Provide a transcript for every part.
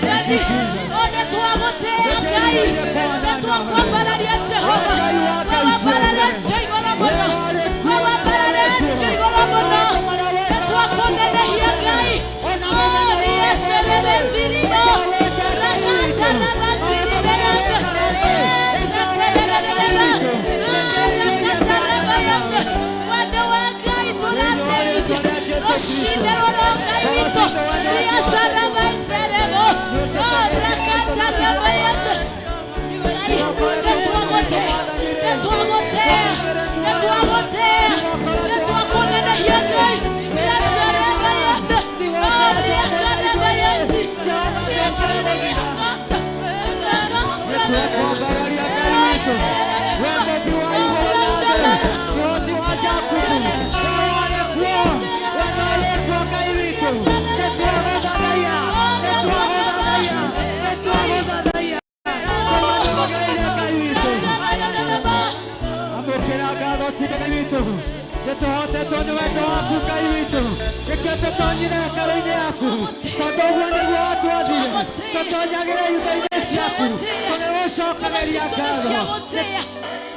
Mwathani. O nĩtwagũtĩĩa Ngai, nĩtwakwambararia Jehova, we wambararĩtio igũrũ mũno, we wambararĩtio igũrũ mũno, nĩtwakũnenehia Ngai. O riacerereziribo rakatarabaziribeyange esetererereba rakatarabaya wendo wa Ngai tũrateithia rũcinĩ rũrũ Ngai witũ riacarabaicerebo o rakatarabayanga nĩtwagũtĩĩa nĩtwagũtĩĩa nĩtwagũtĩĩa nĩtwakũnenehia Ngai riacerebayanga o riakarabayanga riacereakata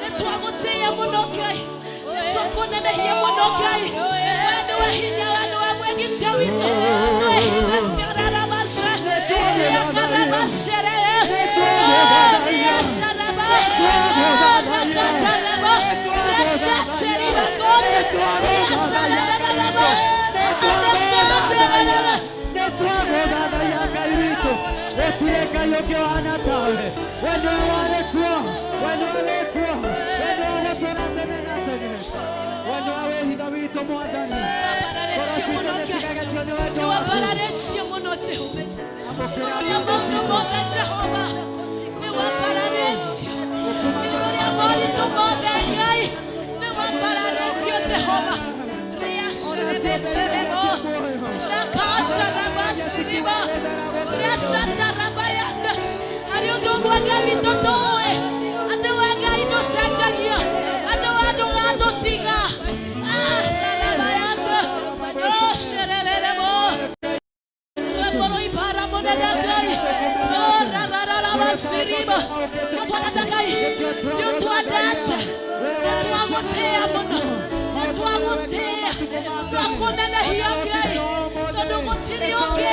nĩtwagũtĩĩa mũno Ngai, nĩtwakũnenehia mũno Ngai, we nĩwe hinya, we nĩwe mwĩgitio witũ, twĩhithĩtie riakarabacere riacaraba rakataraba riacateribakota riacarababa nĩwambararĩtio mũno Jehova, igũrũ rĩa maũndũ mothe Jehova, nĩwambararĩtio igũrũ rĩa moritũ mothe Ngai, nĩwambararĩtio Jehova, riacererebo rakacarabaciriba riacatarabayanda harĩ ũndũ ũmwe Ngai witũ tũĩ atĩ we Ngai ndũcenjagia, atĩ we ndũgatũtiga. Carabayanda ocerererebo rwĩmbo rũibara mũnene Ngai rabararabaciriba nĩtwendete Ngai, nĩũtwendete, nĩtwagũtĩĩa mũno, nĩtwagũtĩĩa, twakũnenehia Ngai, tondũ gũtirĩ ũngĩ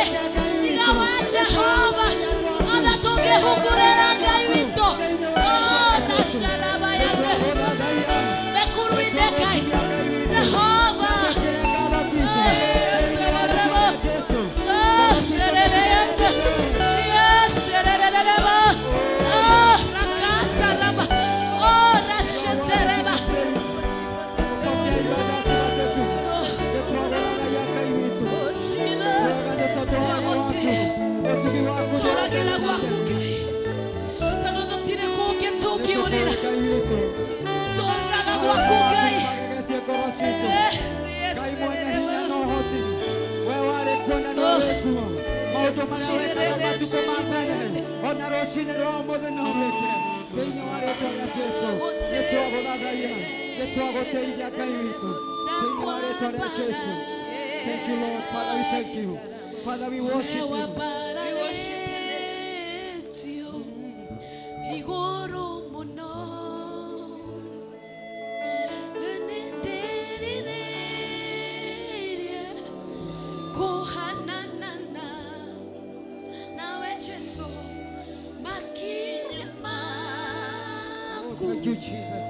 tiga we Jehova ona tũngĩhungurĩra Ngai witũ. Nacarabayande mekuruithe Ngai Jehova rakataraba rashetereba. Tũragĩra gwaku Ngai, tondũ tũtirĩ kũngĩ tũngĩũrĩra, tũkaga gwaku Ngai. Thank you, Lord. Father, we thank you. Father, we worship you. Igũrũ mũno nĩndĩrirĩirie kũhanana nawe Jesũ makinya maku Thank you, Jesus.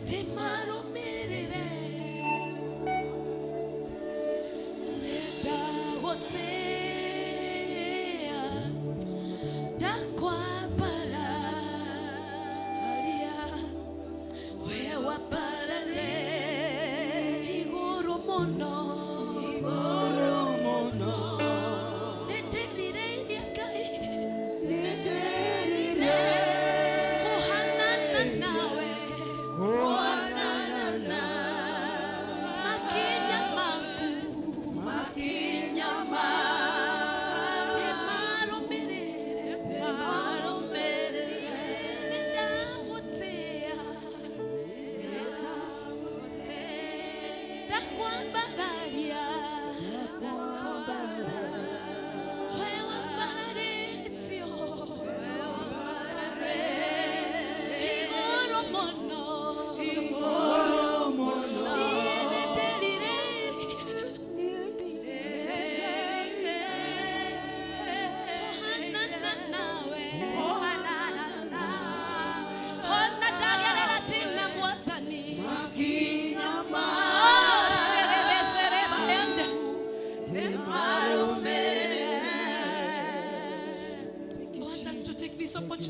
ndĩmarũmĩrĩre ndagũtĩĩa ndakwambararia we wambarare igũrũ mũno nĩndĩrirĩirie Ngai kũhanana nawe.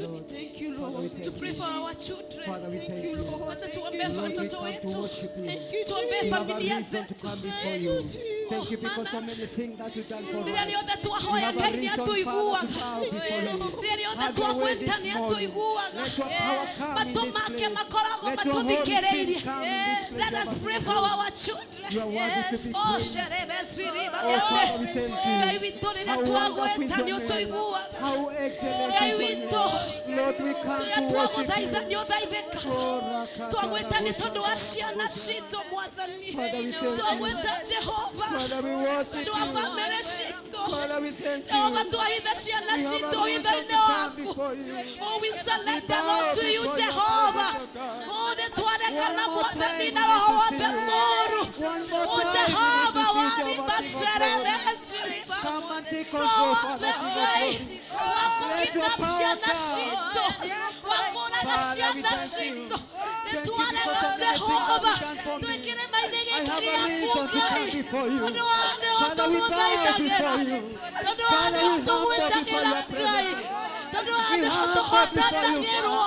opportunity Thank you, Father, we Lord. to thank pray you. for our children. Father, we thank you. Wacha tuombee Lord, we watoto come to wetu, worship you. tuombee We have a familia reason to zetu. come before you. Thank you because so many things that you've done for us. Rĩrĩa rĩothe We twahoya have a Ngai nĩ reason, Father, to atũiguaga. bow before you. Rĩrĩa rĩothe Have your way twamwĩta this nĩ morning. atũiguaga. Let your power come in Matũ this make place. makoragwo Let your Holy Spirit matũthikĩrĩirie. come in this place. Let us pray for our children. You are worthy to be Oh, praised. sherebe swiriba Oh, Father, we thank you. Ngai witũ rĩrĩa How wonderful is twagwĩta your nĩ name. ũtũiguaga. How excellent Ngai is your witũ name. Lord, we come rĩrĩa to worship twagũthaitha you. nĩ ũthaithĩkaga. Oh, Rakata, Twagwĩta nĩ tondũ wa Rabosha, ciana citũ Mwathani. Father, we thank you. Twagwĩta Jehova Father, we worship tondũ wa you. bamĩrĩ citũ. Father, we thank Jehova you. twahitha ciana We have citũ a reason hitho-inĩ to come waku. before you. Oh, we surrender bow Lord to you, before your Jehovah. presence, O God. Oh, nĩ twaregana One more Mwathani time na we roho need to wothe see you. mũũru. One more Oh, time we need Jehovah, to see Jehovah King of waribacerebe glory. swiriba. Come and take Roho control, wothe Father King of Ngai glory. wa Let your kũkidnap power ciana come. citũ, wa kũũraga Father, we ciana thank you. citũ. Nĩ Thank you twarega because of many things that Jehova, you've done for me. twĩkĩre maithe I gĩkĩ have a gĩaku reason to Ngai. come before you. Tondũ wa nĩho Father, we bow tũgũthaithagĩra. before you. Tondũ wa Father, nĩho we humble before tũgwĩtagĩra your Ngai. presence. Tondũ wa We nĩho humble before you, tũhotanagĩrwo.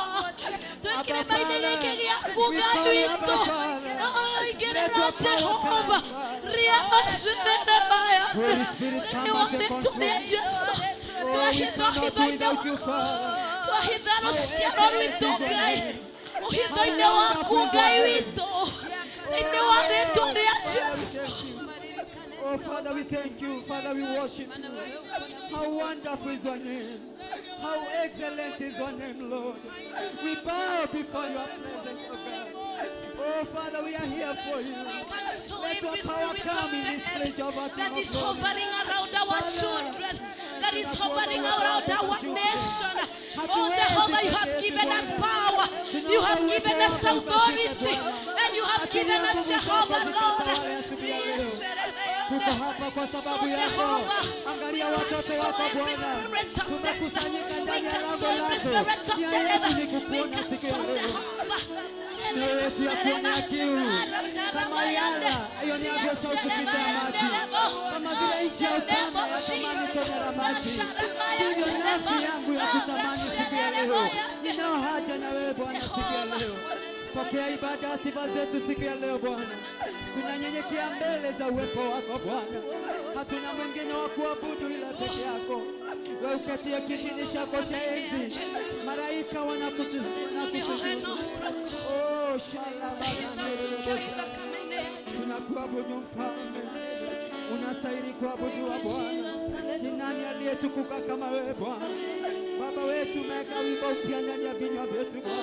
Twĩkĩre Abba maithe Father, gĩkĩ gĩaku we Ngai call you witũ. Abba Father. Aingĩrĩra Let your power Jehova. come. Ria macerere maya. Holy Spirit, come and take Nĩ control. tũrĩa Jesu. Oh, we Twahitha cannot do hitho-inĩ without you, Father. twahitha rũciaro rwitũ Ngai. Ũhitho-inĩ How waku wonderful is Ngai your name. witũ. Thĩinĩ wa rĩtwa rĩa Father, we Jesu. thank you. Oh, Father, we thank you. Father, we worship you. How wonderful is your name. How excellent is your name, Lord. We bow before your presence, oh God. Oh, Father, we are here for you. Cancel Let your every power spirit of come in this death place, Jehovah King that of is glory. hovering around our Father, children, that is tunakuomba hovering uwepo around wako our ushuke. nation. Oh Hatuwezi Jehovah, you peke have yetu given us Bwana. power, you Tunaomba have uwepo given us wako ukashuke authority, Bwana. and you have Achilia given us nguvu zako Jehovah, Lord. zikatawale asubuhi ya leo. Tuko hapa kwa So sababu yako. Jehovah, we Angalia watoto cancel wako every Bwana, spirit of death. tumekusanyika We ndani ya lango cancel every lako. spirit of Nia yetu death. ni We kukuona siku ya cancel leo. Jehovah. Mioyo yetu ya kuona kiu kama yala ionavyo shauku kupita maji, kama vile nchi ya ukame yatamani tone la maji, ndivyo nafsi yangu ya kutamani siku ya leo. Ninao haja na wewe Bwana siku ya leo. Pokea ibada ya sifa zetu siku ya leo Bwana. Tunanyenyekea mbele za uwepo wako Bwana, hatuna mwingine wa kuabudu ila peke yako. Wewe uketie kitini chako cha enzi, malaika wanakusujudu. Oh, shalabana, tunakuabudu Mfalme, unastahili kuabudiwa Bwana. Ni nani aliyetukuka kama wewe Bwana? Baba wetu, umeweka wimbo mpya ndani ya vinywa vyetu Bwana,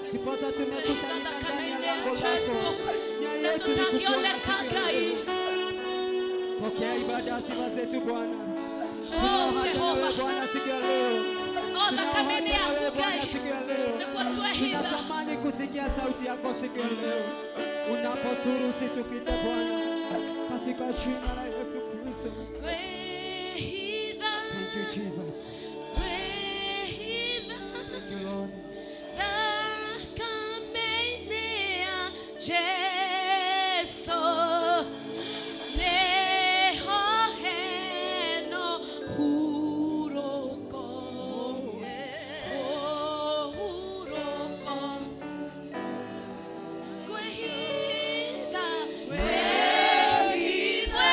ndiposa tumekusanyika ndani ya lango lako. Nia Na yetu ni kukuona tutakioneka siku ya Ngai. leo. Pokea ibada ya sifa zetu Bwana. Oh Tunao haja na wewe Jehova, Bwana siku ya leo. oh Tunao thakameni haja na yaku wewe Bwana Ngai siku ya leo. nĩguo twehitha. Tunatamani kusikia sauti yako siku ya leo. Unapozuru usitupite Bwana, katika jina la Yesu Kristo. Kwehitha, Thank you Jesus. kwehitha. Thank you Lord. Thakamene ya Jesu neho heno huroko, oh, huroko. Kwehitha, kwehitha,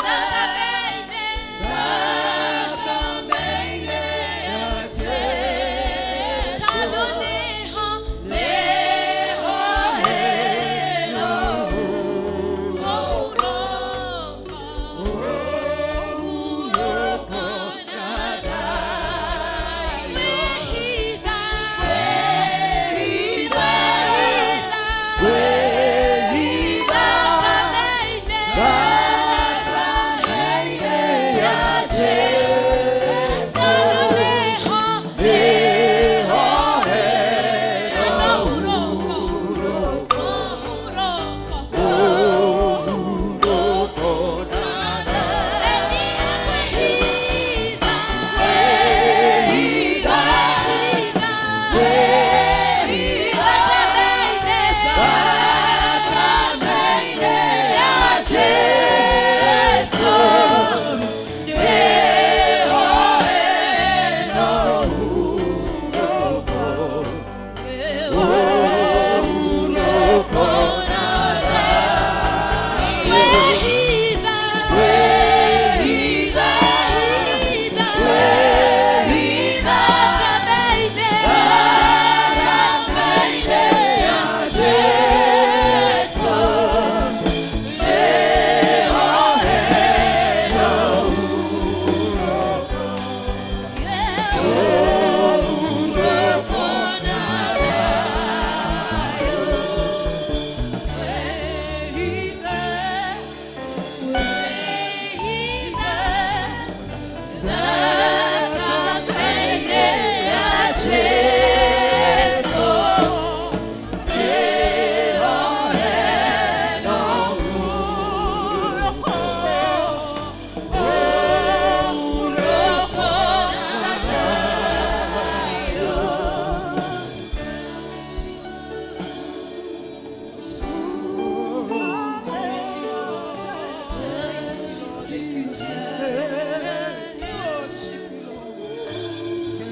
thakamene. Thakamene.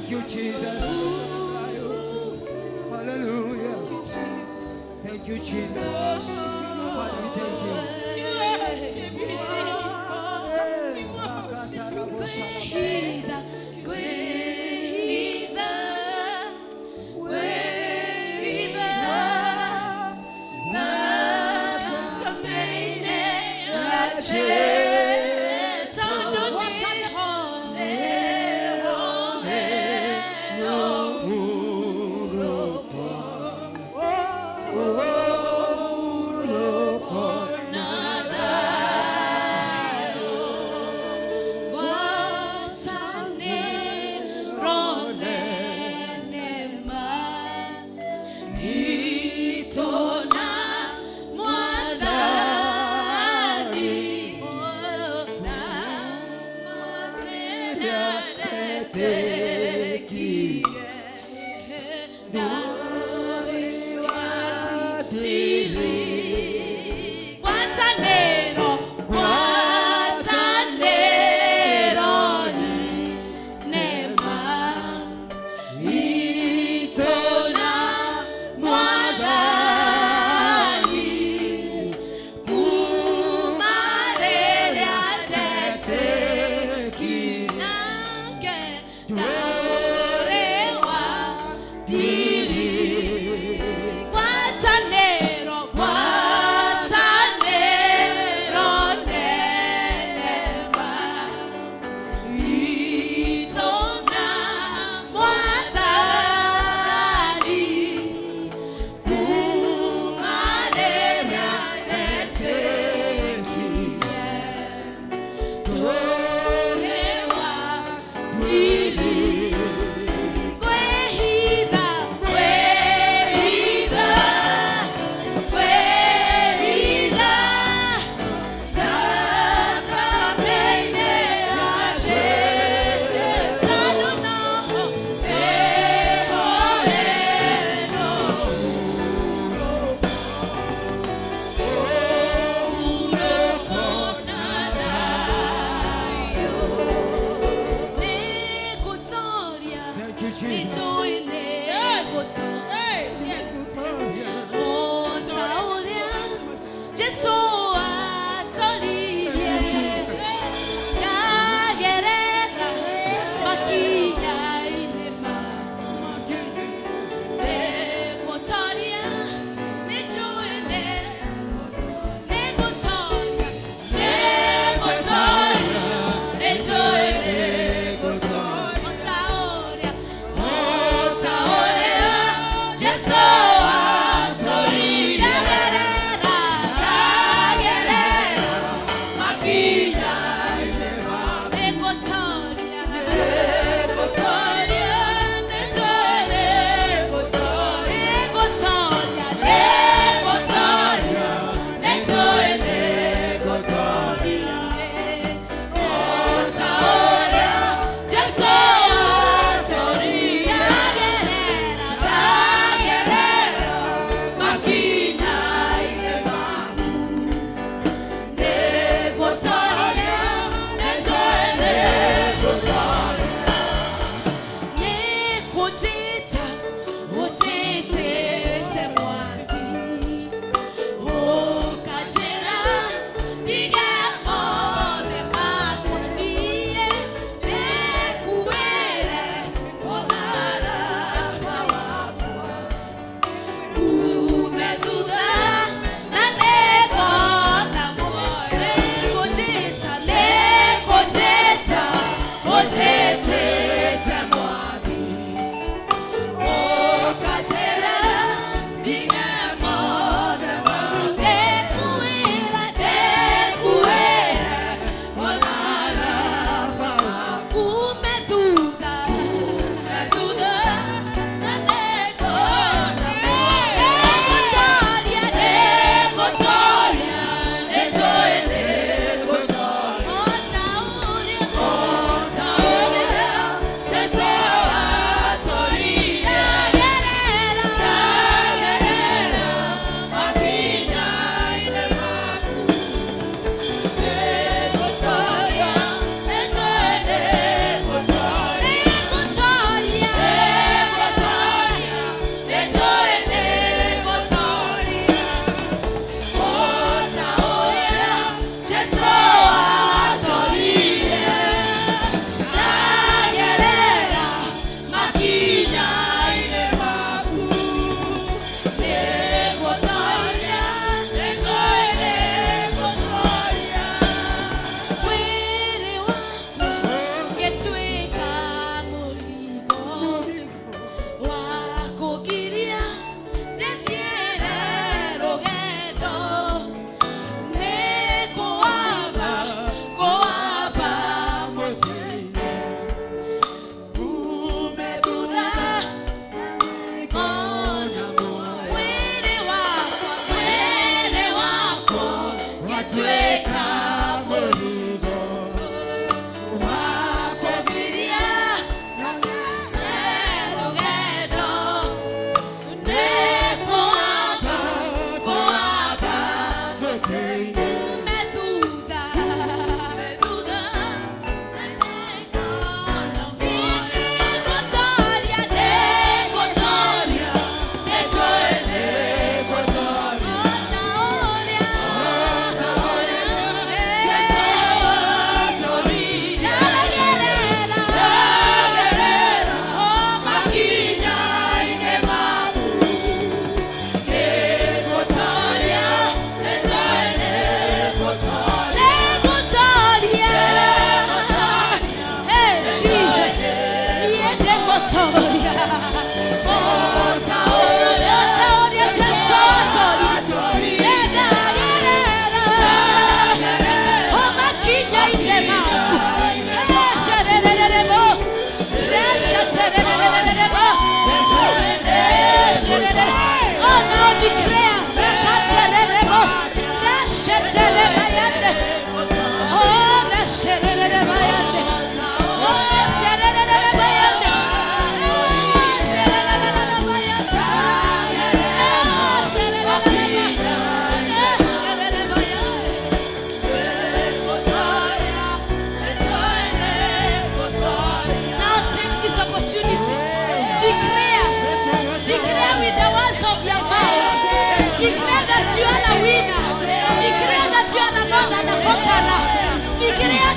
Thank you, Jesus. Hallelujah. Thank you, Jesus. Father, we thank you.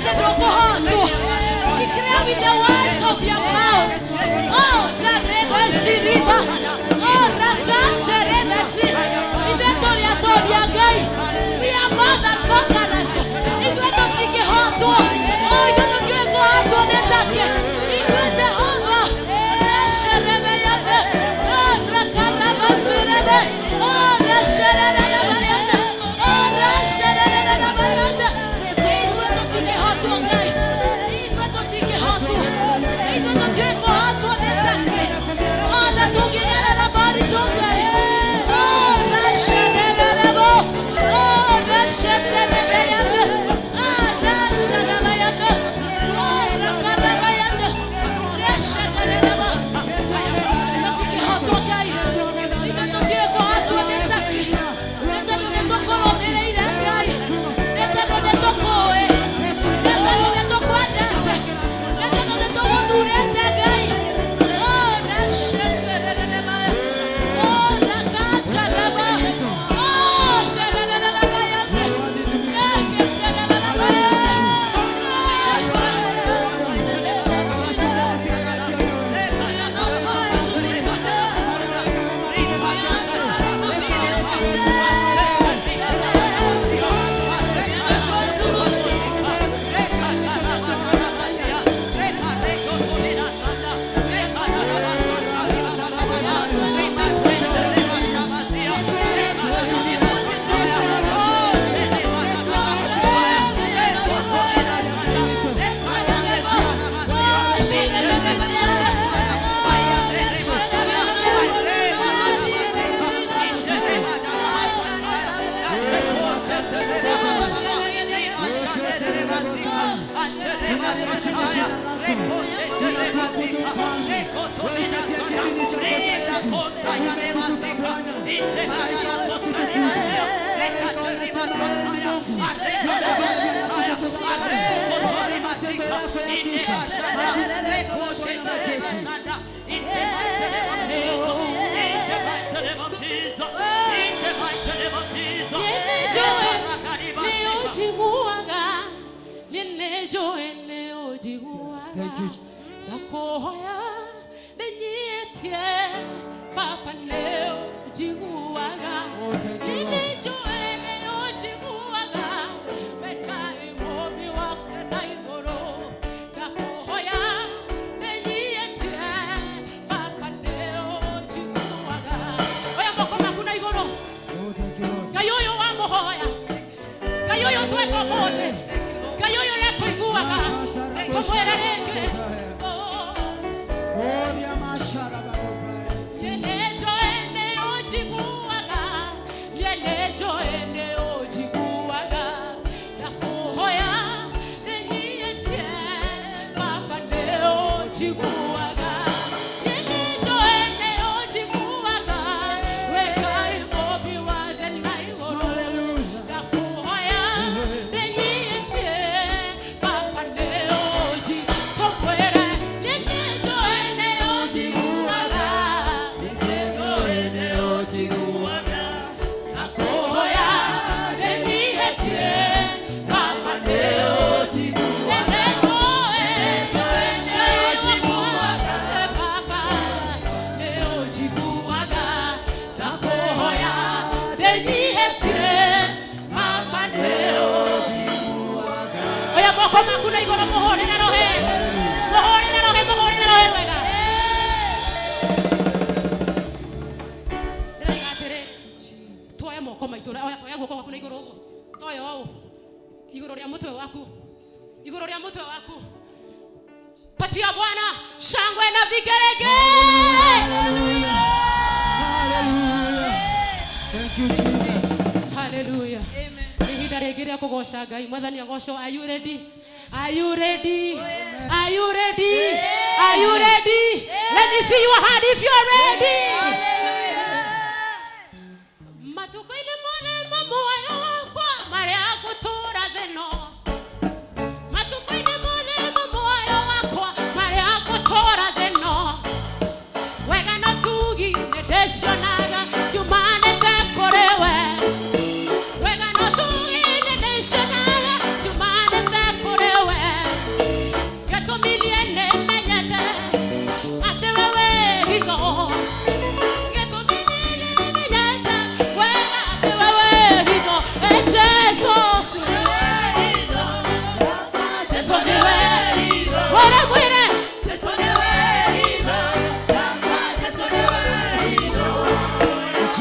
atĩ ndũkũhotwo. Declare with the words of your mouth. Oh, Jarebasiriba. Oh, Rakacherebasi. Ithuĩ tũrĩ atoria Ngai. We are more than conquerors. Ithuĩ tũtingĩhotwo. Oh, ithuĩ tũtiũĩ kũhotwo nĩ take. Ithuĩ Jehova. Resherebeyande. Oh, Rakarabasirebe. Oh, Reshererebayande. Oh, Reshererebayande. Ithuĩ tũtingĩhotwo Ngai. Ithuĩ tũtingĩhotwo. Ithuĩ tũtiũĩ kũhotwo nĩ take. Oh, na tũngĩgerera moritũ Ngai. Oh, Reshererebo. Oh, Resheterebeyande. Ah, Resherebayande. Oh, Rakarabayande. Resheterebo. Tũtingĩhotwo Ngai. Ithuĩ tũtiũĩ kũhotwo nĩ take. Nĩ tondũ nĩ tũkũrũmĩrĩire Ngai. Nĩ tondũ nĩ tũkũĩ. Nĩ tondũ nĩ tũkwendete. Nĩ tondũ nĩ tũgũthurĩte Ngai. Oh, resheterereba. Oh, rakacharaba. Oh, shererereba. Thank you. Ndakuhoya nĩnyitie baba nĩ ũnjiguaga. Oh, thank you, Lord. Nĩnjũĩ nĩ ũnjiguaga, wekaĩ mũmbi wake na igũrũ. Ndakuhoya nĩnyitie baba nĩ ũnjiguaga. Oya moko maku na igũrũ. Oh, thank you, Lord. Ngai ũyũ wamũhoya, Ngai ũyũ tweka ũmũthĩ, Ngai ũyũ nĩatũiguaga, tũmwĩre rĩngĩ. Oh. Oria mashara Hallelujah. Oya moko maku na igũrũ mũhũrĩre rũhĩ, mũhũrĩre rũhĩ, mũhũrĩre rũhĩ rwega. Ndĩroiga atĩrĩ, tuoe moko maitũ, oya toya guoko gwaku na igũrũ ũguo, toya ũũ igũrũ rĩa mũtwe waku, igũrũ rĩa mũtwe waku. Patia Bwana shangwe na vigelegele. Hallelujah. Thank you, Jesus. Hallelujah. Ihinda rĩngĩ rĩa kũgoca Ngai. Mwathani agocwo. Are you ready? Are you ready? Are you ready? Are you ready? Let me see your hand if you are ready. Matukũ-inĩ mothe ma muoyo wakwa marĩa ngũtũũra thĩ ĩno. Matukũ-inĩ mothe ma muoyo wakwa marĩa ngũtũũra thĩ ĩno. Wega na ũtugi nĩndĩcionaga ciumanĩte kũrĩ we. Wega na ũtugi nĩndĩcionaga ciumanĩte kũrĩ we.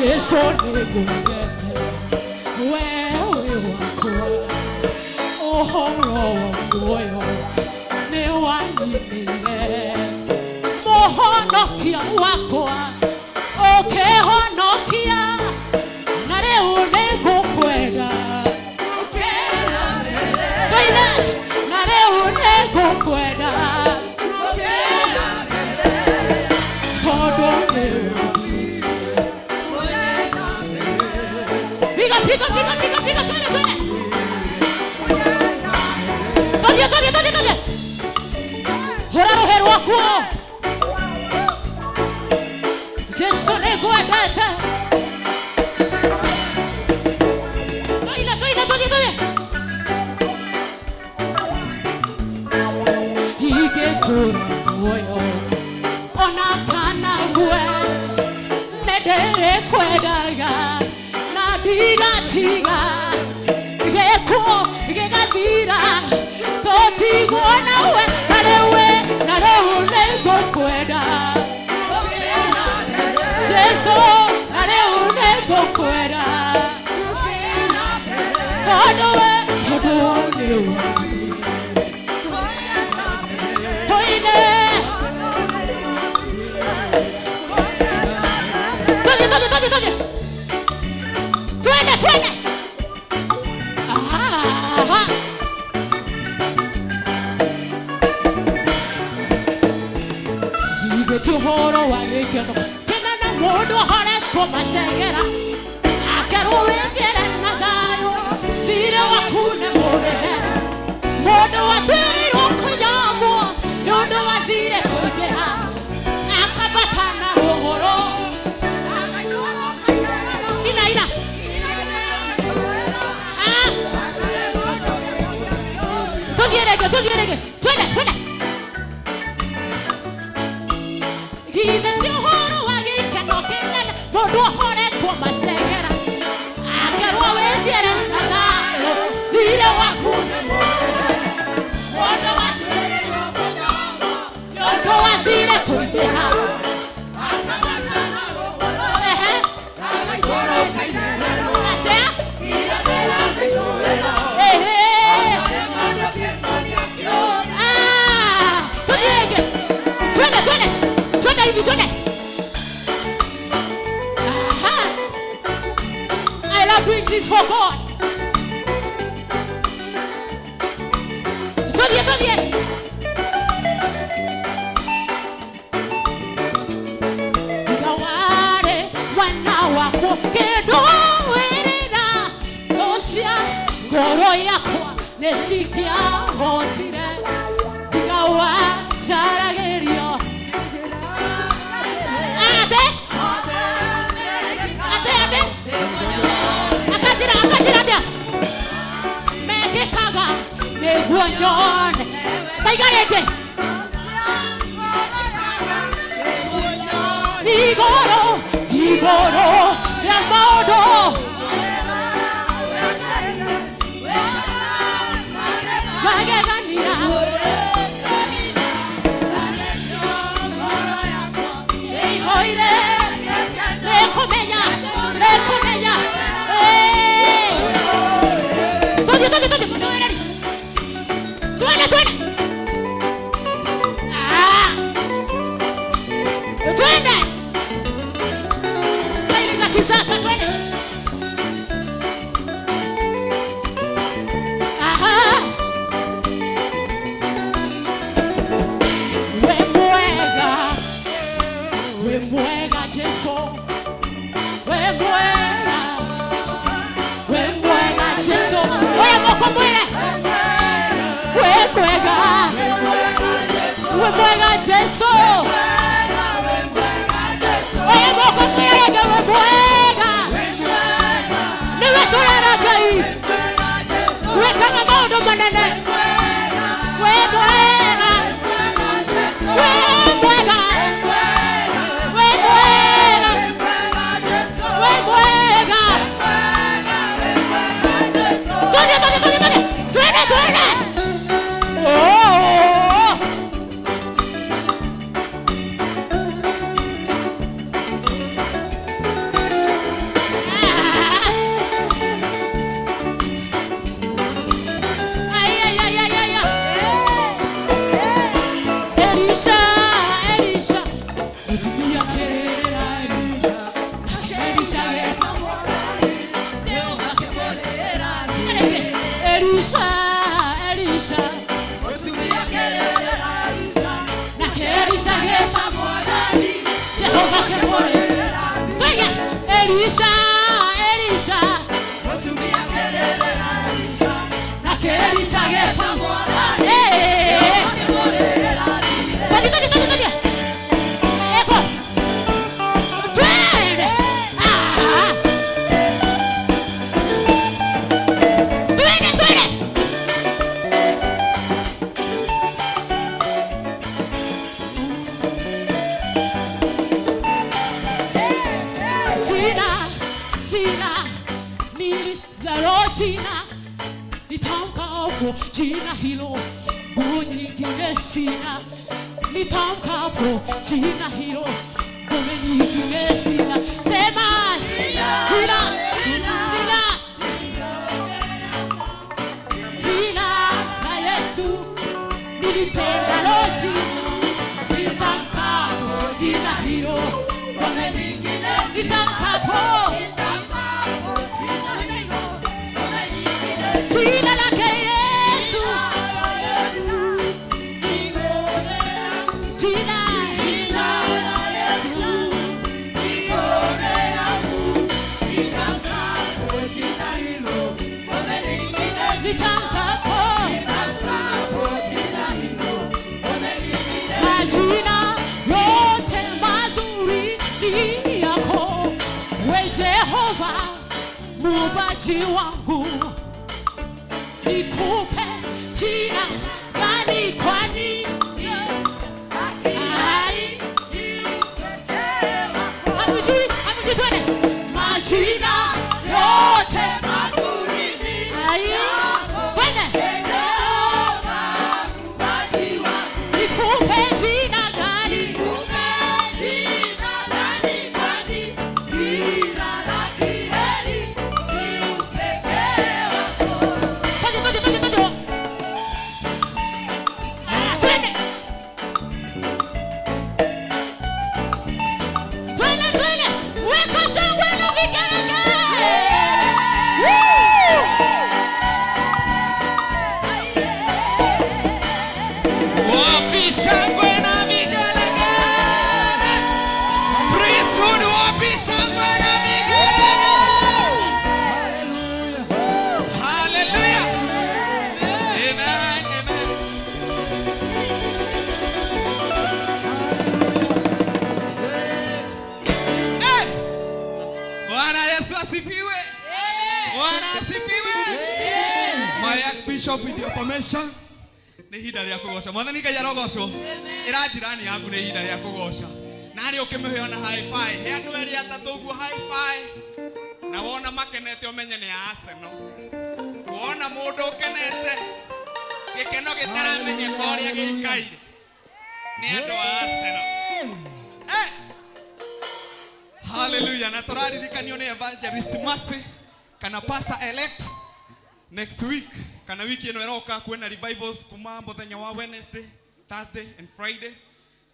Jesu nĩngwendete wewe wakwa ũhoro wa muoyo nĩ wanyimĩire mũhonokia wakwa ũkĩhonokia na rĩu nĩngũkwenda tũine na rĩu nĩngũkwenda tondũ nĩ Piga, piga, piga, piga, piga, twende, twende. Tũthiĩ, tũthiĩ, tũthiĩ, tũthiĩ. Hũra rũhĩ rwaku. Jesu nĩngwendete. Tũine, tũine, tũthiĩ, tũthiĩ. Ingĩtũũra muoyo ona kana ngue nĩndĩrĩkwendaga na ndigatiga gĩkuũ gĩgathira tũtigwo nawe na rĩu na rĩu nĩngũkwenda Jesu na rĩu nĩngũkwenda tondũ we tondũ nĩwe tũine tũthiĩ tũthiĩ tũthiĩ tũthiĩ twende twende Aha. Githĩ ti ũhoro wa gĩkeno kĩnene mũndũ ahoretwo macegera akerwo wĩthĩre na thayũ thirĩ waku nĩ mũrĩhe mũndũ watuĩrĩirwo kũnyamwo nĩ ũndũ wa thirĩ kũingĩha akambata na rũgũrũ ina ina Ah. Tũthiĩ rĩngĩ tũthiĩ rĩngĩ twende twende githĩ ti ũhoro wa gĩkeno kĩnene mũndũ ahoretwo macegera akerwo wĩthiĩre na thayũ thirĩ waku nĩ mũrĩhe mũndũ watuĩrĩirwo nĩ ũndũ wa thirĩ kũingĩha Ehe. Atĩa? Ehe. Ah, tũthiĩ rĩngĩ. Twende, twende. Twende hivi, twende. Aha. I love doing this for God. Tũthiĩ, tũthiĩ. Ngaware mwana wakwa kĩndũĩrĩra thũ cia ngoro yakwa nĩcingĩahotire tiga wanjaragĩrio ate ate ate akanjĩra akanjĩra atĩa mekĩkaga nĩguo nyone taiga rĩngĩ igũrũ igũrũ rĩa maũndũ magegania ĩihũire nĩkũmenya nĩkũmenya tũthiĩ tũthiĩ tũthiĩ mũndũ wĩreri twende twende Ah. Twende staili za kisasa twende Aha. We mwega we mwega Jesu we mwega we mwega Jesu oya moko mwere we mwega we mwega Jesu oya moko mwere reke we mwega niwe tũrera Ngai wĩkaga maũndũ manene we mwega we mwega we mwega we mwega tũthiĩ tũthiĩ tũthiĩ tũthiĩ twende twende Oh. Elisha, Elisha. Nake Elisha ageta Eh. Twende, twende, twende, twende. Eko. Twende. Ah. Twende, twende. Jina, jina, nilizalo jina, nitamkapo jina hilo, nguo nyingine sina. Nitamkapo jina hilo, nguo nyingine sina. Sema jina, jina, jina la Yesu nilipendalo jina, nitamkapo jina hilo, nitamkapo jina lake Yesu, jina nitamkapo majina yote mazuri ni yako, we Jehova muumbaji wangu, nikupe jina gani? Kwani ai hamjui, hamjui, twende majina yote ai, twende nikupe jina gani? Twende, twende, twende, twende. Ah, twende. Twende, twende. Weka shangwe na vigelegele. Woo! Wapi shangwe na vigelegele? Priesthood, wapi shangwe na vigelegele? Hallelujah. Amen, amen. Eh! Bwana Yesu asifiwe. Bwana asifiwe. My Archbishop, with your permission, nä ihinda rä a kå goca mwathani Ngai arogocwo ä ra njirani yaku nä ihinda rä a kå goca narä å kä mä he ona hi-fi he andå erä atatå guo hi-fi na wona makenete ũmenye nĩ a Arsenal wona mũndũ ũkenete gĩkeno gĩtaramenyeka ũrĩa gĩikaire nĩ andũ a Arsenal. Eh! Hallelujah. Na tũraririkanio nĩ Evangelist Mercy kana Pastor elect next week kana wiki ĩno ĩroka kwĩna revivals kuma mũthenya wa Wednesday, Thursday and Friday.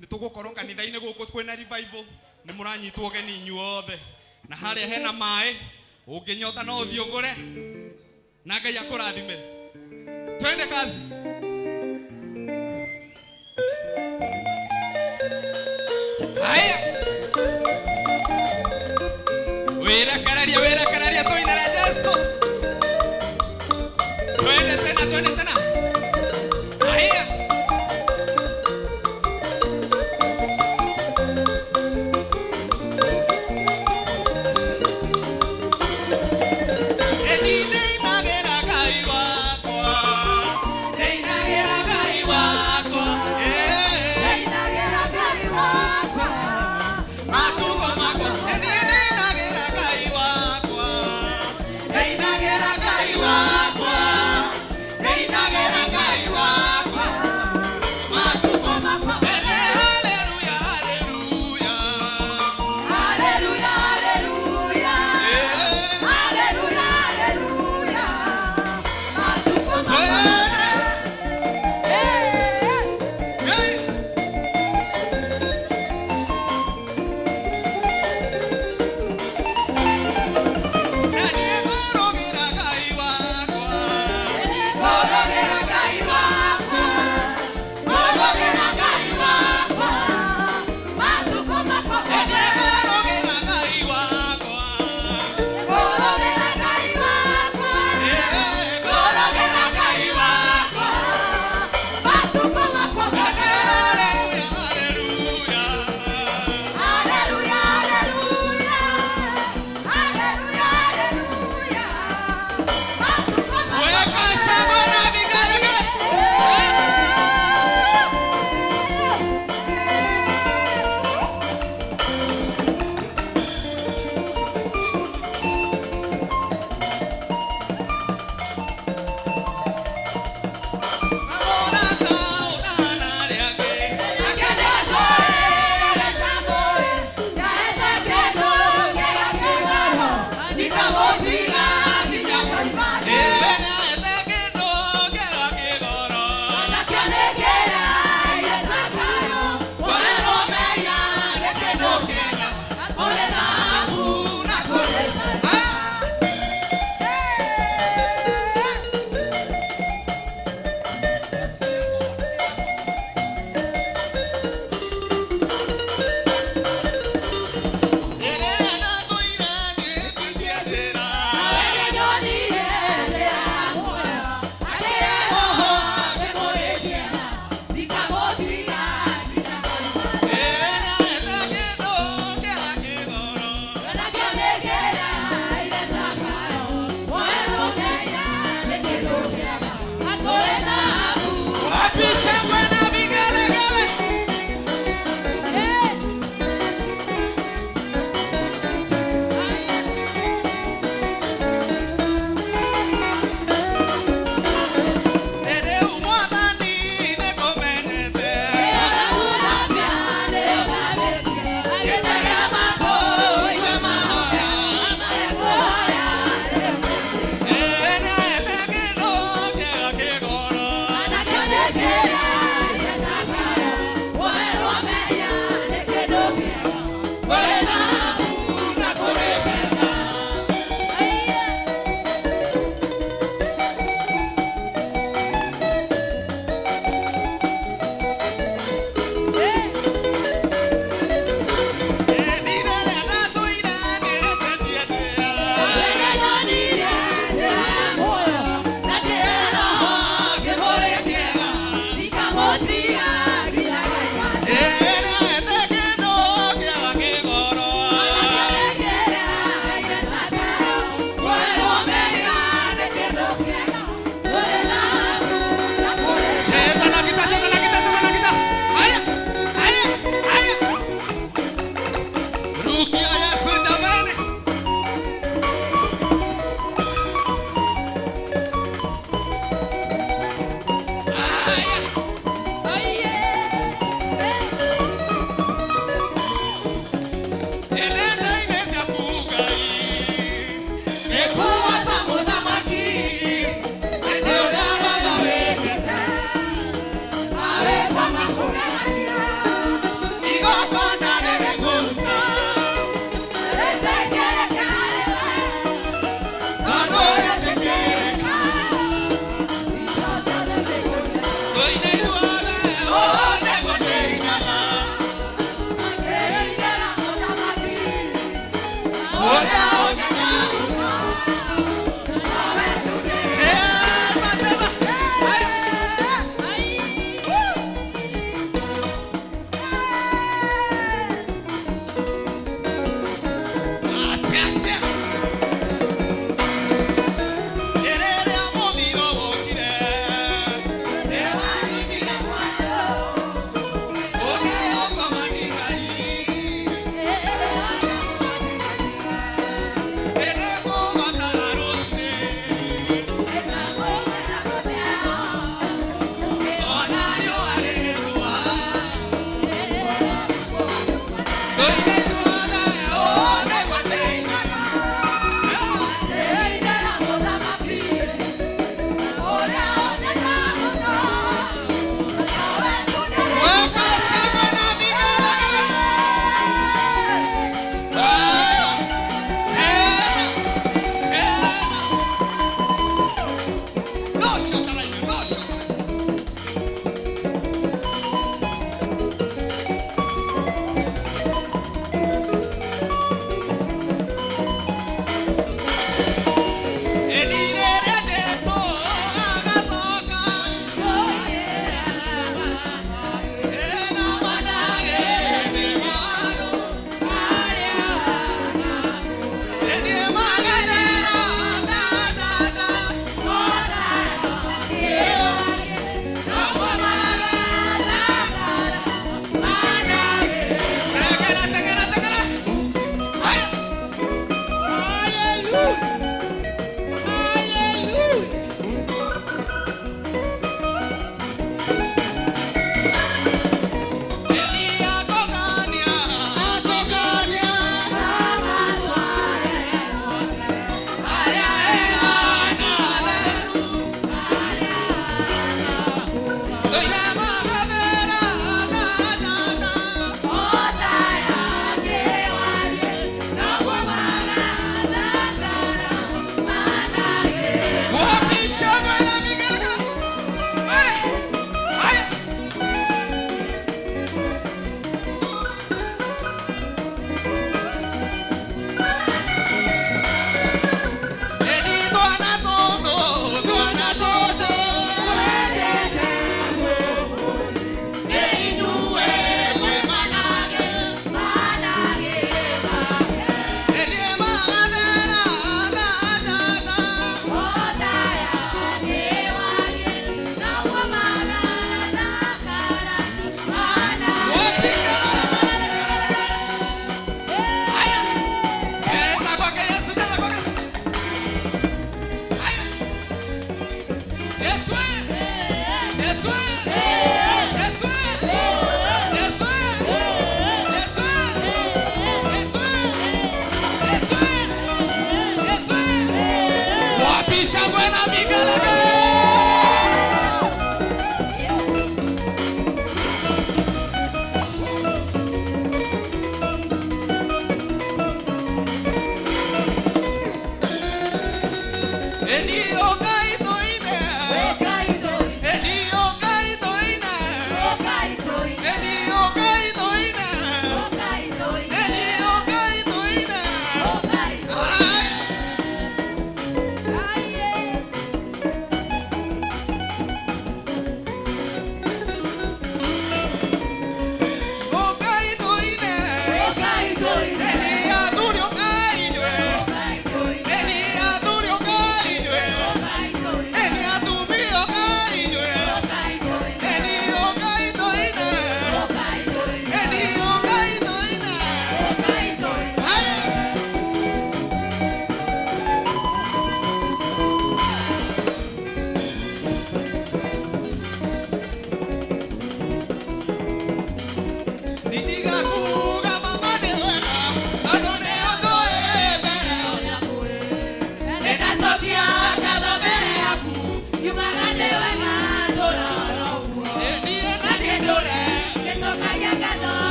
Nĩ tũgũkorwo kanitha-inĩ gũkũ kwĩna revival, nĩ mũranyitwo ũgeni inyuothe, na harĩa hena maĩ ũngĩnyota no ũthiĩ ũgũre, na Ngai akũrathime. Twende kazi. Haya, wĩrekererie, wĩrekererie, tũinĩre Jesu. Twende tena, twende tena. Haya. Eni ndeinagĩra Ngai wakwa, ndeinagĩra Ngai wakwa, eh. Matukũ makwa, eni ndeinagĩra Ngai wakwa,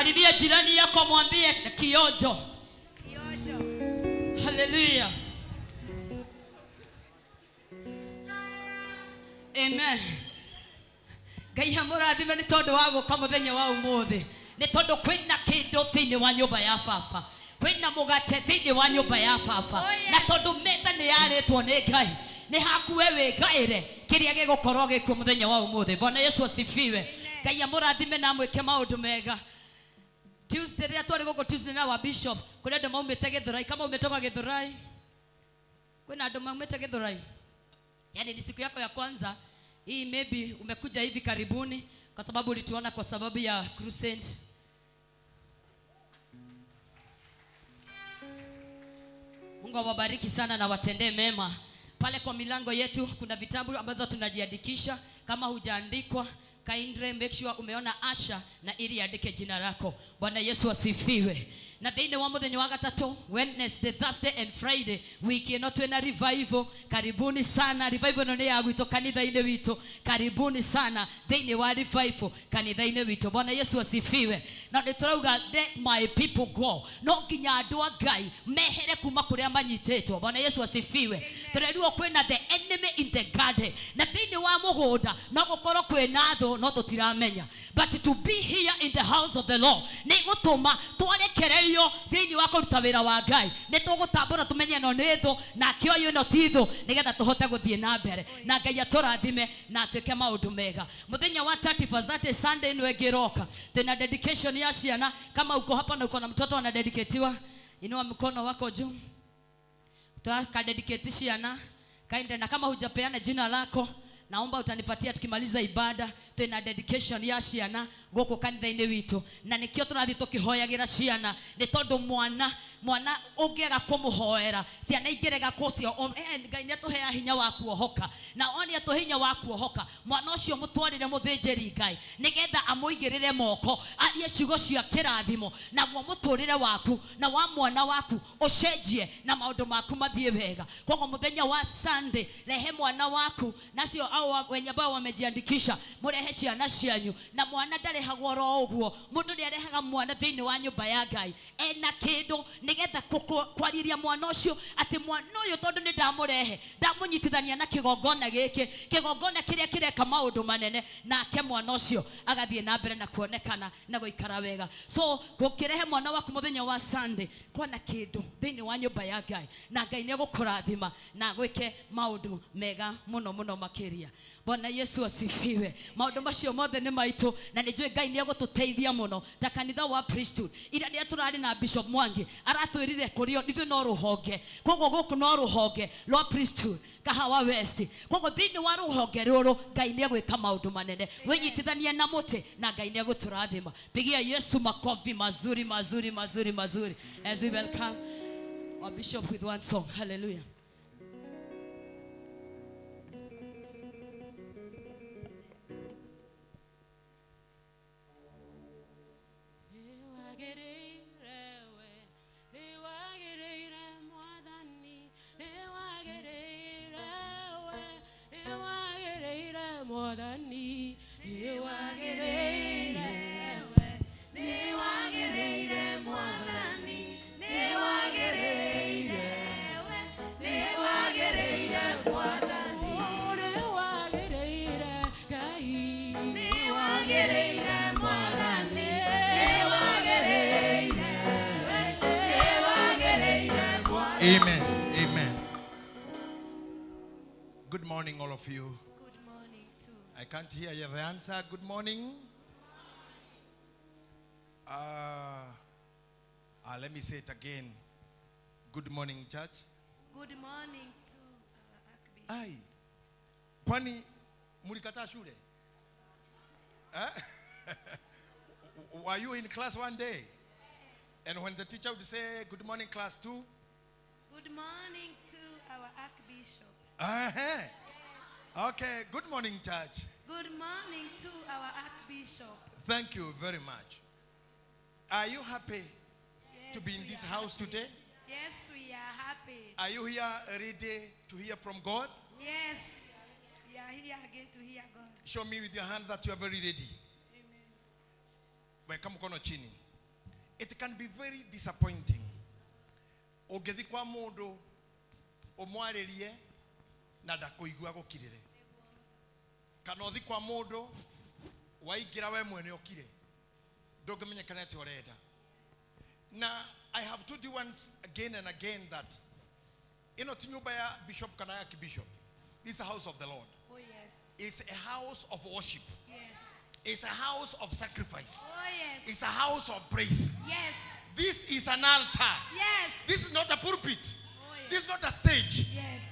Salimia jirani yako, mwambie kiojo. Kiojo. Hallelujah. Amen. Ngai amũrathime nĩ tondũ wa gũka mũthenya wa ũmũthĩ, nĩ tondũ kwĩna kĩndũ thĩinĩ wa nyũmba ya baba, kwĩna mũgate thĩinĩ wa nyũmba ya baba. Oh, yes. Na tondũ metha nĩ yarĩtwo nĩ Ngai, nĩ hakuwe wĩgaĩre kĩrĩa gĩgũkorwo gĩkuo mũthenya wa ũmũthĩ. Bwana Yesu asifiwe. Ngai amũrathime na amwĩke maũndũ mega. Tuesday rĩrĩa twarĩ gũkũ Tuesday na wa bishop, kũrĩ andũ maumĩte Gĩthũrai. Kama umetoka Gĩthũrai, kwĩna andũ maumĩte Gĩthũrai, yani ni siku yako ya kwanza hii, maybe umekuja hivi karibuni kwa sababu ulituona kwa sababu ya crusade. Mungu awabariki sana na watendee mema. Pale kwa milango yetu kuna vitabu ambazo tunajiandikisha. Kama hujaandikwa, kindly make sure umeona Asha na ili andike jina lako. Bwana Yesu asifiwe. Na thĩinĩ wa mũthenya wa gatatũ, Wednesday, Thursday and Friday, wiki ĩno twĩna revival. Karibuni sana. Revival ĩno nĩ ya gwitũ kanitha-inĩ witũ. Karibuni sana thĩinĩ wa revival kanitha-inĩ witũ. Bwana Yesu asifiwe. Na nĩ tũrauga let my people go. No nginya andũ a Ngai mehere kuma kũrĩa manyitĩtwo. Bwana Yesu asifiwe. Tũrerirwo kwĩna the enemy in the garden. Na thĩinĩ wa mũgũnda no gũkorwo kwĩna thũ, no tũtiramenya. But to be here in the house of the Lord nĩ gũtũma twarekererio thĩinĩ wa kũruta wĩra wa Ngai. Nĩ tũgũtambũra tũmenye ĩno nĩ thũ na kĩoyo ĩno ti thũ, nĩgetha tũhote gũthiĩ na mbere. Na Ngai atũrathime na atuĩke maũndũ mega. Mũthenya wa 31st, that is Sunday ĩno ĩngĩ ĩroka, twĩna dedication ya ciana. Kama uko hapa na uko na mtoto anadedicatiwa, inua mkono wako juu. Tunakadedicate ciana kainde, na kama hujapeana jina lako, naomba utanipatia tukimaliza ibada. Twina dedication ya ciana gũkũ kanitha-inĩ witũ, na nĩkĩo tũrathiĩ tũkĩhoyagĩra ciana, nĩ tondũ mwana ũngĩaga kũmũhoera, ciana ingĩrega kũcio, Ngai nĩatũheaga hinya wa kuohoka, na o nĩatũhe hinya wa kuohoka, mwana ũcio mũtwarĩre mũthĩnjĩri Ngai nĩgetha amũigĩrĩre moko, arie ciugo cia kĩrathimo, naguo mũtũrĩre waku na wa mwana waku ũcenjie na maũndũ maku mathiĩ wega. Koguo mũthenya wa Sunday, rehe mwana waku, nacio au wenye ambao wamejiandikisha, murehe ciana cianyu. Na mwana ndarehagwo oro ũguo, mũndũ nĩarehaga mwana thĩinĩ wa nyũmba ya Ngai ena kĩndũ, nĩgetha kwarĩria mwana ũcio atĩ mwana ũyũ tondũ nĩ ndamũrehe, ndamũnyitithania na kĩgongona gĩkĩ, kĩgongona kĩrĩa kĩreka maũndũ manene, nake mwana ũcio agathiĩ na mbere na kuonekana na gũikara wega. So gũkĩrehe mwana waku mũthenya wa Sunday, kwana kĩndũ thĩinĩ wa nyũmba ya Ngai, na Ngai nĩegũkũrathima na gwĩke maũndũ mega mũno mũno makĩria. Bwana Yesu asifiwe. Maũndũ macio mothe nĩ maitũ, na nĩ njũĩ Ngai nĩegũtũteithia mũno ta kanitha wa priesthood. Ira rĩrĩa tũrarĩ na Bishop Mwangi, aratwĩrire kũrĩ ithuĩ no rũhonge, koguo gũkũ no rũhonge rwa priesthood Kahawa West. Koguo thĩinĩ wa rũhonge rũrũ Ngai nĩegwĩka maũndũ manene. Wĩnyitithanie na mũtĩ na Ngai nĩegũtũrathima. Pigia Yesu makofi mazuri mazuri mazuri mazuri as we welcome our bishop with one song. Hallelujah. Amen. Amen. Good morning, all of you. Good morning too. I can't hear you the answer. Good morning. Let me say it again. Good morning, church. Good morning to our Archbishop. Ai. Kwani mulikataa shule? Eh? Were you in class one day? Yes. And when the teacher would say, good morning, class 2? Good morning to our Archbishop. Uh-huh. Yes. Okay, good morning, church. Good morning to our Archbishop. Thank you very much. Are you happy yes, to be in this house happy. Today? Yes, we are happy. Are you here ready to hear from God? Yes, we are here again to hear God. Show me with your hand that you are very ready. Amen. Weka mkono chini. It can be very disappointing. Ũngĩthiĩ kwa mũndũ ũmwarĩrie na ndakũigua gũkirĩre. Kana ũthiĩ kwa mũndũ waingĩra we mwene ũkire, ndũngĩmenya kana atĩ ũrenda. Na I have told you once again and again that ĩno ti nyũmba ya bishop kana ya bishop. This is a house of the Lord. Oh, yes. It's a house of worship. Yes. It's a house of sacrifice. Oh, yes. It's a house of praise. Yes. This is an altar. Yes. This is not a pulpit. Oh, yes. This is not a stage. Yes.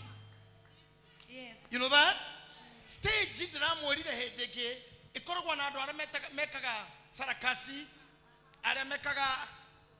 Yes. You know that? Stage ndĩramwĩrire hĩndĩ ĩngĩ ĩkoragwo na andũ arĩa mekaga sarakasi, arĩa mekaga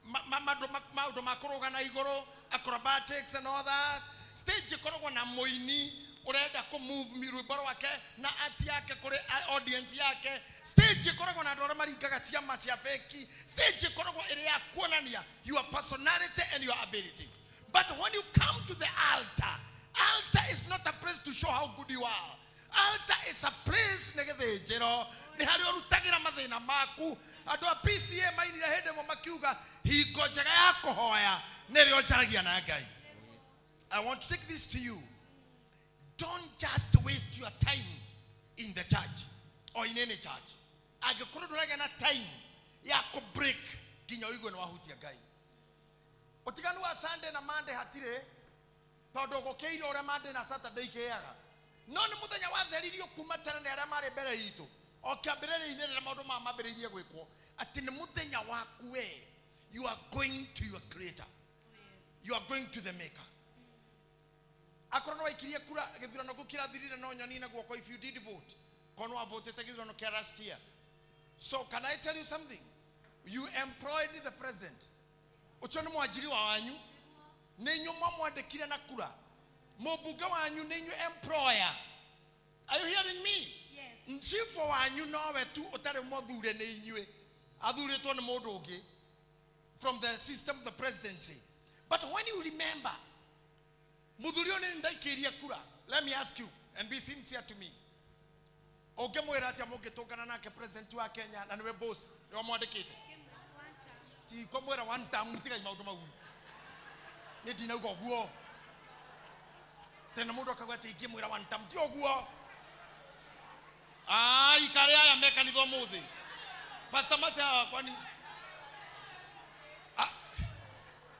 maũndũ ma kũrũga na igũrũ, acrobatics and all that. Stage ĩkoragwo na mũini ũrenda kũ move rwĩmbo rwake na art yake kũrĩ audience yake. Stage ĩkoragwo na andũ arĩa maringaga ciama cia feki. Stage ĩkoragwo ĩrĩ ya kuonania your personality and your ability. But when you come to the altar, altar is not a place to show how good you are. Altar is a place nĩ gĩthĩnjĩro, nĩ harĩa ũrutagĩra mathĩna maku. Andũ a PCA mainire hĩndĩ ĩmwe makiuga hingo njega ya kũhoya nĩ ĩrĩa ũnjaragia na Ngai. I want to take this to you. Don't just waste your time in the church or in any church. Angĩkorwo ndũragĩa na time ya kũ break nginya ũigue nĩ wahutia Ngai. Ũtiganu wa Sunday na Monday hatirĩ, tondũ gũkĩire ũrĩa Monday na Saturday ikĩaga. No nĩ mũthenya watheririo kuma tene nĩ arĩa marĩ mbere itũ, o kĩambĩrĩria-inĩ rĩrĩa maũndũ maya mambĩrĩirie gwĩkwo, atĩ nĩ mũthenya waku we. You are going to your creator. You are going to the maker. Akorwo nĩ waikirie kura gĩthurano kĩu kĩrathirire no nyoni na guoko, if you did vote, korwo nĩ wavotete gĩthurano kĩa last year. So can I tell you something? You employed the president. Ũcio nĩ mwanjiri wa wanyu, nĩ inyuĩ mwamwandĩkire na kura. Mũmbunge wanyu nĩ inyuĩ employer. Are you hearing me? Yes. Chief wanyu nowe tu ũtarĩ mũthure nĩ inyuĩ, athurĩtwo nĩ mũndũ ũngĩ from the system of the presidency. But when you remember, mũthuri ũyũ nĩ ndaikĩirie kura. Let me ask you and be sincere to me. Ũngĩmwĩra atĩa mũngĩtũngana nake president wa Kenya na nĩwe boss, nĩwe mwandĩkĩte? Ti kũmwĩra one term, tigai maũndũ mau. Nĩ ndinauga ũguo. Tena mũndũ akauga atĩ ingĩmwĩra one term, ti ũguo. Ai, karĩa aya me kanitha ũmũthĩ. Pastor Mercy hawa kwani?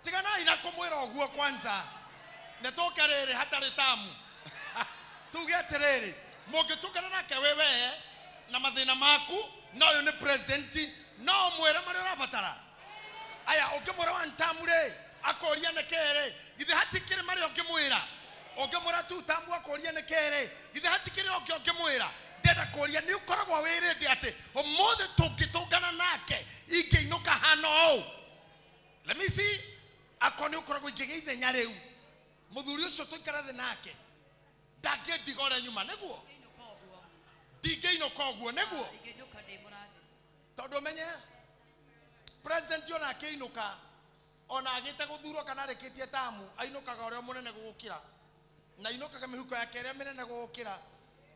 Tiganai na kũmwĩra ũguo kwanza. Nĩ tũke rĩrĩ hatarĩ tamu. Tuge atĩrĩrĩ, mũngĩtũngana nake wĩ we na mathĩna maku, na ũyũ nĩ president, no ũmwĩre marĩa ũrabatara. Aya, ũngĩmwĩra one term rĩ, akũria nĩ kĩĩ rĩ, githĩ hatikĩrĩ marĩa ũngĩmwĩra? Ũngĩmwĩra two term akũria nĩ kĩĩ rĩ, githĩ hatikĩrĩ ũngĩ ũngĩmwĩra? Ndĩrenda kũria nĩ ũkoragwo wĩrĩte atĩ ũmũthĩ tũngĩtũngana nake ingĩinũka hana ũũ. Let me see. Akorwo nĩ ũkoragwo ingĩgĩa ithenya rĩu, mũthuri ũcio tũikara thĩ nake ndangĩndiga ũrĩa nyuma, nĩguo? Ndingĩinũka ũguo, nĩguo? Ingĩinũka ndĩ mũrathime. Tondũ ũmenye president ona akĩinũka, ona agĩte gũthurwo kana arĩkĩtie tamu, ainũkaga ũrĩa mũnene gũgũkĩra, na ainũkaga mĩhuko yake ĩrĩa mĩnene gũgũkĩra.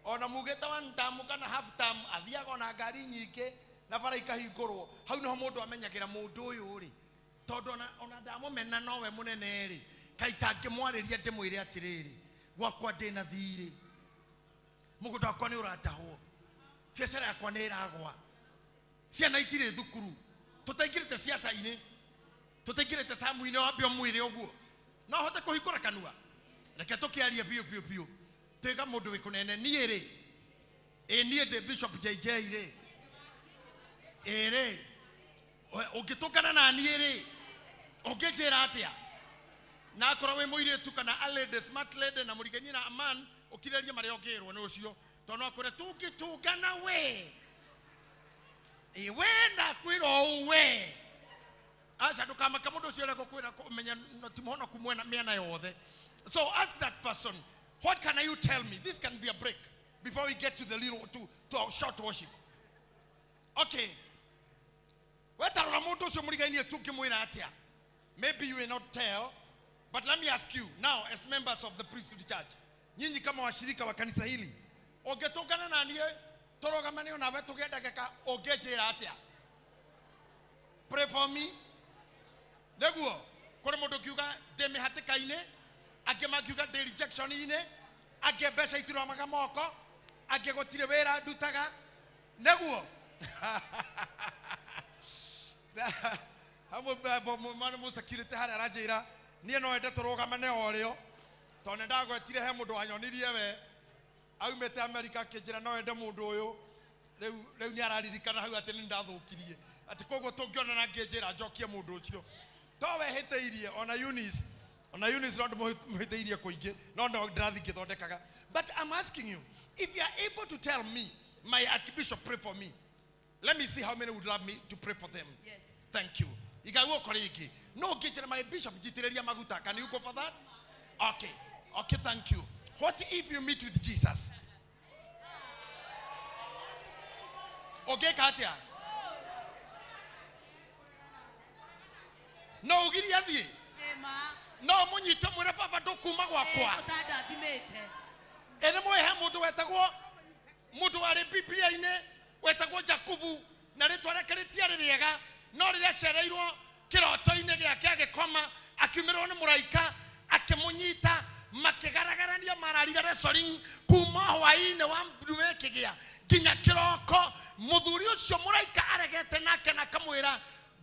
Ona mugĩte one term kana half term, athiaga ona ngari nyingĩ na bara ikahingũrwo. Hau nĩho mũndũ amenyagĩra mũndũ ũyũ rĩ, tondũ ona ndamũmena nowe mũnene rĩ, kaĩ itangĩmwarĩria ndĩmwĩre atĩrĩrĩ, gwakwa ndĩna thirĩ, mũgũnda wakwa nĩ ũratahwo, biacara yakwa nĩ ĩragwa, ciana itirĩ thukuru, tũtaingĩrĩte ciaca-inĩ, tũtaingĩrĩte tamu-inĩ, wambe ũmwĩre ũguo. No hote kũhingũra kanua? Reke tũkĩarie biũ biũ biũ. Twĩga mũndũ wĩ kũnene, niĩ rĩ, ĩ niĩ ndĩ Bishop JJ rĩ, ĩ rĩ, ũngĩtũngana na niĩ rĩ, ũngĩnjĩra atĩa? Na akorwo wĩ mũirĩtu kana a lady, smart lady na mũriganie na a man, ũkirĩrĩrie marĩa ũngĩrwo nĩ ũcio. Tondũ no akwĩre tũngĩtũngana we, ĩ we ndakwĩra ũũ we. Aca ndũkamake mũndũ ũcio ũrĩa ngũkwĩra kũmenya no ti mũhonoku mĩena yothe. So ask that person, what can you tell me? This can be a break before we get to the little to our short worship. Okay. Wetarora mũndũ ũcio mũrigainie tu ũngĩmwĩra atĩa? Maybe you will not tell, but let me ask you now as members of the priesthood church. Nyinyi kama washirika wa kanisa hili, ũngĩtũngana na niĩ tũrũgamane onawe tũgĩe ndagĩka, ũngĩnjĩra atĩa? Pray for me. Nĩguo kũrĩ mũndũ ũkiuga ndĩ mĩhatĩka-inĩ, angĩ makiuga ndĩ rejection-inĩ, angĩ mbeca itiramaga moko, angĩ gũtirĩ wĩra ndutaga. Nĩguo hamwe mwana mũ security harĩa aranjĩra niĩ no ende tũrũgamane o rĩo, tondũ nĩ ndagwetire he mũndũ wanyonirie we aumĩte America akĩnjĩra no ende mũndũ ũyũ. Rĩu nĩ araririkana hau atĩ nĩ ndathũkirie, atĩ koguo tũngĩonana ngĩnjĩra njokie mũndũ ũcio. To wehĩtĩirie ona Eunice, ona Eunice no ndĩmũhĩtĩirie kũingĩ, no no ndĩrathiĩ ngĩthondekaga. But I'm asking you, if you are able to tell me, my archbishop, pray for me. Let me see how many would love me to pray for them. Yes. Thank you. Igaguo rĩngĩ. No ngĩnjĩra my bishop njitĩrĩria maguta. Can you go for that? Okay. Okay, thank you. What if you meet with Jesus? Ũngĩka atĩa? No ũgirie athiĩ? No mũnyite mwĩre baba ndũkuma gwakwa. Ũtandathimĩte. Ĩ nĩ mũĩ he mũndũ wetagwo, mũndũ warĩ Biblia-inĩ wetagwo Jakubu, na rĩtwa rĩake rĩtiarĩ rĩega, no rĩrĩa acereirwo kĩroto-inĩ gĩake agĩkoma, akiumĩrwo nĩ mũraika akĩmũnyita, makĩgaragarania mararire wrestling kuma hwaĩ-inĩ wa ndume ĩkĩgĩa nginya kĩroko. Mũthuri ũcio mũraika aregete nake na akamwĩra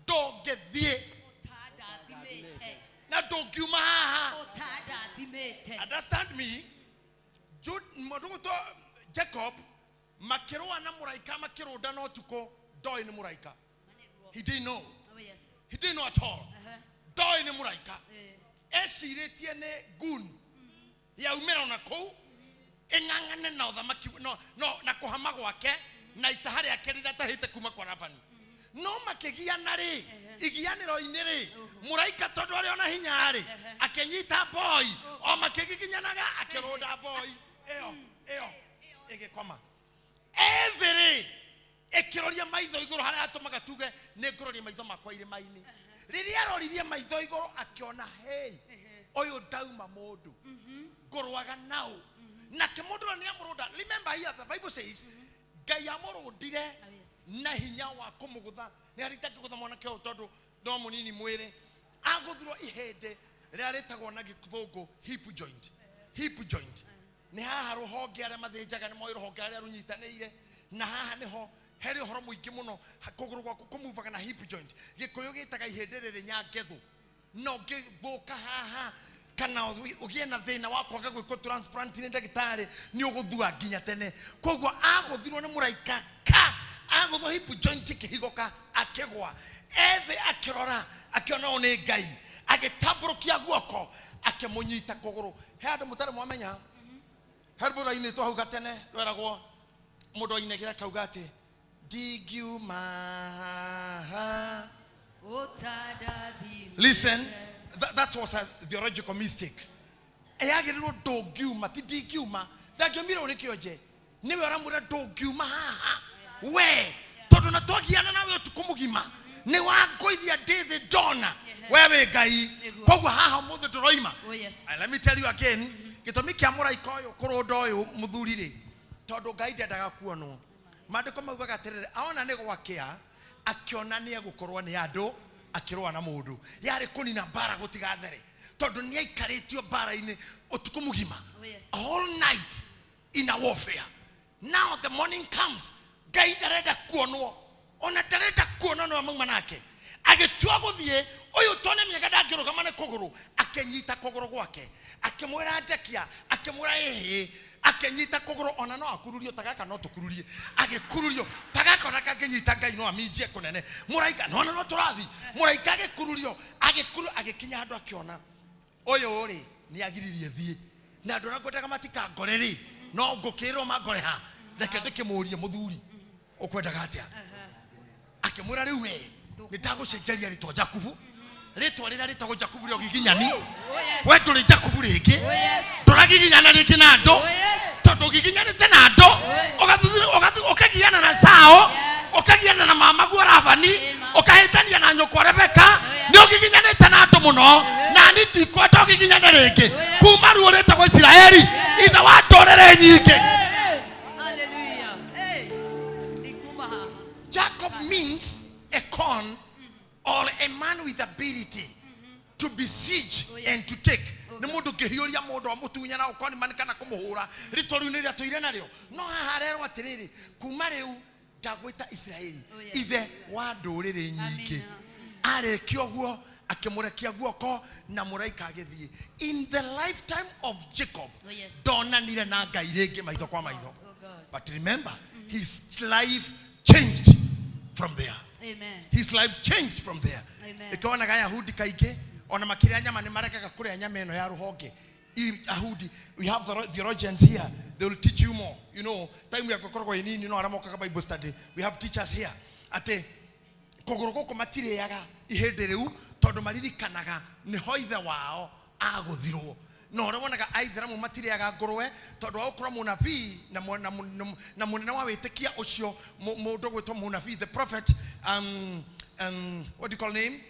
ndũngĩthiĩ Ũtandathimĩte. na ndũngiuma haha. Ũtandathimĩte. Understand me? Jude, mũndũ gwĩtwo Jacob makĩrũa na mũraika makĩrũndana ũtukũ, ndoĩ nĩ mũraika. He didn't know. Oh, yes. He didn't know at all. Ndoĩ nĩ mũraika. Ecirĩtie nĩ gun yaumĩra ona kũu ĩng'ang'ane na ũthamaki no, no, na kũhama gwake na itaha rĩake rĩrĩa atahĩte kuma kwa Labani. No makĩgiana rĩ, igianĩro-inĩ rĩ, mũraika tondũ arĩ ona hinya rĩ, akĩnyita boy, o makĩgiginyanaga akĩrũnda boy ĩyo ĩyo ĩgĩkoma. Ethĩ rĩ, ĩkĩroria maitho igũrũ harĩa atũmaga tuge nĩ ngũroria maitho makwa irĩma-inĩ. Rĩrĩa aroririe maitho igũrũ akĩona, hey, ũyũ ndauma mũndũ ngũrũaga nao. Nake mũndũ ũrĩa nĩamũrũnda. Remember here the Bible says Ngai amũrũndire na hinya wa kũmũgũtha. Nĩ harĩ itangĩgũtha mwanake ũyũ tondũ no mũnini mwĩrĩ. Agũthirwo ihĩndĩ rĩrĩa rĩtagwo na gĩthũngũ hip joint. Hip joint. Nĩ haha rũhonge arĩa mathĩnjaga nĩ moĩ rũhonge rũrĩa rũnyitanĩire, na haha nĩho harĩ ũhoro mũingĩ mũno. Kũgũrũ gwaku kũmuvaga na hip joint. Gĩkũyũ gĩtaga ihĩndĩ rĩrĩ nyangethũ. No ũngĩthũka haha kana ũgĩe na thĩna wa kwaga gwĩkwo transplant nĩ ndagĩtarĩ, nĩ ũgũthua nginya tene. Koguo agũthirwo nĩ mũraika ka agũthwo hip joint ĩkĩhigũka akĩgwa. Ethĩ akĩrora akĩona ũyũ nĩ Ngai, agĩtambũrũkia guoko akĩmũnyita kũgũrũ. He andũ mũtarĩ mwamenya, he rwĩmbo rwainĩtwo hau gatene rweragwo mũndũ ainegera akauga atĩ ndingiuma haha. Ũtandathimĩte. Listen, that was a theological mistake. Eyagĩrĩrwo ndũngiuma, ti ndingiuma. Ndangĩumire ũũ nĩ kĩonje. Nĩwe ũramwĩra ndũngiuma haha. We, tondũ na twagiana nawe ũtukũ mũgima, nĩ wangũithia ndĩ thĩ ndona. We wĩ Ngai. Koguo haha ũmũthĩ ndũroima. Oh, yes. And let me tell you again, gĩtũmi kĩa mũraika ũyũ kũrũnda ũyũ mũthuri rĩ, tondũ Ngai ndendaga kuonwo. Maandĩko maugaga atĩrĩrĩ, aona nĩ gwakĩa, akĩona nĩ egũkorwo nĩ andũ, akĩrũa na mũndũ. Yarĩ kũnina mbara gũtigathere, tondũ nĩ aikarĩtio mbara-inĩ ũtukũ mũgima. Oh, yes. All night in a warfare. Now the morning comes, Ngai ndarenda kuonwo, ona ndarenda kuonwo nĩwe mauma nake. Agĩtua gũthiĩ, ũyũ tondũ nĩ mĩega ndangĩrũgama nĩ kũgũrũ, akĩnyita kũgũrũ gwake, akĩmwĩra njekia, akĩmwĩra ĩhĩ, akĩnyita kũgũrũ, ona no akururio ta gaka no tũkururie, agĩkururio ta gaka ona kangĩnyita Ngai no aminjie kũnene. Mũraika, no, no, no tũrathi. Mũraika agĩkururio, agĩkururio, agĩkinya handũ akĩona ũyũ rĩ nĩ agiririe thiĩ, na andũ arĩa ngwendaga matikangore rĩ, no ngũkĩrwo mangore ha, reke ndĩkĩmũrie mũthuri ũkwendaga atĩa. Akĩmwĩra rĩu we nĩ ndagũcenjeria rĩtwa Jakubu, rĩtwa rĩrĩa rĩtagwo Jakubu rĩa ũgiginyani. We ndũrĩ Jakubu rĩngĩ, ndũragiginyana rĩngĩ na andũ, tondũ ũgiginyanĩte na andũ, ũkagiana na Saũ, ũkagiana na mamaguo Labani, ũkahĩtania na nyũkwa Rebeka, nĩ ũgiginyanĩte na andũ mũno, na niĩ ndikwenda ũgiginyane rĩngĩ. Kuma ruo rĩtagwo Isiraeli, ithe wa ndũrĩrĩ nyingĩ. Hallelujah. Hey. Ndikuma haha. Jacob means a con or a man with ability. To besiege Oh, yes. and to take. Nĩ mũndũ ũngĩhiũria mũndũ amũtunye na ũkonimani kana kũmũhũra. Rĩtwa rĩu nĩ rĩatũire narĩo. No haha arerwo atĩrĩrĩ, kuma rĩu ndagwĩta Isiraeli, Oh, yes. ithe wa ndũrĩrĩ nyingĩ. Amina. Arĩkia ũguo akĩmũrekia guoko na mũraika agĩthiĩ. In the lifetime of Jacob, Oh, yes. ndonanire na Ngai rĩngĩ maitho kwa maitho. Oh, God. But remember, his life changed from there. Amen. His life changed from there. Amen. Ĩkĩonaga Ayahudi kaingĩ ona makĩrĩa nyama nĩ maregaga kũrĩa nyama ĩno ya rũhonge. Ahudi, we have the theologians here. They will teach you more. You know, time ya gũkoragwo ĩ nini no arĩa mokaga Bible study. We have teachers here. Atĩ kũgũrũ gũkũ matirĩaga ihĩndĩ rĩu tondũ maririkanaga nĩho ithe wao agũthirwo. Na ũrĩa wonaga aithĩramu matirĩaga ngũrwe tondũ wa gũkorwo mũnabii na na mũnene wa wĩtĩkia ũcio mũndũ ũgwĩtwo mũnabii, the prophet, what do you call name?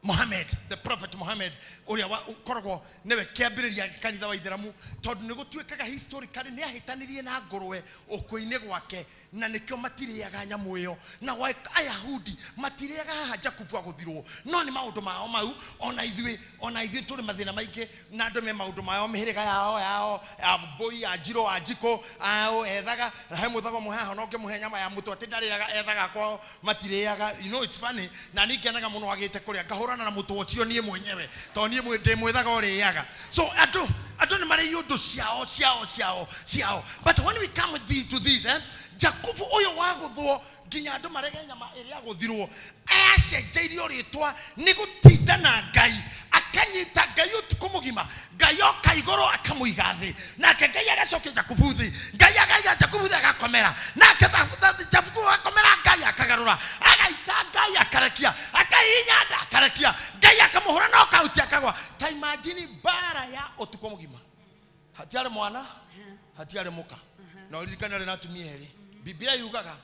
Muhammad, the prophet Muhammad, ũrĩa ũkoragwo nĩwe kĩambĩrĩria kanitha wa Ithĩramu, tondũ nĩ gũtuĩkaga historically nĩ ahĩtanirie na ngũrwe ũkũ-inĩ gwake, na nĩkĩo matirĩaga nyamũ ĩyo. Na Ayahudi matirĩaga haha Jakubu agũthirwo, no nĩ maũndũ mao mau. Ona ithuĩ tũrĩ mathĩna maingĩ na andũ me maũndũ mao, mĩhĩrĩga yao yao ya mbũi, ya njirũ, ya njikũ, ao ethaga he mũthago mũhe haha, na ũngĩmũhe nyama ya mũtũ atĩ ndarĩaga, ethaga kwao matirĩaga. You know, it's funny, na niĩ ngenaga mũno agĩte kũrĩa, ngahũrana na mũtũ ũcio niĩ mwenyewe, tondũ niĩ ndĩ mwĩthaga ũrĩaga. So andũ nĩ marĩ iũndũ ciao ciao ciao ciao. But when we come to this, Jakubu ũyũ wagũthwo nginya andũ marege nyama ĩrĩa agũthirwo, acenjeirio rĩtwa nĩ gũtinda na Ngai, akanyita Ngai ũtukũ mũgima, Ngai oka igũrũ akamũiga thĩ, nake Ngai agacokia Jakubu thĩ, Ngai agaiga Jakubu thĩ agakomera, nake Jakubu agakomera Ngai akagarũra, agaita Ngai akarekia, akahihinya nda akarekia, Ngai akamũhũra na okauti akagwa. Ta imagine mbara ya ũtukũ mũgima, hatiarĩ mwana, hatiarĩ mũka, na ũririkane arĩ na atumia erĩ. Biblia yugaga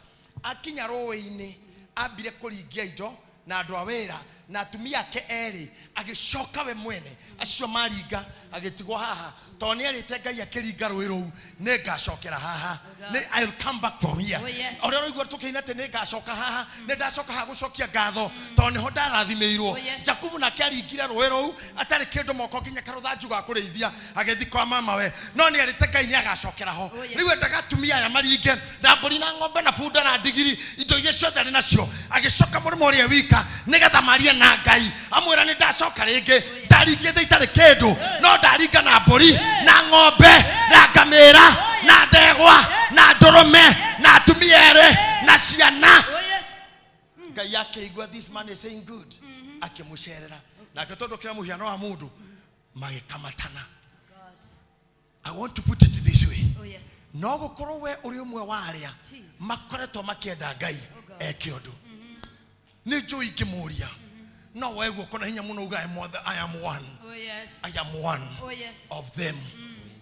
akinya rũĩ-inĩ ambire kũringia indo na andũ a wĩra na atumia ake erĩ, agĩcoka we mwene, acio maringa agĩtigwo haha, tondũ nĩ erĩte Ngai akĩringa rũĩ rũu, nĩ ngacokera haha, nĩ I'll come back from here. Oh, yes. Ũrĩa ũraigua tũkĩina atĩ nĩ ngacoka haha, nĩ ndacoka haha gũcokia ngatho tondũ nĩho ndarathimĩirwo. Oh, yes. Jakubu nake aringire rũĩ rũu atarĩ kĩndũ moko nginya karũthanju ga kũrĩithia, agĩthiĩ kwa mama we, no nĩ erĩte Ngai nĩ agacokera ho. Oh, yes. Rĩu endaga atumia aya maringe na mbũri na ng'ombe na bunda na ndigiri, indo iria ciothe arĩ nacio, agĩcoka mũrĩmo ũrĩa wika nĩgetha marie na Ngai, amwĩra nĩ ndacoka rĩngĩ, ndaringĩte itarĩ kĩndũ, no ndaringa na mbũri na ng'ombe na ngamĩra na ndegwa na ndũrũme na atumia erĩ na ciana. Oh, yes. Ngai akĩigua this man is saying good, akĩmũcerera nake tondũ kĩra mũhiano wa mũndũ magĩkamatana. God. I want to put it this way. Oh, yes. No gũkorwo we ũrĩ ũmwe wa arĩa Jesus. makoretwo makĩenda Ngai God. eke ũndũ. Nĩ njũĩ ingĩmũria, no woe guoko na hinya mũno uga, I am one. Oh, yes. I am one Oh, yes. of them.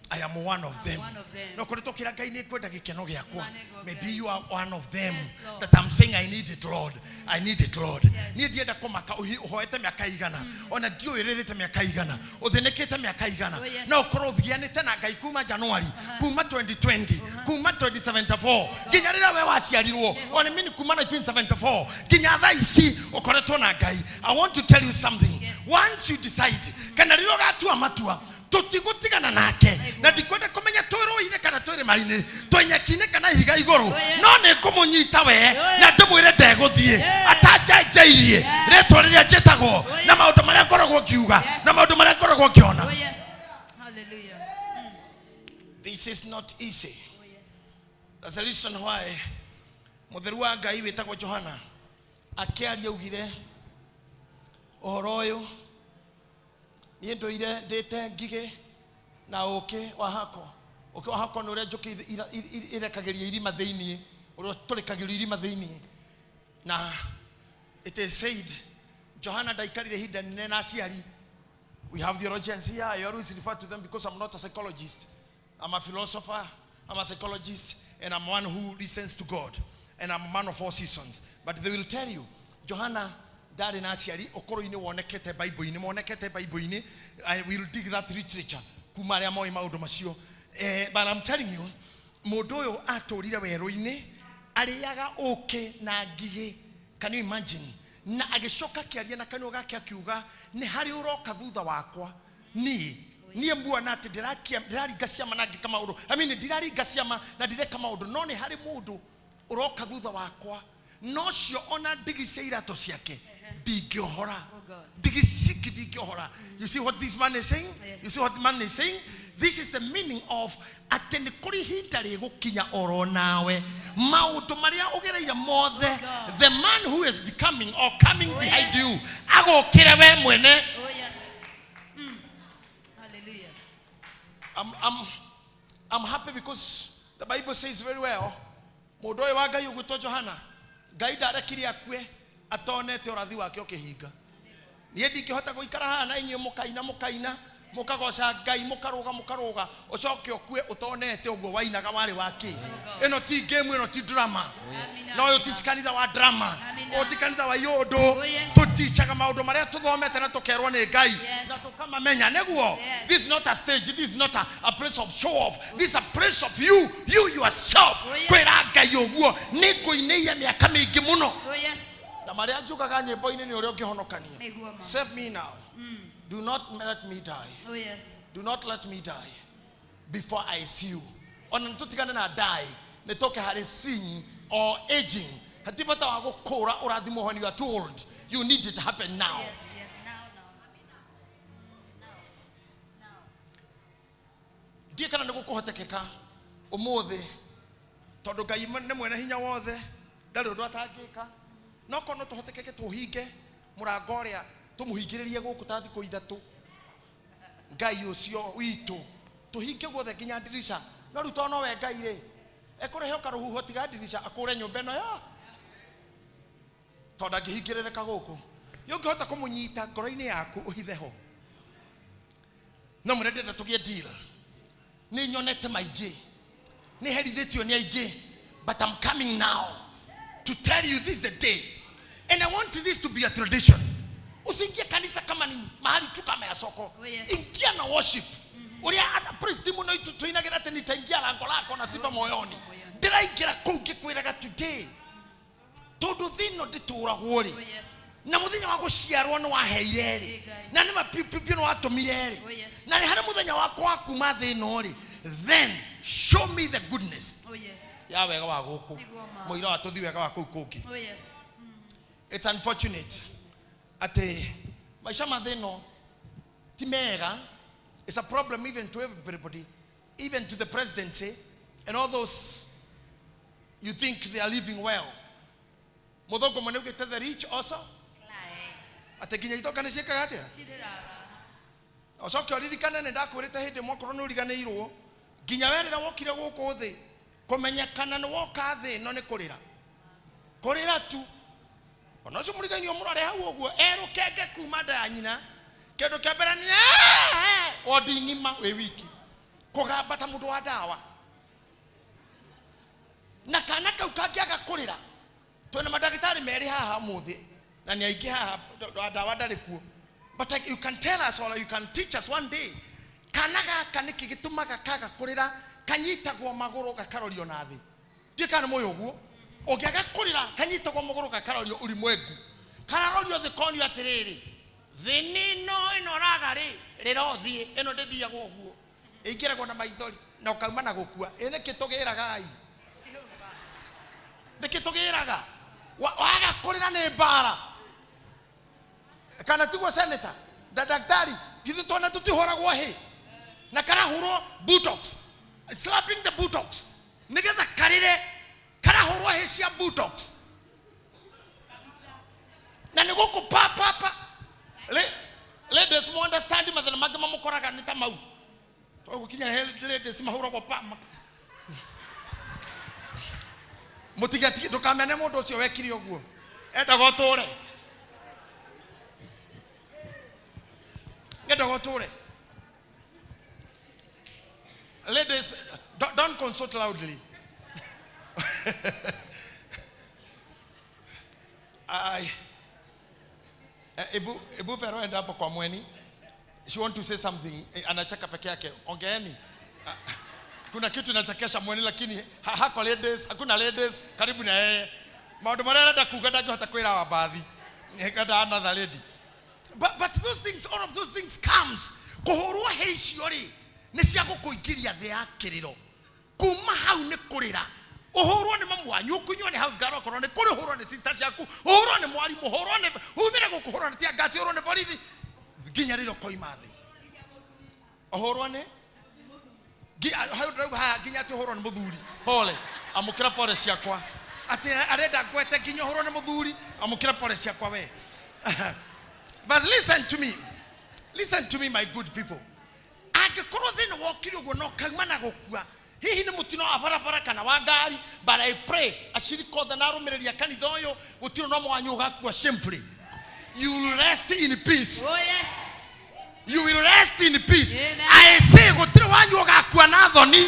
I am one of them. one of them. No koretwo kĩra Ngai nĩ ngwenda gĩkeno gĩakwa. Nĩ Maybe you are one of them Yes, Lord. that I'm saying I need it, Lord. I need it, Lord. Yes. Niĩ ndienda kũmaka ũhoete mĩaka igana, ona ndiũĩ rĩrĩte mĩaka igana, ũthĩnĩkĩte mĩaka igana. Oh, yes. No ũkorwo ũthianĩte na Ngai kuma January, kuma 2020, kuma 2074, nginya rĩrĩa we waciarirwo, ona mimi kuma 1974, nginya thaa ici ũkoretwo na Ngai. I want to tell you something. Yes. Once you decide, kana rĩrĩa ũgatua matua, tũtigũtigana nake, na ndikwenda kũmenya twĩ rũĩ-inĩ kana twĩ rĩma-inĩ, twĩ nyeki-inĩ kana ihiga igũrũ, no nĩ ngũmũnyita we na ndĩmwĩre ndegũthiĩ atanjenjeirie rĩtwa rĩrĩa njĩtagwo na maũndũ marĩa ngoragwo ngiuga na maũndũ marĩa ngoragwo ngĩona. Oh, yes. Hallelujah. This is not easy. Oh, yes. That's the reason why mũtheru wa Ngai wĩtagwo Johana akĩaria augire ũhoro ũyũ, niĩ ndũire ndĩte ngigĩ na ũkĩ wa hakwa. Ũkĩ wa hakwa nĩ ũrĩa njũkĩ irekagĩria irima thĩinĩ, ũrĩa ũtũrĩkagĩrio irima thĩinĩ. Na it is said Johana ndaikarire ihinda inene na aciari. We have theologians here. I always refer to them because I'm not a psychologist. I'm a philosopher, I'm a psychologist, and I'm one who listens to God. And I'm a man of all seasons. But they will tell you, Johana ndarĩ na aciari, ũkũrũ-inĩ wonekete Bible-inĩ, monekete Bible-inĩ. I will dig that literature kuma arĩa moĩ maũndũ macio. But I'm telling you, mũndũ ũyũ atũrire werũ-inĩ, arĩaga ũkĩ na ngigĩ. Can you imagine? Na agĩcoka akĩaria na kanua gake akiuga nĩ harĩ ũroka thutha wakwa niĩ niĩ muona atĩ ndĩraringa ciama na ngĩka maũndũ. I mean, ndiraringa ciama na ndireka maũndũ, no nĩ harĩ mũndũ ũroka thutha wakwa, nocio ona ndigi cia iratũ ciake ndingĩohora. Ndigi ciki ndingĩohora. You see what this man is saying? You see what the man is saying? This is the meaning of atĩ nĩ kũrĩ ihinda rĩgũkinya oro nawe maũndũ marĩa ũgereire mothe, the man who is becoming or coming behind you agũkĩre we mwene. Oh yes. Hallelujah. I'm happy because the Bible says very well, mũndũ ũyũ wa Ngai ũgwĩtwo Johana, Ngai ndarekire akue atonete ũrathi wake ũkĩhinga. Niĩ ndingĩhota gũikara haha na inyuĩ mũkaina mũkaina mũkagoca Ngai mũkarũga mũkarũga ũcoke ũkue ũtonete ũguo wainaga warĩ wa kĩ. Ĩno ti game, ĩno ti drama. No ũyũ ti kanitha wa drama, ũyũ ti kanitha wa iũndũ. Tũticaga maũndũ marĩa tũthomete na tũkerwo nĩ Ngai na tũkamamenya nĩguo. This is not a stage, this is not a place of show off. This is a place of you yourself kwĩra Ngai ũguo nĩ ngũinĩire mĩaka mĩingĩ mũno. Oh yes. Na marĩa njugaga nyĩmbo-inĩ nĩ ũrĩa ũngĩhonokania. Nĩguo ma. Save me now. Do not let me die. Oh yes. Do not let me die before I see you. Ona nĩtũtigane na die, nĩtũke harĩ seeing or aging. Hati bata wa gũkũra ũrathimwo when you are too old. You need it to happen now. Yes, yes, now, now. Ndiĩ kana nĩ gũkũhotekeka ũmũthĩ tondũ Ngai nĩ mwene hinya wothe, ndarĩ ũndũ atangĩka. No korwo no tũhotekeke tũhinge mũrango ũrĩa tũmũhingĩrĩrie gũkũ ta thikũ ithatũ, Ngai ũcio witũ tũhinge guothe nginya ndirica. No rĩu tondũ nowe Ngai rĩ, ekũrehe o karũhuho tiga ndirica akũre nyũmba ĩno ya tondũ ndangĩhingĩrĩrĩka gũkũ. Ũngĩhota kũmũnyita ngoro-inĩ yaku ũhithe ho. No mwĩre ndĩrenda tũgĩe deal. Nĩ nyonete maingĩ, nĩ herithĩtio nĩ aingĩ, but I'm coming now to tell you this is the day, and I want this to be a tradition. Usiingie kanisa kama ni mahali tu kama ya soko. Oh, yes. Ingia na worship. Uria hata praise team no itu tuinagira ati nitaingia lango lako na sifa moyoni. Ndiraingira kuu ngikwiraga today. Tondu thino ndituragwo ri. Oh yes. Na muthenya wa guciarwo ni waheire ri. Na ni mapipipi ni watumire ri. Oh, yes. Na ni hari muthenya wakwa wa kuma thino ri. Then show me the goodness. Oh yes. Ya wega wa guku. Nĩguo ma. Muira wa tuthi wega wa kuu kungi. Oh yes. It's unfortunate ati maisha ma thino ti mega. It's a problem even to everybody, even to the presidency and all those you think they are living well. Muthongo mwene ugite the rich also ati nginya itonga nĩ ciĩkaga atĩa? Ũcoke ũririkane nĩ ndakwĩrĩte hĩndĩ ĩmwe okorwo nĩ ũriganĩirwo, nginya we rĩrĩa wokire gũkũ thĩ kũmenya kana nĩ woka thĩ ĩno nĩ kũrĩra kũrĩra tu. Ona ũcio mũriganio mũrore hau ũguo erũkenge kuma nda ya nyina, kĩndũ kĩa mbere nĩ wondi ng'ima wĩ wiki kũgamba ta mũndũ wa ndawa. Na kana kau kangĩaga kũrĩra, twĩna mandagĩtarĩ merĩ haha ũmũthĩ na nĩ aingĩ haha, wa ndawa ndarĩ kuo. But like, you can tell us or you can teach us one day, kana gaka nĩkĩ gĩtũmaga kaga kũrĩra, kanyitagwo magũrũ gakarorio na thĩ. Ndiũĩ kana nĩ mũĩ ũguo. Ũngĩaga kũrĩra kanyitagwo magũrũ gakarorio ulimwengu, kararorio thĩ konio atĩrĩrĩ, thĩ nĩno ĩno ũraga rĩ, rĩra ũthiĩ, ĩno ndĩthiagwo ũguo, ĩingĩragwo na maithori na ũkauma na gũkua. Ĩ nĩkĩ tũgĩraga ai? Nĩkĩ tũgĩraga? Waga kũrĩra nĩ mbara. Kana tiguo senator na daktari, githĩ twana tũtihũragwo hĩ na karahũrwo buttocks, slapping the buttocks nĩgetha karĩre, karahũrwo hĩ cia buttocks na nĩ gũkũ pa pa pa. Ladies mo understand mathĩna mangĩ mamũkoraga nĩ ta mau. Tondũ gũkinya he ladies mahũragwo pa ma. Mũtigatige, ndũkamene mũndũ ũcio wekire ũguo, endaga ũtũre, endaga ũtũre. Ladies, don't consult loudly. Ebu Vero enda hapo kwa Mweni. She want to say something. Anacheka peke yake. Ongeeni. Kuna kitu inachekesha Mweni lakini hako ladies, hakuna ladies karibu na yeye. Maũndũ marĩa arenda kuga ndangĩhota kwĩra wa baadhi. Nĩngenda another lady. But those things, all of those things comes. Kũhũrwo hĩ icio rĩ, nĩ cia gũkũingĩria thĩ ya kĩrĩro. Kuma hau nĩ kũrĩra. Ũhũrwo nĩ mamu wanyu, ũkunywo nĩ house girl okorwo nĩ kũrĩ, ũhũrwo nĩ sister ciaku, ũhũrwo nĩ mwarimũ, ũhũrwo nĩ umĩre gũkũ, ũhũrwo nĩ tear gas, ũhũrwo nĩ borithi, nginya rĩrĩa ũkoima thĩ. Ũhũrwo nĩ hau ndĩrauga haha nginya atĩ ũhũrwo nĩ mũthuri. Pole, amũkĩra pole ciakwa. Atĩ arenda ngwete nginya ũhũrwo nĩ mũthuri, amũkĩra pole ciakwa we. But listen to me. Listen to me, my good people. Angĩkorwo thĩna wokire ũguo na ũkauma na gũkua, hihi nĩ mũtino wa barabara kana wa ngari, but I pray acirika othe na arũmĩrĩri a kanitha ũyũ, gũtirĩ na ũmwe wanyu ũgakua shamefully. You will rest in peace. Oh yes. You will rest in peace. Amen. I say gũtirĩ wanyu ũgakua na thoni,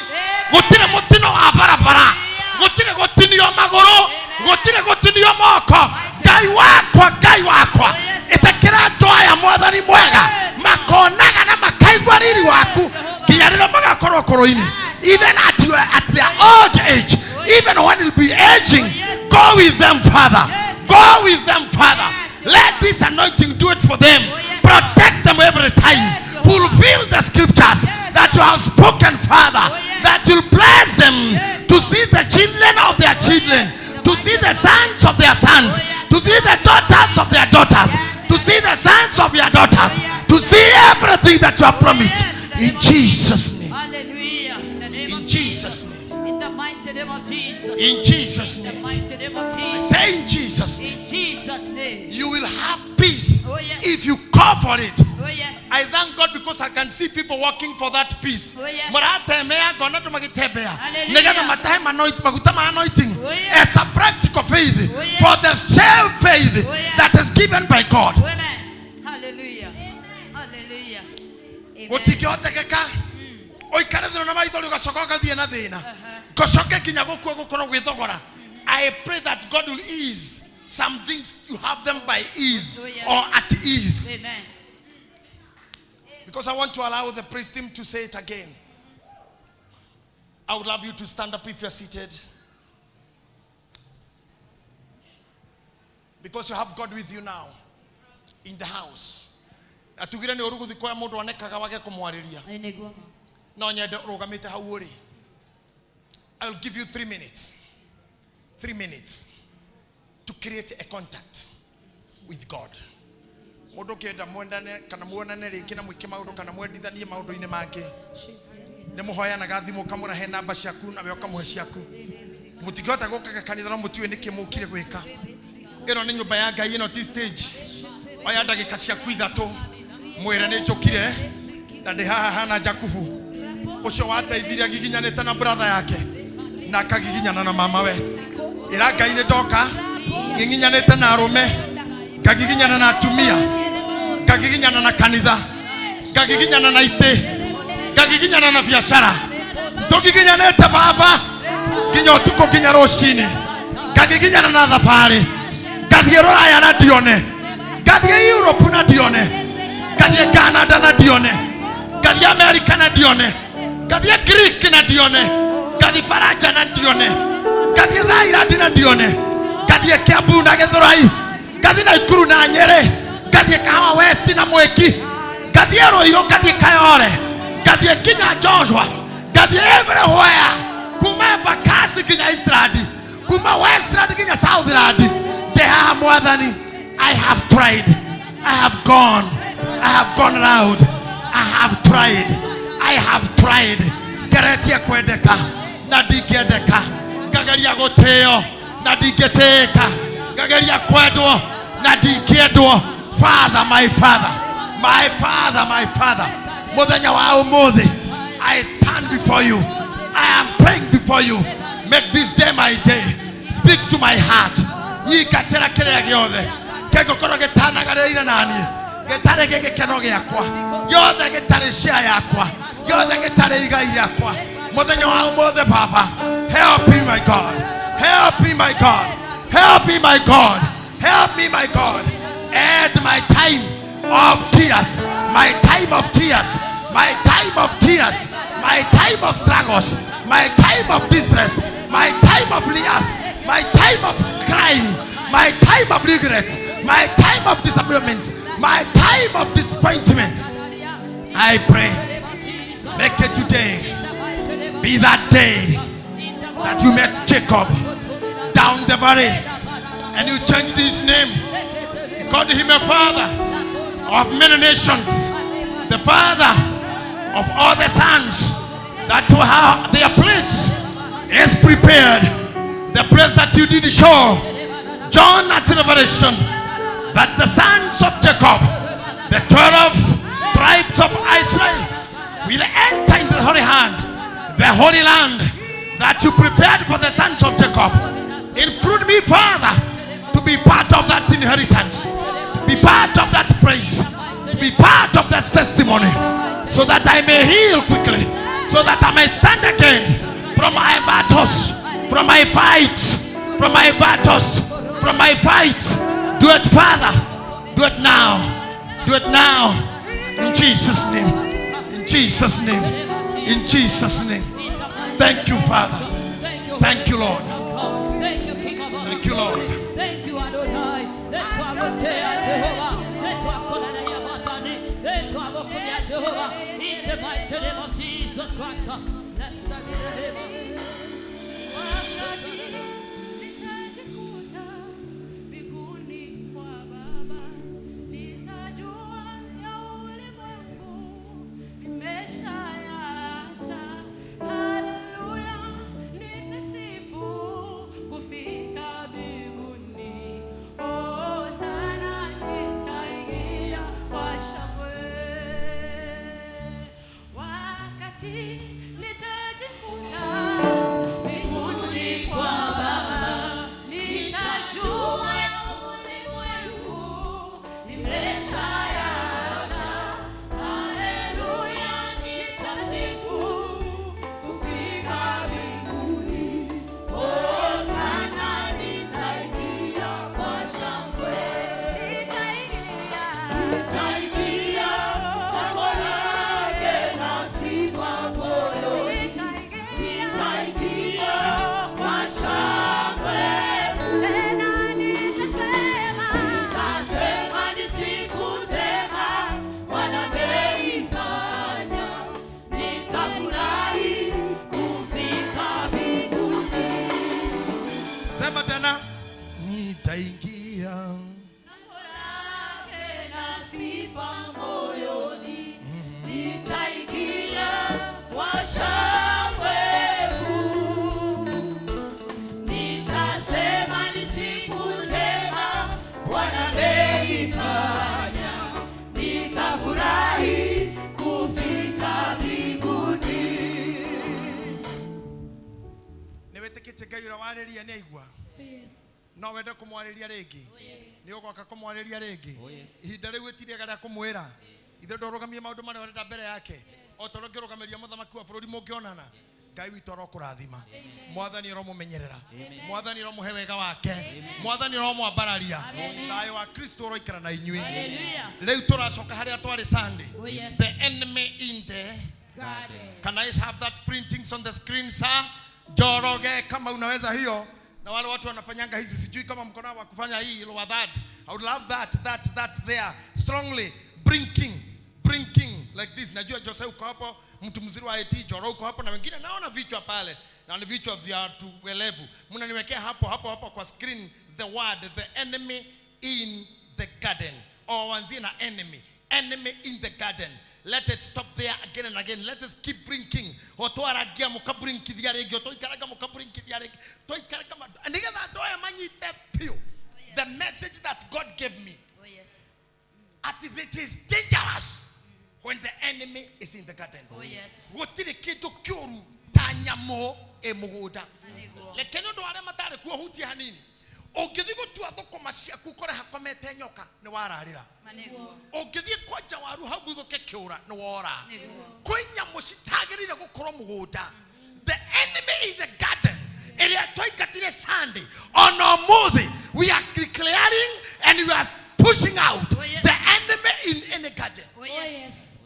gũtirĩ mũtino wa barabara, gũtirĩ gũtinio magũrũ, gũtirĩ gũtinio moko. Ngai wakwa, Ngai wakwa, ĩtĩkĩra andũ aya mwathani mwega, makonaga na makaigua riri waku nginya rĩrĩa magakorwo kũrũ-inĩ. Even at their old age, even when you'll be aging, go with them, Father. Go with them, Father. Let this anointing do it for them. Protect them every time. Fulfill the scriptures that you have spoken, Father, that you'll bless them to see the children of their children, to see the sons of their sons, to see the daughters of their daughters, to see the sons of your daughters, to see everything that you have promised. In Jesus' name. Hallelujah. In the name In of Jesus' name. In the mighty name of Jesus. In Jesus' In the name. mighty name of Jesus. Say in Jesus' name. In Jesus' name. You will have peace Oh, yes. if you call for it. Oh yes. I thank God because I can see people working for that peace. Oh, yes. Maratemea ngona andũ magĩtembea Hallelujah. nĩgetha matahe maguta ma anointing Oh, yes. as a practical faith Oh, yes. for the same faith Oh, yes. that is given by God. Amen. Hallelujah. Hallelujah. Amen. Gũtingĩhotekeka ũikare thĩna na maithori ũgacoka ũgathiĩ na thĩna ngũcoke nginya gũkua gũkorwo gwĩ thogora. I pray that God will ease some things, you have them by ease Oh, yes. or at ease. Amen. Because I want to allow the priest team to say it again. I would love you to stand up if you're seated. Because you have God with you now in the house. Atugire nĩ ũru gũthiĩ kũrĩa mũndũ anekaga wage kũmwarĩria. Nĩguo. No nyende ũrũgamĩte hau ũrĩ. I will give you 3 minutes. 3 minutes to create a contact with God. Mũndũ ũngĩenda mwendane kana muonane rĩngĩ na mwĩke maũndũ kana mwendithanie maũndũ-inĩ mangĩ, nĩ mũhoyanaga thimũ ũkamũrahe namba ciaku nawe ũkamũhe ciaku. Mũtingĩhota gũkaga kanitha no mũtiũĩ nĩkĩ mũkire gwĩka. Ĩno nĩ nyũmba ya Ngai, ĩno ti stage. Oya ndagĩka ciaku ithatũ mwĩre nĩ njũkire na ndĩ haha hana Jakubu ũcio wateithirie agiginyanĩte na brother yake na akagiginyana na mamawe. Ĩra Ngai nĩ ndoka ngiginyanĩte na arũme, ngagiginyana na atumia, ngagiginyana na kanitha, ngagiginyana na itĩ, ngagiginyana na biacara, tũgiginyanĩte baba nginya ũtukũ nginya rũcinĩ, ngagiginyana na thabarĩ, ngathiĩ rũraya na ndione, ngathiĩ Europe na ndione, ngathiĩ Canada na ndione, ngathiĩ America na ndione, ngathiĩ Greek na ndione, ngathiĩ Faranja na ndione, ngathiĩ Thailand na ndione, ngathiĩ Kiambu na Gĩthũrai, ngathiĩ Naikuru na Nyĩrĩ, ngathiĩ Kahawa West na Mwĩki, ngathiĩ Ruiru, ngathiĩ Kayole, ngathiĩ nginya Joshua, ngathiĩ everywhere, kuma Embakasi nginya Eastland, kuma Westland nginya Southland. Ndĩ haha mwathani. I have tried, I have gone, I have gone round, I have tried, I have tried. Ngeretie kwendeka na ndingĩendeka, ngageria gũtĩo na ndingĩtĩĩka, ngageria kwendwo na ndingĩendwo. Father, my Father, my Father, my Father, mũthenya wa ũmũthĩ I stand before you. I am praying before you. Make this day my day. Speak to my heart. Nyingatĩra kĩrĩa gĩothe kĩngĩkorwo gĩtanagarĩire naniĩ, gĩtarĩ gĩgĩkeno gĩakwa, gĩothe gĩtarĩ share yakwa, gĩothe gĩtarĩ igai rĩakwa. Mũthenya wa ũmũthĩ Baba, help me my God, help me my God, help me my God, help me my God. End my time of tears, my time of tears, my time of tears, my time of struggles, my time of distress, my time of tears, my time of crying. my time of regret, my time of disappointment, my time of disappointment. I pray, make it today be that day that you met Jacob down the valley and you changed his name. You called him a father of many nations, the father of all the sons that to have their place is prepared, the place that you did show John at Revelation, that the sons of Jacob, the 12 tribes of Israel, will enter into the holy hand, the holy land that you prepared for the sons of Jacob. Include me, Father, to be part of that inheritance, to be part of that praise, to be part of that testimony, so that I may heal quickly, so that I may stand again from my battles, from my fights, from my battles, from my fights. Do it, Father. Do it now. Do it now. In Jesus' name. In Jesus' name. In Jesus' name. Thank you, Father. Thank you, Lord. Thank you, Lord. Thank you, Adonai. In the mighty name of Jesus Christ. Blessed be the name of Nitajikuta mbinguni kwa Baba, nitajua ya ulimwengu nimeshayaacha. Haleluya, nitasifu kufika mbinguni. Hosana, nitaingia kwa shangwe. Wakati nitajikuta mbinguni kwa Baba, nitajua ya ulimwengu nimeshayaacha. Haleluya, nitasifu kufika mbinguni. Hosana, nitaingia kwa shangwe. Nitaingia, nitaingia lango lake na sifa moyoni. Nitaingia kwa shangwe. Tena nitasema, nitasema ni siku njema Bwana ameifanya. Nitafurahi kufika mbinguni. Sema tena, nitaingia Lango lake na sifa moyoni. Nitaingia kwa shangwe kuu. Nitasema ni siku njema Bwana ameifanya. Nitafurahi kufika mbinguni. Nĩ wĩtĩkĩtie Ngai ũrĩa warĩria nĩ aigua? No wende kũmwarĩria rĩngĩ? Nĩ ũgoka kũmwarĩria rĩngĩ? Ihinda rĩu ĩtiriaga rĩa kũmwĩra ithe ndũrũgamie maũndũ marĩa ũrenda mbere yake, o ta ũrĩa ũngĩrũgamĩria mũthamaki wa bũrũri mũngĩonana. Ngai witũ arokũrathima, Mwathani aromũmenyerera, Mwathani aromũhe wega wake, Mwathani aromwambararia, thayũ wa Kristo ũroikara na inyuĩ. Rĩu tũracoka harĩa twarĩ Sunday. Oh, yes. The enemy in the Garden. Can I have that printings on the screen, sir? Njoroge, kama unaweza hiyo. Na wale watu wanafanyanga hizi, sijui kama mko nao wa kufanya hii lower that. I would love that there strongly blinking, blinking like this. Najua Jose uko hapo, mtu mzuri wa IT, Njoro uko hapo na wengine naona vichwa pale. Na ni vichwa vya watu welevu. Mnaniwekea hapo hapo hapo kwa screen the word the enemy in the garden. Or wanzie na enemy. Enemy in the garden. Let it stop there again and again. Let us keep blinking. Otwaragia mukablinkithia rĩngĩ, otwaikaraga mukablinkithia rĩngĩ, twaikaraga nĩgetha andũ aya manyite piũ the message that God gave me. Oh, yes. At it is dangerous when the enemy is in the garden. Oh, yes. Gũtirĩ kĩndũ kĩũru ta nyamũ ĩ mũgũnda. Reke nĩ ũndũ wa arĩa matarĩ kuo hutie hanini. Ũngĩthiĩ gũtua thũkũma ciaku ũkore hakomete nyoka nĩ wararĩra. Manĩguo. Ũngĩthiĩ kwanja waru hau buthũke kĩũra nĩ wora. Nĩguo. Kwĩ nyamũ citagĩrĩire gũkorwo mũgũnda. The enemy in the garden ĩrĩa twaingatire Sunday, ona ũmũthĩ we are declaring and we are pushing out Oh, yes. the enemy in any garden. Oh, yes.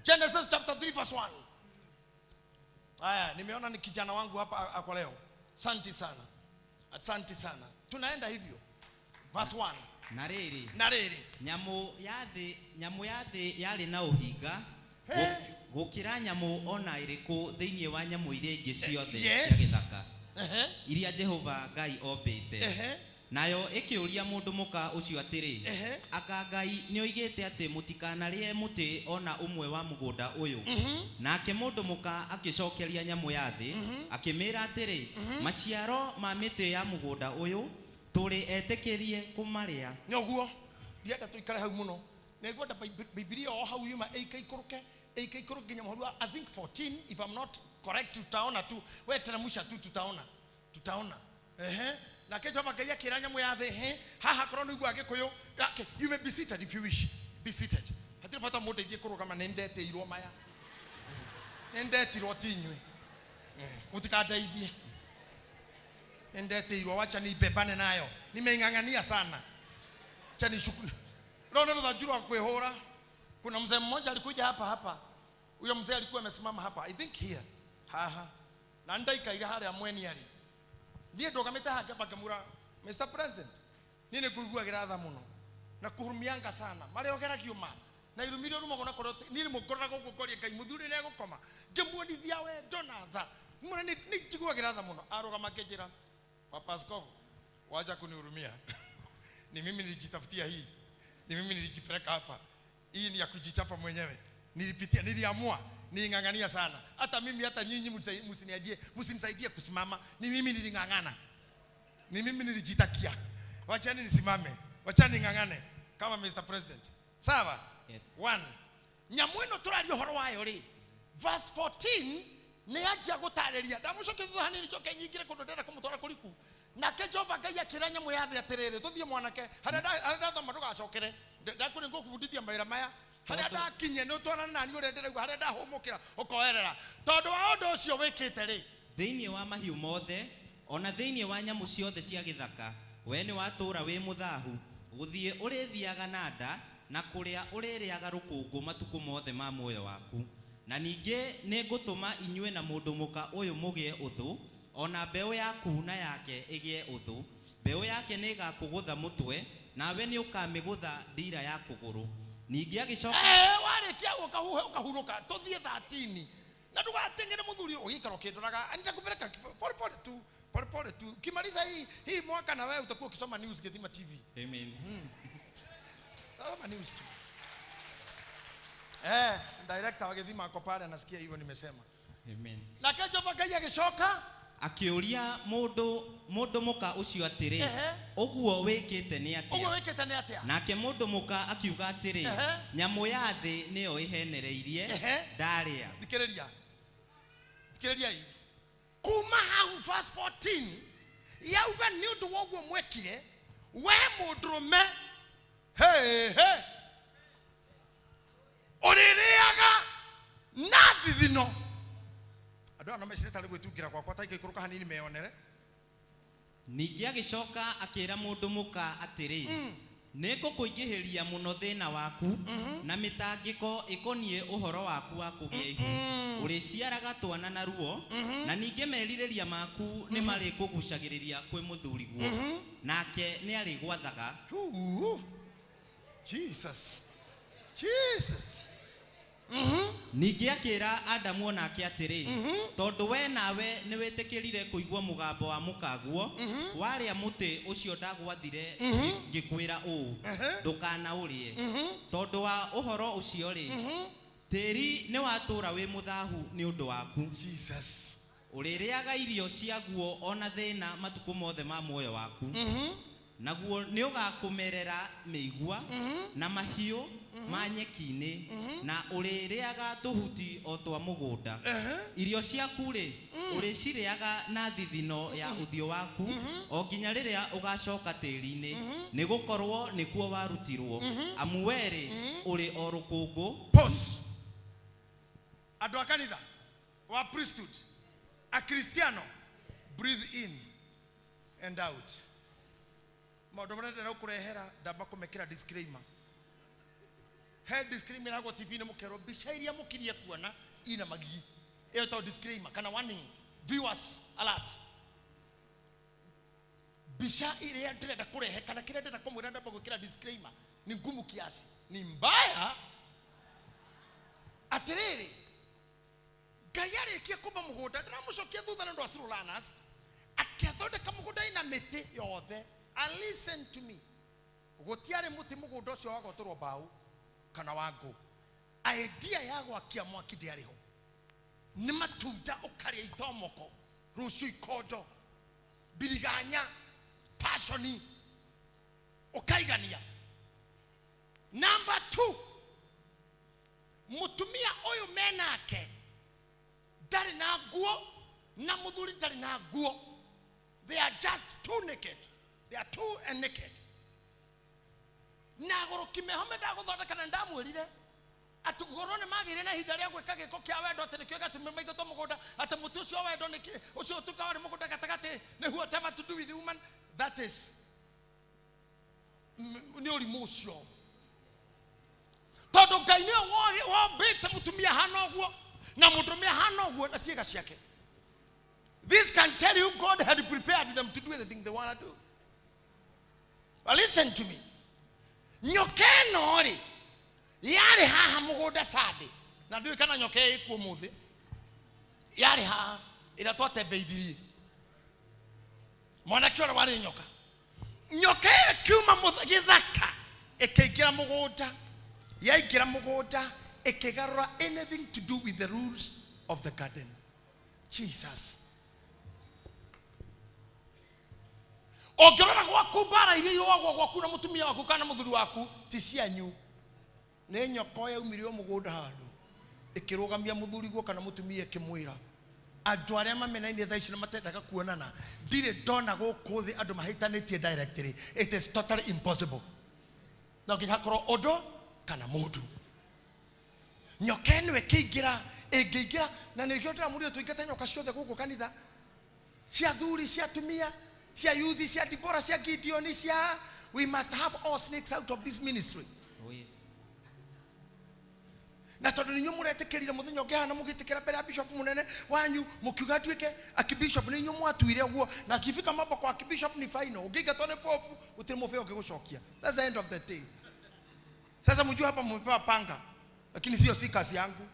Genesis chapter 3 verse 1. Haya, nimeona ni kijana wangu hapa ako leo. Asante sana. Asante sana. Tunaenda hivyo. Verse 1. Na rĩrĩ, Na rĩrĩ. Nyamũ ya thĩ yarĩ na ũhinga gũkĩra nyamũ ona ĩrĩkũ thĩinĩ wa nyamũ iria ingĩ ciothe cia gĩthaka iria Jehova Ngai ombĩte. Nayo ĩkĩũria mũndũ mũka ũcio atĩrĩ, anga Ngai nĩoigĩte atĩ mũtikanarĩe mũtĩ ona ũmwe wa mũgũnda ũyũ? Nake mũndũ mũka akĩcokeria nyamũ ya thĩ akĩmĩĩra atĩrĩ, maciaro ma mĩtĩ ya mũgũnda ũyũ tũrĩ etĩkĩrie kũmarĩa. Nĩ ũguo ndienda tũikare hau mũno, nĩngwenda Bibilia o hau yuma ĩikũrũke ĩikũrũke nginya mũhari wa I think 14 if I'm not correct, tutaona tu, we teremsha tu, tutaona. Ehe. Nake Jehova Ngai akĩra nyamũ ya thĩ, he haha korwo nĩ igua Gĩkũyũ, you may be seated if you wish, be seated. Hatirĩ bata mũndũ aingĩ kũrũgama, nĩ ndetĩirwo maya, nĩ ndetirwo ti inyuĩ, mũtikandeithie, nĩ ndetĩirwo, wacha nibebane nayo, nimeing'ang'ania sana, acha nishukuru. Roho rũthanju rwa kwĩhũra. Kuna mzee mmoja alikuja hapa hapa, huyo mzee alikuwa amesimama hapa, I think here haha, na ndaikaire harĩa mweni arĩ. Niĩ ndũgamĩte haha ngĩamba ngĩmwĩra, Mr. President, niĩ nĩ ngũiguagĩra tha mũno na kũhurumianga sana marĩa ũgeragio ma na irumi iria ũrumagwo na korwo niĩ rĩmwe ngororaga ũguo ngoria Ngai mũthuri nĩ egũkoma, ngĩmuonithia wendo na tha, ngĩmwĩra nĩ njiguagĩra tha mũno. Arũgama akĩnjĩra, Papa Askofu, wacha kunihurumia. Ni mimi nilijitafutia hii, ni mimi nilijipeleka hapa, hii ni ya kujichapa mwenyewe, nilipitia, niliamua, niling'ang'ania sana. Hata mimi, hata nyinyi msinisaidie kusimama, ni mimi niling'ang'ana, ni mimi nilijitakia. Wachani nisimame, wachani ning'ang'ane kama Mr. President. Sawa? Yes. 1. Nyamũ ĩno tũraria ũhoro wayo rĩ, verse 14 nĩ yanjia gũtarĩria. Ndamũcokia thutha hanini njoke nyingĩre kũndũ ndĩrenda kũmũtwara kũriku. Nake Jehova Ngai akĩra nyamũ ya thĩ atĩrĩrĩ, tũthiĩ mwanake, harĩa ndathoma ndũgacokere, ndakũrĩ ngũkũbundithia mawĩra maya, harĩa ndakinyia nĩ ũtwarane nani ũrĩa ndĩraigua, harĩa ndahũmũkĩra ũkoerera. Tondũ wa ũndũ ũcio wĩkĩte rĩ, thĩinĩ wa mahiũ mothe ona thĩinĩ wa nyamũ ciothe cia gĩthaka, we nĩ watũũra wĩ mũthahu, gũthiĩ ũrĩthiaga na nda na kũrĩa ũrĩrĩaga rũkũngũ matukũ mothe ma muoyo waku. Na ningĩ nĩngũtũma inyuĩ na mũndũ mũka ũyũ mũgĩe ũthũ, ona mbeũ yaku na yake ĩgĩe ũthũ. Mbeũ yake nĩĩgakũgũtha mũtwe, nawe nĩũkamĩgũtha ndira ya kũgũrũ. Ningĩ agĩcoka warĩkia ũkahurũka, tũthiĩ 13 na ndũgateng'ere mũthuri ũgĩikara ũkĩndoraga, nitakupeleka pole pole tu, pole pole tu. Ukimaliza hii mwaka na wewe utakuwa ukisoma news Githima TV. Amen. Soma news tu. Director wa Githima ako pale anasikia hivyo nimesema. Amen. Nake Jehova Ngai agĩcoka akĩũria mũndũ mũka ũcio atĩrĩ, ũguo wĩkĩte nĩ atĩa? Ũguo wĩkĩte nĩ atĩa? Nake mũndũ mũka akiuga atĩrĩ, nyamũ ya thĩ nĩyo ĩhenereirie, ndarĩa. Thikĩrĩria. Thikĩrĩria hii. Kuma hau verse 14 yauga nĩ ũndũ wa ũguo mwekire, we mũndũrũme, he he, ũrĩrĩaga na thithino. Andũ aya no mecirĩte tarĩ gwĩtungĩra gwakwa, ta ikĩikũrũka hanini meyonere. Ningĩ agĩcoka akĩra mũndũ mũka atĩrĩ, nĩngũkũingĩhĩria mũno thĩna waku na mĩtangĩko ĩkoniĩ ũhoro waku wa kũgĩa ihu. Ũrĩciaraga twana na ruo, na ningĩ merirĩria maku nĩ marĩkũgucagĩrĩria kwĩ mũthuriguo, nake nĩarĩgwathaga. Jesus. Jesus. Ningĩ akĩra Adamu onake atĩrĩ, tondũ we nawe nĩwĩtĩkĩrire kũigua mũgambo wa mũkaguo, warĩa mũtĩ ũcio ndagwathire ngĩkwĩra ũũ, ndũkanaũrĩe. Tondũ wa ũhoro ũcio rĩ, tĩĩri nĩwatũũra wĩ mũthahu nĩ ũndũ waku. Jesus. Ũrĩrĩaga irio ciaguo ona thĩna matukũ mothe ma muoyo waku. Naguo nĩũgakũmerera mĩigua na mahiũ ma nyeki-inĩ, na ũrĩrĩaga tũhuti o twa mũgũnda. Irio ciaku rĩ, ũrĩcirĩaga na thithino ya ũthiũ waku o nginya rĩrĩa ũgacoka tĩĩri-inĩ, nĩgũkorwo nĩkuo warutirwo. Amu we rĩ, ũrĩ o rũkũngũ. Pause. Andũ a kanitha wa priesthood, a Cristiano, breathe in and out. Maũndũ marĩa ndĩrenda gũkũrehera ndamba kũmekĩra disclaimer. He disclaimer ĩragwo TV-inĩ mũkerwo mbica iria mũkirie kuona ina magigi. Ĩyo ĩtagwo disclaimer kana warning, viewers alert. Mbica ĩrĩa ndĩrenda kũrehe kana kĩrĩa ndĩrenda kũmwĩra ndamba gwĩkĩra disclaimer ni ngumu kiasi, ni mbaya. Atĩrĩrĩ, Ngai arĩkia kũmba mũgũnda, ndĩramũcokia thutha nĩ ũndũ wa Siluranas, akĩathondeka mũgũnda ina mĩtĩ yothe. And listen to me, gũtiarĩ mũtĩ mũgũnda ũcio wa gwatũrwo mbaũ kana wa ngũ. Idea ya gwakia mwaki ndĩarĩ ho. Nĩ matunda ũkarĩa itomoko, rũciũ ikondo, biriganya, pasioni, ũkaigania. Number 2, mũtumia ũyũ menake ndarĩ na nguo na mũthuri ndarĩ na nguo. They are just too naked. They are too and naked. Na agũrũki meho mendaga gũthondeka na ndamwĩrire atĩ gũkorwo nĩ magĩire na ihinda rĩa gwĩka gĩko kĩa wendo atĩ nĩkĩo gĩatũmire maingatwo mũgũnda, atĩ mũtĩ ũcio wa wendo nĩkĩ, ũcio ũtuĩka warĩ mũgũnda gatagatĩ nĩ whatever to do with the woman, that is nĩ ũrimũ ũcio. Tondũ Ngai nĩwe wombĩte mũtumia ahana ũguo na mũndũrũme ahana ũguo na ciĩga ciake. This can tell you God had prepared them to do anything they want to do. But listen to me. Nyoka ĩno rĩ, yarĩ haha mũgũnda Sunday. Na ndiũĩ kana nyoka ĩkuo ũmũthĩ. Yarĩ haha ĩrĩa twatembeithirie. Mwanake ũrĩa warĩ nyoka. Nyoka ĩyo ĩkiuma gĩthaka ĩkĩingĩra mũgũnda. Yaingĩra mũgũnda ĩkĩgarũra anything to do with the rules of the garden. Jesus. Ũngĩrora gwaku mbara iria irũagwo gwaku na mũtumia waku kana mũthuri waku ti cianyu. Nĩ nyoka yaumire o mũgũnda handũ ĩkĩrũgamia mũthuri guo kana mũtumia ĩkĩmwĩra andũ arĩa mamenainie thaa ici na matendaga kuonana, ndirĩ ndona gũkũ thĩ andũ mahĩtanĩtie directly. It is totally impossible. No nginya hakorwo ũndũ kana mũndũ. Nyoka ĩno ĩkĩingĩra, ĩngĩingĩra, na nĩkĩo ndĩramũria tũingate nyoka ciothe gũkũ kanitha, cia athuri, cia atumia, cia yuthi, cia Dibora, cia Gideon, cia, we must have all snakes out of this ministry. Oh, yes. Na tondũ nĩ inyuĩ mũretĩkĩrire mũthenya ũngĩ hana mũgĩtĩkĩra mbere ya bishop mũnene wanyu mũkiuga atuĩke akibishop, nĩ inyuĩ mwatuire ũguo, na akifika mambo kwa akibishop ni final. Ũngĩingatwo nĩ pope gũtirĩ mũbĩa ũngĩgũcokia. That's the end of the day. Sasa mjue hapa mmepewa panga, lakini sio si kazi yangu.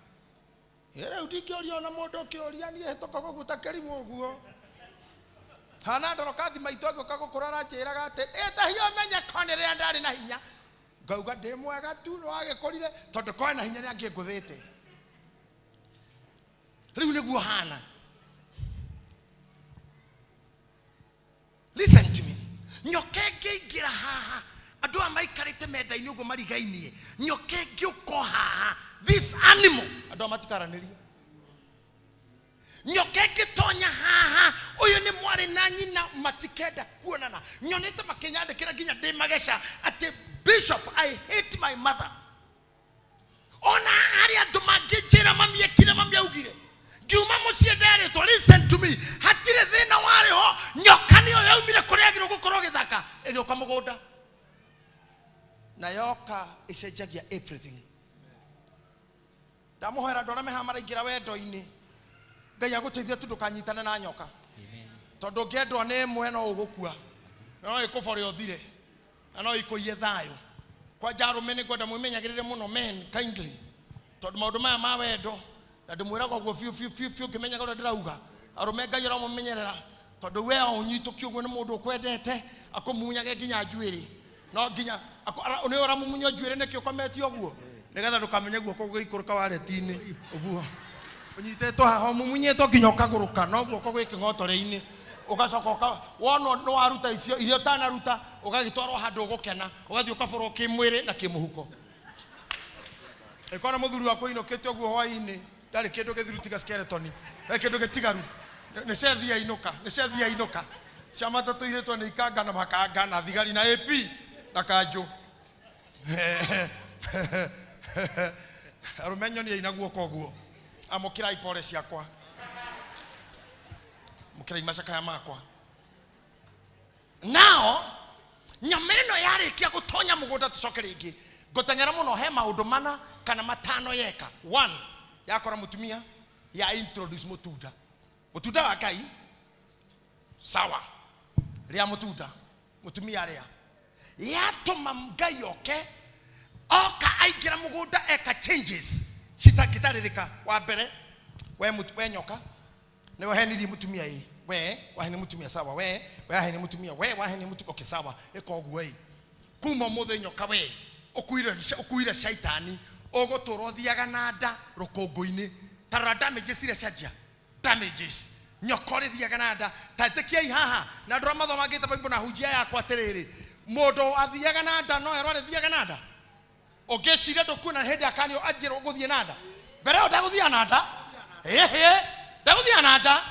Rĩu ndingĩũria ona mũndũ ũkĩũria niĩ hĩtũka gũguta kĩrimũ ũguo. Hana ndorokathi maitũ agĩũka gũkũra aranjĩraga atĩ ĩtahio menye ko nĩ rĩrĩa ndarĩ na hinya. Ngauga ndĩ mwega tu nĩ wagĩkũrire tondũ korwo na hinya nĩ angĩngũthĩte. Rĩu nĩguo hana. Listen to me. Nyoka ĩngĩingĩra haha, andũ aya maikarĩte menda-inĩ ũguo marigainie, nyoka ĩngĩũka haha, this animal, andũ aya matikaranĩria. Nyoka ĩngĩtonya haha, ũyũ nĩ mwarĩ na nyina matikenda kuonana. Nyonete makĩnyandĩkĩra nginya ndĩ mageca atĩ Bishop, I hate my mother. Ona harĩ andũ mangĩnjĩra mami ekire, mami augire. Ngiuma mũciĩ nderĩtwo, listen to me, hatirĩ thĩna warĩ ho, nyoka nĩyo yaumire kũrĩa yagĩrĩirwo gũkorwo gĩthaka, ĩgĩũka mũgũnda. Na yoka ĩcenjagia everything. Ndamũhoera andũ arĩa me haha maraingĩra wendo-inĩ, Ngai agũteithie tu ndũkanyitane na nyoka. Amen. Tondũ ũngĩendwo nĩ ĩmwe no ũgũkua, na no ĩkũbore ũthire, na no ĩkũiye thayũ. Kwanja arũme nĩ ngwenda mwĩmenyagĩrĩre mũno, men kindly, tondũ maũndũ maya ma wendo, na ndĩmwĩraga ũguo biũ biũ biũ biũ ngĩmenyaga ũrĩa ndĩrauga. Arũme Ngai aramũmenyerera, tondũ we o ũnyitũkio ũguo nĩ mũndũ ũkwendete, akũmunyage nginya njuĩrĩ. No nginya, nĩ ũramumunya njuĩrĩ nĩkĩ ũkomete ũguo? Nĩgetha ndũkamenye guoko gũgĩikũrũka wareti-inĩ ũguo. Ũnyitĩtwo haha, ũmumunyĩtwo nginya ũkagũrũka, no guoko gwĩ kĩng'otore-inĩ. Ũgacoka wona nĩ waruta icio, iria ũtanaruta, ũgagĩtwarwo handũ ũgũkena, ũgathiĩ ũkaborwo kĩmwĩrĩ na kĩmũhuko. Ĩkorwo mũthuri wakwa ainũkĩte ũguo hwaĩ-inĩ, ndarĩ kĩndũ gĩthiru tiga skeleton, ndarĩ kĩndũ gĩtigaru. Nĩ cethi ainũka, nĩ cethi ainũka. Cia matatũ irĩtwo nĩ ikanga na makanga na thigari na AP na kanjũ. Arũme nyonie ina guoko ũguo. Amũkĩrai pore ciakwa. Amũkĩrai macakaya makwa. Nao nyama ĩno yarĩkia gũtonya mũgũnda tũcoke rĩngĩ. Ngũteng'era mũno he maũndũ mana kana matano yeka. 1, yakora mũtumia, ya introduce mũtunda. Mũtunda wa Ngai, sawa. Rĩa mũtunda mũtumia arĩa yatũma Ngai oke oka aingĩra mũgũnda eka changes citangĩtarĩrĩka. Wa mbere we nyoka nĩwe wahenirie mũtumia ĩ we waheni mũtumia sawa we waheni mũtumia we waheni mũtumia okay sawa ĩka ũguo ĩ kuma ũmũthĩ nyoka we ũkuire shaitani ũgũtũra ũthiaga na nda rũkũngũ-inĩ ta rora damages iria cianjia damages nyoka ũrĩthiaga na nda ta ĩtĩkiai haha na andũ arĩa mathomangĩte Bible na hunjia yakwa atĩrĩrĩ mũndũ athiaga na nda no erwo arĩthiaga na nda ũngĩciria ndũkuona hĩndĩ akanio anjĩrwo gũthiĩ na nda mbere ĩyo ndagũthiaga na nda ĩhĩ ndagũthiaga na nda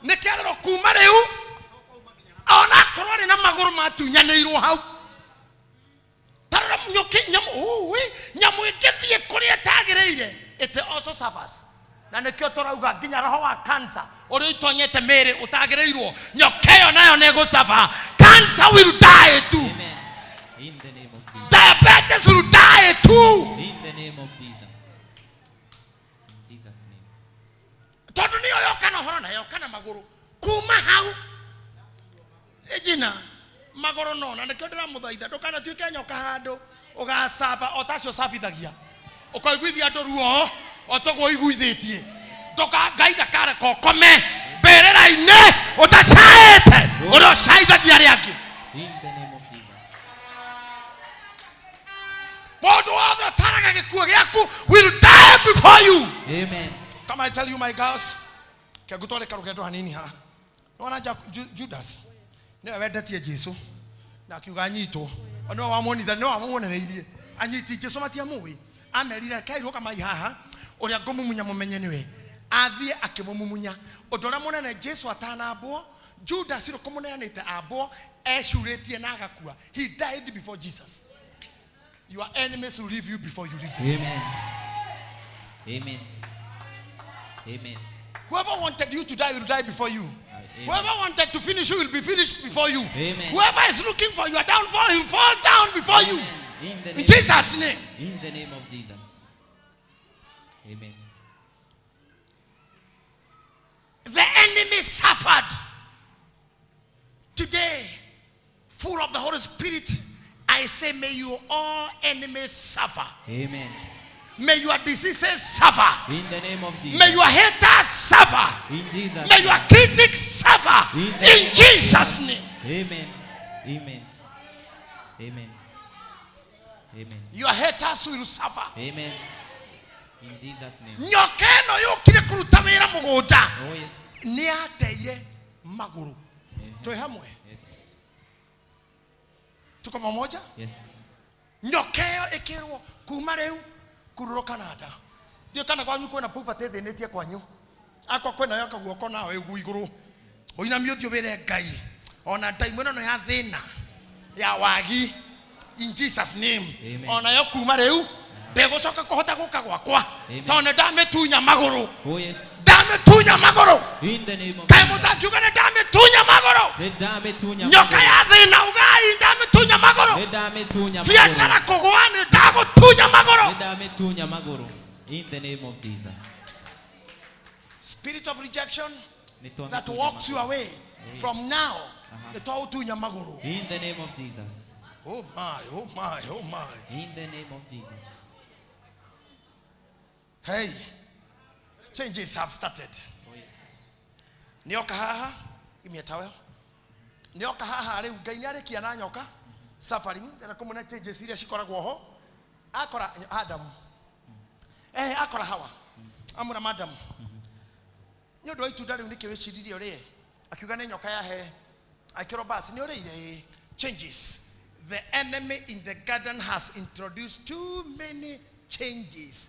nĩkĩarĩrwo kuma rĩu ona akorwo arĩ na magũrũ matunyanĩirwo hau tarora nyũkĩ nyamũ ũĩ nyamũ ĩngĩthiĩ kũrĩa ĩtagĩrĩire it also suffers na nĩkĩo tũrauga nginya roho wa cancer ũrĩa ũtonyete mĩĩrĩ ũtagĩrĩirwo nyoka ĩyo nayo nĩ ĩgũcafa. Cancer will die too. Amen. In the name of Jesus. Diabetes will die too. In the name of Jesus. In Jesus' name. Tondũ nĩyo yoka na ũhoro na yoka na magũrũ kuma hau ĩnjina magũrũ no na nĩkĩo ndĩramũthaitha ndũkanatuĩke nyoka handũ ũgacaba o tacio cabithagia ũkaiguithia andũ ruo o toguo ũiguithĩtie ndũka Ngai ndakareka ũkome mbĩrĩra-inĩ ũtacaĩte ũrĩa ũcaithagia arĩa angĩ. In the name of Jesus. Mũndũ wothe ũtaraga gĩkuũ gĩaku will die before you. Amen. Come I tell you my girls, kengũtware karũgendo hanini haha. Nĩwona Judas nĩwe wendetie Jesu na akiuga anyitwo nĩwe wamuonitha nĩwe wamuonereirie anyiti Jesu matiamũĩ amerire kairwo kamai haha ũrĩa ngũmumunya mũmenye nĩwe athiĩ akĩmũmumunya ũndũ ũrĩa mũnene Jesu atanambwo Judas rĩ kũmũneanĩte ambwo ecurĩtie na agakua. He died before Jesus. Your enemies will leave you before you leave them. Amen. Amen. Amen. Whoever wanted you to die will die before you. Amen. Whoever wanted to finish you will be finished before you. Amen. Whoever is looking for your downfall, he'll fall down before you. Amen. In the In name, Jesus' name. in the name of Jesus. Amen. The enemy suffered. Today, full of the Holy Spirit, I say, may you all enemies suffer. Amen. May your diseases suffer. In the name of Jesus. May your haters suffer. In Jesus' May your name. critics suffer. In the In name of Jesus' name. Amen. Amen. Amen. Amen. Your haters will suffer. Amen. In Jesus' name. Nyoka ĩno yũkire kũruta wĩra mũgũnda Oh yes. nĩ yateire magũrũ. Amen. Twĩ hamwe? Yes. Tuko pamoja? Yes. Nyoka ĩyo ĩkĩrwo kuma rĩu kurũrũka na nda. Ndiũĩ kana kwanyu kwĩna poverty ĩthĩnĩtie kwanyu. Akwa kwĩna yoka guoko nawe ũguo igũrũ. Ũinamie ũthiũ wĩre Ngai ona ndaimũ ĩno ya thĩna ya wagi in Jesus name. Amen. Onayo kuma rĩu ndĩgũcoka kũhota gũka gwakwa Amen. tondũ nĩ ndamĩtunya magũrũ. Oh yes. Ndamĩtunya magũrũ. In the name of Kaĩ Jesus. mũtangiuga nĩ ndamĩtunya magũrũ. Nĩndamĩtunya Nyoka magũrũ. ya thĩna ugai ndamĩtunya magũrũ. Nĩndamĩtunya magũrũ. Biacara kũgũa nĩ ndagũtunya magũrũ. Nĩndamĩtunya magũrũ. In the name of Jesus. Spirit of rejection Nĩtwamĩtunya that walks you magũrũ. away from now nĩtwaũtunya magũrũ. In the name of Jesus. Oh my, oh my, oh my. In the name of Jesus. Hey, changes have started. Oh yes. Nĩoka haha, give me a towel. Nĩoka haha rĩu Ngai nĩarĩkia na nyoka suffering ndĩrenda kũmũne changes iria cikoragwo ho. Akora Adam. Akora Hawa. Amũra madam. Nĩ ũndũ wa itunda rĩu nĩkĩ wĩciririe ũrĩe? Akiuga nĩ nyoka yahe. Akĩrwo basi nĩ ũrĩire ĩĩ. Changes. The enemy in the garden has introduced too many changes.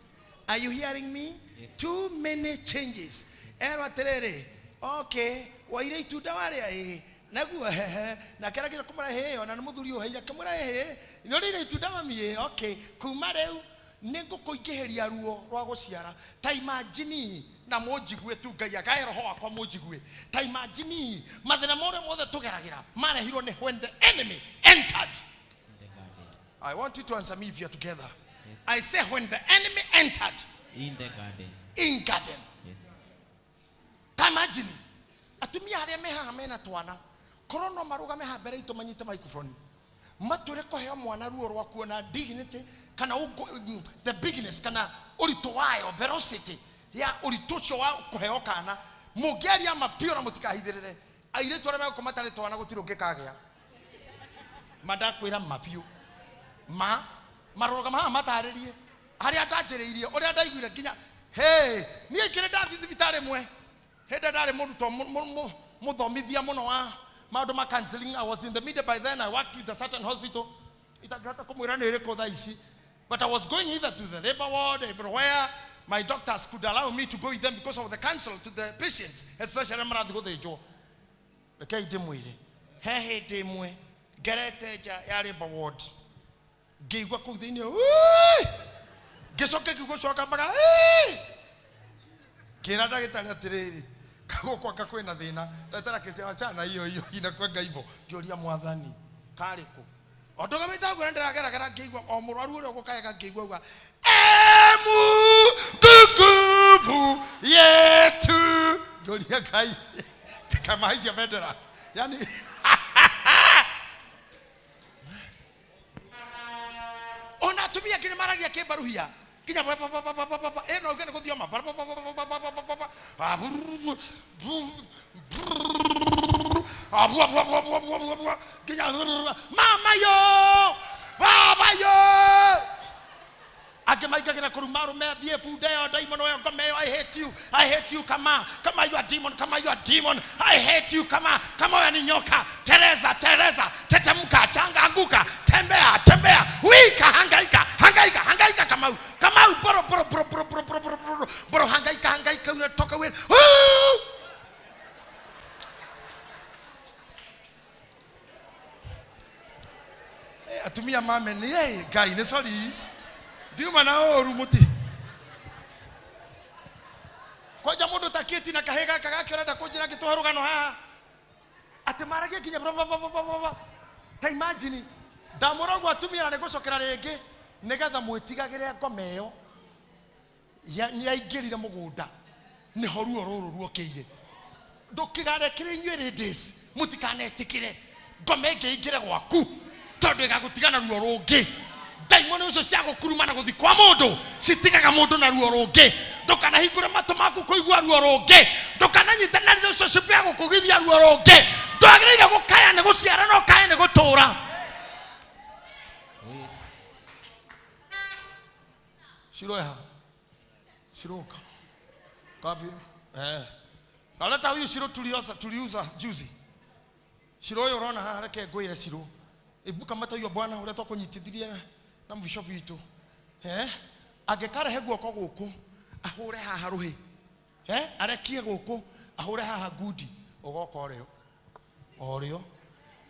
Are you hearing me? Yes. Too many changes. Erwo atĩrĩrĩ, okay, waire itunda warĩa ĩĩ. Naguo hehe, nake aragĩra kũmũra hĩ, ona nĩ mũthuri ũheire akĩmũra hĩ, nĩ ũrĩire itunda mami ĩĩ, okay, kuma rĩu nĩ ngũkũingĩhĩria ruo rwa gũciara. Ta imagine na mũnjigue tu Ngai agae roho wakwa mũnjigue. Ta imagine mathĩna marĩa mothe tũgeragĩra marehirwo nĩ when the enemy entered. In the garden. I want you to answer me if you are together. Yes. I say when the enemy entered In the garden. in garden. Yes. Ta imagine atumia arĩa me haha mena twana Korwo no marũgame haha mbere itũ manyite microphone matwĩre kũheo mwana ruo rwa kuona dignity kana the bigness kana ũritũ wayo, velocity ya ũritũ ũcio wa kũheo kana. Mũngĩaria ma biũ na mũtikahithĩrĩre, airĩtu arĩa megũkorwo matarĩ twana gũtirĩ ũngĩ kagĩa. Mandakwĩra ma biũ ma marũgama haha matarĩrie harĩa ndanjĩrĩirie ũrĩa ndaiguire nginya hey niĩ kĩrĩ ndathiĩ thibitarĩ ĩmwe hĩndĩ ndarĩ mũrutwo mũthomithia mũno wa maũndũ ma counseling. I was in the media by then. I worked with a certain hospital, itangĩhota kũmwĩra nĩ ĩrĩkũ thaa ici, but I was going either to the labor ward, everywhere my doctors could allow me to go with them because of the counsel to the patients, especially marathiĩ gũthĩnjwo. Rekei ndĩmwĩre, he hĩndĩ ĩmwe ngerete nja ya labor ward ngĩigua kũu thĩinĩ, "Wii!" Ngĩcoka ngĩigua ũcio akambaga, "Ii!" Ngĩra ndagĩtarĩ atĩrĩrĩ, kagũkũ anga kwĩna thĩna. Ndagĩtarĩ akĩnjĩra achana hiyo hiyo inakwanga hivyo. Ngĩũria mwathani karĩ kũ? O ndũgamĩte ũguo na ndĩrageragera ngĩigua o mũrwaru ũrĩa ũgũkayaga ngĩigua uga emu nguvu yetu. Ngĩũria Ngai kamahaicia bendera yani ona atumia angĩ nĩ maragia kĩmbaruhia nginya ba- ba- ba- ba- ba- ba- ba- ĩno ũngĩ nĩ gũthioma ba- ba- ba- ba- ba- ba- ba- ba- ba- ba- ah, brrr, brrr, brrr, ah, bua, bua, bua, bua, bua, bua, bua, nginya brrr, mama yo baba yo angĩ maingagĩra kũruma arũme athiĩ bunda ĩyo ndaimono ĩyo ngoma ĩyo. I hate you, I hate you. Kama kama you are demon, kama you are demon, I hate you. Kama kama wewe ni nyoka, tereza tereza, tetemka, changa, anguka, tembea tembea, wika, hangaika hangaika hangaika, kama kama boro boro boro boro boro boro boro boro boro, hangaika hangaika, unatoka wewe. Woo! Eh, atumia mame ni hey, Ngai nĩ sorry ndiuma na ũru mũti kwanja mũndũ takĩti na kahĩ gaka gake ũrenda kũnjĩra ngĩtũhe rũgano haha atĩ maragia nginya ba- ba- ba- ba- ba- ba. Ta imagine ndamwĩra ũguo atumia na nĩngũcokera rĩngĩ nĩgetha mwĩtigagĩre ngoma ĩyo yaingĩrire mũgũnda nĩho ruo rũrũ ruokĩire. Ndũkĩgarekere inyuĩ ladies, mũtikanetĩkĩre ngoma ĩngĩ ĩingĩre gwaku tondũ ĩgagũtiga na ruo rũngĩ. Ndaimono icio cia gũkuruma na gũthi kwa mũndũ citigaga mũndũ na ruo rũngĩ. Ndũkanahingũre matũ maku kũigua ruo rũngĩ, ndũkananyite na relationship ya gũkũgithia ruo rũngĩ. Ndwagĩrĩire gũkaya nĩ gũciara no kae nĩ gũtũra. Shiroeha shiroka kavi eh naleta huyu Shiro tulioza tuliuza juzi. Shiro ũyũ ũrona haha, reke ngwĩre Shiro ibu kamata huyo bwana ũrĩa twakũnyitithirie na mũbishofu witũ eh angĩkarehe guoko gũkũ ahũre haha rũhĩ eh arekie gũkũ ahũre haha ngundi ũgoka ũrĩo orĩo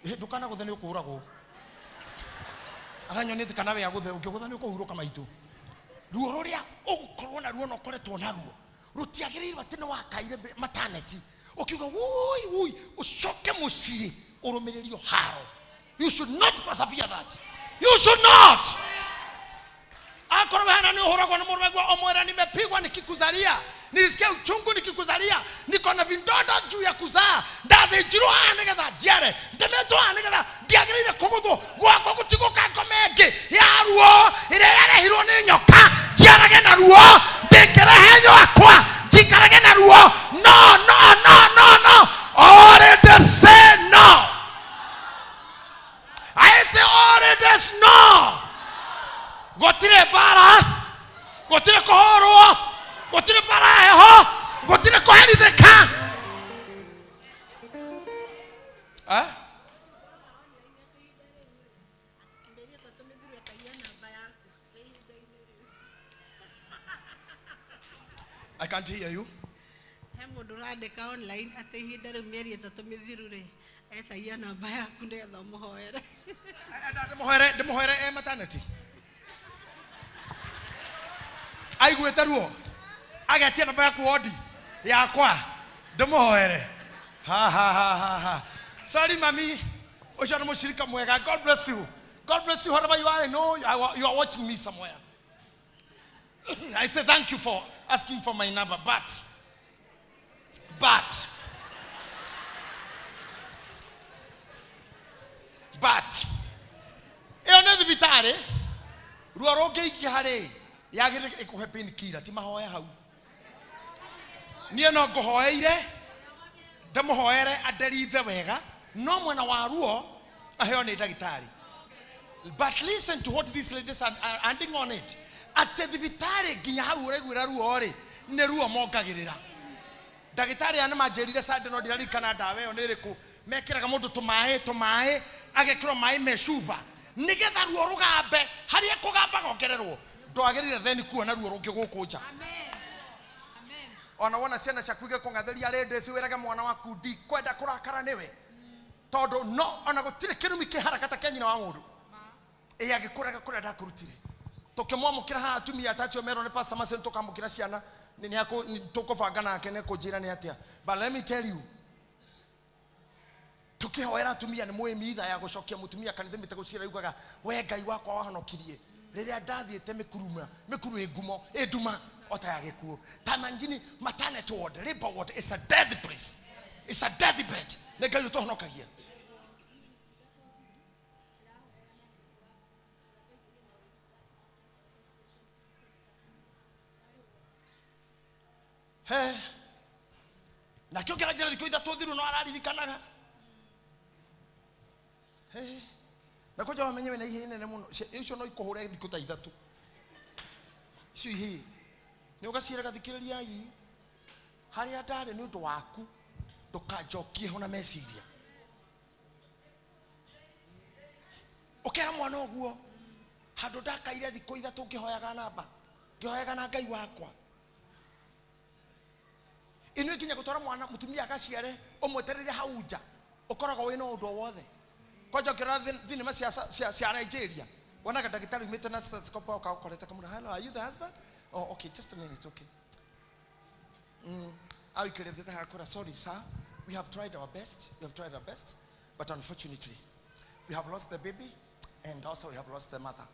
ndũkanagũthe nĩ ũkũragwo aranyonete kana we agũthe ũngĩgũtha nĩ ũkũhurũka maitũ. Ruo rũrĩa ũgũkorwo naruo na ũkoretwo naruo rũtiagĩrĩirwo atĩ nĩ wakaire maternity ũkiuga wui wui ũcoke mũciĩ ũrũmĩrĩrio haro. You should not persevere that. You should not. Akorwo hana nĩ ũhũragwo nĩ mũrũme ũmwĩre nimepigwa nikikuzalia, nilisikia uchungu nikikuzalia, niko na vidonda juu ya kuzaa, ndathĩnjirwo haha nĩgetha njiare, ndemetwo haha nĩgetha ndiagĩrĩire kũgũthwo gwakwa gũtigũka ngoma ĩngĩ ya ruo ĩrĩa yarehirwo nĩ nyoka njiarage na ruo ndĩngĩrehe gwakwa njikarage na ruo. No no no no no, already say no. I say already no. Gũtirĩ mbara, gũtirĩ kũhũrwo, gũtirĩ mbara ya heho, gũtirĩ kũherithĩka. Eh? Mĩeri ĩtatũ mĩthiru etagia namba yaku ihinda-inĩ rĩu. I can't hear you. He mũndũ ũrandĩka online atĩ ihinda rĩu mĩeri ĩtatũ mĩthiru rĩ etagia namba yaku nĩgetha ũmũhoere. Ndĩmũhoere ndĩmũhoere e maternity aiguĩte ruo agetia namba yaku wodi yakwa ndĩmũhoere. Ha ha ha ha ha, sorry mami, ũcio nĩ mũcirika mwega. God bless you, God bless you wherever you are. I know you are watching me somewhere. I say thank you for asking for my number, but But ĩyo nĩ thibitarĩ, ruo rũngĩingĩha rĩ, yagĩrĩire ĩkũhe pain killer, ti mahoya hau. Niĩ no ngũhoeire, ndĩmũhoere aderive wega, no mwena wa ruo aheo nĩ ndagĩtarĩ. But listen to what these ladies are adding on it. Atĩ thibitarĩ nginya hau ũraiguĩra ruo rĩ, nĩ ruo mongagĩrĩra. Ndagĩtarĩ aya nĩ manjĩrire Sunday, no ndiraririkana ndawa ĩyo nĩ ĩrĩkũ. Mekĩraga mũndũ tũmaĩ, tũmaĩ, agekĩrwo maĩ me cuba, nĩgetha ruo rũgambe, harĩa kũgamba gongererwo. Ndwagĩrĩire then kuona ruo rũngĩ gũkũ nja. Ona wona ciana ciaku igĩkũng'athĩria ladies, wĩrage mwana waku ndikwenda kũrakara nĩwe. Tondũ no ona gũtirĩ kĩrumi kĩharaka ta kĩa nyina wa mũndũ. Ĩ agĩkũrega kũrĩa ndakũrutire. Tũkĩmwamũkĩra haha atumia atacio merwo nĩ Pastor Marcel tũkamũkĩra ciana, nĩ tũkũbanga nake nĩ kũnjĩra nĩ atĩa. But let me tell you, tũkĩhoera atumia nĩ mũĩ mitha ya gũcokia mũtumia kanitha mĩtego ciara yugaga, we Ngai wakwa wahonokirie rĩrĩa ndathiĩte mĩkuru ĩ ngumo, ĩ nduma o ta ya gĩkuũ. Ta manjini maternity ward, labor ward is a death place. It's a death bed. Nĩ Ngai ũtũhonokagia. He. Na kĩo kĩranjĩra thikũ ithatũ thiru no araririkanaga. He. Na kwanja wamenye wĩna ihĩĩ nene mũno. Icio no ikũhũre thikũ ta ithatũ. Icio ihĩĩ. Nĩ ũgaciĩraga thikĩrĩriai. Harĩa ndarĩ nĩ ũndũ waku, ndũkanjokie ho na meciria. Ũkera mwana ũguo, handũ ndakaire thikũ ithatũ ngĩhoyaga namba, ngĩhoyaga na Ngai wakwa. Inyuĩ nginya gũtwara mwana mũtumia agaciare ũmwetereire hau nja, ũkoragwo wĩna ũndũ o wothe. Kwanja ũkĩrora thinema cia Nigeria, wonaga ndagĩtarĩ umĩte na stethoscope oka ũkorete kamũra, hello, are you the husband? Oh, okay, just a minute, okay. Awikĩrĩte ta hakũra, sorry sir, we have tried our best, we have tried our best, but unfortunately, we have lost the baby and also we have lost the mother.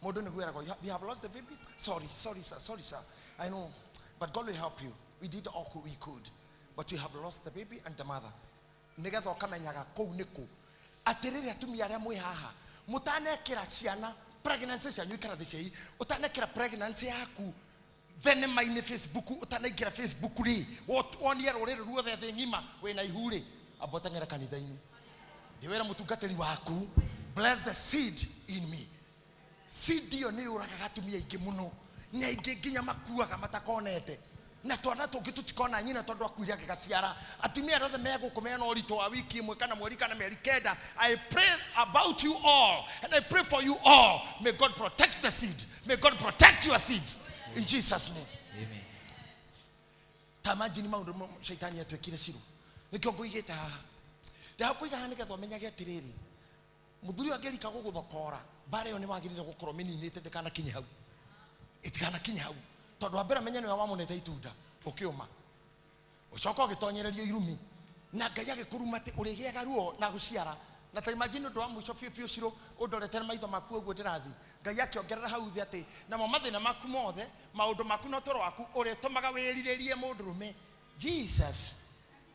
Mũndũ nĩ gwĩragwo, we have lost the baby? Sorry, sorry sir, sorry sir, I know, but God will help you. We did all we could, but we have lost the baby and the mother. Nĩgetha ũkamenyaga kũu nĩ kũ. Atĩrĩrĩ atumia arĩa mwĩ haha, mũtanekĩra ciana pregnancy cianyu ikara thĩ ciai, ũtanekĩra pregnancy yaku thenema-inĩ Facebook, ũtanaingĩra Facebook rĩ, wonie rũrĩrĩ ruothe thĩ ng'ima wĩna ihu rĩ, amba ũteng'ere kanitha-inĩ. Ndĩwĩre mũtungatĩri waku, bless the seed in me. Seed ĩyo nĩ yũragaga atumia aingĩ mũno, nĩ aingĩ nginya makuaga matakonete. Na twana tũngĩ tũtikona nyina tondũ akuire agĩgaciara. Atumia arĩa othe me gũkũ mena ũritũ wa wiki ĩmwe kana mweri kana mĩeri kenda, I pray about you all and I pray for you all. May God protect the seed. May God protect your seeds. In Jesus' name. Amen. Ta imagine maũndũ shaitani atwĩkire Shiru. Nĩkĩo ngũigĩte haha. Ndakũiga haha nĩgetha ũmenyage atĩrĩrĩ, mũthuri ũyũ angĩrika gũgũthokora, mbara ĩyo nĩ wagĩrĩire gũkorwo mĩninĩte ndĩkanakinye hau. Ĩtikanakinye hau. Tondũ wa mbere menye nĩwe wamũnete itunda, ũkĩũma. Ũcoka ũgĩtonyererio irumi. Na Ngai agĩkũruma atĩ ũrĩgĩaga ruo na gũciara. Na ta imagine ũndũ wa mũico biũ biũ Shiru, ũndorete na maitho maku ũguo ndĩrathiĩ. Ngai akĩongerera hau thĩ atĩ, namo mathĩna maku mothe, maũndũ maku na ũtũũro waku, ũrĩtũmaga wĩrirĩrie mũndũrũme. Jesus.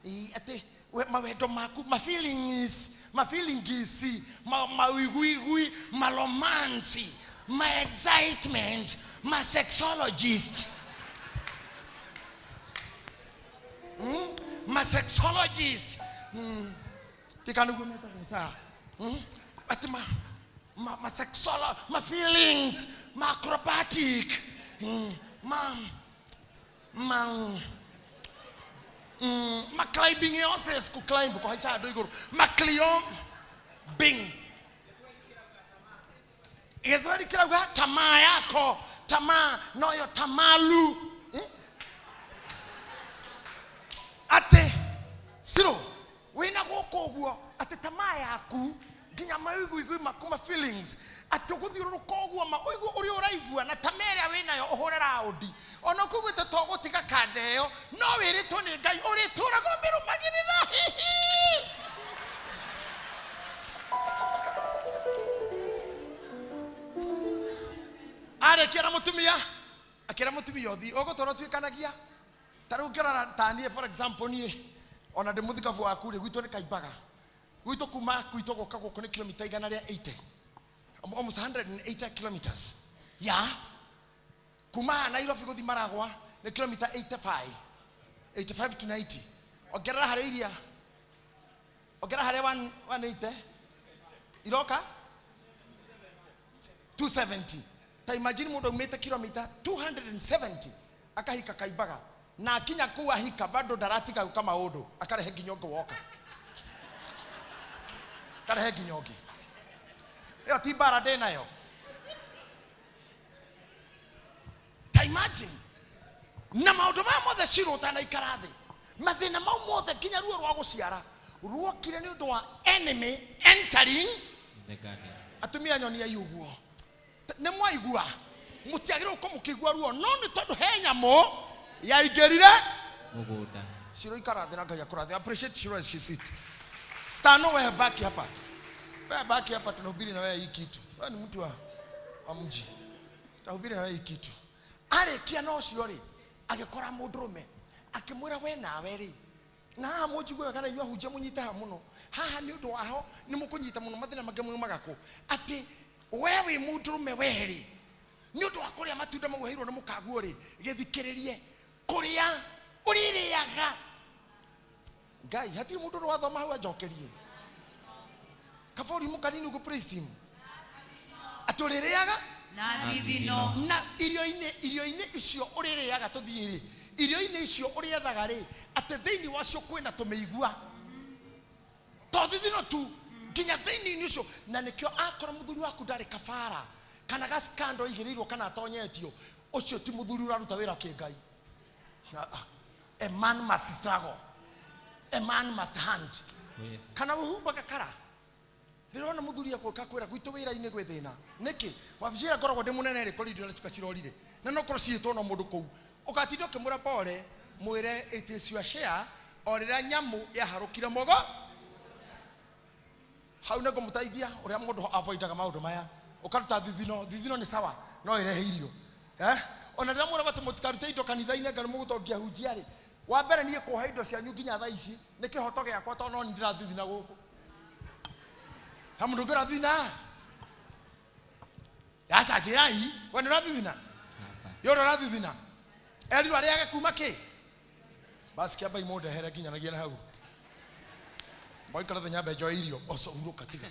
Ĩ, atĩ, we, mawendo maku, ma feelings, ma feelings, ma, mawiguigui, ma romance, ma excitement, ma sexologist. Ma sexologist. Ndikanuguo metagwo saa. Ati ma sexolo, ma feelings, ma acrobatic, ma climbing horses, ku climb, kuhaica andũ igũrũ, ma climbing. Gĩthweri kĩrauga tamaa yako, tamaa noyo tamalu. Atĩ Shiru wĩna gũkũ ũguo atĩ tamaa yaku nginya maiguigui maku ma feelings atĩ ũgũthiũrũrũka ũguo ma ũigue ũrĩa ũraigua na tamaa ĩrĩa wĩnayo ũhũre raũndi. Ona ũkũiguĩte to gũtiga kanda ĩyo, no wĩrĩtwo nĩ Ngai ũrĩtũraga ũmĩrũmagĩrĩra. Arĩkia na mũtumia, akĩra mũtumia ũthiĩ, ũgũtũra ũtuĩkanagia. Ta rĩu ngĩrora ta niĩ, for example, niĩ, ona ndĩ mũthikabu waku rĩ, gwitũ nĩ kaimbaga. Gwitũ kuma gwitũ gũka gũkũ nĩ kilomita igana rĩa 80, almost 180 kilometers. Ya kuma haha Nairobi gũthiĩ Maragwa nĩ kilomita 85, 85 to 90. Ongerera harĩa iria, ongerera harĩa 180 iroka 270. Ta imagine mũndũ aumĩte kilomita 270 akahika Kaimbaga, na akinya kũu ahika bado ndaratiga gwĩka maũndũ, akarehe nginya ũngĩ woka, akarehe nginya ũngĩ. Ĩyo ti mbara ndĩ nayo. Ta imagine na maũndũ maya mothe Shiro ũtanaikara thĩ, mathĩna mau mothe nginya ruo rwa gũciara ruokire nĩ ũndũ wa enemy entering the garden. Atumia nyoniai ũguo nĩ mwaigua, mũtiagĩrĩirwo gũkorwo mũkĩigua ruo, no nĩ tondũ he nyamũ yaingĩrire mũgũnda. Shiro, ikara thĩ na Ngai akũrathime. Appreciate Shiro as she sits. Stano, wewe baki hapa, wewe baki hapa, tunahubiri na wewe hii kitu. Wewe ni mtu wa mji, tutahubiri na wewe hii kitu. Arĩkia na ũcio rĩ, agĩkora mũndũrũme akĩmwĩra, we nawe rĩ, na haha mũnjigue wega, na inyuĩ ahunjia mũnyite haha mũno, haha nĩ ũndũ waho nĩ mũkũnyita mũno mathĩna mangĩ maumaga kũ, atĩ we wĩ mũndũrũme, we rĩ, nĩ ũndũ wa kũrĩa matunda mau heirwo nĩ mũkaguo rĩ, gĩthikĩrĩrie kũrĩa ũrĩrĩaga. Ngai, hatirĩ mũndũ ũrĩ wathoma hau anjokerie kabori kanini ũguo. Praise team, atĩ ũrĩrĩaga na thithino. Na irio-inĩ icio ũrĩrĩaga, tũthiĩ rĩ, irio-inĩ icio ũrĩethaga rĩ, atĩ thĩinĩ wacio kwĩna tũmĩigua, to thithino tu, nginya thĩinĩ-inĩ ũcio. Na nĩkĩo akora mũthuri waku ndarĩ kabara kana gaskando igĩrĩirwo kana atonyetio, ũcio ti mũthuri ũraruta wĩra kĩngai. A man must struggle, a man must hunt. Kana wĩhumbaga kara rĩrona mũthuri akũka kwĩra gwitũ wĩra-inĩ gwĩ thĩna nĩkĩ, wabici ĩrĩa ngoragwo ndĩ mũnene rĩ, kũrĩ indo iratuĩka cirorire, na no korwo ciĩtwo no mũndũ kũu, ũgatinda ũkĩmwĩra pole, mwĩre it is your share. O rĩrĩa nyamũ yaharũkire mũgo hau, nĩ ngũmũteithia ũrĩa mũndũ avoidaga maũndũ maya. Ũkaruta thithino, thithino nĩ sawa, no ĩrehe irio, eh? Ona rĩrĩa mwĩra atĩ mũtikarute indo kanitha-inĩ, anga nĩ mũgũtongia hunjia rĩ, wa mbere niĩ kũhe indo cianyu nginya thaa ici nĩ kĩhoto gĩakwa, tondũ no niĩ ndĩrathithina gũkũ, ha mũndũ ũngĩ ũrathithina? Aca, njĩrai, we nĩ ũrathithina? Aca. Yũ ũrĩa ũrathithina erirwo arĩage kuma kĩ? Basi kĩambai mũndehere nginyanagia na hau mboikara thĩ, nyambe njoe irio oco hurũka, tiga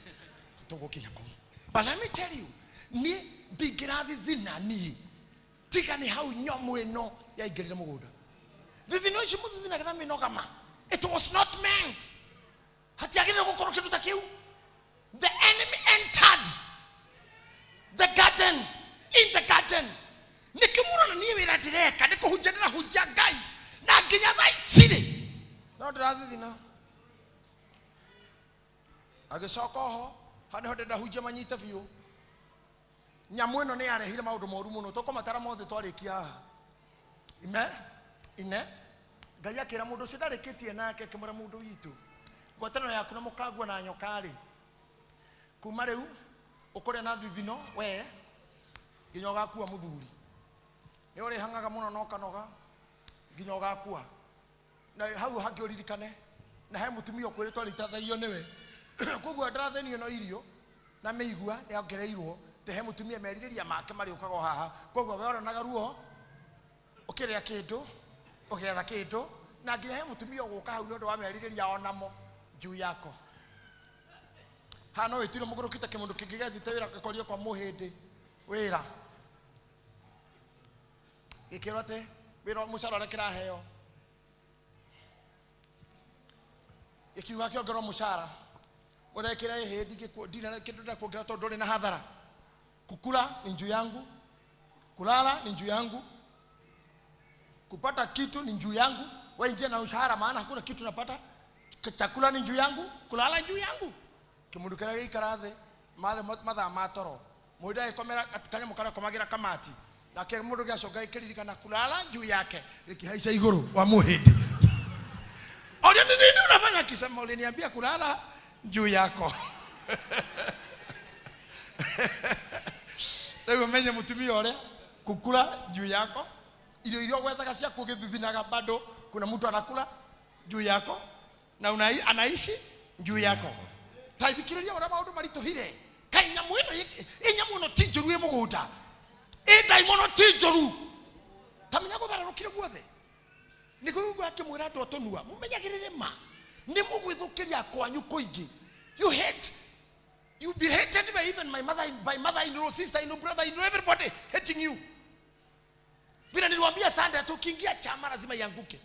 tũgũkinya kũu. But let me tell you, niĩ ndingĩrathithina niĩ tiga nĩ hau nyamũ ĩno yaingĩrire mũgũnda. Thithino ici mũthithinaga na mĩnoga ma, it was not meant, hatiagĩrĩire gũkorwo kĩndũ ta kĩu. The enemy entered the garden, in the garden. Nĩkĩo mũrona niĩ wĩra ndĩreka nĩ kũhunjia, ndĩrahunjia Ngai, na nginya thaa ici rĩ, no ndĩrathithina. Agĩcoka oho hau nĩho ndĩrenda hunjia manyite biũ. Nyamũ ĩno nĩ yarehire maũndũ moru mũno, tũkũmatara mothe twarĩkia haha. Ime ine Ngai akĩra mũndũ ũcio ndarĩkĩtie nake, akĩmwĩra, mũndũ witũ, ngwatanĩro yaku na mũkagua na nyoka rĩ, kuma rĩu ũkũrĩa na thithino we nginya ũgakua. Mũthuri nĩ ũrĩhang'aga mũno na ũkanoga nginya ũgakua. Na hau hangĩ ũririkane na he mũtumia ũkwĩrĩtwo arĩithathagio nĩwe, koguo ndarathĩnio no irio na mĩigua nĩ ongereirwo te he mũtumia merirĩria make marĩũkaga o haha. Koguo we ũronaga ruo ũkĩrĩa kĩndũ, ũgĩetha kĩndũ, na nginya he mũtumia ũgũka hau nĩ ũndũ wa merirĩria onamo juu yako. Haha no wĩtire mũgũrũki ta kĩmũndũ kĩngĩ gĩathiĩte wĩra, gĩkorio kwa mũhĩndĩ wĩra, gĩkĩrwo atĩ wĩra mũcara ũrĩa kĩraheo, gĩkiuga kĩongerwo mũcara ũrekĩra ĩhĩndi ndina kĩndũ ndakuongerera tondũ ndũrĩ na hathara. Kukula ni juu yangu, kulala ni juu yangu, kupata kitu ni juu yangu. Wewe ingia na ushahara, maana hakuna kitu napata. Chakula ni juu yangu, kulala juu yangu. Kimundu kĩrĩa gĩikara thĩ marĩ mathaa ma toro, mũndũ agĩkomera kanyamũ karĩa komagĩra kamati, nake mũndũ gĩacoka gĩkĩririkana kulala juu yake, gĩkĩhaica igũrũ wa mũhĩndĩ. Oria, ni nini unafanya? Akisema, uliniambia kulala juu yako. Rĩu ũmenye mũtumia ũrĩa kukula juu yako, irio iria ũgwethaga ciaku ũgĩthithinaga, bado kuna mtu anakula juu yako na anaishi juu yako. Ta thikĩrĩria ũrĩa maũndũ maritũhire. Kaĩ nyamũ ĩno ĩ nyamũ ĩno ti njũru ĩ mũgũnda, ĩ ndaimono ti njũru. Ta menya gũtharũrũkire guothe. Nĩguo ũguo akĩmwĩra andũ atũnua, mũmenyagĩrĩre ma nĩ mũgwĩthũkĩria kwanyu kũingĩ. You hate, you be hated by even my mother, by mother in law, sister in law, brother in law, everybody hating you. Vile niliwaambia Sunday, tukiingia chama lazima ianguke.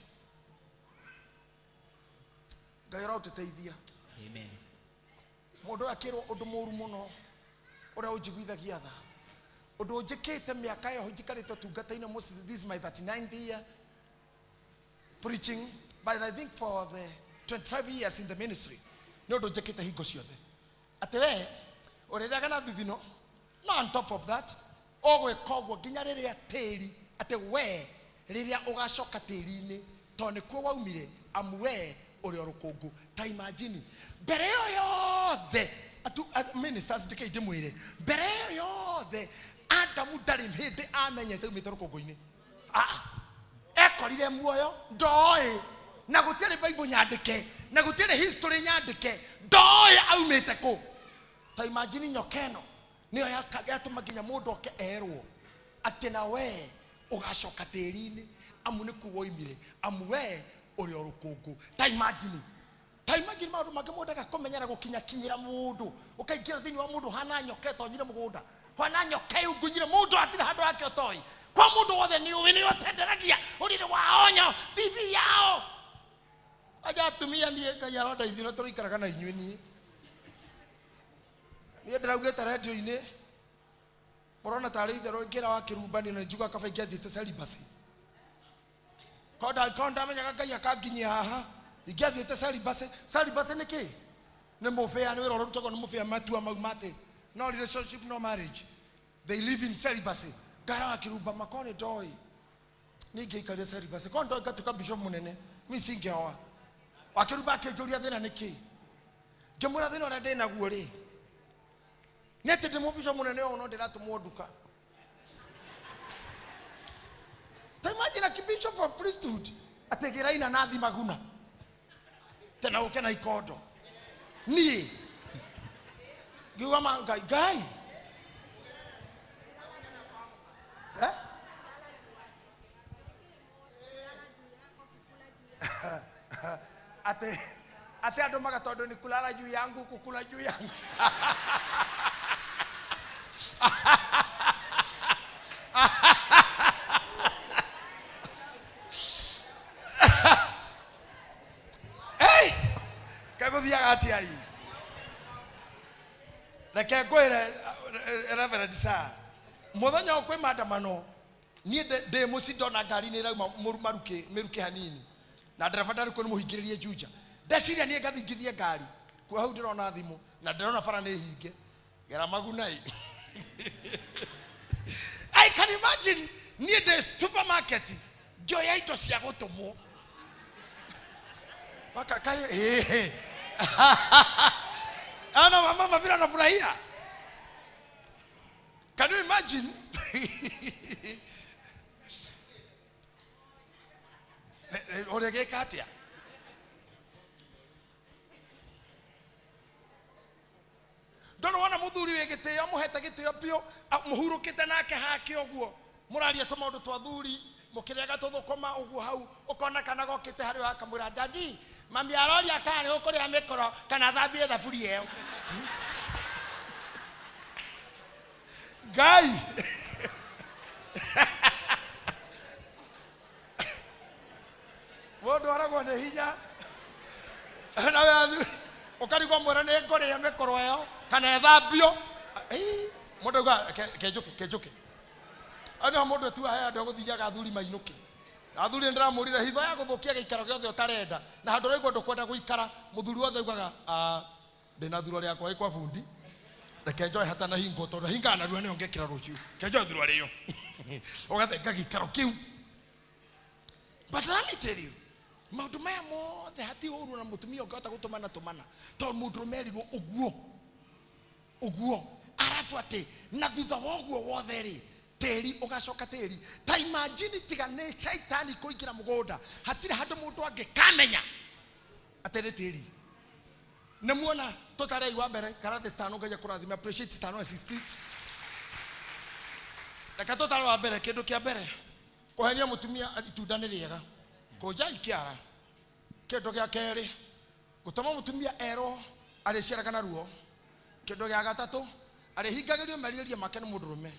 Ngai arotũteithia. Amen. Mũndũ akĩrwo ũndũ mũru mũno ũrĩa ũnjiguithagia tha, ũndũ ũnjĩkĩte mĩaka ĩyo njikarĩte ũtungata-inĩ, most this is my 39th year preaching, but I think for the 25 years in the ministry, nĩ ũndũ njĩkĩte hingo ciothe. Atĩ we ũrĩrĩaga na thithino, no on top of that ũgwĩka ũguo nginya rĩrĩa tĩri, atĩ we rĩrĩa ũgacoka tĩri-inĩ tondũ nĩkuo waumire, amu we ũrĩ o rũkũngũ. Ta imagine mbere ĩyo yothe ministers ndĩkei ndĩmwĩre, mbere ĩyo yothe Adamu ndarĩ hĩndĩ amenyete aumĩte rũkũngũ-inĩ. Ekorire muoyo ndoĩ, na gũtiarĩ Bible nyandĩke, na gũtiarĩ history nyandĩke, ndoĩ aumĩte kũ. Ta imagine nyoka ĩno nĩyo yatũma nginya mũndũ oke erwo atĩ na we ũgacoka tĩri-inĩ, amu nĩkuo woimire, amu we ũrĩ o rũkũngũ. Ta imagine, ta imagine maũndũ mangĩ mũndũ endaga kũmenya na gũkinyakinyĩra mũndũ, ũkaingĩra thĩinĩ wa mũndũ hana nyoka ĩtonyire mũgũnda, hana nyoka ĩungunyire mũndũ hatirĩ handũ hake ũtoĩ. Kwa mũndũ wothe nĩ ũĩ, nĩ ũtenderagia ũrĩrĩ wao, nyo TV yao. Aja atumia niĩ Ngai arondeithia tũrĩikaraga na inyuĩ niĩ. Niĩ ndĩraugĩte redio-inĩ, mũrona tarĩ itherũ ngĩra wa kĩrumbani na njuga kaba ingĩathiĩte celibacy. Konda ndamenyaga Ngai akanginyia haha, ingĩathiĩte celibacy. Celibacy nĩ kĩ? Nĩ mũbĩa, nĩ wĩra ũrutagwo nĩ mũbĩa matua mau matĩ. No relationship, no marriage. They live in celibacy. Ngara wa kĩrumba makoo nĩ ndoĩ. Niĩ ingĩaikarire celibacy. Korwo ndoĩ ngatuĩka bishop mũnene, mi singĩoa. Wa kĩrumba akĩnjũria thĩna nĩ kĩ? Ngĩmwĩra thĩna ũrĩa ndĩ naguo rĩ, nĩ atĩ ndĩ mũbishop mũnene ũũ no ndĩratũmwo nduka. Ta imagine a bishop of priesthood ategera inanathi maguna tena uke na ikondo. Niĩ ngiuga ma Ngai, Ngai. Ate, ate andũ maga tondũ nĩ kulala juu yangu, kukula juu yangu. Hey! Kagũthiaga atĩa ĩ? Reke ngwĩre, Reverend Sir, mũthenya ũyũ kwĩ maandamano, niĩ ndĩ mũciĩ ndona ngari nĩ ĩrauma mĩrukĩ hanini, na ndereba ndarĩ kuo nĩ mũhingĩrĩrie Juja. Ndeciria niĩ ngathingithie ngari, kuo hau ndĩrona thimũ, na ndĩrona bara nĩ hinge. Gera maguna ĩ. I can imagine niĩ ndĩ supermarket ngĩoya indo cia gũtũmwo. Waka, kai, eh. Ana mama vile anafurahia. Can you imagine? Ũrĩa gĩka atĩa? Ndona wona mũthuri wĩ gĩtĩo, mũhete gĩtĩo biũ, mũhurũkĩte nake hake ũguo, mũraria tũmaũndũ twa thuri, mũkĩrĩaga tũthũkũma ũguo hau, ũkona kana gokĩte harĩ we akamwĩra, Daddy, mami aroria kana nĩ ũkũrĩa mĩkoro kana athambie thaburia ĩyo. Ngai. Mũndũ aragwo nĩ hinya. Nawe athuri, ũkarigwo mwĩre nĩ ngũrĩa mĩkoro ĩyo kana ĩthambio. Ĩĩ, mũndũ auga, kenjũke, kenjũke. Hau nĩho mũndũ etuaga he andũ agũthiaga athuri mainũke. Athuri nĩndĩramũrire hitho ya gũthũkia gĩikaro gĩothe ũtarenda, na handũ ũraigua ndũkwenda gũikara, mũthuri wothe augaga, ndĩna thurwa rĩakwa ĩ kwa bundi, reke njoe hatanahingwo, tondũ hingaga narua nĩyo ngekĩra rũciũ, reke njoe thurwa rĩo. Ũgathenga gĩikaro kĩu. But let me tell you, maũndũ maya mothe hati ũru na mũtumia ũngĩhota gũtũmana tũmana, tondũ mũndũrũme erirwo ũguo ũguo, arabu atĩ na thutha wa ũguo wothe rĩ, tĩri ũgacoka tĩri. Ta imagine tiga nĩ shaitani kũingĩra mũgũnda, hatirĩ handũ mũndũ angĩkamenya atĩ nĩ tĩri. Nĩ muona tũtarei wa mbere karathi citano ngai akũrathime appreciate citano and 16. Reke tũtare wa mbere kĩndũ kĩa mbere kũhenia mũtumia itunda nĩ rĩega kũnja ikiara. Kĩndũ gĩa kerĩ gũtũma mũtumia erwo arĩciaraga na ruo. Kĩndũ gĩa gatatũ arĩhingagĩrio merirĩria make nĩ mũndũrũme.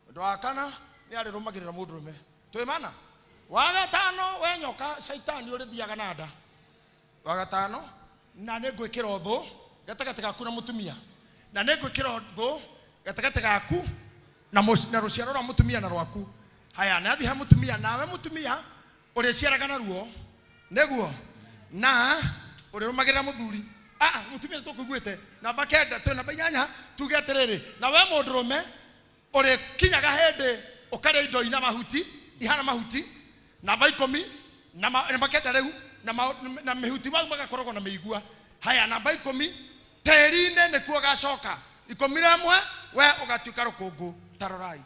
Ũndũ wa kana nĩ arĩrũmagĩrĩra mũndũrũme. Twĩ mana? Wa gatano we nyoka caitani ũrĩthiaga na nda. Wa gatano na nĩ ngwĩkĩra ũthũ gatagatĩ gaku na mũtumia, na nĩ ngwĩkĩra ũthũ gatagatĩ gaku na rũciaro rwa mũtumia na rwaku. Haya, na athiĩ he mũtumia, nawe mũtumia ũrĩciaraga na ruo nĩguo na ũrĩrũmagĩrĩra mũthuri. Mũtumia nĩ tũkũiguĩte. Namba 9 twĩ namba 8 tuge atĩrĩrĩ, na we mũndũrũme ũrĩkinyaga hĩndĩ ũkarĩa indo ina mahuti ihana mahuti. Namba 10 na namba 9 rĩu na mĩhuti mau magakoragwo na mĩigua. Haya, namba 10 tĩri-inĩ nĩkuo gacoka. 11 we ũgatuĩka rũkũngũ. Tarorai.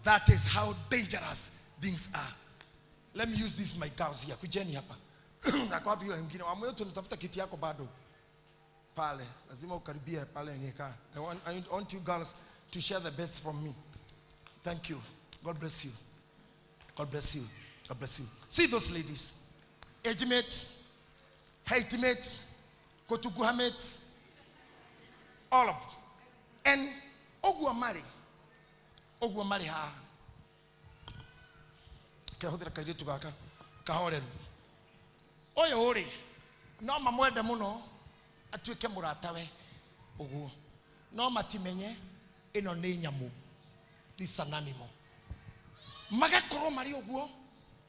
That is how dangerous things are. Let me use this my girls here. Kujeni hapa. Na kwa vile wengine wa moyo tunatafuta kiti yako bado. Pale lazima ukaribie pale nikaa. I want you girls to share the best from me. Thank you. God bless you. God bless you. God bless you. See those ladies. Age mates, height mates, kotuguha mates, all of them. And oguo mari ha. Kehuthira kairitu gaka kahoreru. Ũyũ rĩ no mamwende mũno atuĩke mũratawe ũguo, no matimenye ĩno nĩ nyamũ, this is an animal. Magakorwo marĩ ũguo,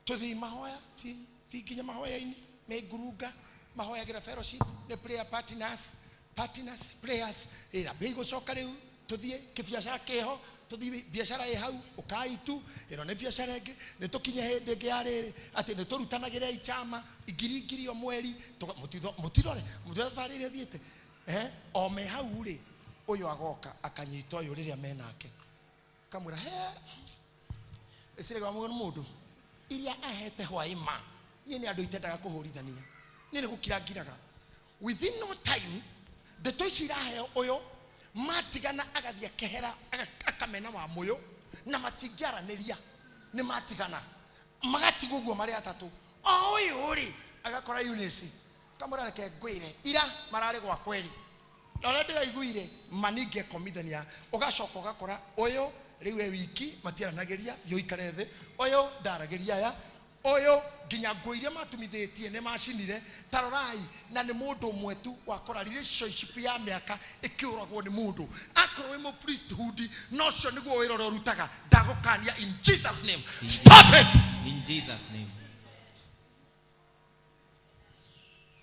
tũthiĩ mahoya, thiĩ nginya mahoya-inĩ, me ngurunga, mahoyagĩra fellowship, nĩ prayer partners, prayers. Ĩra mbĩ gũcoka rĩu tũthiĩ kĩbiacara kĩho, tũthiĩ biacara ĩ hau, ũkai tu, ĩno nĩ biacara ĩngĩ, nĩ tũkinye hĩndĩ ĩngĩ ya rĩrĩ, atĩ nĩ tũrutanagĩra ichama, ngiri ngiri o mweri, mũtirore, mũtirore thabarĩ ĩrĩa ĩthiĩte. O me hau rĩ, ũyũ agoka, akanyita ũyũ rĩrĩa menake. Kamwĩra, he, ĩciraga wa mũndũ, iria ahete hwaĩ-ma, niĩ nĩ andũ itendaga kũhũrithania, niĩ nĩ gũkira ngiraga. Within no time, ndeto ici iraheo ũyũ, matigana agathiĩ akehera, akamena wa mũyũ, na matingĩaranĩria, nĩ matigana. Magatigwo ũguo marĩ atatũ. O ũyũ rĩ, agakora Eunice, kamwĩra reke ngwĩre, ira mararĩ gwa kweri. Na ũrĩa ndĩraiguire, ma ningĩekomithania. Ũgacoka ũgakora ũyũ rĩu e wiki, matiaranagĩria, thiĩ ũikare thĩ. Ũyũ ndaragĩria aya. Ũyũ nginya nguo iria matumithĩtie nĩ macinire. Ta rorai, na nĩ mũndũ ũmwe tu wakora relationship ya mĩaka ĩkĩũragwo nĩ mũndũ. Akorwo wĩ mũ priesthood, no ũcio nĩguo wĩra ũrĩa ũrutaga. Ndagũkania in Jesus name. Stop it! In Jesus name.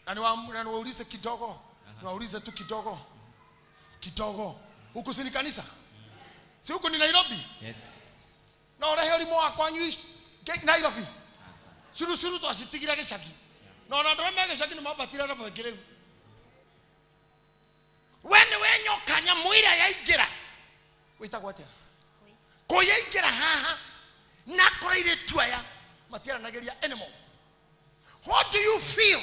Na niwaulize kidogo. Niwaulize tu kidogo. Kidogo. Huku si ni kanisa? Si huku ni Nairobi? Yes. Na ũrehe ũrimũ wa kwanyu Nairobi. Curu curu twacitigira gĩcagi. Na ona andũ arĩa me gĩcagi nĩ mambatire na bengi rĩu. We nĩwe nyoka nyamũ ĩrĩa yaingĩra. Wĩtagwo atĩa? Kũi yaingĩra haha na akora airĩtu aya matiaranagĩria anymore. What do you feel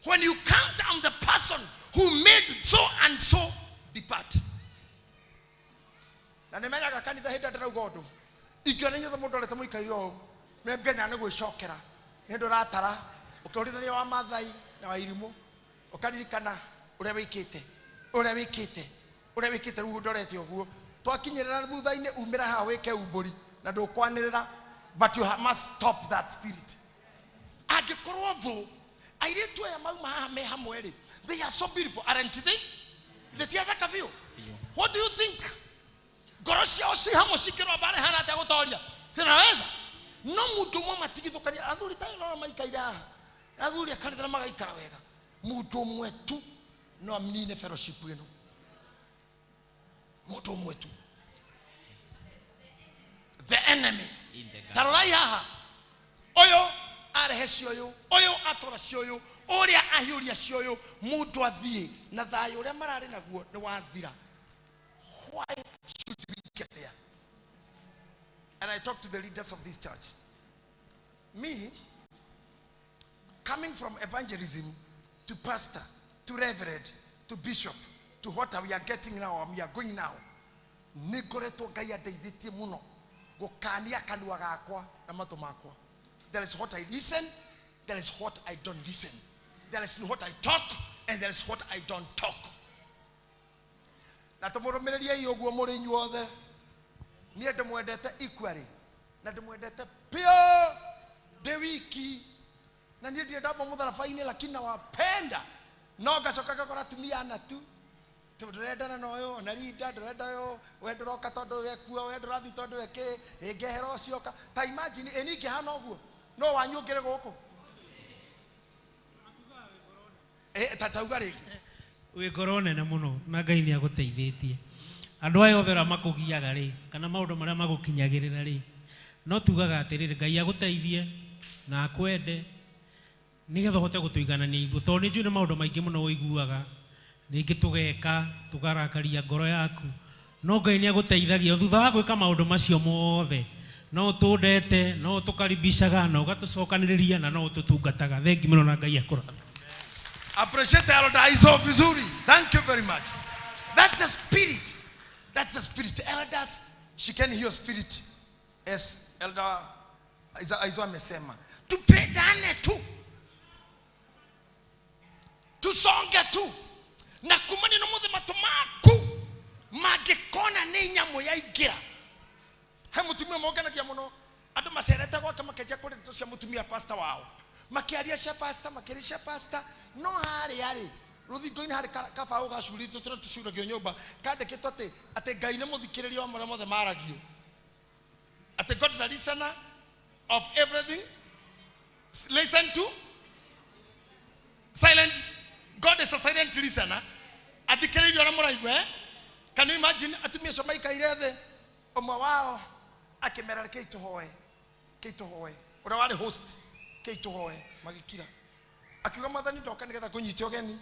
when you count on the person who made so and so depart? Na nĩmenyaga kanitha hĩndĩ ĩrĩa ndĩrauga ũndũ. Ingĩona inyuothe mũndũ arete mũikaire ũũ, nĩ ngenya nĩ gwĩcokera. Nĩ ũndũ ũratara, ũkĩũrithania wa Maathai na wa Irimũ, ũkaririkana ũrĩa wĩkĩte, ũrĩa wĩkĩte, ũrĩa wĩkĩte rĩu ndorete ũguo. Twakinyĩrĩra thutha-inĩ umĩra haha wĩke umbũri na ndũkwanĩrĩra, but you must stop that spirit. Angĩkorwo thũ, airĩtu aya mauma haha me hamwe rĩ, they are so beautiful, aren't they? Nĩ ti athaka biũ? What do you think? Ngoro ciao ci hamwe cikĩrwo mbara hana atĩa gũtoria? Cinaweza? No mũndũ ũmwe matigithũkania, athuri ta ĩno maikaire haha, athuri a kanitha magaikara wega. Mũndũ ũmwe tu no amnine fellowship ĩno. Mũndũ ũmwe tu. The enemy. Ta rorai haha. Ũyũ arehe cioyũ, ũyũ atwara cioyũ, ũrĩa ahiũria cioyũ, mũndũ athiĩ na thayũ ũrĩa mararĩ naguo nĩ wathira. Why should we get there? And I talk to the leaders of this church. Me, coming from evangelism to pastor to reverend to bishop to what we are getting now, we are going now, nĩ ngoretwo Ngai andeithĩtie mũno gũkania kanua gakwa na matũ makwa. There is what I listen, there is what I don't listen. There is what I talk and there is what I don't talk. Na tũmũrũmĩrĩriei ũguo mũrĩ inyuothe. Niĩ ndĩmwendete equally na ndĩmwendete pure ndĩ wiki, na niĩ ndirĩ ndamba mũtharaba-inĩ, lakini nawapenda. No ngacoka ngakora atumia ana tu ndũrendana na ũyũ, ona rinda ndũrenda ũyũ, we ndũroka tondũ wekua, we ndũrathiĩ tondũ wekĩ, ĩngehera ũcio ũka. Ta imagine ĩ niĩ ingĩhana ũguo, no wanyu ũngĩrĩ gũkũ? Ta tauga rĩngĩ. Wĩ ngoro nene mũno na Ngai nĩ agũteithĩtie. Andũ aya othe ũrĩa makũgiaga rĩ, kana maũndũ marĩa magũkinyagĩrĩra rĩ, no tugaga atĩrĩrĩ, Ngai agũteithie na akwende nĩgetha ũhote gũtũiganania ithuĩ, tondũ nĩ njũĩ nĩ maũndũ maingĩ mũno ũiguaga, rĩngĩ tũgeka tũkarakaria ngoro yaku, no Ngai nĩ agũteithagia thutha wa gwĩka maũndũ macio mothe. No ũtũndete, no ũtũkaribicaga, na ũgatũcokanĩrĩria, na no ũtũtungataga. Thengi mũno na Ngai akũrathime. Appreciate Elder Aizo vizuri. Thank you very much. That's the spirit. That's the spirit. Elders, she can hear spirit as Elder Aizo amesema. Tupendane tu. Tusonge tu. Na kumani no muthe matu maku mangĩkona nĩ nyamũ yaingĩra. He mũtumia monganagia mũno, andũ macerete gwake makenjia kũrĩ ndeto cia mũtumia pastor wao, makĩaria cia pastor, makĩaria cia pastor, no harĩa rĩ rũthingo-inĩ harĩ kabaũ gacurĩtwo tũrĩa tũcuragio nyũmba kandĩkĩtwo atĩ Ngai nĩ mũthikĩrĩria wa marĩa mothe maragio, atĩ God is a listener of everything. Listen to silent. God is a silent listener. Athikĩrĩria ũrĩa mũraigua, eh? Can you imagine atumia acio maikaire thĩ, ũmwe wao akĩmera rekei tũhoe, rekei tũhoe, ũrĩa warĩ host, rekei tũhoe, magĩkira. Akiuga Mwathani ndoka nĩgetha ngũnyite ũgeni.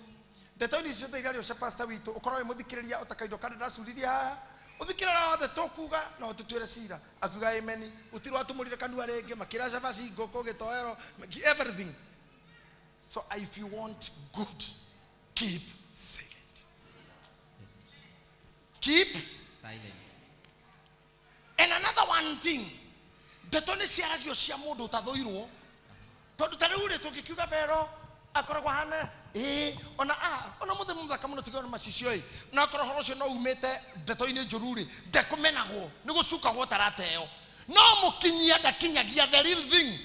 Ndeto ici ciothe irario cia pastor witũ, ũkorwo wĩ mũthikĩrĩria o ta kaindo karĩa ndacuririe haha, ũthikĩrĩria othe tũkuga na ũtũtuĩre cira. Akiuga amen. Gũtirĩ watũmũrire kanua rĩngĩ, makĩra cabaci, ngũkũ, gĩtoero, everything. So if you want good, keep silent. Keep silent. And another one thing, ndeto nĩ ciaragio cia mũndũ ũtathũirwo. Tondũ ta rĩu rĩ, tũngĩkiuga Vero akoragwo ahana ĩĩ, ona ona mũthĩ mũthaka mũno tiga ona macicio ĩ, na akorwo ũhoro ũcio no umĩte ndeto-inĩ njũru rĩ, ndekũmenagwo, nĩ gũcukagwo tarateo. No mũkinyia ndakinyagia the real thing.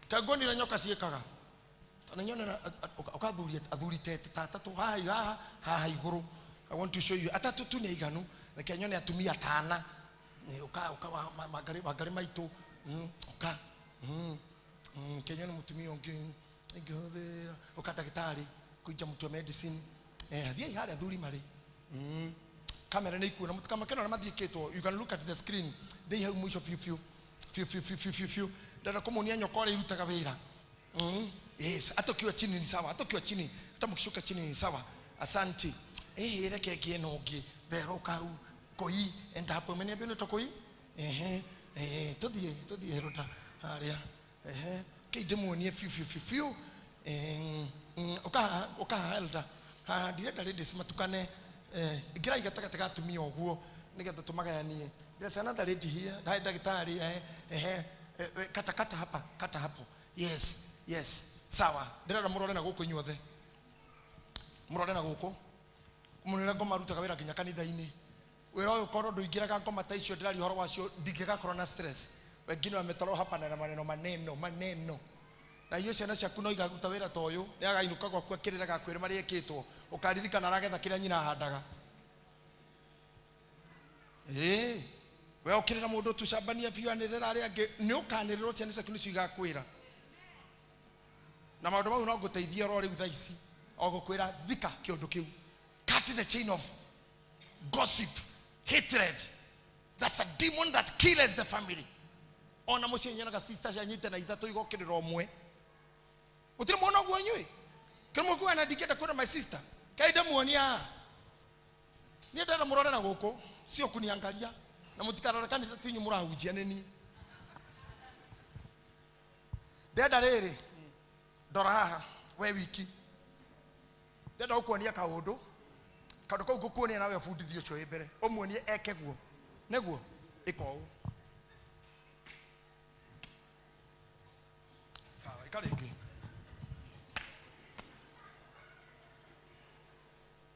Kanguonire nyoka ciĩkaga. Ta nĩ nyone ũkathuri athuri ta atatũ haha haha haha igũrũ. I want to show you atatũ tu nĩ aiganu. Reke nyone atumia atana. Nĩ ũka, ũka wa, ma, Wangari, Wangari maitũ. Ũka. Reke nyone mũtumia ũngĩ ingĩhũthĩra. Ũka ndagĩtarĩ kũinja mũtwe medicine. Thiĩi harĩa athuri marĩ. Kamera nĩ ikuona, mũtikamakena ũrĩa mathiĩkĩtwo. You can look at the screen. Thiĩi hau mũico biũ biũ. Biũ biũ biũ biũ biũ biũ. Ndĩrenda kũmuonia nyoka ũrĩa irutaga wĩra. Yes, hata ukiwa chini ni sawa, hata ukiwa chini, hata mkishuka chini ni sawa. Asante. Reke ngĩe na ũngĩ. Vero kau, koi, enda hapo. Umeniambia unaitwa koi? Tuthiĩ, tuthiĩ Heroda harĩa. Kei ndĩmuonie biũ biũ biũ biũ. Ũka haha, ũka haha elder. Haha ndirenda ladies matukane. Ingĩrai gatagatĩ ga atumia ũguo nĩgetha tũmagayanie. There's another lady here. Hai ndagĩtarĩ, kata, kata hapa, kata hapo. Yes, yes. Sawa. Ndĩrenda mũrore na gũkũ inyuothe. Mũrore na gũkũ. Mũnene ngoma arutaga wĩra nginya kanitha-inĩ. Wĩra ũyũ korwo ndũingĩraga ngoma ta icio ndĩraria ũhoro wacio, ndingĩgakorwo na stress. Wengine wametoro hapa na maneno maneno maneno. Na inyuĩ ciana ciaku no igaruta wĩra ta ũyũ, nĩ againũka gwaku akĩrĩraga akwĩre marĩa ekĩtwo, ũkaririkana aragetha kĩrĩa nyina ahandaga. We ũkĩrĩra mũndũ tũcambania biũ anĩrĩra arĩa angĩ, nĩ ũkanĩrĩrwo ciana ciaku nĩcio igakwĩra. Na maũndũ mau no ngũteithie oro rĩu thaa ici, o gũkwĩra thika kĩũndũ kĩu. Cut the chain of gossip, hatred. That's a demon that kills the family. Ona mũciĩ nyonaga sister cianyite na ithatũ igokĩrĩra ũmwe. Gũtirĩ muona ũguo inyuĩ? Kĩrĩ mũkuga na ndingĩenda kuona my sister. Kaĩ ndĩmuonia haha? Niĩ ndĩrenda mũrore na gũkũ, sio kuniangalia. Na mũtikarore kanitha ti inyuĩ mũrahunjia nĩ niĩ. Ndenda rĩrĩ, ndora haha we wiki. Ndenda gũkuonia kaũndũ. Kaũndũ kau ngũkuonia nawe ũbundithie ũcio wĩ mbere. Ũmuonie eke guo. Nĩguo ĩka ũũ. Sawa, ĩka rĩngĩ.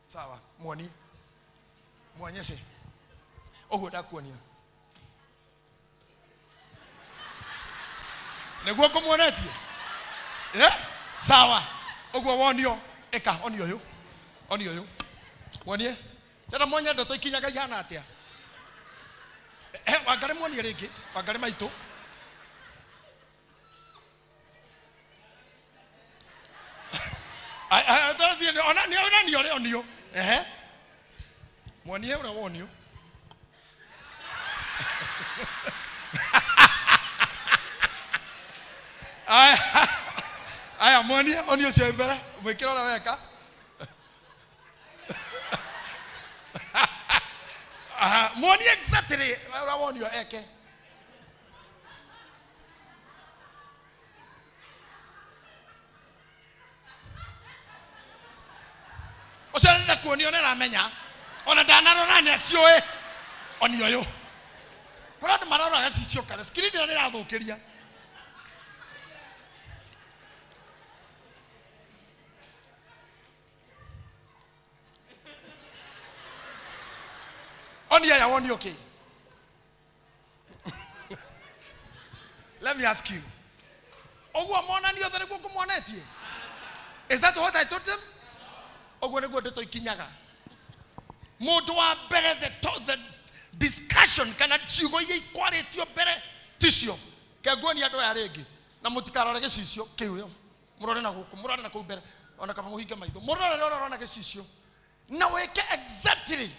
Sawa, muonie. Muonyeshe. Ũguo ndakuonia. Nĩguo ngũmuonetie? Eh? Sawa. Ũguo wonio, ĩka, onio ũyũ. Onio ũyũ. Muonie. Ndĩrenda muonie ndeto ikinyaga ihana atĩa. Wangarĩ muonie rĩngĩ, Wangarĩ maitũ. Ona nĩ onanio ũrĩa onio. Ehe. Muonie ũrĩa wonio. Aya, aya muonie, onio ũcio wĩ mbere, mwĩkĩre ũrĩa weka. Aha, muonie exactly ũrĩa wonio eke. Ũcio arenda kuonio nĩ aramenya ona ndanarora nĩ aciũĩ onio ũyũ. Kũrĩ andũ maroraga cicio kare screen ĩyo nĩ ĩrathũkĩria. Onia aya wonio kĩ? Let me ask you. Ũguo monanio othe nĩguo ngũmonetie? Is that what I told them? Ũguo nĩguo ndeto ikinyaga. Mũndũ wa mbere the discussion kana ciugo iria ikwarĩtio mbere ticio. Ke nguonia andũ aya rĩngĩ na mũtikarore gĩcicio kĩu. Mũrore na gũkũ, mũrore na kũu mbere, ona kaba mũhinge maitho. Mũrore ũrĩa ũrona gĩcicio. Na wĩke exactly,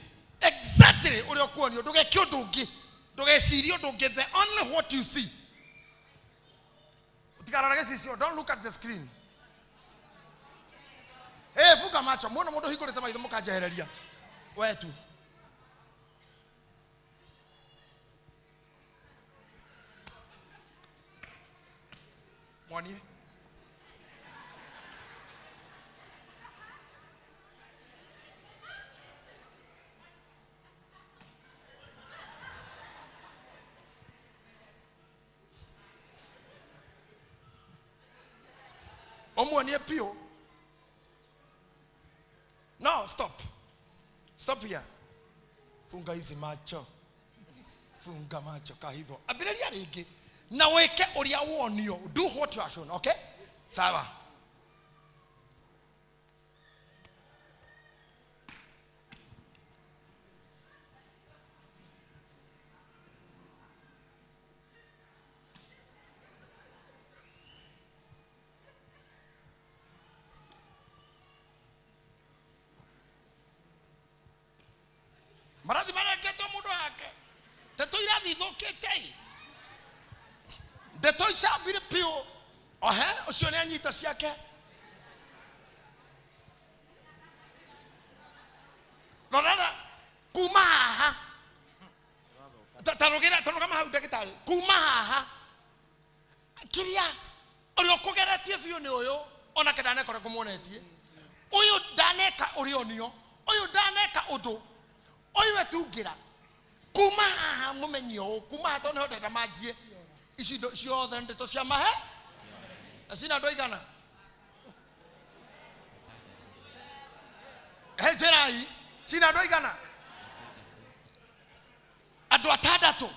exactly ũrĩa ũkuonio. Ndũgeke ũndũ ũngĩ. Ndũgecirie ũndũ ũngĩ. The only what you see. Ũtikarore gĩcicio. Don't look at the screen. Hey, funga macho. Muona mũndũ ũhingũrĩte maitho mũkanjehereria. We tu. Mwonie. Ũmuonie biũ. No, stop. Stop here. Funga hizi macho. Funga macho ka hivyo. Ambĩrĩria rĩngĩ. Na wĩke ũrĩa wonio. Do what you are shown, okay? Sawa. Marathi marengetwo mũndũ wake. Ndeto irathiĩ ithũkĩte ĩ. Ndeto icambire biũ. Ohe, ũcio nĩ anyita ciake. Rora kuma haha. Ta rũgĩra, ta rũgama hau ndagĩtarĩ. Kuma haha. Kĩrĩa ũrĩa ũkũgeretie biũ nĩ ũyũ, onake ndaneka ũrĩa ngũmuonetie. Ũyũ ndaneka ũrĩa onio, ũyũ ndaneka ũndũ, ũyũ etungĩra. Kuma haha mũmenye ũũ, kuma haha tondũ nĩho ndĩrenda manjie. Ici indo ciothe nĩ ndeto cia mahe. Na cina andũ aigana? He njĩrai, cina andũ aigana? Andũ atandatũ.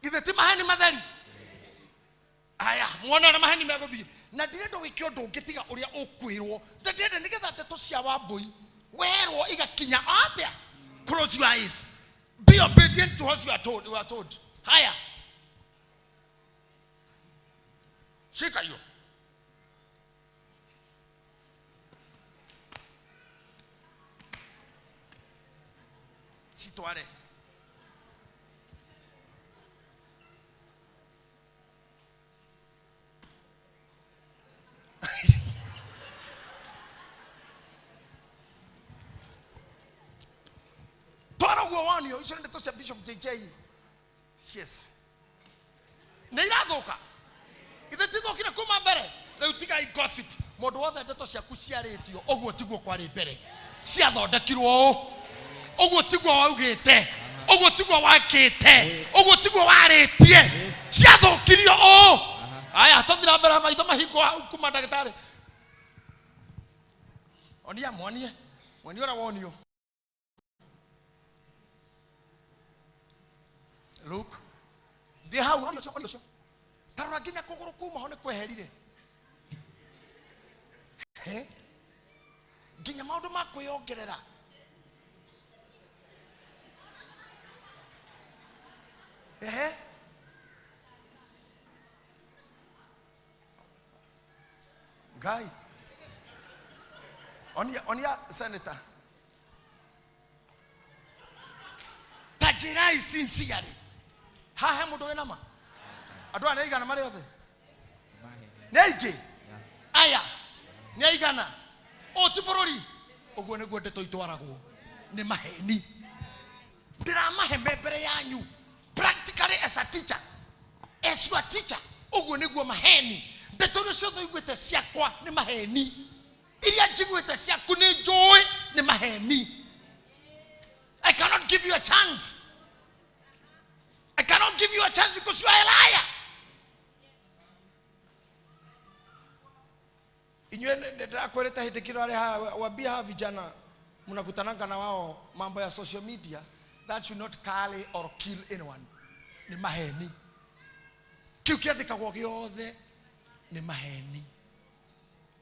Githĩ ti maheni matheri? Aya, muone ũrĩa maheni megũthiĩ. Na ndirenda wĩke ũndũ ũngĩ tiga ũrĩa ũkwĩrwo. Na ndĩrenda nĩgetha ndeto cia Wambũi werwo igakinya atĩa? Close your eyes. Be obedient to what you are told. You are told. Haya. Shika hiyo. Citware. Twara ũguo wonio, icio nĩ ndeto cia Bishop JJ. Yes. Nĩ irathũka. Ithe tithũkire kuma mbere. Rĩu tigai gossip. Mũndũ wothe ndeto ciaku ciarĩtio ũguo tiguo kwarĩ mbere. Ciathondekirwo ũũ. Ũguo tiguo waugĩte. Ũguo tiguo wakĩte. Ũguo tiguo warĩtie. Ciathũkirio ũũ. Aya tũthiĩ na mbere maitho mahingwo hau kuma ndagĩtarĩ. Onia mwonie. Mwonie ũrĩa wonio. Look. Thiĩ hau onia ũcio onia ũcio. Tarora nginya kũgũrũ kuma ho nĩ kweherire. He? Nginya maũndũ ma kwĩyongerera. Ehe. Ngai. Onia onia senator. Ta njĩrai sincerely. Haha he mũndũ wĩna ma? Andũ aya nĩ aigana marĩ othe? Nĩ aingĩ? Aya nĩ aigana? Ũũ ti bũrũri? Ũguo nĩguo ndeto itwaragwo nĩ maheni. Ndĩramahe me mbere yanyu practically as a teacher, as your teacher. Ũguo nĩguo maheni. Ndeto iria ciothe ũiguĩte ciakwa nĩ maheni. Iria njiguĩte ciaku nĩ njũĩ nĩ maheni. I cannot give you a chance. I cannot give you a chance because you are a liar. Inyuĩ ndĩrakwĩrĩte hĩndĩ kĩrĩa arĩ haha wambia haha vijana mnakutananga na wao mambo ya social media that should not carry or kill anyone. Nĩ maheni. Kĩu kĩandĩkagwo gĩothe nĩ maheni.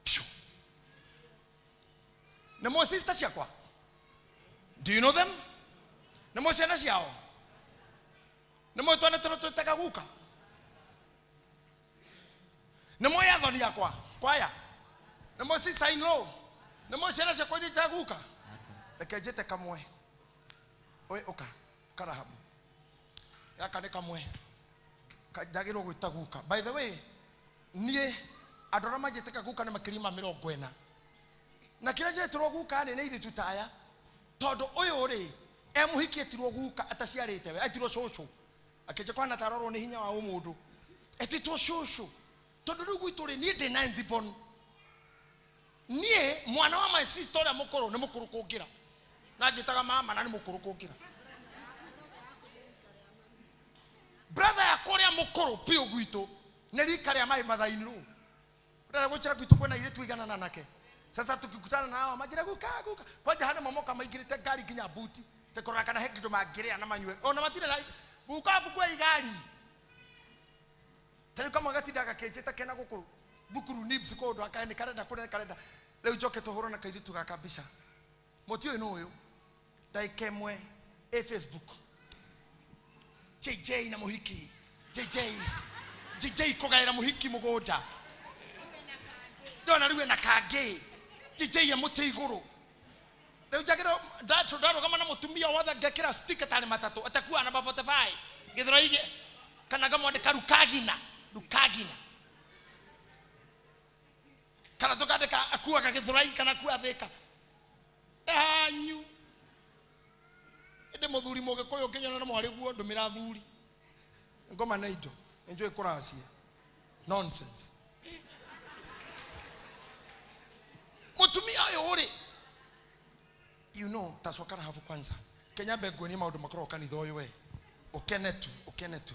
Phew. Nĩ mũĩ sister ciakwa? Do you know them? Nĩ mũĩ ciana ciao? Nĩ mũĩ twana tũrĩa twĩtaga guka? Nĩ mũĩ athoni akwa kwaya? Nĩ mũĩ sister in law? Nĩ mũĩ ciana ciakwa iria itaga guka? Reke njĩte kamwe. Ũ ũka karahabu. Gaka nĩ kamwe. Njagĩrĩirwo gwĩta guka. By the way, niĩ andũ arĩa manjĩtaga guka nĩ makĩria ma mĩrongo ĩna. Na kĩrĩa njetĩrwo guka rĩ nĩ airĩtu ta aya. Tondũ ũyũ rĩ, e mũhiki etirwo guka ataciarĩte we, etirwo cũcũ. Akĩnjĩra kwana tarorwo nĩ hinya wa ũmũndũ. Etĩtwo cũcũ. Tondũ rĩu gwitũ rĩ, niĩ ndĩ ninth born. Niĩ mwana wa my sister ũrĩa mũkũrũ nĩ mũkũrũ kũngĩra. Na njĩtaga mama na nĩ mũkũrũ kũngĩra. Brother yakwa ũrĩa mũkũrũ biũ gwitũ nĩ rika rĩa my mother in law. Ndara gwĩcira gwitũ kwĩna airĩtu igana nake. Sasa tukikutana na hao majira guka guka. Kwanja hana mamoka maingĩrĩte ngari nginya buti. Tekũrora kana he kĩndũ mangĩrĩa na manyue. Ona matirĩ na guka bukue igari. Tarĩu kamwe gatindaga gakĩnjĩta kena gũkũ thukuru nibs kũndũ akae nĩ karenda kũrĩa karenda. Rĩu njoke tũhũrwo na kairĩtu gaka mbica. Mũtiũĩ nũ ũyũ. Ndagĩka ĩmwe ĩ Facebook. JJ na mũhiki. JJ. JJ kũgaĩra mũhiki mũgũnda. Ndona rĩu ena kangĩ. JJ e mũtĩ igũrũ. Rĩu njagĩrĩirwo ndarũgama na mũtumia wothe ngekĩra sticker tarĩ matatũ atakuaga namba 45. Gĩthũrai kana ngamwandĩka Rukagina. Rukagina. Kana tũkandĩka akuaga Gĩthũrai kana akuaga Thĩka. Hanyu. Ĩndĩ mũthuri mũgĩkũyũ ũngĩnyona na mwarĩ guo ndũmĩra athuri. Ngoma nĩ indo. Nĩ njũĩ kũracia. Nonsense. Mũtumia ũyũ rĩ, you know, tacoka Rahabu kwanza. Kenya mbe nguonie maũndũ makoragwo kanitha ũyũ we. Ũkene tu, ũkene tu.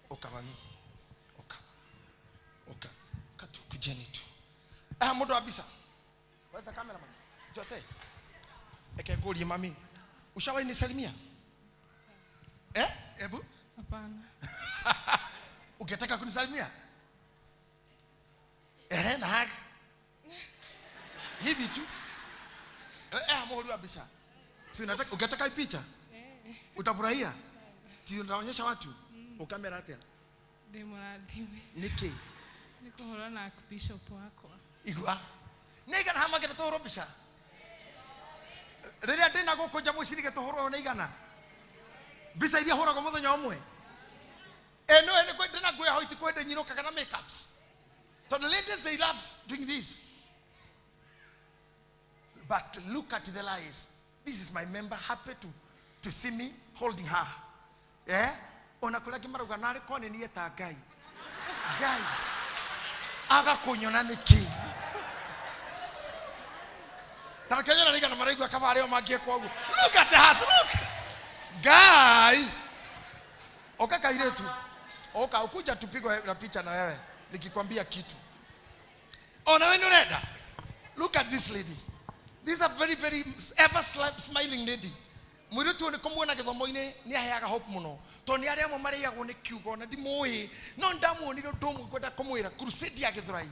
Ũka mami. Ũka. Ũka. Katu kujeni tu. Ah, mũndũ wa mbica. Where's the cameraman? Jose. Eke ngũrie mami. Ushawahi nisalimia? Eh? Ebu? Hapana. Ukitaka kunisalimia? Eh, na hug. Hivi tu. Eh, muhuri wa mbica. Si unataka ukitaka picha? Utafurahia? Si unaonyesha watu? Ukamera atia? Ndĩ mũrathime. Niki? Nĩ kũhũrwo na bishop wakwa. Igua. Nĩ igana ha mangĩenda tũhũrwo mbica? Rĩrĩa ndĩna gũkũ nja mũcirige tũhũrwo nĩ igana. Mbica iria hũragwo mũthenya ũmwe. Ĩ nĩwe nĩ ndĩna nguo ya white kwĩ ndĩnyinũkaga na makeups. Tondũ ladies they love doing this. But look at the lies. This is my member happy to see me holding her. Eh? Ona kũrĩa angĩ marauga narĩ korwo nĩ niĩ ta Ngai. Ngai. Aga kũnyona nĩkĩ? Ta reke nyone nĩigana maraigua kaba arĩa mangĩkwo ũguo. Look at the house, look. Guy. Oka kairetu. Oka ukuja tupigwe na picha na wewe nikikwambia kitu. Ona wewe nurenda. Look at this lady. This is a very very ever smiling lady. Mũirĩtu ũyũ nĩ kũmuona gĩthomo-inĩ nĩ aheaga hope mũno tondũ nĩ arĩa amwe marĩagwo nĩ kiugo na ndimũĩ no ndamuonire ũndũ ũmwe ngwenda kũmwĩra crusade ya Gĩthũrai.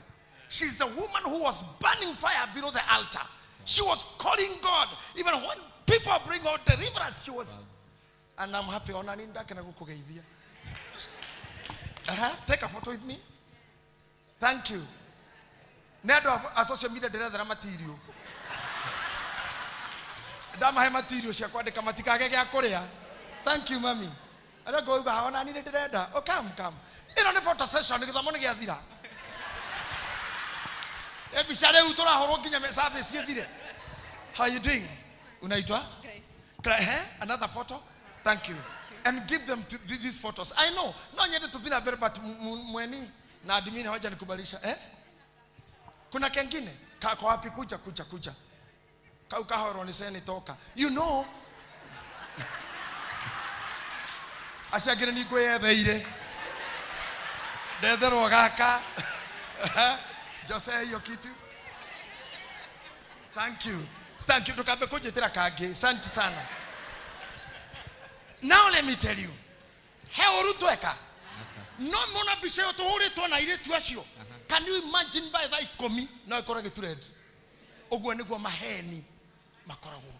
She is a woman who was burning fire below the altar. She was calling God even when people bring out deliverance. She was, and I'm happy ona nĩ ndakena gũkũgeithia. Take a photo with me. Thank you. Nĩ andũ a social media ndĩrethera material. Ndamahe material cia kwandĩka matikage gĩa kũrĩa. Thank you mami. Arĩa ngũiga haha ona niĩ ndĩrenda. Oh, come come. Ĩno nĩ photo session gĩthomo nĩ gĩathira. E mbica rĩu tũrahũrwo nginya service ĩthire. How are you doing? Unaitwa? Grace. Another photo. Thank you. And give them to these photos. I know. No nyende tuthina mbere but mweni na admin hawajanikubalisha. Kuna kengine? Kako wapi? Kuja kuja kuja. Kau kahoro ni seni toka. You know. Aciangire ni ngwiyetheire. Ndetherwo gaka. Jose hiyo kitu. Thank you. Thank you. Tukambe kunjitira kangi. Asante sana. Now let me tell you. He ũru tweka. No mona mbica ĩyo tũhũrĩtwo na airĩtu acio. Can you imagine by thaa ikũmi no ĩkorwo ĩgĩtrend? Ũguo nĩguo maheni makoragwo.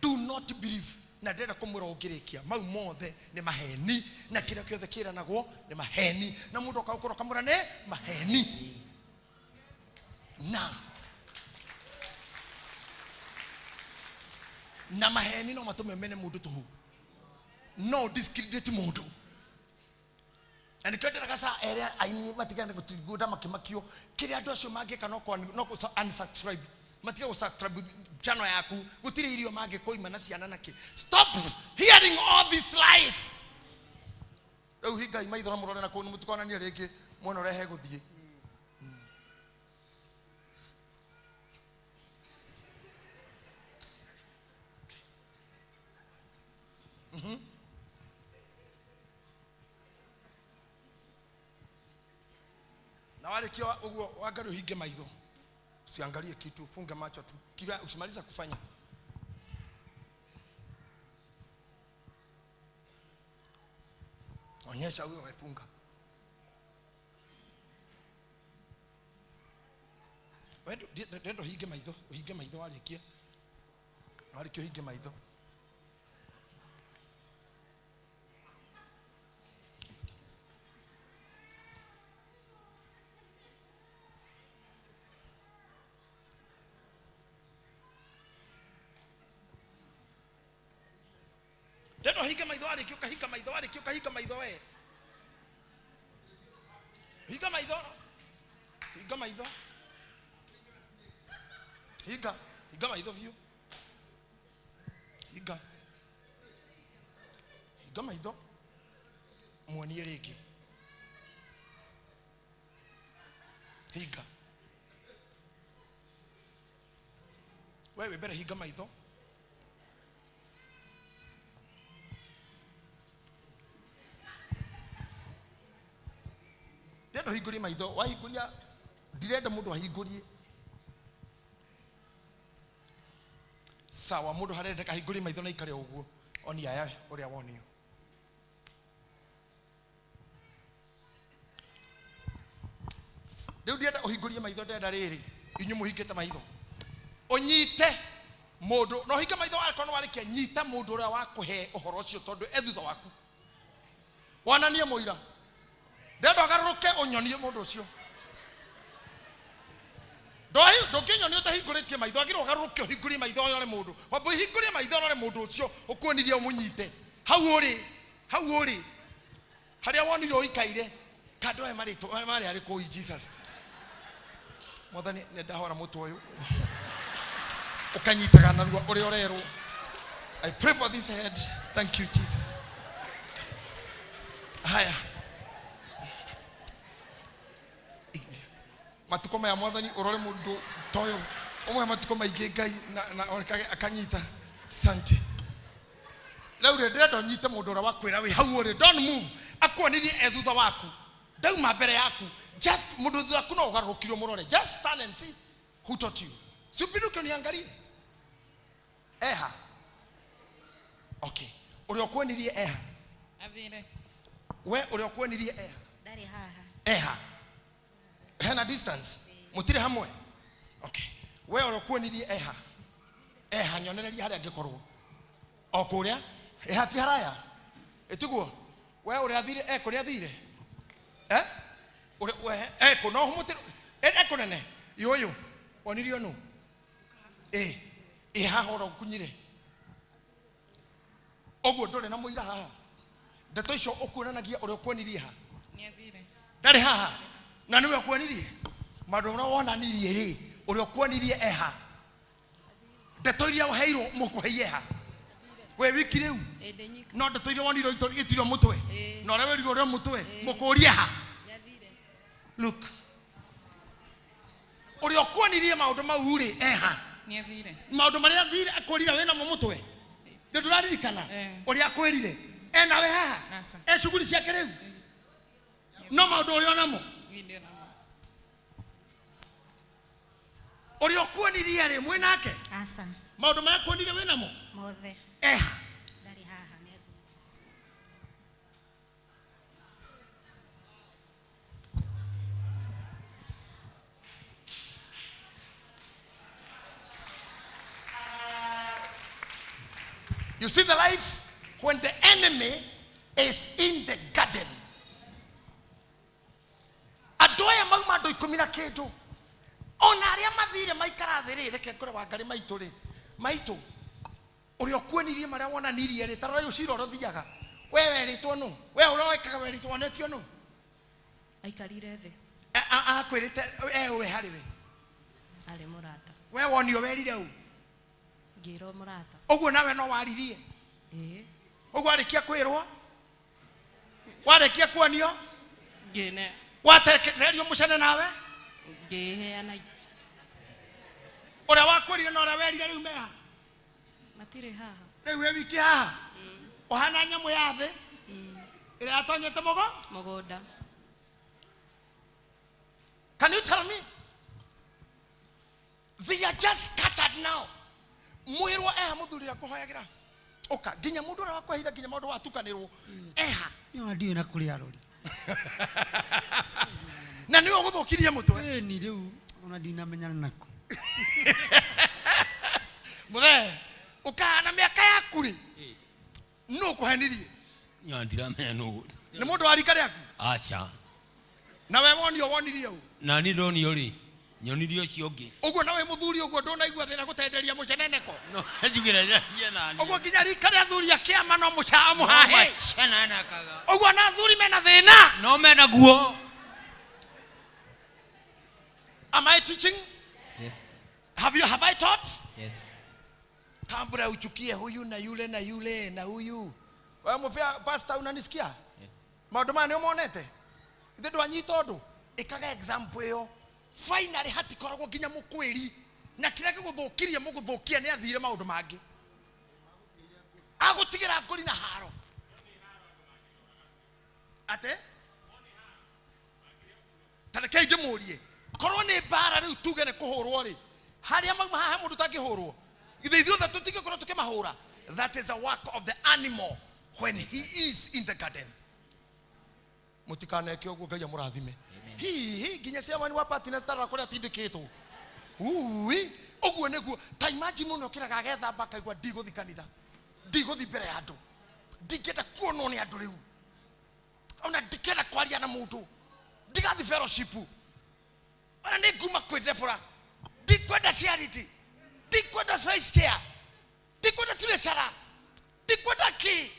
Do not believe. Na ndĩrenda kũmwĩra ũngĩrĩkia mau mothe nĩ maheni na kĩrĩa kĩothe kĩranagwo nĩ maheni na mũndũ akaũkorwo akamwĩra nĩ maheni. Na maheni no matũme mene mũndũ tũhũ. No discredit mũndũ. Na nĩkĩo ndĩraga ca erĩa aini matigane gũtigunda makĩmakio kĩrĩa andũ acio mangĩka no no kũ unsubscribe. Matige gũ-subscribe channel yaku. Gũtirĩ irio mangĩkũima na ciana na kĩ. Stop hearing all these lies. Rĩu hingai maitho na mũrore na kũu mũtikonanie rĩngĩ mwena ũrĩa hegũthiĩ. Na warĩkia ũguo wangarie ũhinge maitho. Usiangalie kitu, funga macho tu. Kila ukimaliza kufanya. Onyesha huyo amefunga. Wewe ndio hinge maitho, uhinge maitho warĩkia. Warĩkia uhinge maitho. Ndio hinga maitho warĩkia, ũkahinga maitho warĩkia, ũkahinga maitho we. Hinga maitho. Hinga maitho. Hinga, hinga maitho biũ. Hinga. Hinga maitho. Muonie rĩngĩ. Hinga. Wewe mbere hinga maitho. Ndĩrenda ũhingũrie maitho, wahingũria ndirenda mũndũ ahingũrie. Sawa, mũndũ harĩa ndakahingũrie maitho na ikare ũguo. Onia aya ũrĩa wonio. Rĩu ndĩrenda ũhingũrie maitho, ndĩrenda rĩrĩ, inyuĩ mũhingĩte maitho. Ũnyite mũndũ, na ũhinge maitho wakorwo nĩ warĩkia, nyita mũndũ ũrĩa wakũhe ũhoro ũcio tondũ e thutha waku. Wonanie mũira. Ndĩrenda ũgarũrũke ũnyonie mũndũ ũcio. Ndũngĩnyonia ũtahingũrĩtie maitho, wagĩrĩirwo ũgarũrũke ũhingũrie maitho ũrore mũndũ. Wamba ũhingũrie maitho ũrore mũndũ ũcio, ũkuonirie ũmũnyite. Hau ũrĩ, hau ũrĩ. Harĩa wonire ũikaire, kando aya marĩtwo, marĩ arĩkũ oi Jesus. Mwathani, nĩ ndahora mũtwe ũyũ. Ũkanyitaga narua ũrĩa ũrerwo. I pray for this head. Thank you, Jesus. Haya. Matuko maya mwathani ũrore mũndũ toyo ũmwe matuko maingĩ Ngai na onekage akanyita. Sante. Rĩu rĩ ndĩrenda ũnyite mũndũ ũrĩa wakwĩra wĩ hau ũrĩ, don't move. Akuonirie e thutha waku, ndauma mbere yaku. Just mũndũ thutha waku no ũgarũrũkire ũmũrore. Just stand and see who taught you. Si upinduke uniangalie. Eha. Okay. Ũrĩa ũkuonirie eha. Athire. We ũrĩa ũkuonirie eha. Ndarĩ haha. Eha. Hena distance. Mũtirĩ hamwe. Okay. We ũrĩa ũkuonirie eha. Eha nyonereria harĩa angĩkorwo. O kũrĩa. Eha ti haraya. Ĩtiguo. We ũrĩa athire ekũ nĩ athire. Eh? Ũrĩa we ekũ no mũtirĩ ekũ nene. Yũyũ. Wonirio nũ? Ĩ. Ĩ haha ũrĩa ũkunyire. Ũguo ndũrĩ na mũira haha. Ndeto icio ũkuonanagia ũrĩa ũkuonirie ha. Nĩ athire. Ndarĩ haha. Na nĩwe ũkuonirie. Maũndũ marĩa wonanirie rĩ, ũrĩa ũkuonirie eha. Ndeto iria ũheirwo mũkũheire ha. We wiki rĩu. No ndeto iria wonire itirio mũtwe. Na ũrĩa wĩrirwo ũrĩa mũtwe, mũkũrie ha. Look. Ũrĩa ũkuonirie maũndũ mau rĩ, eha. Nĩ athire. Maũndũ marĩa athire akwĩrire wĩnamo mũtwe. Nĩ ndũraririkana ũrĩa akwĩrire. Enawe haha. E shughuli ciake rĩu. No maũndũ ũrĩa onamo. Ũrĩa ũkuonirie rĩ, mwĩ nake? Aca. Maũndũ marĩa akuonirie wĩ namo? Mothe. Eha. Ndarĩ haha nĩ athire. You see the life when the enemy is in the garden. Andũ aya mauma andũ ikũmi na kĩndũ. Ona arĩa mathire maikara thĩ rĩ, reke ngore Wangarĩ maitũ rĩ. Maitũ, ũrĩa ũkuonirie marĩa wonanirie rĩ, ta rora ũcira ũrĩa ũthiaga. We werĩtwo nũ? We ũrĩa wekaga werĩtwo wonetio nũ? Aikarire thĩ. Akwĩrĩte ewe harĩ we. Arĩ mũrata. We wonio werire ũ? Ngĩrwo mũrata. Ũguo nawe no waririe? Ĩĩ. Ũguo warĩkia kwĩrwo? Warĩkia kuonio? Ngĩne. Watererio mũcene nawe? Ngĩheana. Ũrĩa wakwĩrire na ũrĩa werire rĩu meha? Matirĩ haha. Rĩu wĩ wiki haha? Ũhana nyamũ ya thĩ? Ĩrĩa yatonyete mũgo? Mũgũnda. Can you tell me? They are just scattered now. Mwĩrwo eha mũthuri ũrĩa ngũhoyagĩra. Ũka nginya mũndũ ũrĩa wakwehire nginya mũndũ watukanĩrwo eha. Nĩ ndiũĩ na kũrĩa arori. Na nĩwe ũgũthũkirie mũtwe. Ĩni rĩu ona ndinamenyana nako. Mũthee, ũkahana mĩaka yaku rĩ, nũ ũkũhenirie? Nyo ndiramenya nũ. Nĩ mũndũ wa rika rĩaku? Aca. Na we wonio wonirie ũ? Na niĩ ndonio rĩ, nyonirie ũcio ũngĩ. Ũguo nawe mũthuri ũguo ndũnaigua thĩna gũtenderia mũceneneko. No, njugire njarie nani. Ũguo nginya rika rĩa athuri a kĩama no mũhahe. Macenenekaga. Ũguo na athuri mena thĩna. No mena guo. Am I teaching? Yes. Have I taught? Yes. Kabla uchukie huyu na yule na yule na huyu. Wewe mfia pastor unanisikia? Yes. Maũndũ maya nĩ ũmonete? Ithe ndwanyita ũndũ. Ĩkaga example ĩyo. Finally hatikoragwo nginya mũkwĩri na kĩrĩa gĩgũthũkirie mũgũthũkia nĩ athire maũndũ mangĩ. Agũtigĩra ngũri na haro. Ate? Ta rekei ndĩmũrie. Korwo nĩ mbara rĩu tuge nĩ kũhũrwo rĩ, harĩa mauma haha mũndũ ũtangĩhũrwo. Ithe ithuothe tũtingĩkorwo tũkĩmahũra. That is a work of the animal when he is in the garden. Mũtikaneke ũguo Ngai amũrathime. Hihi nginya chairman wa party na star kũrĩa atindĩkĩtwo. Ui, ũguo nĩguo. Ta imagine mũndũ okĩraga agethamba akaigua ndigũthiĩ kanitha. Ndigũthiĩ mbere ya andũ. Ndingĩenda kuonwo nĩ andũ rĩu. Ona ndikenda kwaria na mũndũ. Ndigathiĩ fellowship. Ona nĩ nguma kwĩ Deborah. Ndikwenda charity. Ndikwenda vice chair. Ndikwenda treasurer. Ndikwenda kĩ.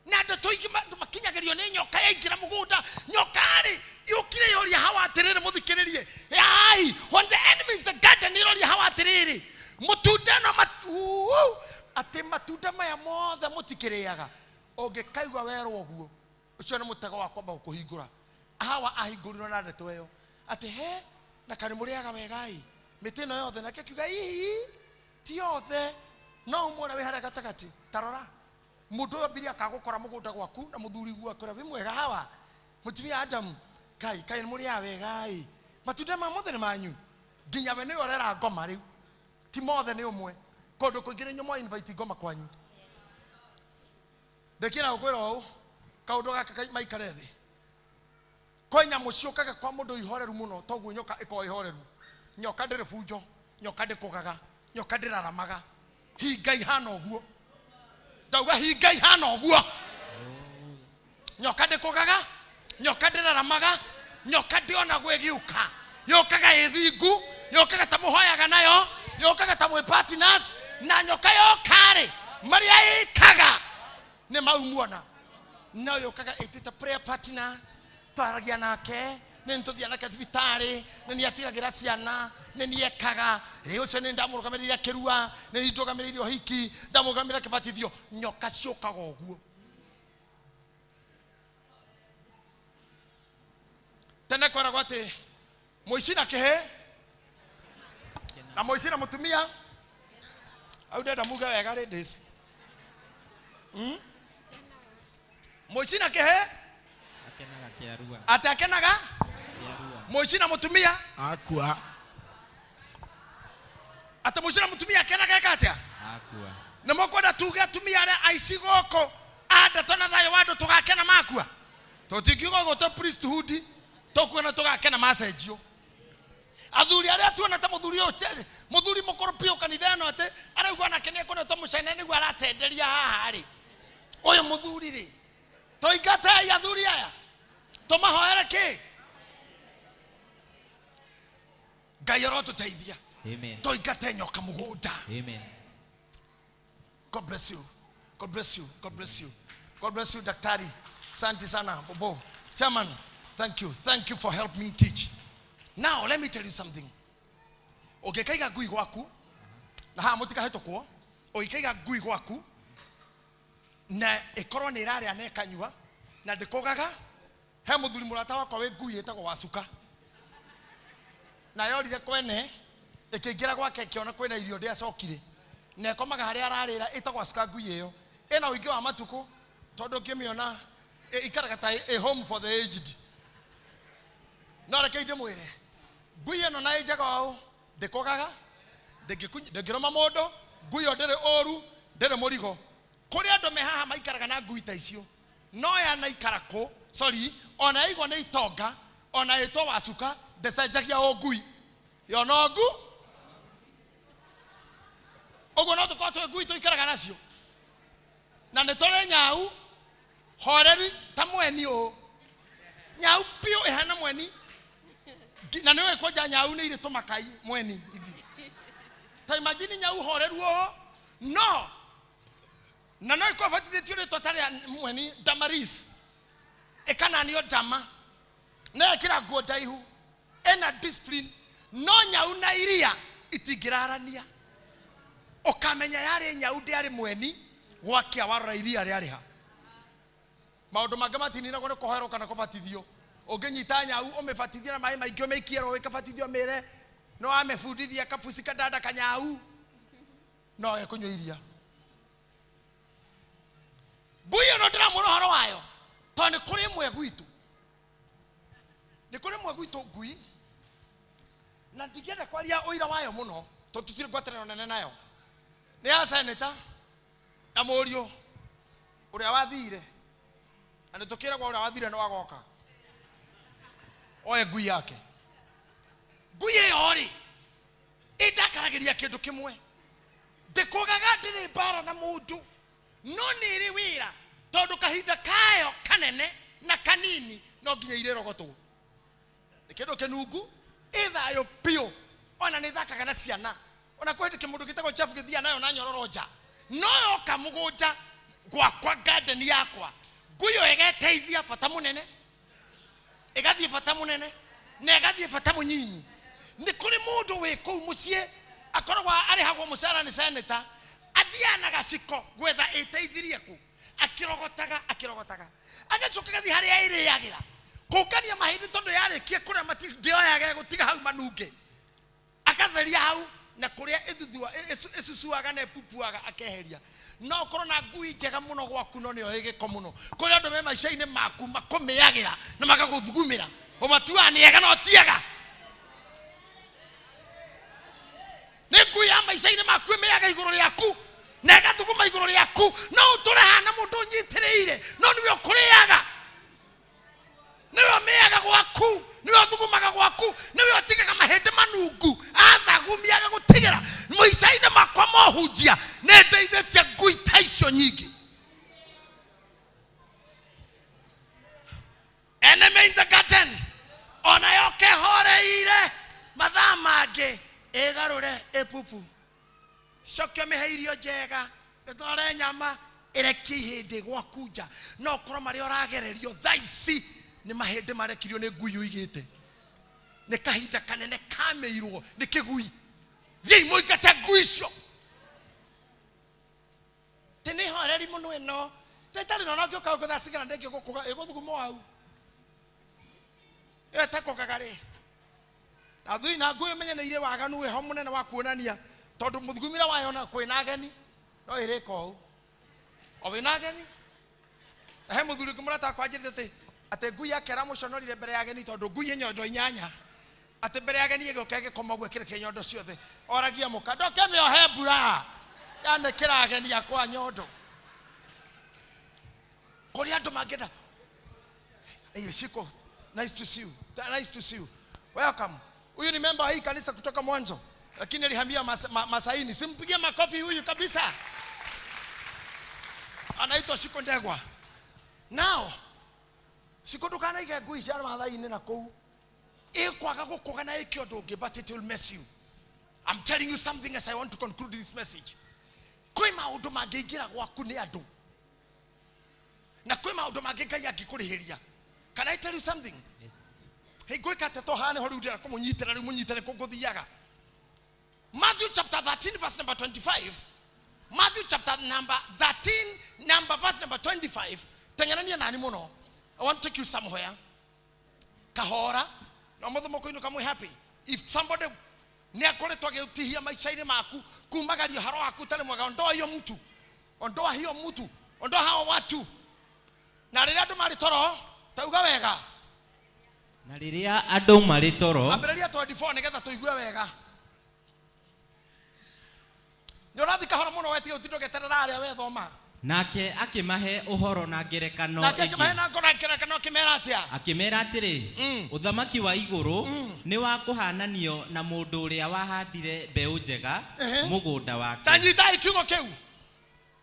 Na andũ tũingĩ andũ makinyagĩrio nĩ nyoka yaingĩra mũgũnda. Nyoka rĩ, yũkire yoria Hawa atĩrĩrĩ, mũthikĩrĩrie. Ai, when the enemy is the garden, ĩroria Hawa atĩrĩrĩ, mũtunda ĩno atĩ matunda maya mothe mũtikĩrĩaga. Ũngĩkaigua werwo ũguo, ũcio nĩ mũtego wa kwamba gũkũhingũra. Hawa ahingũrirwo na ndeto ĩyo. Atĩ he, Na kaĩ mũrĩaga wega ĩ mĩtĩ ĩno yothe. Nake akiuga hihi ti yothe, no ũmwe ũrĩa wĩ harĩa gatagatĩ. Ta rora mũndũ ũyũ ambirie akagũkora mũgũnda gwaku na mũthuri gwaku ũrĩa wĩ mwega hawa mũtumia Adamu, kai kai mũrĩaga wega ĩ matunda ma mothe nĩ manyu, nginya we nĩwe ũrera ngoma rĩu, ti mothe nĩ ũmwe. Kũndũ kũingĩ nĩ inyuĩ invite ngoma kwanyu. Ndĩkĩra gũkwĩra ũũ kaũndũ gaka maikare thĩ. Kwĩ nyamũ ciũkaga kwa mũndũ ihoreru mũno, toguo nyoka ĩkoragwo ihoreru. Nyoka ndĩrĩ bunjo, nyoka ndĩkũgaga, nyoka ndĩraramaga. Hinga ihana ũguo. Ndauga hinga ihana ũguo. Nyoka ndĩkũgaga, nyoka ndĩraramaga, nyoka ndĩonagwo ĩgĩũka. Yũkaga ĩ thingu, yũkaga ta mũhoyaga nayo, yũkaga ta mwĩ partners, na nyoka yoka-rĩ, marĩa ĩkaga nĩ mau muona. No yũkaga ĩtuĩte prayer partner, twaragia nake, nĩ nĩtũthiaga nake thibitarĩ, nĩ nĩatigagĩra ciana, nĩ nĩekaga, ĩ ũcio nĩ ndamũrũgamĩrĩire kĩrua, nĩ nĩndũgamĩrĩire ũhiki, ndamũrũgamĩrĩire kĩbatithio. Nyoka ciũkaga ũguo. Tene kweragwo atĩ mũici na kĩhĩ na mũici na mũtumia. Au ndenda muge wega ladies. Mũici na kĩhĩ Akenaga kĩarua. Atĩ akenaga Kĩarua. Mũici na mũtumia Akua. Atĩ mũici na mũtumia akenaga eka atĩa? Akua. Nĩ mũkwenda tuge atumia arĩa aici gũkũ a ndeto na thayũ wa andũ tũgakena makua? Tũtingiuga ũguo tũ priesthood tũkuona tũgakena macenjio. Athuri arĩa tuona ta mũthuri ũyũ mũthuri mũkũrũ biũ kanitha ĩno atĩ araigua nake nĩ ekuona ta mũcene nĩguo aratenderia haha rĩ. Ũyũ mũthuri rĩ, tũingatei athuri aya tũmahoere kĩ? Ngai arotũteithia. Amen. Tũingate nyoka mũgũnda. Amen. God bless you. God bless you. God bless you. God bless you, Daktari. Asante sana, Bobo. Chairman, thank you. Thank you for helping me teach. Now, let me tell you something. Ũngĩkaiga ngui gwaku, na haha mũtikahĩtũkwo, ũngĩkaiga ngui gwaku, na ĩkorwo nĩ ĩrarĩa na ĩkanyua, na ndĩkũgaga, he mũthuri mũrata wakwa wĩ ngui ĩtagwo Wacuka. Na yorire kwene, ĩkĩingĩra gwake ĩkĩona kwĩna irio ndĩacokire. Na ĩkomaga harĩa ararĩra, ĩtagwo Wacuka ngui ĩyo. Ĩna ũingĩ wa matukũ, tondũ ũngĩmĩona, ĩikaraga ta a home for the aged. No reke ndĩmwĩre, ngui ĩno na ĩ njega ũũ, ndĩkũgaga, ndĩngĩrũma mũndũ, ngui ĩyo ndĩrĩ ũru, ndĩrĩ mũrigo. Kũrĩ andũ me haha maikaraga na ngui ta icio, no yanaikara kũ, sorry, ona yaigua nĩ itonga, ona ĩtwo Wacuka, ndĩcenjagia ũ ngui. Yo no ngu. Ũguo no tũkorwo twĩ ngui tũikaraga nacio. Na nĩ tũrĩ nyau horeri ta mweni ũũ. Nyau biũ ĩhana mweni. Na nĩ ũĩ kwanja nyau nĩ irĩ tũmakai mweni. Ta imagine nyau horeru ũũ, no na no ĩkorwo ĩbatithĩtio rĩtwa ta rĩa mweni Damaris. Ĩkananio Dama. Na ĩkĩra nguo ndaihu. Ĩna discipline. No nyau na iria itingĩrarania. Ũkamenya yarĩ nyau ndĩarĩ mweni, gwakia warora iria rĩarĩ ha. Maũndũ mangĩ matininagwo nĩ kũhoerwo kana kũbatithio. Ũngĩnyita nyau ũmĩbatithie na maĩ maingĩ ũmĩikie rũĩ ĩkabatithio mĩre, no amĩbundithia kabuci kandanda kanyau, no ekũnyua iria. Ngui ĩno ndĩramwĩra ũhoro wayo, tondũ nĩ kũrĩ ĩmwe gwitũ. Nĩ kũrĩ ĩmwe gwitũ ngui, na ndingĩenda kwaria ũira wayo mũno, tondũ tũtirĩ ngwatanĩro nene nayo. Nĩ ya seneta na mũriũ ũrĩa wathire, na nĩ tũkĩragwo ũrĩa wathire no agoka oe ngui yake. Ngui ĩyo rĩ, ĩndakaragĩria kĩndũ kĩmwe, ndĩkũgaga ndĩrĩ mbara na mũndũ, no nĩ ĩrĩ wĩra, tondũ kahinda kayo kanene na kanini no nginya irĩrogotwo. Nĩ kĩndũ kĩnungu, ĩ thayũ biũ, ona nĩ ĩthakaga na ciana. Ona kwĩ hĩndĩ kĩmũndũ gĩtagwo chafu gĩthiaga nayo na nyororo nja, no yoka mũgũnda gwakwa garden yakwa, ngui ĩyo ĩgeteithia bata mũnene, ĩgathiĩ bata mũnene, na ĩgathiĩ bata mũnyinyi. Nĩ kũrĩ mũndũ wĩ kũu mũciĩ akoragwo arĩhagwo mũcara nĩ seneta, athiaga na gaciko gwetha ĩteithirie kũ, akĩrogotaga, akĩrogotaga, agacoka agathiĩ harĩa ĩrĩagĩra kũngania mahĩndĩ, tondũ yarĩkia kũrĩa ndĩoyaga Egũtiga hau manunge. Akatheria hau na kũrĩa ĩthuthua ĩcucuaga na ĩpupuaga akeheria. No ũkorwo na ngui njega mũno gwaku no nĩyo ĩ gĩko mũno. Kũrĩ andũ me maica-inĩ maku makũmĩagĩra na magagũthugumĩra. Ũmatuaga nĩ ega no ti ega. Nĩ ngui ya maica-inĩ maku ĩmĩaga igũrũ rĩaku na ĩgathuguma igũrũ rĩaku, no ũtũre hana mũndũ ũnyitĩrĩire no nĩwe ũkũrĩaga. Nĩwe ũmĩaga gwaku, nĩwe ũthugumaga gwaku, nĩwe ũtigaga mahĩndĩ manungu, athagumiaga gũtigĩra. Maica-inĩ makwa mohunjia nĩ ndeithĩtie ngui ta icio nyingĩ. Enemy in the garden ona yoke horeire mathaa mangĩ ĩgarũre ĩpupu. Coke ũmĩhe irio njega, ĩtware nyama, ĩrekie ihĩndĩ gwaku nja. No ũkorwo marĩa ũragererio thaa ici nĩ mahĩndĩ marekirio nĩ ngui ũigĩte. Nĩ kahinda kanene kamĩirwo nĩ kĩgui. Thiĩi mũingate ngui icio. Tĩ nĩ horeri mũno ĩno. Tĩ ĩtarĩ na ona ũngĩũka gũkũ thaa cigana ndĩngĩgũkũga, ĩgũthuguma hau. Ĩyo ĩtakũgaga rĩ. Na thui na ngui ũmenye nĩ irĩ waganu wĩho mũnene wa kuonania, tondũ mũthugumĩre wayo na kwĩna ageni no ĩrĩka ũũ. O wĩna ageni. Na he mũthuri ũngĩ mũrata wakwa anjĩrĩte atĩ ngui yake ĩramũconorire mbere ya ageni tondũ ngui ĩ nyondo inyanya. Atĩ mbere ya ageni ĩgĩũka ĩgĩkoma ũguo ĩkĩrekia nyondo ciothe. Oragia mũka, ndoke mĩohe mbura. Yanĩkĩra ageni akwa nyondo. Kũrĩ andũ mangĩenda. Hey, Shiko, nice to see you. Nice to see you. Welcome. Huyu ni member wa hii kanisa kutoka mwanzo, lakini alihamia Masaini. Simpigie makofi huyu kabisa. Anaitwa Shiko Ndegwa. Now, Shiko ndukanaige ngui cia Mathai-inĩ na kũu. Ĩkwaga gũkũga na ĩke ũndũ ũngĩ, but it will mess you. I'm telling you something as I want to conclude this message. Kwĩ maũndũ mangĩingĩra gwaku nĩ andũ. Na kwĩ maũndũ mangĩ Ngai angĩkũrĩhĩria. Can I tell you something? Yes. Hey, gwĩka atĩa to haha nĩho rĩu ndĩrenda kũmũnyitĩra, rĩu mũnyitĩre kũ ngũthiaga. Matthew chapter 13 verse number 25. Matthew chapter number 13 number verse number 25. Teng'erania nani mũno. I want to take you somewhere. Kahora. Na ũmũthĩ mũkũinũka mwĩ happy. If somebody nĩ akoretwo agĩtihia maica-inĩ maku, kumagaria ũhoro waku ũtarĩ mwega, ondoa hiyo mtu. Ondoa hiyo mtu. Ondoa hao watu. Na rĩrĩa andũ marĩ toro, tauga wega. Na rĩrĩa andũ marĩ toro, Ambĩrĩria 24 nĩgetha tũigue wega. Nĩ ũrathiĩ kahora mũno wetige ũtinde ũgĩeterera arĩa wethoma. Nake akĩmahe ũhoro na ngerekano Nake akĩmahe ĩngĩ. na ngoro ngerekano akĩmera atĩa? Akĩmera atĩrĩ, ũthamaki wa igũrũ nĩ wa kũhananio na mũndũ ũrĩa wahandire mbeũ njega mũgũnda wake. Ta nyitai kiugo kĩu.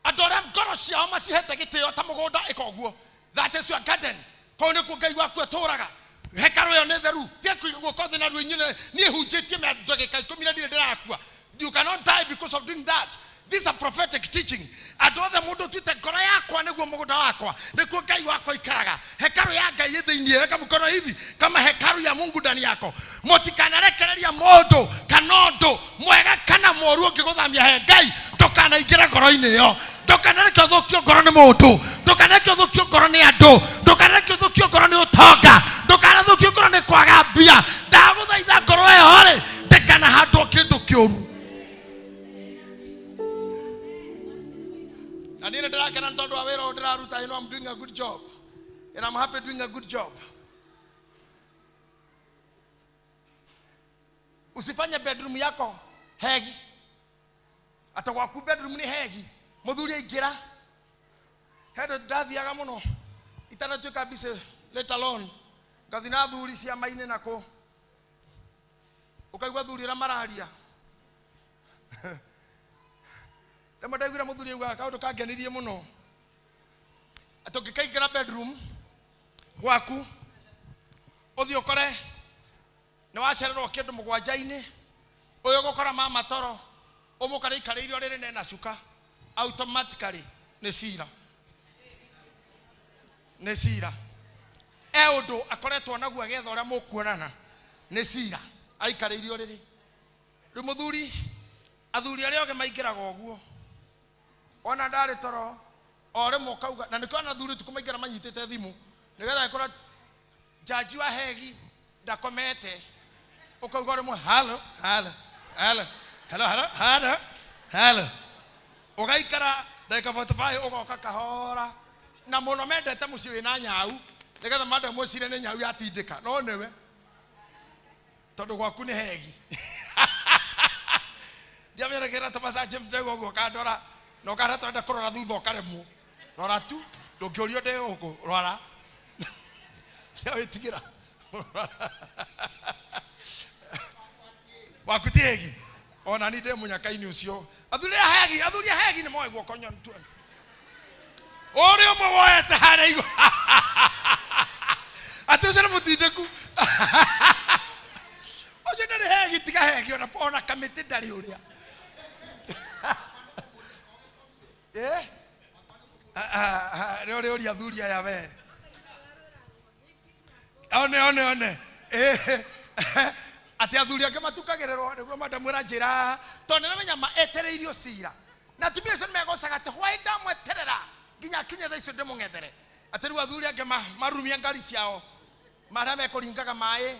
Andũ arĩa ngoro ciao macihete gĩtĩo ta mũgũnda ĩka ũguo. That is your garden. Kũu nĩkuo Ngai waku atũũraga. Hekarũ ĩyo nĩ theru. Tiga kũiga guoko thĩ na ruo inyuĩ niĩ hunjĩtie ndagĩka ikũmi na ndirĩ ndĩrakua. You cannot die because of doing that. This is a prophetic teaching. Andũ othe mũndũ ũtuĩte ngoro yakwa nĩguo mũgũnda wakwa, nĩkuo Ngai wakwa ikaraga. Hekarũ ya Ngai ĩ thĩinĩ, weka mkono hivi kama hekaru ya Mungu ndani yako. Mũtikanarekereria mũndũ kana ũndũ mwega kana mũũru ũngĩgũthamia he Ngai, ndũkanaingĩre ngoro-inĩ ĩyo. Ndũkanareke ũthũkio ngoro nĩ mũndũ, ndũkanareke ũthũkio ngoro nĩ andũ, ndũkanareke ũthũkio ngoro nĩ ũtonga, ndũkanathũkio ngoro nĩ kwaga mbia. Ndagũthaitha ngoro ĩyo rĩ, ndĩkanahandwo kĩndũ kĩũru. Na niĩ nĩndĩrakena nĩ tondũ wa wĩra ũyũ ndĩraruta. You know I'm doing a good job. And I'm happy doing a good job. Usifanye bedroom yako hegi. Ata gwaku bedroom nĩ hegi. Mũthuri aingĩra. He ndathiaga mũno. Itanatuĩka busy let alone. Ngathi na athuri ciama-inĩ na kũ. Ũkaigua athuri arĩa mararia. Rĩmwe ndaiguire mũthuri augaga kaũndũ kangenirie mũno. Atĩ ũngĩkaingĩra bedroom gwaku, ũthiĩ ũkore nĩ wacererwo kĩndũ mũgwanja-inĩ, ũyũ ũgũkora mama toro, ũmũkore aikarĩire ũrĩrĩ na ena cuka, automatically nĩ cira. Nĩ cira. E ũndũ akoretwo naguo agĩetha ũrĩa mũkuonana, nĩ cira. Aikarĩire ũrĩrĩ. Rĩu mũthuri, athuri arĩa othe maingĩraga ũguo. Ona ndarĩ toro, o rĩmwe ũkauga, na nĩkĩo ona athuri ũtukũ maingĩra manyitĩte thimũ, nĩgetha angĩkorwo jaji wa hegi ndakomete. Ũkauga rĩmwe halo halo halo halo halo halo halo. Ũgaikara ndagĩka 45 ũgoka kahora. Na mũno mendete mũciĩ wĩna nyau nĩgetha madam ũcire nĩ nyau yatindĩka no nĩwe tondũ gwaku nĩ hegi. Ndiamenyeragĩra ta Pastor James ndauga ũguo ũkandora na ũkana twenda kũrora thutha ũkaremwo. Rora tu ndũngĩũrio ndĩ gũkũ rora. Wĩtigĩra. Waku ti hegi. Ona ni ndĩ mũnyaka-inĩ ũcio. Athuri a hegi nĩ moe guoko nyoni tu. Ũrĩa ũmwe woete harĩa igũrũ. Atĩ ũcio nĩ mũtindĩku. Ũcio ndarĩ hegi tiga hegi ona kamĩtĩ ndarĩ ũrĩa. Eh? Nĩ ũrĩa ũria athuri aya we. One one one. Eh. Atĩ athuri angĩ matukagĩrĩrwo nĩguo madamwĩra njĩra tondũ nĩramenya ma etereirio cira. Na atumia acio nĩmegocaga atĩ hwaĩ ndamweterera nginya akinye thaa icio ndĩmũng'ethere. Atĩ rĩu athuri angĩ marurumia ngari ciao marĩa mekũringaga maĩ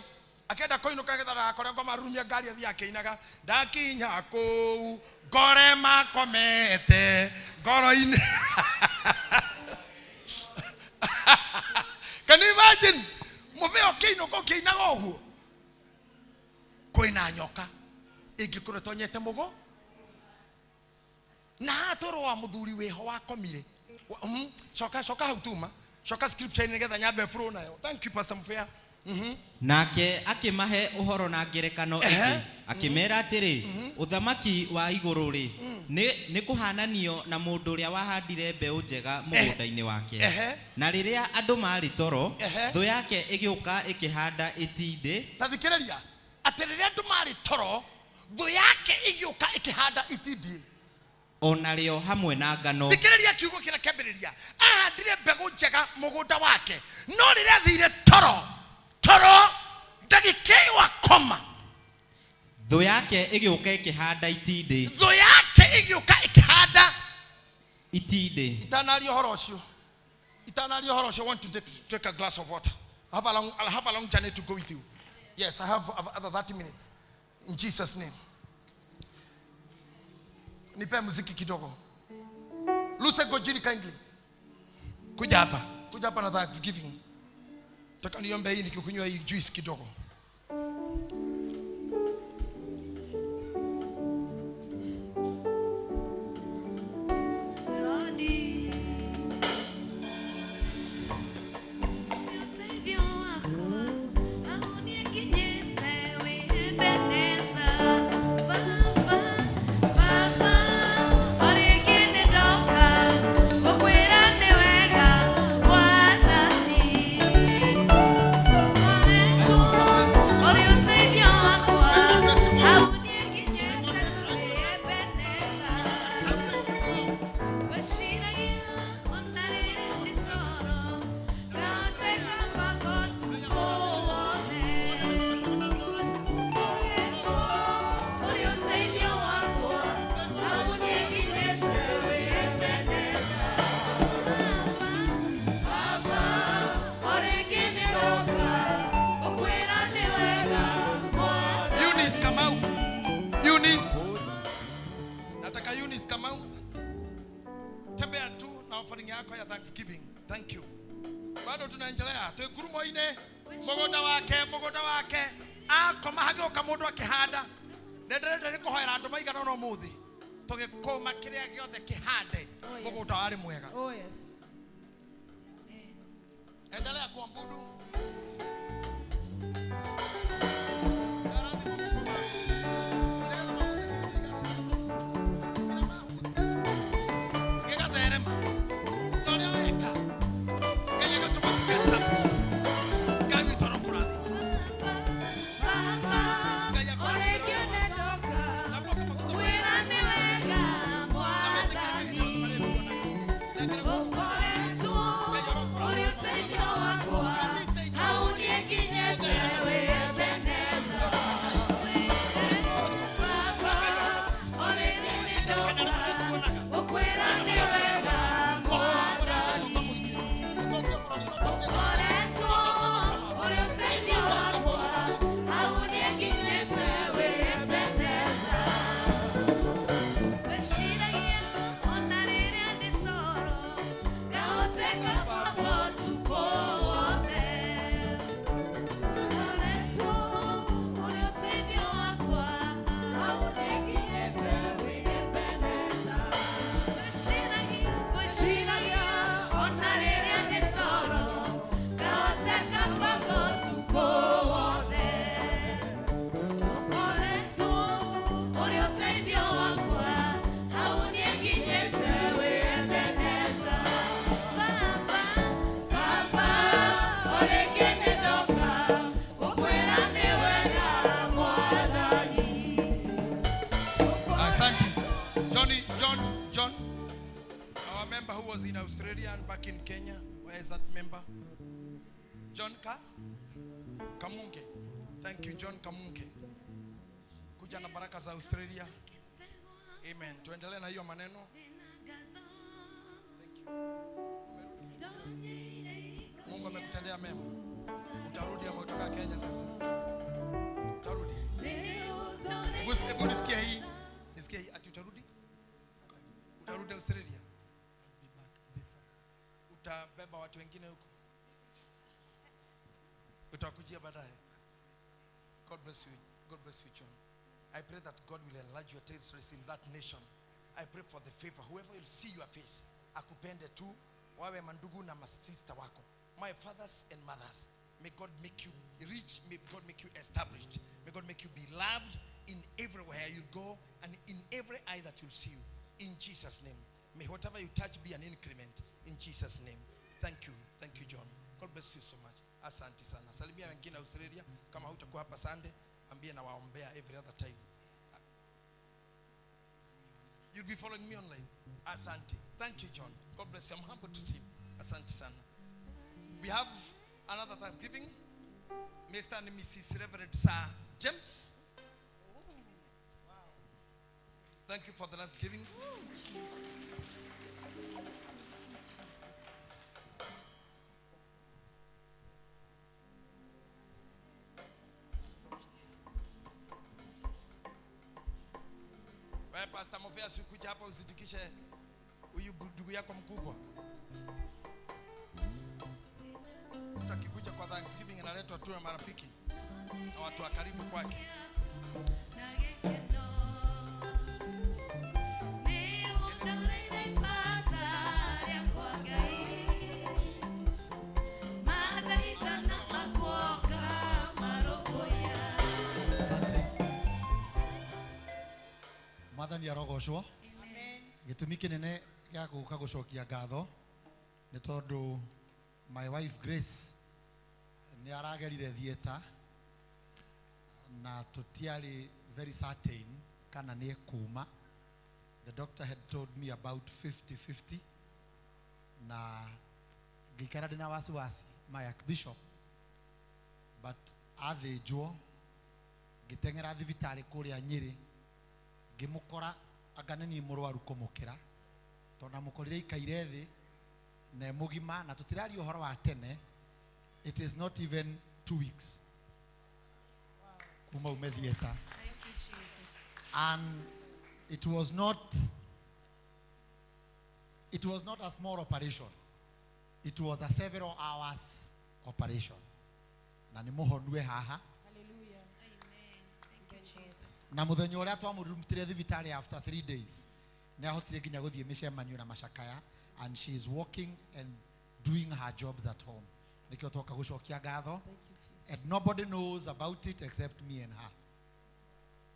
akĩenda kũinũka nĩgetha ndagakore ngo marurumia ngari athiĩ akĩinaga ndakinya kũu ngore makomete ngoro-inĩ. Can you imagine mũthee ũkĩinũka ũkĩinaga ũguo kwĩna nyoka ĩngĩkorwo ĩtonyete mũgo na haha tũrũ wa mũthuri wĩho wakomire. Coka coka hau tuma coka scripture nĩgetha nyambe flow nayo. Thank you Pastor Mufea. Nake akĩmahe ũhoro na ngerekano ĩngĩ akĩmera atĩrĩ ũthamaki wa igũrũ rĩ nĩ kũhananio na mũndũ ũrĩa wahandire mbeũ njega mũgũnda-inĩ wake. Na rĩrĩa andũ marĩ toro thũ yake ĩgĩũka ĩkĩhanda itindiĩ. Ta thikĩrĩria atĩ rĩrĩa andũ marĩ toro thũ yake ĩgĩũka ĩkĩhanda itindiĩ ona rĩo hamwe na ngano. Thikĩrĩria kiugo kĩrĩa kĩambĩrĩria ahandire mbegũ njega mũgũnda wake no rĩrĩa athire toro toro ndagĩka ĩyo akoma thũ yake ĩgĩũka ĩkĩhanda itindiĩ. Thũ yake ĩgĩũka ĩkĩhanda itindiĩ. Itanaria ũhoro ũcio itanaria ũhoro ũcio. I want to take a glass of water. I have a long journey to go with you. Yes, I have other 30 minutes. In Jesus name. Nipe muziki kidogo. Luce Gojiri kindly. Kuja hapa. Kuja hapa na Thanksgiving. Nataka niombe hii nikikunywa hii juice kidogo. Tembea tu na offering yako ya Thanksgiving. Thank you. Bado tunaendelea. Twikurumo-inĩ mũgũnda wake akoma hagĩũka mũndũ akĩhanda. Nĩ ndĩrenda nĩ kũhoera andũ maigana ũna ũmũthĩ tũgĩkũma kĩrĩa gĩothe kĩhande mũgũnda warĩ mwega. Oh yes. Endelea kuambudu. How who was in Australia and back in Kenya. Where is that member? John Kamunge. Thank you, John Kamunge. Kuja na baraka za Australia. Amen. Tuendelee na hiyo maneno. Thank you. Mungu amekutendea mema. Utarudi ama utoka Kenya sasa? Utarudi. Hebu nisikie hii. Nisikie hii ati utarudi? Utarudi Australia. Utabeba watu wengine huko. Utakujia baadaye. God bless you. God bless you, John. I pray that God will enlarge your territories in that nation. I pray for the favor. Whoever will see your face, akupende tu, wawe mandugu na masista wako. My fathers and mothers, may God make you rich. May God make you established. May God make you be loved in everywhere you go and in every eye that will see you. In Jesus' name. May whatever you touch be an increment. In Jesus' name. Thank you. Thank you, John. God bless you so much. Asante sana. Salimia wengine Australia. Kama hutakuwa hapa Sunday, ambie na waombea every other time. You'll be following me online. Asante. Thank you, John. God bless you. I'm humbled to see you. Asante sana. We have another Thanksgiving. Mr. and Mrs. Reverend Sir James. Thank you for the last giving. Wewe Pastor Mofea, sikuja hapa usidikishe huyu ndugu yako mkubwa. Mtu akikuja kwa Thanksgiving analetwa tu na marafiki na watu wa karibu kwake. Asante. Mwathani arogocwo. Gĩtũmi kĩnene gĩa gũka gũcokia ngatho nĩ tondũ my wife Grace nĩ aragerire theater na tũtiarĩ very certain kana nĩ ekuma. The doctor had told me about 50-50 na ngĩikara ndĩ na wasiwasi my archbishop, but athĩnjwo ngĩteng'era thibitarĩ kũrĩa Nyĩrĩ ngĩmũkora anga nĩ niĩ mũrwaru kũmũkĩra tondũ ndamũkorire ikaire thĩ na mũgima na tũtiraria ũhoro wa tene. It is not even 2 weeks kuma ume theater. Thank you, Jesus. And it was not a small operation. It was a several hours operation. Na nĩ mũhonue haha. Hallelujah. Amen. Thank you, Jesus. Na mũthenya ũrĩa twamũrutire thibitarĩ after 3 days nĩ ahotire nginya gũthiĩ mĩcemanio na macakaya, and she is working and doing her jobs at home. Nĩkĩo twoka gũcokia ngatho. And nobody knows about it except me and her.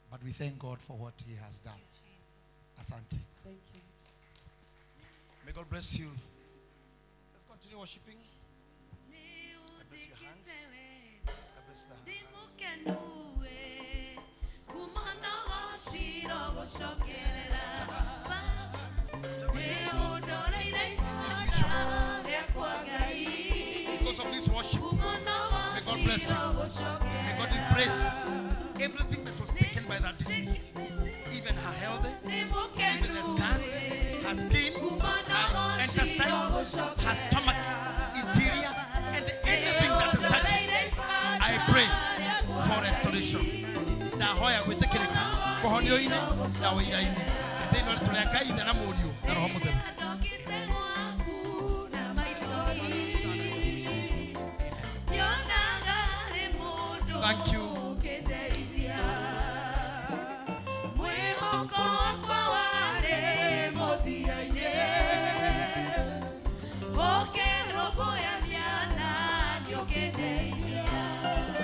But we thank God for what he has done. Asante. Thank you. May God bless you. Let's continue worshiping. I bless your hands. I bless the hand. Because of this worship, may God bless you. May God embrace everything that was taken by that disease, even her health, even the scars, her skin, her intestines, her stomach, interior, and anything that is touches. I pray for restoration. Ndahoya gwĩtĩkĩrĩka kũhonio-inĩ na wĩira-inĩ thĩinĩ wa rĩtwa rĩa Ngai Ithe na Mũriũ na Roho Mũtheru. Thank you.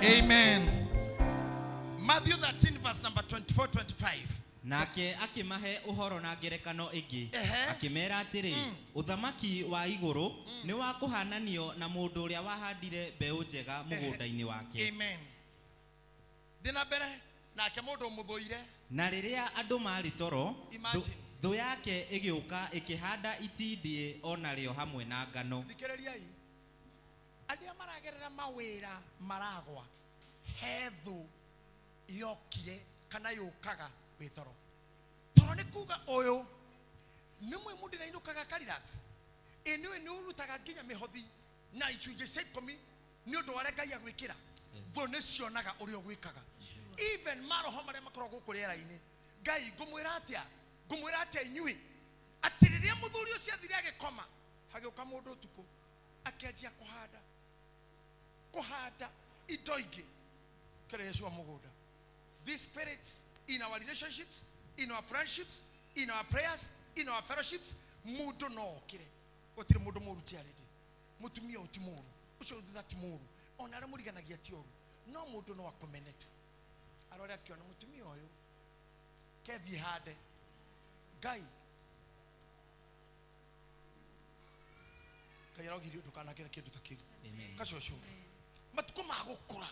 Amen. Matthew 13 verse number 24, 25. Nake akimahe uhoro na ngerekano ĩngĩ akĩmera atĩrĩ ũthamaki wa igũrũ nĩ wa kũhananio na mũndũ ũrĩa wahandire mbeũ njega mũgũnda-inĩ wake. Amen. Thina mbere nake mũndũ mũthũire. Na rĩrĩa andũ marĩ toro, Thũ yake ĩgĩũka ĩkĩhanda itindiĩ onarĩo hamwe na ngano. Thikĩrĩriai, arĩa maragerera mawĩra maragwa, he thũ yokire kana yũkaga wĩ toro. Toro nĩ kuga ũyũ nĩ mwĩ mũndũ nainũkaga ka relax. Ĩ nĩũĩ nĩ ũrutaga nginya mĩhothi na icunjĩ cia ikũmi nĩ ũndũ wa ũrĩa Ngai agwĩkĩra. Thũ nĩ cionaga ũrĩa ũgwĩkaga. Even maroho marĩa makoragwo gũkũ rĩera-inĩ. Ngai ngũmwĩra atĩa? Ngũmwĩra atĩa inyuĩ? Atĩ rĩrĩa mũthuri ũcio athire agĩkoma, hagĩũka mũndũ ũtukũ akĩanjia kũhanda. Kũhanda indo ingĩ. Kĩrĩa mũgũnda. These spirits in our relationships, in our friendships, in our prayers, in our fellowships, mũndũ no okĩre. Gũtirĩ mũndũ mũũru ti arĩndĩ. Mũtumia ũyũ ti mũũru, ũcio thutha ti mũũru, ona arĩa mũriganagia ti ũru. No mũndũ no akũmene tu. Arore akĩona mũtumia ũyũ kethiĩ hande. Ngai Ngai arogirio ndũkanakĩre kĩndũ ta kĩu. Gacũcũ. Matukũ ma gũkũra,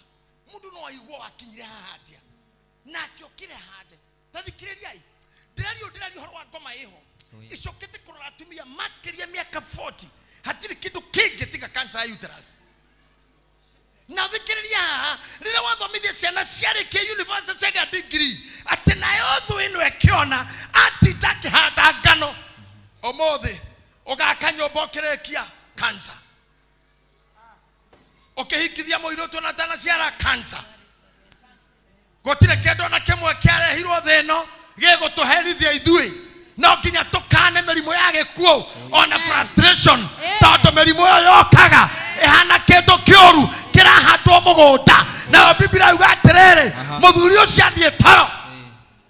mũndũ no aigue wakinyire haha atĩa. Nake okĩre hande. Ta thikĩrĩriai. Ndĩraria ũhoro wa ngoma ĩho. Icokete kũrora atumia makĩria mĩaka 40. Hatirĩ kĩndũ kĩngĩ tiga cancer ya uterus. Na thikĩrĩria haha, rĩrĩa wathomithia ciana ciarĩkia university ciagĩa degree, atĩ nayo thũ ĩno ĩkĩona atinda akĩhanda ngano. Ũmũthĩ ũgaka nyũmba ũkĩrĩkia cancer. Ũkĩhikithia mũirĩtu ona atanaciara cancer. Gũtirĩ kĩndũ ona kĩmwe kĩarehirwo thĩ ĩno gĩgũtũherithia ithuĩ. No nginya tũkane mĩrimũ ya gĩkuũ ona frustration, tondũ mĩrimũ ĩyo yokaga ĩhana kĩndũ kĩũru kĩrahandwo mũgũnda. Nayo Biblia yuga atĩrĩrĩ, mũthuri ũcio athiĩ toro.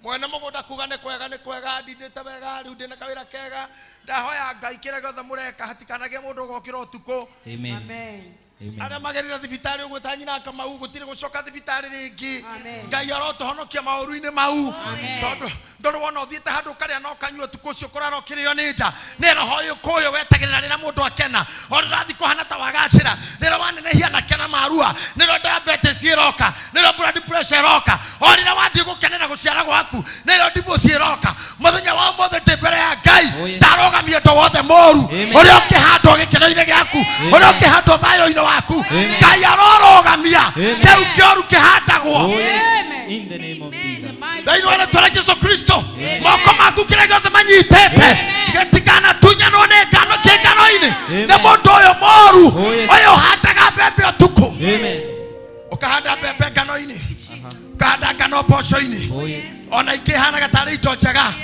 Mwene mũgũnda kuga nĩ kwega, nĩ kwega, ndindĩte wega, rĩu ndĩna kawĩra kega, ndahoya Ngai kĩrĩa gĩothe mũreka hatikanagĩe mũndũ ũgokĩra ũtukũ. Amen. Arĩa magerire thibitarĩ ũguo ta nyina Kamau gũtirĩ gũcoka thibitarĩ rĩngĩ. Ngai arotũhonokia maũru-inĩ mau. Tondũ ndũrĩ wona ũthiĩte handũ ũkarĩa na ũkanyua ũtukũ ũcio ũkũrara ũkĩrĩo nĩ nja. Nĩ roho ũyũ kũyũ wetagĩrĩra rĩrĩa mũndũ akena. O rĩrĩa ũrathiĩ kũhana ta wagacĩra, rĩrĩa wanenehia na kena marua, nĩrĩo diabetes ĩroka, nĩrĩo blood pressure ĩroka. O rĩrĩa wathiĩ gũkenera gũciara gwaku, nĩrĩo divorce ĩroka. Mũthenya wa ũmũthĩ ndĩ mbere ya Ngai, ndarũgamia ũndũ wothe mũũru ũrĩa ũkĩhandwo gĩkeno-inĩ gĩaku, ũrĩa ũkĩhandwo thayũ-inĩ waku. Ngai arorũgamia kĩu kĩũru kĩhandagwo. In the name of Jesus. Thĩinĩ wa rĩĩtwa rĩa Jesu Kristo, moko maku kĩrĩa gĩothe manyitĩte gĩtikanatunyanwo nĩ ngano kĩngano-inĩ nĩ mũndũ ũyũ mũũru ũyũ ũhandaga mbembe ũtukũ. Ũkahanda mbembe ngano-inĩ, ũkahanda ngano mboco-inĩ, ona ingĩ ihanaga tarĩ indo njega,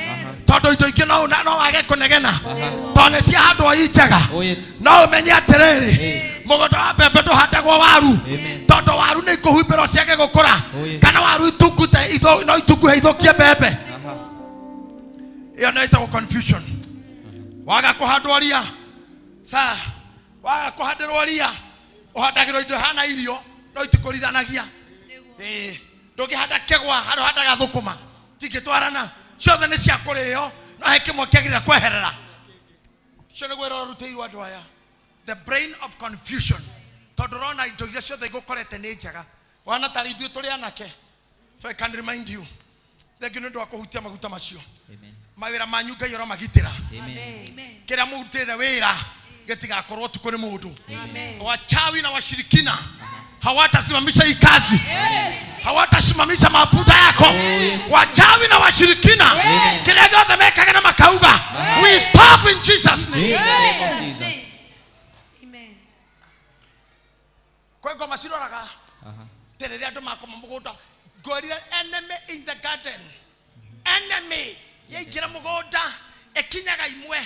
tondũ indo ingĩ no wage kũnegena tondũ nĩ ciahandwo i njega. No ũmenye atĩrĩrĩ, mũgũnda wa mbembe ndũhandagwo waru, tondũ waru nĩ ikũhumbĩrwo ciage gũkũra, kana waru itungute no itunguhe ithũkie mbembe. Ĩyo nĩyo ĩtagwo confusion. Waga kũhandwo ria, sa waga kũhandĩrwo ria, ũhandagĩrwo indo ihana irio no itikũrithanagia. Ndũngĩhanda kĩgwa harĩa ũhandaga thũkũma, tingĩtwarana, ciothe nĩ cia kũrĩo, no he kĩmwe kĩagĩrĩire kweherera. Ũcio nĩguo wĩra ũrutĩirwo andũ aya, the brain of confusion. Tondũ ũrona indo iria ciothe igũkorete nĩ njega. Wana tarĩ ithuĩ tũrĩ anake, if I can remind you, thengiũ nĩ ũndũ wa kũhutia maguta macio. Mawĩra manyu Ngai aromagitĩra. Kĩrĩa mũrutĩire wĩra gĩtigakorwo ũtukũ nĩ mũndũ. Wachawi na washirikina hawatasimamisha hii kazi, hawatasimamisha mafuta yako. Wachawi na washirikina kĩrĩa gĩothe mekaga na makauga, we stop in Jesus name. Kwĩ ngoma ciroraga rĩrĩa andũ makoma mũgũnda, ngorire enemy in the garden. Enemy yaingĩra mũgũnda ĩkinyaga imwe.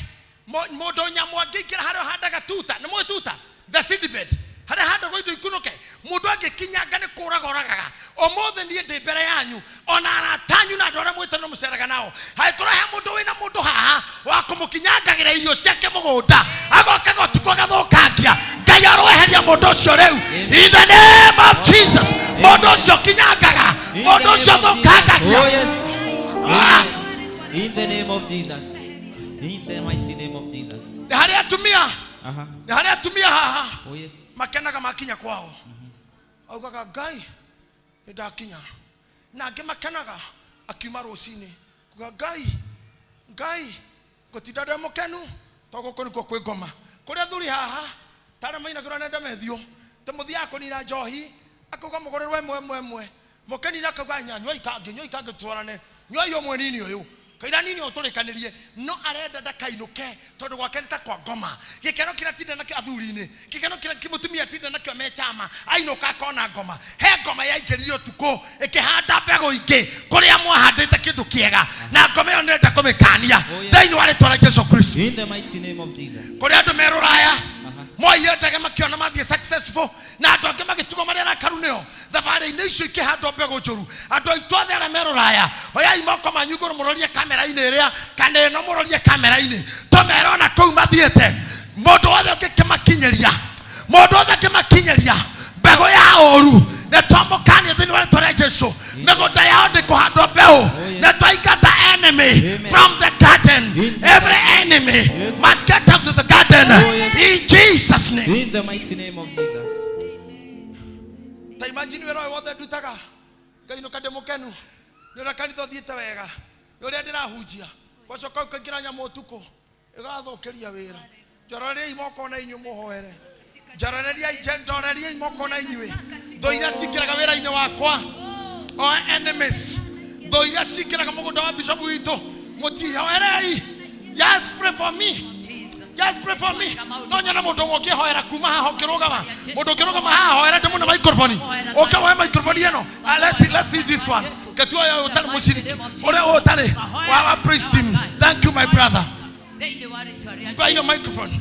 Mũndũ nyamũ angĩingĩra harĩa ũhandaga tuta, nĩ mũĩ tuta, the seed bed, harĩa handagwo indo ikunũke, mũndũ angĩkinyanga nĩ kũraga oragaga. Ũmũthĩ niĩ ndĩ mbere yanyu, ona arata anyu na andũ arĩa mwĩtana no mũceraga nao, hangĩkorwo he mũndũ wĩna mũndũ haha wa kũmũkinyangagĩra irio ciake mũgũnda, agokaga ũtukũ agathũkangia, Ngai aroeheria mũndũ ũcio rĩu. In the name of Jesus, mũndũ ũcio kinyangaga, mũndũ ũcio thũkangagia. In the name of Jesus. In the mighty name of Jesus. Nĩ harĩ atumia, nĩ harĩ atumia haha makenaga makinya kwao, augaga Ngai nĩ ndakinya. Na angĩ makenaga akiuma rũcinĩ kuga Ngai Ngai ngũtinda ndĩ mũkenu to gũkũ nĩkuo kwĩ ngoma. Kũrĩa athuri haha tarĩa mainagĩrwo nĩ ndemethio tĩ mũthiaga kũnina njohi akauga mũgũrĩrwo ĩmwe ĩmwe ĩmwe mũkenina akauga nya nyuai kangĩ nyuai kangĩ tũtwarane nyuai ũmwe nini ũyũ kaira nini ũtũrĩkanĩrie no arenda ndakainũke tondũ gwake nĩ ta kwa ngoma. Gĩkeno kĩrĩa atinda nakĩo athuri-inĩ, gĩkeno kĩrĩa mũtumia atinda nakĩo me chama, ainũka akona ngoma. He ngoma yaingĩrire ũtukũ ĩkĩhanda mbegũ ingĩ kũrĩa mwahandĩte kĩndũ kĩega na ngoma ĩyo nĩrenda kũmĩkania thĩinĩ wa rĩtwa rĩa Jesu Kristo. In the mighty name of Jesus. Kũrĩa andũ me rũraya moire ndege makiona mathiĩ successful na andũ angĩ magĩtigwo marĩ arakaru nĩo thabarĩ-inĩ icio ikĩhandwo mbegũ njũru. Andũ aitũ othe arĩa me rũraya oyai moko manyu igũrũ mũrorie kamera-inĩ ĩrĩa kana ĩno mũrorie kamera-inĩ tũmere ona kũu mathiĩte mũndũ wothe ũngĩkĩmakinyĩria mũndũ wothe ũngĩmakinyĩria mbegũ ya ũru nĩ twamũkania thĩinĩ wa rĩtwa rĩa Jesu. Mĩgũnda yao ndĩkũhandwo mbeũ nĩ twaingata enemy from the garden. Every enemy must get out of the garden in Jesus' name. In the mighty name of Jesus. Ta imagine wĩra ũyũ wothe ndutaga ngainũka ndĩ mũkenu nĩ ũrĩa kanitha ũthiĩte wega nĩ ũrĩa ndĩrahunjia gwacoka ũkaingĩra nyamũ ũtukũ ĩgathũkĩria wĩra. Njororeriai moko na inyuĩ mũhoere. Njororeriai moko na inyuĩ thũ iria cingĩraga wĩra-inĩ wakwa o enemies thũ iria cingĩraga mũgũnda wa bishop witũ mũtihoerei. Just pray for me. Just pray for me. No nyone mũndũ ũmwe ũkĩhoera kuma haha ũkĩrũgama. Mũndũ ũkĩrũgama haha hoera ndĩmũne microphone. Ũka woe microphone ĩno. Let's see this one. Ketua ũyũ ũtarĩ mũciriki. Ũrĩa ũyũ ũtarĩ wa praise team. Thank you my brother. Mpa hiyo microphone.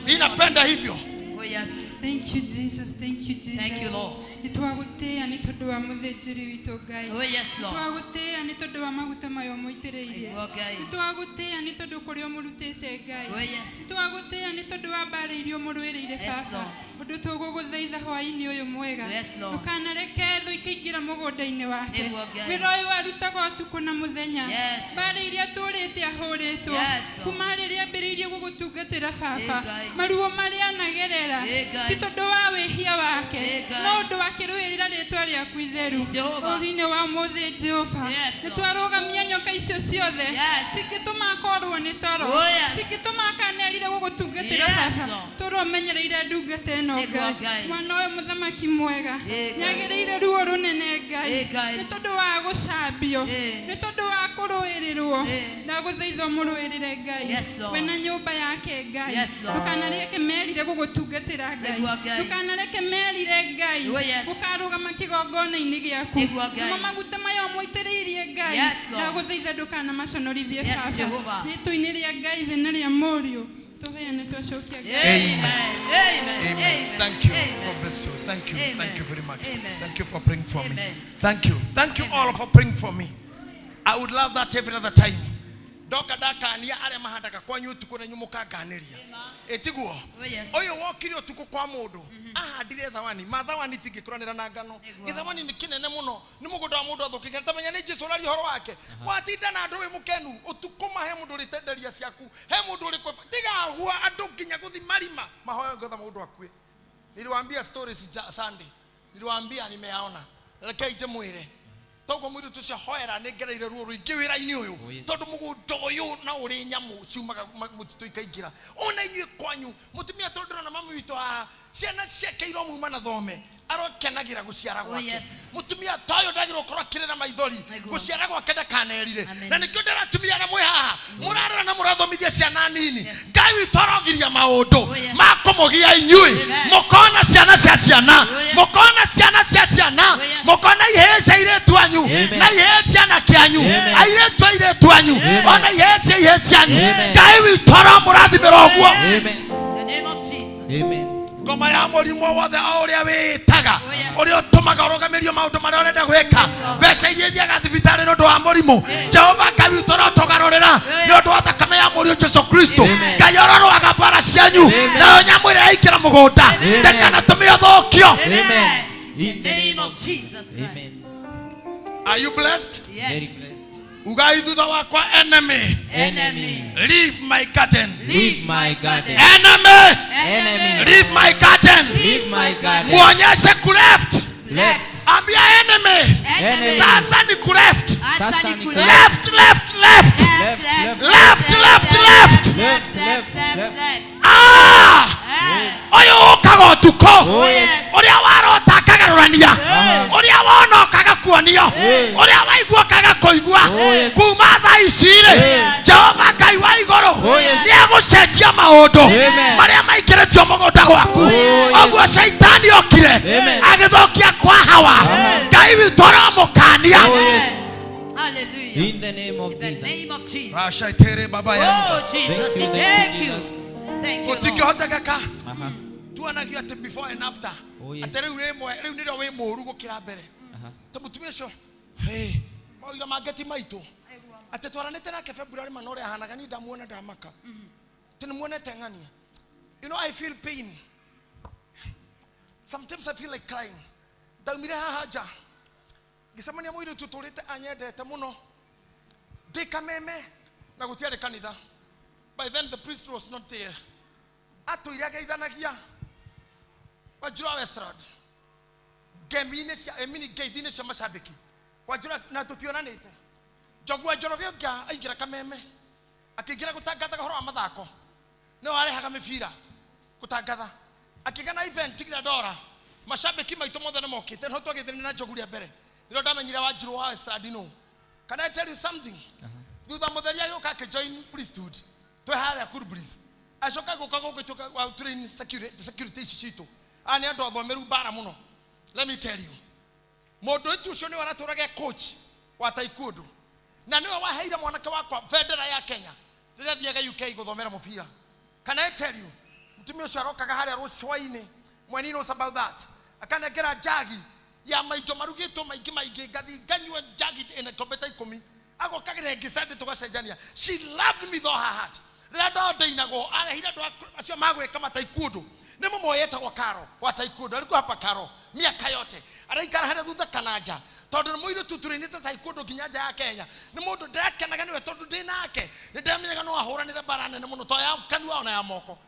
Ninapenda hivyo. Oh yes. Thank you Jesus. Thank you Jesus. Thank you Lord. Nitwagũtĩĩa nĩ tondũ wa mũthĩnjĩri witũ Ngai. Oh yes Lord. Nitwagũtĩĩa nĩ tondũ wa maguta maya ũmũitĩrĩirie. Nĩguo Ngai. Nitwagũtĩĩa nĩ tondũ kũrĩa ũmũrutĩte Ngai. Oh yes. Nitwagũtĩĩa nĩ tondũ wa mbaara iria ũmũrũĩrĩire Yes, baba. Lord. Ũndũ tũgũgũthaitha hwaĩ-inĩ ũyũ mwega. Yes, Lord. Ndũkanareke thũ ikĩingĩra mũgũnda-inĩ wake. Nĩguo Ngai. Wĩra ũyũ arutaga ũtukũ na mũthenya. Yes, Lord. Mbaara iria atũrĩte ahũrĩtwo. Yes, Lord. Kuma rĩrĩa ambĩrĩirie gũgũtungatĩra baba. Ngai. Maruo marĩa anagerera. Ngai. Ti tondũ wa wĩhia wake. Ngai. No ũndũ akĩrũĩrĩra rĩtwa rĩaku itheru. Jehova. Ũhoro-inĩ wa ũmũthĩ Jehova. Yes, Nĩ Lord. twarũgamia nyoka icio ciothe. Yes. Cingĩtũma akorwo nĩ toro. Oh, yes. Cingĩtũma akanerire gũgũtungatĩra Yes, baba. Lord. Tũrwo ũmenyereire ndungata ĩno Nĩguo Ngai. Ngai. Mwana ũyũ mũthamaki mwega. Ngai. Nĩagĩrĩire ruo rũnene Ngai. Ngai. Nĩ tondũ wa gũcambio. Nĩ tondũ wa kũrũĩrĩrwo. Ndagũthaitha ũmũrũĩrĩre Ngai. Yes, Lord. We na nyũmba yake Ngai. Yes, Lord. Ndũkanareke merire gũgũtungatĩra Ngai. Nĩguo Ngai. Ndũkanareke merire Ngai. Oh, yes. Gũkarũgama kĩgongona-inĩ gĩaku. Nĩguo Ngai. Namo maguta maya ũmũitĩrĩirie Ngai. Yes, Lord. Ndagũthaitha ndũkanamaconorithie Yes, baba. Jehovah. Rĩtwa-inĩ rĩa Ngai Ithe na rĩa Mũriũ tũheane twacokia Ngai. Amen. Amen. Amen. Thank you. Amen. God bless you. Thank you. Amen. Thank you very much. Amen. Thank you for praying for me. Amen. Thank you. Thank you all for praying for me. I would love that every other time. Ndoka ndakania arĩa mahandaga kwanyu ũtukũ na inyuĩ mũkanganĩria. Ĩtiguo? Oh, yes. Ũyũ wokire ũtukũ kwa mũndũ ahandire thawani mathawani itingĩkũranĩra na ngano. Gĩthawani nĩ kĩnene mũno nĩ mũgũnda wa mũndũ athũkĩte tamenya nĩ Jesu ũraria ũhoro wake. Watinda na andũ wĩ mũkenu ũtukũ ma he mũndũ ũrĩtenderia ciaku he mũndũ ũrĩ tigagua andũ nginya gũthi marima mahoya ngetha mũndũ akue. Niliwaambia stories Sunday. Niliwaambia nimeyaona. Rekei ndĩmwĩre. Toguo mũirĩtu ũcio hoera nĩ ngereire ruo rũingĩ wĩra-inĩ ũyũ tondũ mũgũnda ũyũ na ũrĩ nyamũ ciumaga mũtitũ ikaingĩra ona inyuĩ kwanyu mũtumia tondũ ndĩrona mami witũ haha ciana ciake iromuma na thome arokenagĩra gũciara gwake. Mũtumia ta ũyũ ndagĩrĩirwo gũkorwo akĩrĩra maithori gũciara gwake ndakanerire na nĩkĩo ndĩratumia arĩa mwĩ haha mũrarora na mũrathomithia ciana nini. Ngai witũ arogiria maũndũ ma kũmũgia inyuĩ mũkona ciana cia ciana mũkona ciana cia ciana mũkona ihĩĩ cia airĩtu anyu na ihĩĩ cia anake anyu airĩtu a airĩtu anyu ona ihĩĩ cia ihĩĩ cianyu. Ngai witũ aromũrathimĩra ũguo. The name of Jesus. Amen. Ngoma ya mũrimũ wothe o ũrĩa wĩĩtaga ũrĩa ũtũmaga ũrũgamĩrio maũndũ marĩa ũrenda gwĩka mbeca iria ithiaga thibitarĩ nĩ ũndũ wa mũrimũ Jehova Ngai witũ ũrotũgarũrĩra nĩ ũndũ wa thakame ya mũriũ Jesu Kristo. Ngai ũrorũaga mbara cianyu nayo nyamũ ĩrĩa yaingĩra mũgũnda ndĩkanatũme ũthũkio. Amen. In the name of Jesus Christ. Amen. Are you blessed? Yes. Very blessed. Ugai thutha wakwa enemy. Enemy. Leave my garden. Leave my garden. Enemy. Enemy. Leave my garden. Leave my garden. Muonyeshe ku left. Left. Ambia enemy. Enemy. Sasa ni ku left. Sasa ni ku left, left, left. Left, left, Left, left, left. Left, left, left. Ah! Ũyũ ũkaga ũtukũ. Oh, yes. Ũrĩa warota akagarũrania. Ũrĩa wona ũkaga kuonio. Ũrĩa waigua ũkaga kũigua. Oh, yes. Kuma thaa ici rĩ, Jehova Ngai wa igũrũ Oh, yes. nĩ egũcenjia maũndũ Amen. marĩa maingĩrĩtio mũgũnda gwaku. Oh, yes. Ũguo caitani okire Amen. agĩthũkia kwa Hawa. Ngai witũ aramũkania. Oh, yes. Hallelujah. In the name of In the Jesus. name of Jesus. Rashaitere baba yangu. Oh, Jesus. Thank you, Thank thank you. you, Jesus. Thank you, Lord. Gũtingĩhotekeka. Aha. Tuonagio atĩ before and after. Oh, yes. Atĩ rĩu rĩmwe rĩu nĩrĩo wĩ mũũru gũkĩra mbere. Aha. Ta mũtumia ũcio, hey, maũira mangĩ ti maitũ. Atĩ twaranĩte nake February mana ũrĩa ahanaga niĩ ndamuona ndamaka. Atĩ nĩmuonete ng'ania. You know, I feel pain. Sometimes I feel like crying. Ndaumire haha nja. Ngĩcemania mũirĩtu ũtũrĩte anyendete mũno. Ndĩ kameme na gũtiarĩ kanitha. By then the priest was not there. Atũire ageithanagia Wanjirũ wa Westland ngemi-inĩ cia emini ngeithi-inĩ cia macambĩki Wanjirũ na tũtionanĩte. Njogu wa Njoroge ũngĩ aingĩra kameme akĩingĩra gũtangathaga ũhoro wa mathako nĩwe warehaga mĩbira gũtangatha akĩgĩa na event nginya ndora macambĩki maitũ mothe nĩmokĩte no twagĩthire na Njogu rĩa mbere nĩrĩo ndamenyire Wanjirũ wa Westland nũ. Can I tell you something? Thutha mũtheri agĩũka akĩjoin priesthood twĩ harĩa Cool Breeze. Acoka gũka gũkũ tuka wa train security ici citũ. Aya nĩ andũ athomeru mbara mũno. Let me tell you. Mũndũ ũyũ ũcio nĩwe aratũraga coach wa taekwondo. Na nĩwe waheire mwanake wakwa bendera ya Kenya rĩrĩa athiaga UK gũthomera mũbira. Can I tell you? Mũtumia ũcio arokaga harĩa rũcũa-inĩ. Mweni knows about that. Akanengera njagi ya maindo marugĩtwo maingĩ maingĩ, ngathiĩ nganyua njagi ĩna ikombe ta ikũmi. Agoka rĩngĩ Sunday tũgacenjania. She loved me with all her heart. Rĩrĩa ndondainagwo, arehire andũ acio magwĩka ma taekwondo. Nĩ mũmwe yetagwo Karo wa taekwondo. Alikuwa hapa Karo miaka yote. Araikara harĩa thutha kana nja. Tondũ nĩ mũirĩtu tũrĩnĩte taekwondo nginya nja ya Kenya. Nĩ mũndũ ndĩrakenaga nĩwe tondũ ndĩ nake. Nĩ ndĩramenyaga no ahũranĩre mbara nene mũno to ya kanua ona ya moko.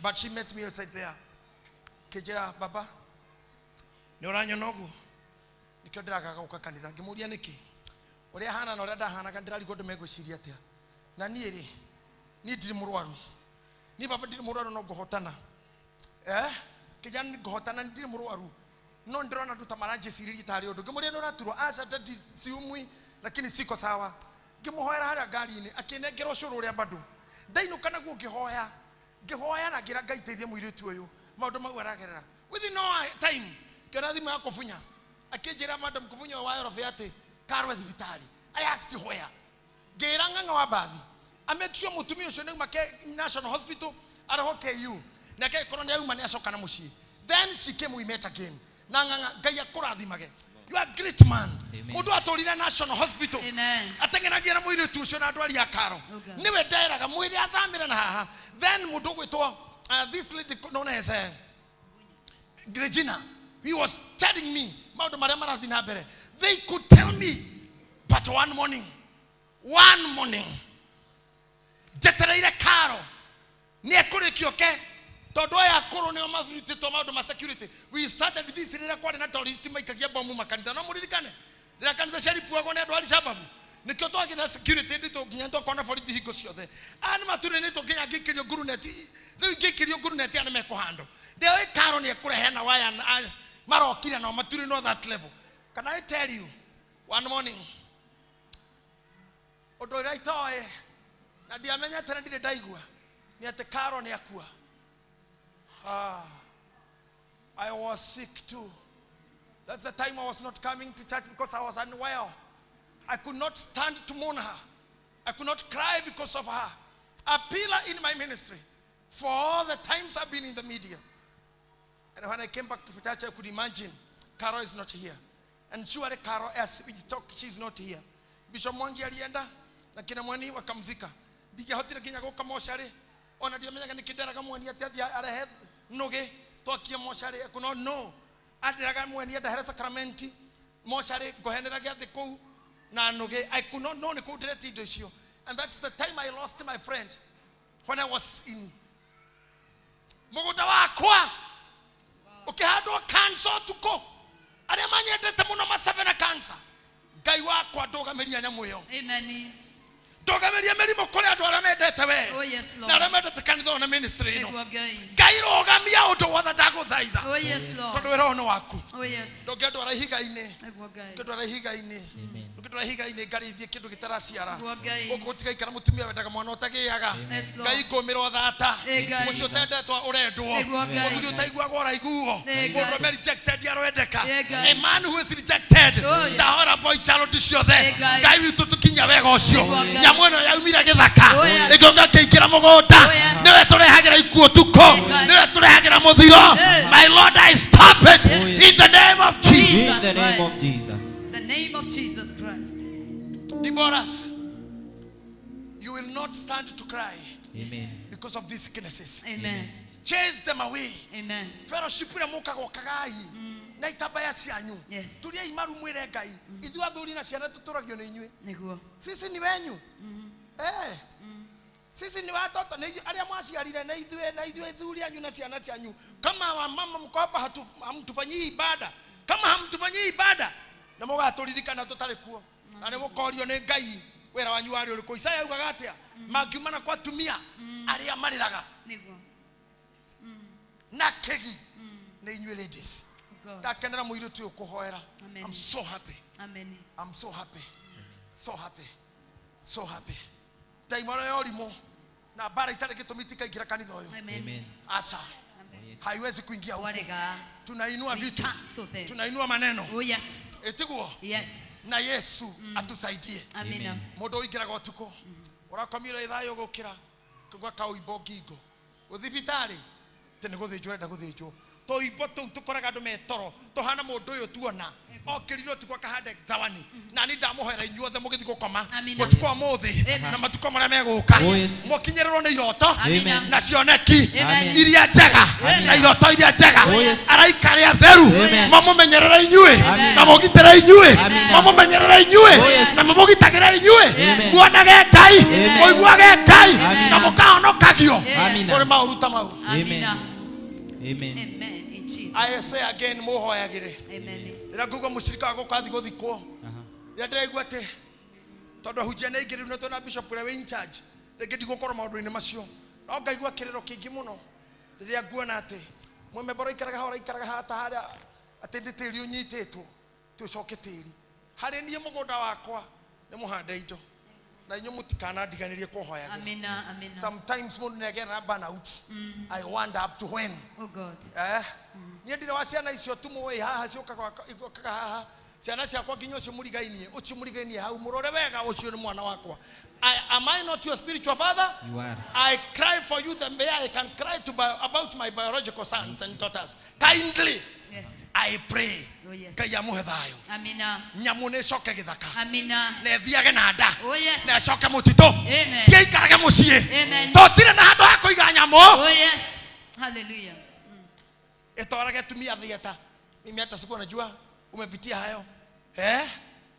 But she met me outside there. Kĩnjĩra, baba, nĩ ũranyona ũguo? Nĩkĩo ndĩragaga gũka kanitha. Ngĩmũria nĩkĩ? Ũrĩa ahana na ũrĩa ndahanaga ndĩrarigwo andũ megwĩciria atĩa. Na niĩ rĩ, niĩ ndirĩ mũrwaru. Niĩ baba ndirĩ mũrwaru no ngũhotana. Kĩnjĩra nĩ ngũhotana ndirĩ mũrwaru. No ndĩrona andũ ta maranjĩcirĩria tarĩ ũndũ. Ngĩmũria nĩ ũraturwo? Aca daddy, siumwi, lakini siko sawa. Ngĩmũhoera harĩa ngari-inĩ, akĩnengera ũcũrũ ũrĩa bado. Ndainũka naguo ngĩhoya. Ngĩhoya na ngĩra Ngai teithie mũirĩtu ũyũ. Maũndũ mau aragerera. Within no time, ngĩona thimũ ya kũbunya. Akĩnjĩra madam kũbunya wa Yorobe atĩ karwe thibitarĩ. I asked where. Ngĩra ng'ang'a wa mbathi. Amake sure mũtumia ũcio nĩauma National Hospital arehwo KU. Nake agĩkorwo nĩauma nĩacoka na mũciĩ. Then she came, we met again. Na ng'ang'a, Ngai akũrathimage. You are a great man. Amen. Mũndũ atũrire National Hospital. Amen. Ateng'eragia na mũirĩtu ũcio na andũ arĩa akaro. Okay. Nĩwe nderaga mwĩrĩ athamĩre na haha. Then mũndũ ũgwĩtwo, this lady known as Regina, he was telling me maũndũ marĩa marathiĩ na mbere. They could tell me, but one morning, one morning, njetereire Karo nĩ ekũrĩkio ke tondũ aya akũrũ nĩo marutĩtwo maũndũ ma security. We started this rĩrĩa kwarĩ na terrorist maikagia bomu makanitha. No mũririkane rĩrĩa kanitha ciaripuagwo nĩ andũ a Al-Shabaab. Nĩkĩo twagĩra na security nditũ nginya twakorwo na borithi hingo ciothe. Aya nĩ matũrĩnĩtwo nginya ngĩikĩrio nguruneti. Rĩu ingĩikĩrio nguruneti aya nĩ mekũhandwo. Ndĩoĩ Karo nĩ ekũrehe na waya na, marokire nao maturĩnwo that level. Can I tell you, one morning, ũndũ ũrĩa itoĩ na ndiamenyete na ndirĩ ndaigua nĩ atĩ Karo nĩ akua. I was sick too. That's the time I was not coming to church because I was unwell. I could not stand to mourn her. I could not cry because of her. A pillar in my ministry for all the times I've been in the media. And when I came back to church, I could imagine Carol is not here. And surely Carol, as we talk, she's not here. Bishop Mwangi alienda na kina Mwani wakamzika. Ndingĩahotire nginya gũka mocarĩ. Ona ndiamenyaga nĩkĩ nderaga Mwani atĩ athiĩ arehe nũgĩ twakie mocarĩ. I could not know. Andĩraga Mwani andahere sakramenti mocarĩ ngũhenera gĩathĩ kũu na nũgĩ. I could not know nĩ kũu ndĩretia indo icio. And that's the time I lost my friend when I was in mũgũnda wakwa ũkĩhandwo cancer ũtukũ. Arĩa manyendete mũno macebe na cancer. Ngai wakwa ndũgamĩria nyamũ ĩyo. Amen. Ndũgamĩrie mĩrimũ kũrĩ andũ arĩa mendete we Oh, yes, na Lord. arĩa mendete kanitha ũyũ na ministry ĩno. Nĩguo Ngai. Ngai rũgamia ũndũ wothe ndagũthaitha. Oh, yes, Lord. Tondũ wĩra ũyũ nĩ waku. Oh, yes. Ndũngĩndwara ihiga-inĩ. Nĩguo Ngai. Ndũngĩndwara ihiga-inĩ. Ndũngĩndwara ihiga-inĩ ngarĩithie kĩndũ gĩtaraciara. Nĩguo Ngai. Gũkũ gũtigaikara mũtumia wendaga mwana ũtagĩaga. Yes, Lord. Ngai ngũmĩrwo thata. Eh, Ngai. Mũciĩ ũtendetwo ũrendwo. Nĩguo Ngai. Mũthuri ũtaiguagwo ũraiguo. Eh, Ngai. Mũndũ ũrĩa rejected arendeka. Eh, Ngai. A man who is rejected. Oh, yes. Ndahora boy child ciothe. Eh, Ngai. Ngai witũ tũkinya wega ũcio. Nĩguo Ngai. Nyamũ ĩno yaumire gĩthaka. Oh, yes. Ĩgĩũka ĩkĩingĩra mũgũnda. Oh, yes. Nĩwe tũrehagĩra ikuũ tukũ. Ngai. Nĩwe tũrehagĩra mũthiro. Eh. My Lord, I stop it in the name of Jesus. In the name of Jesus. The name of Jesus Christ. Deborahs, you will not stand to cry Amen. because of these sicknesses. Amen. Chase them away. Amen. Fellowship ĩrĩa mũkaga ũkagai na itambaya cianyu. Yes. Turiai maru mwĩre Ngai. Ithuĩ athuri na ciana tũtũragio nĩ inyuĩ. Nĩguo. Sisi ni wenyu. Eh. Sisi ni watoto na ithuĩ arĩa mwaciarire na ithuĩ na ithuĩ athuri anyu na ciana cianyu. Kama wamama mko hapa hamtufanyii ibada. Kama hamtufanyii ibada na mũgatũririkana tũtarĩ kuo. Na nĩ mũkorio nĩ Ngai wĩra wanyu warĩ ũrĩkũ. Isaya augaga atĩa? Mangiumana kwa atumia arĩa marĩraga Nĩguo. na kĩgi nĩ inyuĩ ladies. God. Ndakenera mũirĩtu ũyũ kũhoera. Amen. I'm so happy. Amen. I'm so happy. So happy. So happy. Ndaimano ya ũrimũ na mbara itarĩ gĩtũmi itikaingĩra kanitha ũyũ. Amen. Aca. Haiwezi kuingia huku. Warega. Tunainua We vitu. cancel them. Tunainua maneno. Oh, yes. Ĩtiguo? Yes. Na Yesu atusaidie. Amina. Mũndũ ũingĩraga ũtukũ. Ũrakomire ithaa gũkĩra kũigua kaũimbo ngingo. Gũthibitarĩ atĩ nĩ gũthĩnjwo ũrenda gũthĩnjwo. Tũimbo tũu tũkoraga andũ me toro tũhana mũndũ ũyũ tuona okĩrire ũtukũ akahanda thawani na niĩ ndamũhoera inyuothe mũgĩthiĩ gũkoma Amina. ũtukũ wa mũthĩ Amen. na matukũ marĩa megũka Oh, yes. mũkinyĩrĩrwo nĩ iroto Amen. na cioneki Amen. iria njega Amen. na iroto iria njega Oh, yes. araika arĩa atheru Amen. mamũmenyerere inyuĩ Amen. na mũgitĩre inyuĩ Amen. mamũmenyerere inyuĩ Oh, yes. na mamũgitagĩre inyuĩ Amen. muonage Ngai Amen. mũiguage Ngai Amen. na mũkahonokagio Amen. kũrĩ maũru ta mau. Amen. Amina. Amen. Amen. In Jesus. I say again mũhoyagĩre Amen. rĩrĩa ngũigua mũcirika wa gũkũ athiĩ gũthikwo rĩrĩa ndĩraigua atĩ tondũ ahunjia nĩ aingĩ rĩu nĩ twĩna bishop ũrĩa wĩ in charge rĩngĩ ndigũkorwo maũndũ-inĩ macio no ngaigua kĩrĩro kĩingĩ mũno rĩrĩa nguona atĩ mwememba ũraikaraga haha ũraikaraga haha ta harĩa atĩ nĩ tĩri ũnyitĩtwo tĩ ũcoke tĩri harĩ niĩ mũgũnda wakwa nĩ mũhande indo na inyuĩ mũtikanandiganĩrie kũhoyagĩra. Amina. Amina. Sometimes mũndũ nĩagera burnout. I wonder up to when. Oh God. Niĩ ndirĩ wa ciana icio tu mũĩ haha ciũkaga igokaga haha ciana ciakwa nginya ũcio mũrigainie ũcio mũrigainie hau mũrore wega ũcio nĩ mwana wakwa. Am I not your spiritual father? You are. I cry for you the way I can cry to about my biological sons and daughters. Kindly, Yes. I pray. Oh, yes. Ngai amũhe thayũ. Amina. Nyamũ nĩ ĩcoke gĩthaka. Amina. Na ĩthiage na nda. Oh, yes. Na ĩcoke mũtitũ. Amen. Ti ĩikarage mũciĩ. Amen. Tũtirĩ na handũ ha kũiga nyamũ. Oh, yes. Hallelujah. Ĩtwarage tumia theater. Mimi hata sikuwa najua umepitia hayo.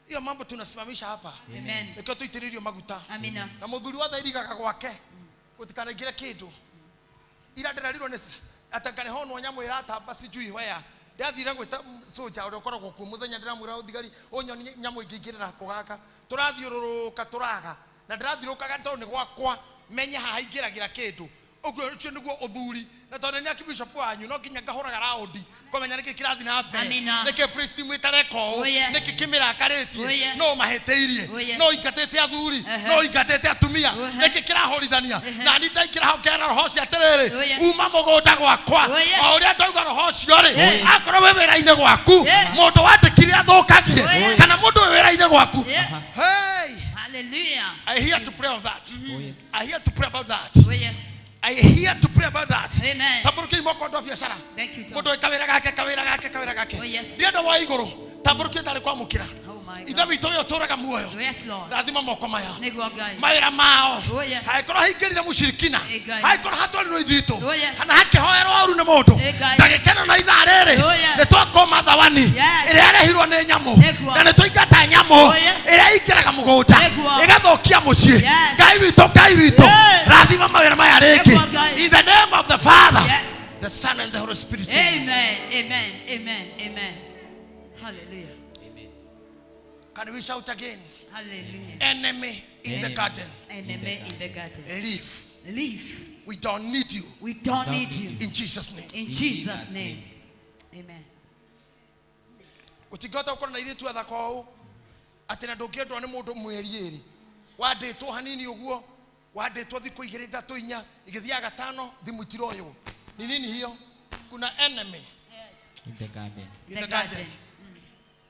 Hiyo mambo tunasimamisha hapa. Amen. Nĩkĩo tũitĩrĩirio maguta. Amina. Na mũthuri wothe irigaga gwake gũtikanaingĩre kĩndũ. Ira ndĩrerirwo nĩ atĩ nganĩhonwo nyamũ ĩratamba sijui where. Ndathire gwĩta soja ũrĩa ũkoragwo kuo mũthenya ndĩramwĩra ũthigari ũnyoni nyamũ ĩngĩingĩrĩra kũ gaka. Tũrathiũrũrũka tũraga. Na ndĩrathiũrũrũkaga tondũ nĩ gwakwa menye haha ingĩragĩra kĩndũ. Ũguo ũcio nĩguo ũthuri. Na tondũ nĩ archbishop wanyu no nginya ngahũraga raũndi kũmenya nĩkĩ kĩrathiĩ na mbere. Amina. Nĩkĩ priest mwĩtareka ũũ. Oh, yes. Nĩkĩ kĩmĩrakarĩtie. Oh, yes. No mahĩtĩirie. Oh, yes. No ingatĩte athuri. No ingatĩte atumia. Nĩkĩ kĩrahũrithania. Na niĩ ndaingĩra hau ngera roho ũcio atĩrĩrĩ. Oh, yes. Uma mũgũnda gwakwa. Oh, yes. O ũrĩa ndauga roho ũcio rĩ. Yes. Akorwo wĩ wĩra-inĩ gwaku. Yes. Mũndũ wandĩkire athũkagie. Oh, yes. Kana mũndũ wĩ wĩra-inĩ gwaku. Yes. Hey. Hallelujah. I hear to pray on that. Oh, yes. I hear to pray about that. Oh, yes. I hear to pray about that. Amen. Tambũrũkia moko andũ a biacara. Thank you, Tom. Mũndũ kawĩra gake kawĩra gake kawĩra gake. Oh, yes. Ndienda wa igũrũ. Tambũrũkia tarĩ kwamũkĩra. Oh, my Ithe God. witũ ũyũ ũtũũraga muoyo. Oh, yes, Lord. Rathima moko maya. Nĩguo Ngai. Mawĩra mao. Oh, yes. Hangĩkorwo haingĩrire mũcirikina. Eh, Ngai. Hangĩkorwo hatwarirwo ithitũ. Oh, yes. Kana hakĩhoerwo ũru nĩ mũndũ. Eh, Ngai. Ndagĩkeno na ithaa rĩrĩ. Oh, yes. Nĩ twakũma thawani. Yes. Ĩrĩa yarehirwo nĩ nyamũ. Nĩguo. Na nĩ twaingata nyamũ. Oh, yes. Ĩrĩa ĩingĩraga mũgũnda. Nĩguo. Ĩgathũkia mũciĩ. Yes. Ngai witũ, Ngai witũ. Yes. Rathima mawĩra maya rĩngĩ. Nĩguo, Ngai. In the name of the Father, Yes. the Son and the Holy Spirit. Amen. Amen. Amen. Amen. Hallelujah. Can we shout again? Hallelujah. Enemy in the garden. Enemy in the garden. Leave. Leave. We don't need you. We don't need you. In Jesus' name. In Jesus' name. Amen. Utigota ukorwo na iritu athaka ũũ atĩ na ndũngĩendwo nĩ mũndũ mweri ĩrĩ wandĩtwo hanini ũguo wandĩtwo thikũ igĩrĩ ithatũ inya igĩthiaga gatano thimũ itiroywo ni nini hiyo? Kuna enemy In the garden. in the garden.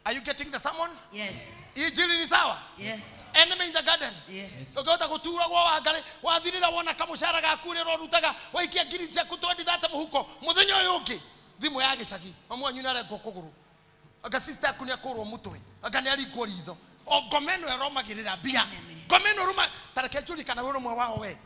Are you getting the sermon? Yes. Injili ni sawa? Yes. Enemy in the garden. Yes. Ũngĩhota gũturagwo wangarĩ wathirĩra wona kamũcara gaku ũrĩa ũrarutaga waikia ngiri ciaku twendi thate mũhuko mũthenya ũyũ ũngĩ thimũ ya gĩcagi mamu wanyu nĩarengwo kũgũrũ anga sister yaku nĩakũrwo mũtwe anga nĩaringwo ritho o ngoma ĩno ĩromagĩrĩra mbia ngoma ĩno ĩrũma ta reke njũrie kana wĩ ũmwe wao we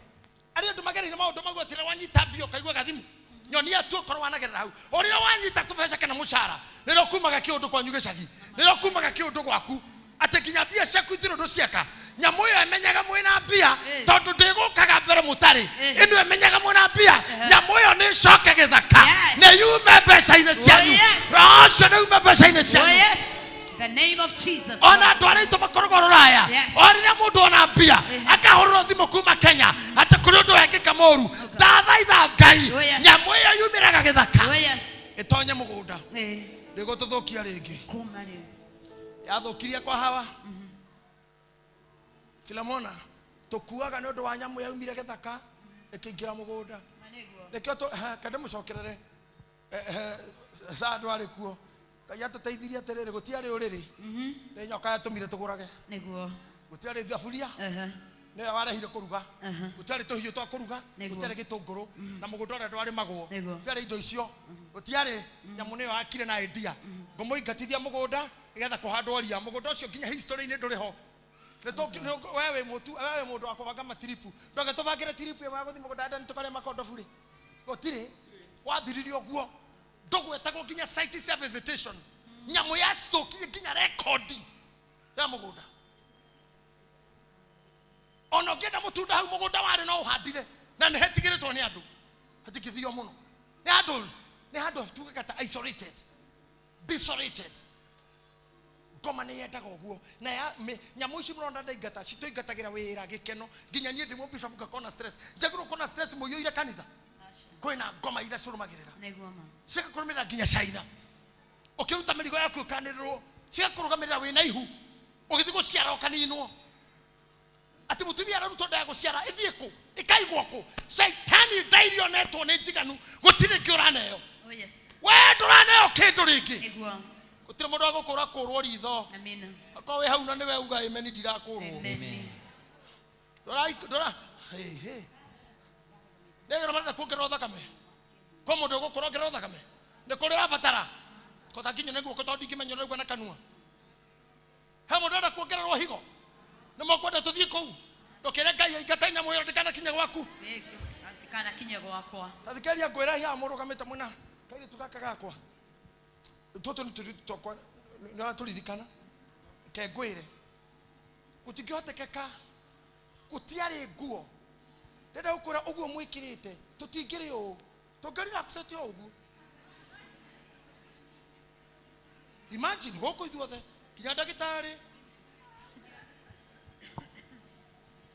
arĩa andũ magereire maũndũ mau atĩ rĩrĩa wanyita mbia ũkaigua gathimu nyonia tu okorwo wanagerera hau o rĩrĩa wanyita tũbeca kana mũcara nĩrĩo kumaga kĩũndũ kwanyu gĩcagi nĩrĩo kumaga kĩũndũ gwaku atĩ nginya mbia ciaku itirĩ ũndũ cieka nyamũ ĩyo ĩmenyaga mwĩna mbia tondũ ndĩgũkaga mbere mũtarĩ ĩno ĩmenyaga mwĩna mbia nyamũ ĩyo nĩ ĩcoke gĩthaka nĩ yume mbeca-inĩ cianyu roho ũcio nĩ yume mbeca-inĩ cianyu. The name of Jesus. Ona andũ arĩa aitũ makoragwo rũraya o rĩrĩa mũndũ ona mbia akahũrĩrwo thimũ kuma Kenya atĩ kũrĩ ũndũ wekĩka mũru ndathaitha Ngai nyamũ ĩyo yumĩraga gĩthaka ĩtonye mũgũnda ndĩgũtũthũkia rĩngĩ yathũkirie kwa hawa Filemona tũkuaga nĩ ũndũ wa nyamũ yaumire gĩthaka ĩkĩingĩra mũgũnda nĩkĩo kende mũcokerere sa andũ arĩ kuo Ngai atũteithirie atĩrĩrĩ gũtiarĩ ũrĩrĩ nĩ nyoka yatũmire tũgũrage nĩguo gũtiarĩ thaburia nĩyo warehire kũruga gũtiarĩ tũhiũ twa kũruga gũtiarĩ gĩtũngũrũ na mũgũnda ũrĩa ndwarĩmagwo gũtiarĩ indo icio gũtiarĩ nyamũ nĩyo yakire na endia ngũmũingatithia mũgũnda nĩgetha kũhandwo ria mũgũnda ũcio nginya history-inĩ ndũrĩ ho wewe mũndũ wa kũbanga matiribu ndonge tũbangĩre tiribu ĩmwe ya gũthiĩ mũgũnda ndani tũkarĩa makondobu rĩ gũtirĩ wathiririe ũguo ndũgwetagwo nginya site cia visitation nyamũ yacithũkirie nginya rekondi ya mũgũnda ona ũngĩenda mũtunda hau mũgũnda warĩ no ũhandire na nĩ hetigĩrĩtwo nĩ andũ hatingĩthio mũno nĩ handũ tugaga ta isolated desolated ngoma nĩ yendaga ũguo na nyamũ ici mũrona ndaingata citũingatagĩra wĩra gĩkeno nginya niĩ ndĩ mũbishop ngakona stress njagĩrĩirwo kuona stress mũiyũire kanitha kwĩna ngoma iria cirũmagĩrĩra cigakũrũmĩrĩra nginya China ũkĩruta mĩrigo yaku ũkanĩrĩrwo cigakũrũgamĩrĩra wĩna ihu ũgĩthiĩ gũciara ũkaninwo atĩ mũtumia ararutwo nda ya gũciara ĩthiĩ kũ ĩkaigwo kũ caitani ndairionetwo nĩ njiganu gũtirĩ kĩ ũraneo we ndũraneo kĩndũ rĩngĩ gũtirĩ mũndũ agũkũra kũrwo ritho akorwo wĩ hau na nĩwe uga amen ndirakũrwo ndũra nĩgera marenda kuongererwo thakame kwa mũndũ ũgũkũrongererwo thakame nĩ kũrĩ ũrabatara kota nginya nĩ guoko tondũ ndingĩmenya ũraigua na kanua he mũndũ arenda kuongererwo higo nĩ mũkwenda tũthiĩ kũu ndũkĩre Ngai aingate nyamũ ĩyo ndĩkanakinye gwaku ndĩkanakinye gwakwa ta thikĩrĩria ngwĩre hiha mũrũgamĩte mwena kairĩtu gaka gakwa tũtũ nĩ tũirĩtu twakwa nĩũratũririkana ke ngwĩre gũtingĩhotekeka gũtiarĩ nguo ndĩrenda gũkwĩra ũguo mwĩkĩrĩte tũtingĩrĩ ũũ tũngĩrelaxete o ũguo imagine gũkũ ithuothe nginya ndagĩtarĩ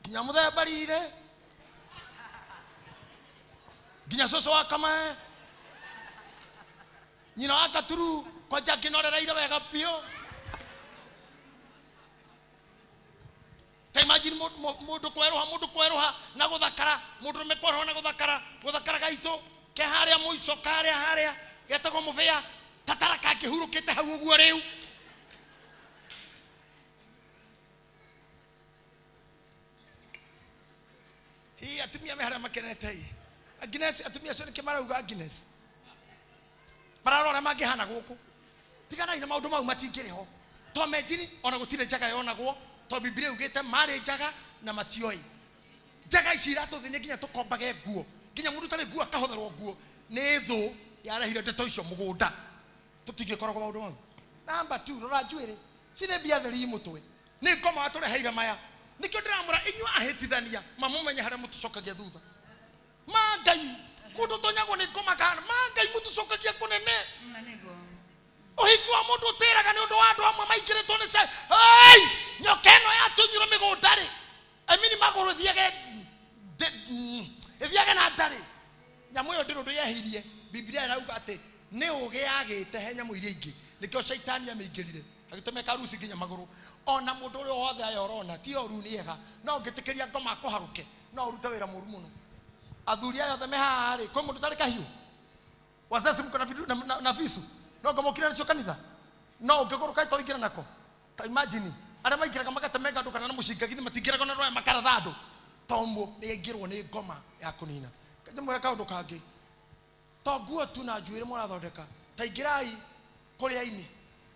nginya mũthemba rire nginya cũcũ wa kamae nyina wa katuru kwanja ngĩnorereire wega biũ ta imagine mũndũ kwerũha na gũthakara mũndũrũme kwerũha na gũthakara gũthakara gaitũ ke harĩa mũico karĩa harĩa getagwo mũbĩa tatara kangĩhurũkĩte hau ũguo rĩu hii atumia me harĩa makenete ĩ Agnes atumia acio nĩkĩ marauga Agnes mararora mangĩhana gũkũ tiganai na maũndũ mau matingĩrĩ ho to menjini ona gũtirĩ njaga yonagwo to Biblia ugĩte marĩ njaga na matioĩ njaga ici iratũthĩnia nginya tũkombage nguo nginya mũndũ ũtarĩ nguo akahotherwo nguo nĩ thũ yarehire ndeto icio mũgũnda tũtingĩkoragwo maũndũ mau namba 2 rora njuĩrĩ cirĩ mbia theri mũtwe nĩ ngoma watũreheire maya nĩkĩo ndĩramũra inyuĩ ahĩtithania mamũmenye harĩa mũtũcokagia thutha ma Ngai mũndũ ũtonyagwo nĩ ngoma kana ma Ngai mũtũcokagia kũnene Ũhiki wa mũndũ ũtĩraga nĩ ũndũ wa andũ amwe maingĩrĩtwo nĩ ca Hey! Nyoka ĩno yatunyirwo mĩgũnda rĩ, I mean magũrũ ĩthiage ĩthiage na ndarĩ. Nyamũ ĩyo ndĩrĩ ũndũ yehirie. Biblia ĩrauga atĩ nĩ ũũgĩ yagĩte he nyamũ iria ingĩ, nĩkĩo caitani amĩingĩrire agĩtũma ĩkaruci nginya magũrũ. Ona mũndũ ũrĩa wothe aya ũrona ti oru nĩ ega, no ũngĩtĩkĩria ngoma akũharũke no ũrute wĩra mũru mũno. Athuri aya othe me haha rĩ, kwĩ mũndũ ũtarĩ kahiũ? Wazazi mko na vidu, na visu no ngomokire nacio kanitha, no ũngĩgũrũka ĩko ingĩra nako. Ta imagine arĩa maingĩraga magatemenga andũ kana na mũcinga githĩ matingĩraga na rwaya makaratha andũ, tondũ nĩ aingĩrwo nĩ ngoma ya kũnina. Ndĩmwĩre kaũndũ kangĩ, to nguo tu na njuĩrĩ mũrathondeka, ta ingĩrai kũrĩa-inĩ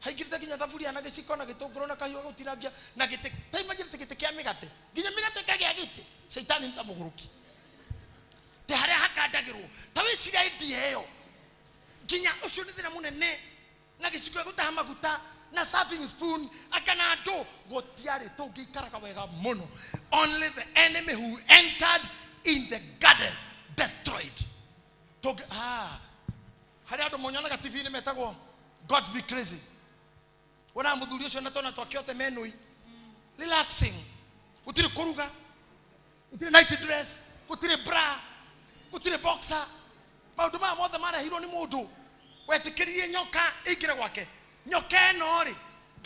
haingĩrĩte nginya thaburia na gĩciko na gĩtũngũrũ na kahiũ gũtinangia na gĩtĩ. Ta imagine gĩtĩ kĩa mĩgate, nginya mĩgate ĩkagĩa gĩtĩ. Caitani nĩ ta mũgũrũki, te harĩa hakandagĩrwo. Ta wĩciria idea ĩyo, nginya ũcio nĩ thĩna mũnene, na gĩciko gĩa gũtaha maguta na serving spoon akana andũ gũtiarĩ tũngĩikaraga wega mũno. Only the enemy who entered in the garden destroyed. Tũngĩ harĩa andũ monyonaga TV-inĩ metagwo God be crazy. Wona mũthuri ũcio na twana twake othe menũi relaxing, gũtirĩ kũruga, gũtirĩ night dress, gũtirĩ bra, gũtirĩ boxer. Maũndũ maya mothe marehirwo nĩ mũndũ wetĩkĩririe nyoka ĩingĩre gwake. Nyoka ĩno rĩ,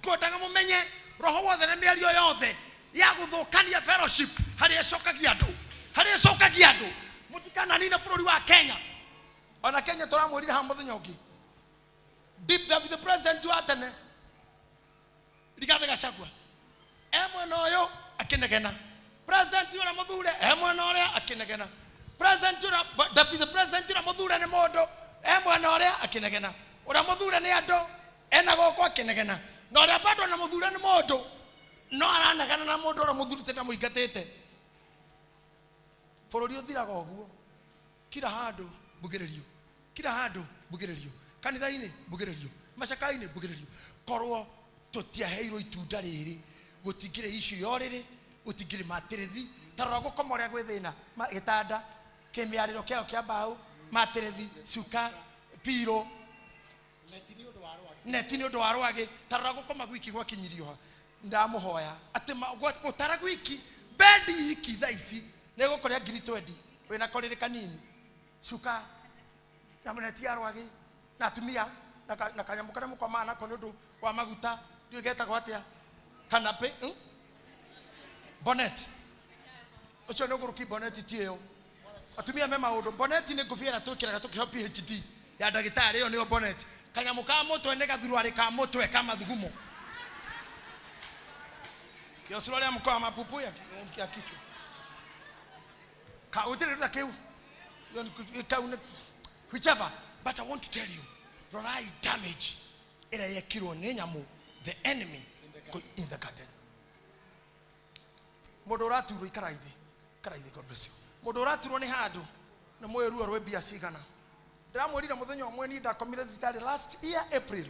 ngwendaga mũmenye roho wothe na mĩario yothe ya gũthũkania fellowship harĩa ĩcokagia andũ, harĩa ĩcokagia andũ. Mũtikananine bũrũri wa Kenya. Ona Kenya tũramwĩrire haha mũthenya ũngĩ, Deep David the president wa tene Rigathi Gachagua e mwena ũyũ akĩnegena, president ũrĩa mũthure e mwena ũrĩa akĩnegena, president ũrĩa David the president ũrĩa mũthure nĩ mũndũ e mwena ũrĩa akĩnegena, ũrĩa mũthure nĩ andũ ena gũkũ akĩnegena, na ũrĩa bado na mũthure nĩ mũndũ no aranegena na mũndũ ũrĩa mũthurĩte na mũingatĩte. Bũrũri ũthiraga ũguo, kila handũ mbugĩrĩrio, kila handũ mbugĩrĩrio, kanitha-inĩ mbugĩrĩrio, macaka-inĩ mbugĩrĩrio. Korwo tũtiaheirwo itunda rĩrĩ, gũtingĩrĩ issue ya ũrĩrĩ, gũtingĩrĩ matĩrĩthi. Ta rora gũkoma ũrĩa gwĩ thĩna, gĩtanda kĩmĩarĩro kĩayo kĩa mbaũ, matĩrĩthi, cuka, piro, neti nĩ ũndũ wa rwagĩ. Ta rora gũkoma gwiki gwakinyirio ha. Ndamũhoya atĩ gũtara gwiki bendi iki thaa ici nĩ gũkũrĩa ngiri 20, wĩna korĩrĩ kanini, cuka na neti ya rwagĩ na atumia na kanyamũ karĩa mũkomaga nako nĩ ũndũ wa maguta, ndiũĩ getagwo atĩa, kanapĩ, bonnet. Ũcio nĩ ũgũrũki, bonnet ti ĩyo. Atumia me maũndũ, bonnet nĩ ngũbia ĩrĩa twĩkĩraga tũkĩheo PhD ya ndagĩtarĩ, ĩyo nĩyo bonnet. Kanyamũ ka mũtwe nĩ gathuruarĩ ka mũtwe ka mathugumo. Yo suruali ya mkoa mapupu ya kichwa. Ka utire ruta keu. Yo ni ka une whichever, but I want to tell you, rorai damage ĩrĩa yekirwo nĩ nyamũ, the enemy in the garden. Mũndũ ũraturwo ikara thĩ, ikara thĩ, God bless you. Mũndũ ũraturwo nĩ handũ nĩ mũĩ ruo rwĩ mbia cigana. Ndĩramwĩrire mũthenya ũmwe niĩ ndakomire thibitarĩ last year April,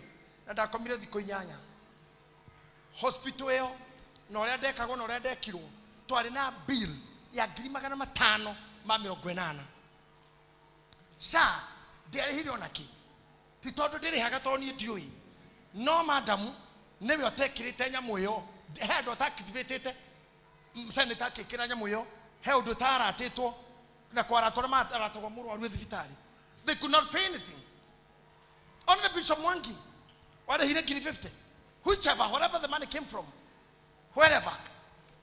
na ndakomire thikũ 8 hospital ĩyo, na ũrĩa ndekagwo na ũrĩa ndekirwo, twarĩ na bill ya ngiri magana matano ma mĩrongo ĩnana. Sha ndiarĩhire ona kĩ, ti tondũ ndĩrĩhaga tondũ niĩ ndiũĩ, no madamu nĩwe ũtekĩrĩte nyamũ ĩyo, he andũ ataactivatĩte senator akĩkĩra nyamũ ĩyo, he ũndũ ũtaratĩtwo na kwaratwo arĩa maratagwo mũrwaru e thibitarĩ. They could not pay anything. Only Bishop Mwangi warĩhire ngiri 50, whichever, wherever the money came from, wherever.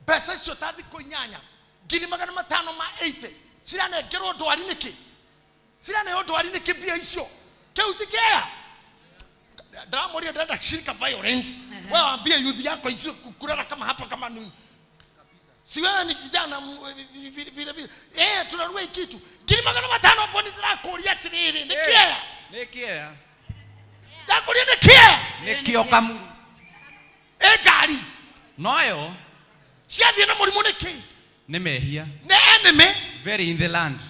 Mbeca icio ta thikũ 8, ngiri magana matano ma 80 ciranengerwo ndwari nĩkĩ? Ciraneo ndwari nĩkĩ mbia icio? Kĩu ti kĩega. Ndĩramũria ndĩrenda shirika violence. Wewe waambie youth yako icio kulala kama hapa kama ni si wewe ni kijana vile vile. Tunarua hii kitu. Ngiri magana matano hapo ni ndĩrakũria atĩrĩrĩ, nĩ kĩega? Nĩ kĩega. Ndakũria nĩ kĩega? Nĩ kĩo kamuru. Ngari. Noyo. Ciathiĩ na mũrimũ nĩkĩ? Nĩ mehia. Nĩ enemy. Very in the land.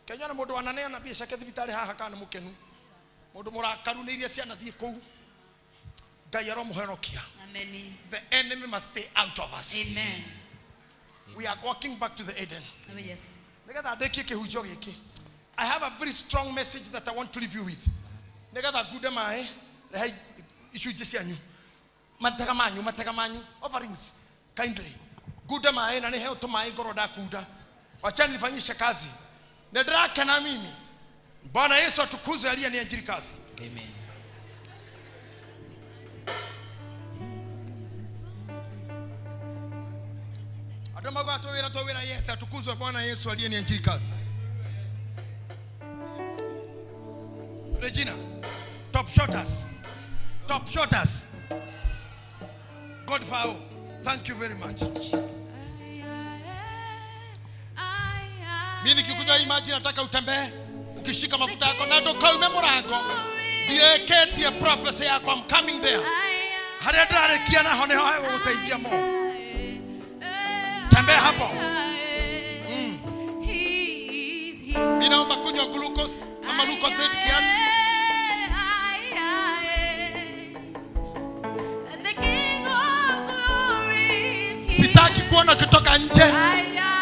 Kenya nĩ mũndũ wananeana mbia ciake thibitarĩ haha kana nĩ mũkenu. Mũndũ mũrakaru nĩ iria cianathiĩ kũu. Ngai aromũhonokia. Amen. The enemy must stay out of us. Amen. We are walking back to the Eden. Oh, yes. Nĩgetha ndĩkie kĩhunjio gĩkĩ. I have a very strong message that I want to leave you with. Nĩgetha ngunde maĩ, rehai icunjĩ cianyu. Matega manyu, matega manyu, offerings, kindly. Ngunde maĩ na nĩheo tũmaĩ ngorwo ndakunda. Wachani nifanyishe kazi. Nĩ ndĩrakena mimi. Bwana Yesu atukuzwe aliyeniajiri kazi. Amen. Andũ maugaga twĩ wĩra, yes, atukuzwe Bwana Yesu aliyeniajiri kazi. Regina, top shotters. Top shotters. God foul. Thank you very much. Mimi nikikunywa hii maji nataka utembee ukishika mafuta yako na ndũkaume mũrango. Ndireketie prophecy yako, I'm coming there. Harĩa ndĩrarĩkia naho nĩho hegũgũteithia mo. Tembea hapo. Mimi naomba kunywa glucose ama glucose kiasi. Sitaki kuona kutoka nje.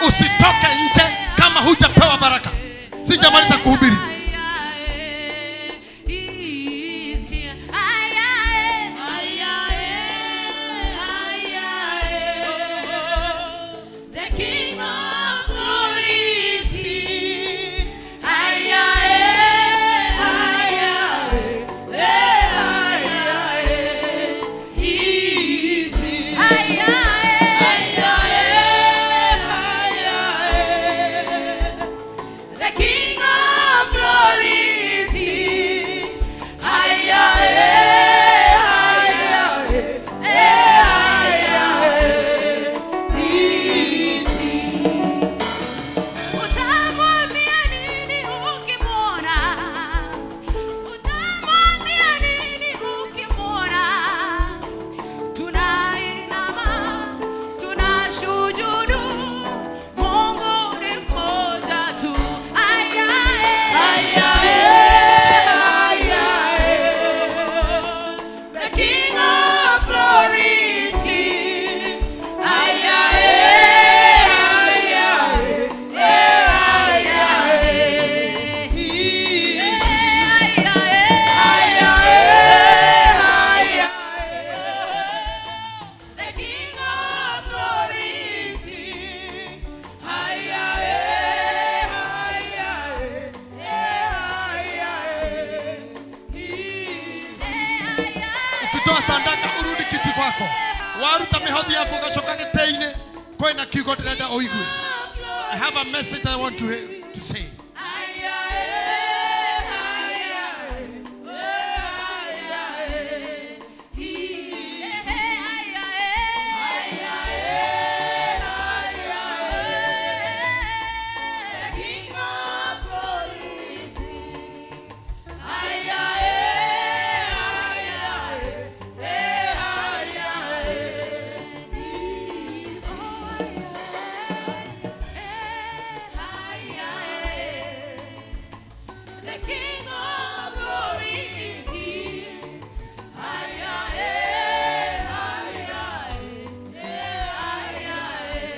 Usitoke nje kama hujapewa baraka. Sijamaliza kuhubiri. Sandaka urudi kiti kwako. Waruta mihothi yako ugacoka gĩtĩ-inĩ. Kwĩna kiugo ndĩrenda ũigue. I have a message I want to say.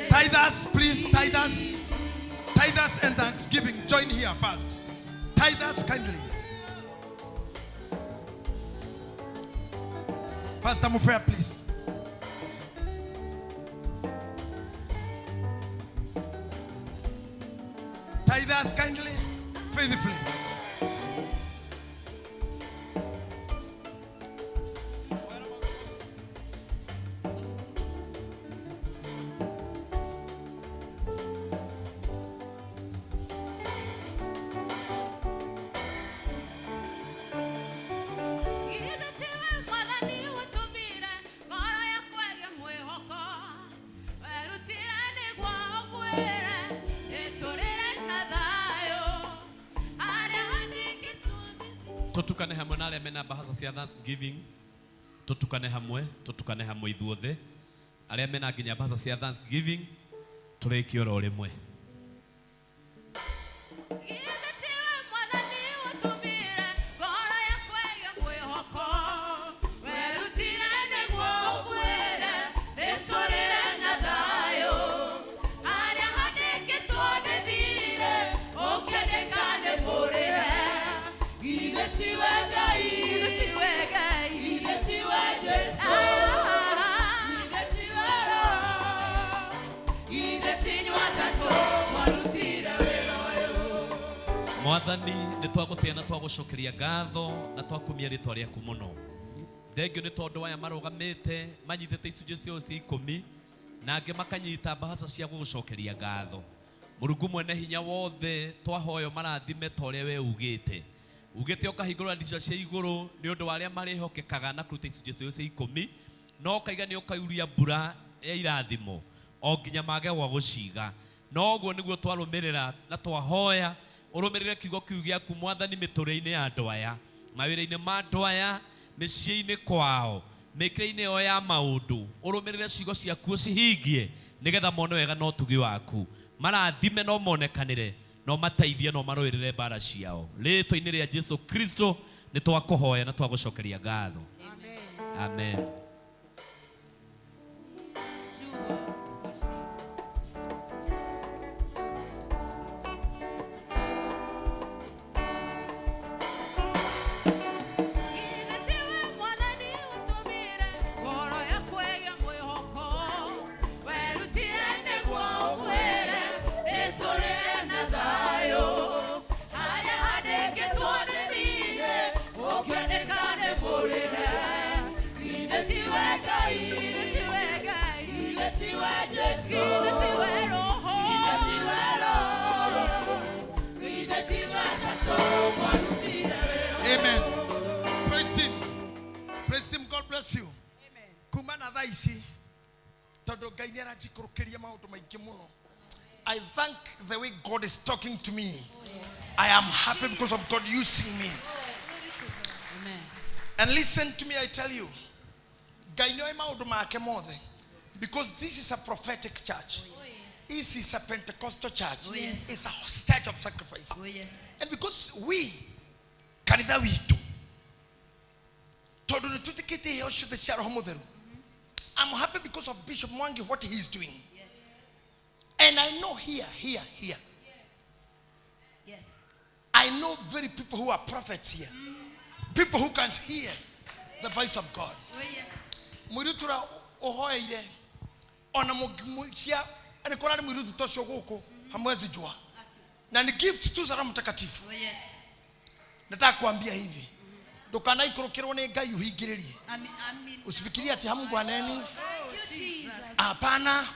Tithers, please, tithers. Tithers and thanksgiving, join here first. Tithers, kindly. Pastor Mufrea, please. Tithers, kindly, faithfully. Tutukane hamwe na arĩa mena mbahaca cia Thanksgiving, tutukane hamwe ithuothe arĩa mena nginya mbahaca cia Thanksgiving tũrĩkie oro rĩmwe. Mwathani nĩ twagũtĩa na twagũcokeria ngatho na twakumia rĩtwa rĩaku mũno. Thengio nĩ tondũ aya marũgamĩte manyitĩte icunjĩ ciao cia ikũmi na angĩ makanyita mbahaca cia gũgũcokeria ngatho. Mũrungu mwene hinya wothe twahoyo marathime ta ũrĩa we ugĩte. Ugĩte ũkahingũra ndica cia igũrũ nĩ ũndũ wa arĩa marĩhokekaga na kũruta icunjĩ ciao cia ikũmi no ũkaiga nĩ ũkauria mbura ya irathimo o nginya mage gwa gũciga. No ũguo nĩguo twarũmĩrĩra na twahoya ũrũmĩrĩre kiugo kĩu gĩaku Mwathani mĩtũrĩre-inĩ ya andũ aya, mawĩra-inĩ ma andũ aya, mĩciĩ-inĩ kwao, mĩkĩre-inĩ yao ya maũndũ, ũrũmĩrĩre ciugo ciaku ũcihingie nĩgetha mone wega na ũtugi waku. Marathime no monekanĩre, no mateithie no marũĩrĩre mbara ciao. Rĩĩtwa-inĩ rĩa Jesu Kristo nĩ twakũhoya na twagũcokeria ngatho. Amen. Amen. Praise him. Praise him. God bless you. Amen. Kuma na thaa ici tondu Ngai nĩ aranjikũrũkĩria maũndũ maingĩ mũno. I thank the way God is talking to me. I am happy because of God using me. Amen. And listen to me, I tell you. Ngai nĩoĩ maũndũ make mothe. Because this is a prophetic church. This is a Pentecostal church. Oh, yes. It's a church of sacrifice. Oh, yes. And because we kanitha witũ tondũ nĩ twĩtĩkĩtie iheo ciothe cia Roho Mũtheru. I'm happy because of Bishop Mwangi, what he is doing. Yes. And I know here. Yes. Yes. I know very people who are prophets here. People who can hear the voice of God. Oh, yes. Mũirĩtu ũrĩa ũhoeire ona mũngĩmũikia nĩ kũrarĩ mũirĩtu ta ũcio gũkũ hamwezi jua. Na ni gift tu za Roho Mtakatifu. Oh, yes. Nataka kuambia hivi. Ndukanaikũrũkĩrwo nĩ Ngai ũhingĩrĩrie. Amen. Usifikirie ati Mungu aneni. Hapana.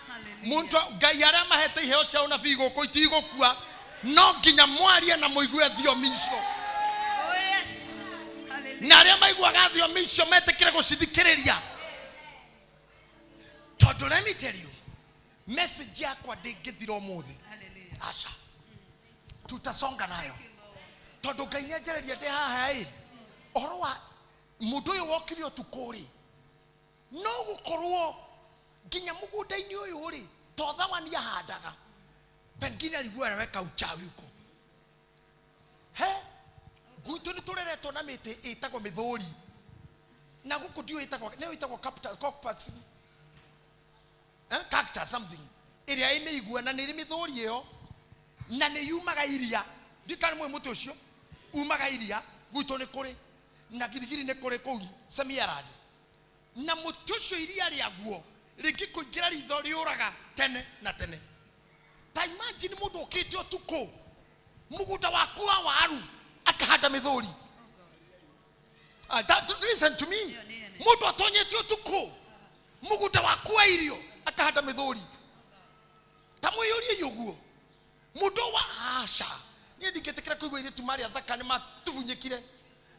Muntu Ngai arĩa mahete iheo cia ũnabii gũkũ itigũkua no nginya mwarie na mũigue thiomi icio. Oh, yes. Na arĩa maiguaga thiomi icio metĩkĩre gũcithikĩrĩria. Tondũ let me tell you, message yakwa ndĩngĩthira ũmũthĩ. Aca. Tutasonga nayo. Tondũ Ngai nĩanjarĩria ndĩ haha ĩ ũhoro wa mũndũ ũyũ wokire ũtukũ rĩ no gũkorwo nginya mũgũnda-inĩ ũyũ rĩ to thawani ahandaga pengine alikuwa anaweka uchawi huko. He gwitũ nĩ tũreretwo na mĩtĩ ĩtagwo mĩthũri na gũkũ ndiũĩ ĩtagwo nĩyo ĩtagwo cactus, cactus something ĩrĩa ĩ mĩigua na nĩ ĩrĩ mĩthũri ĩyo na nĩ yumaga iria. Ndikana mũĩ mũtĩ ũcio umaga iria gwitũ nĩ kũrĩ na girigiri nĩ kũrĩ kũu Semiarad na mũtĩ ũcio iria rĩaguo rĩngĩkũingĩra ritho rĩũraga tene na tene. Ta imagine mũndũ ũkĩte ũtukũ mũgũnda waku wa waru akahanda mĩthũri. Listen to me. Mũndũ atonyete ũtukũ mũgũnda waku wa irio akahanda mĩthũri. Ta mwĩyũrie ũguo mũndũ wa aca niĩ ndingĩtĩkĩra kũigua airĩtu marĩ athaka nĩ matubunyĩkire.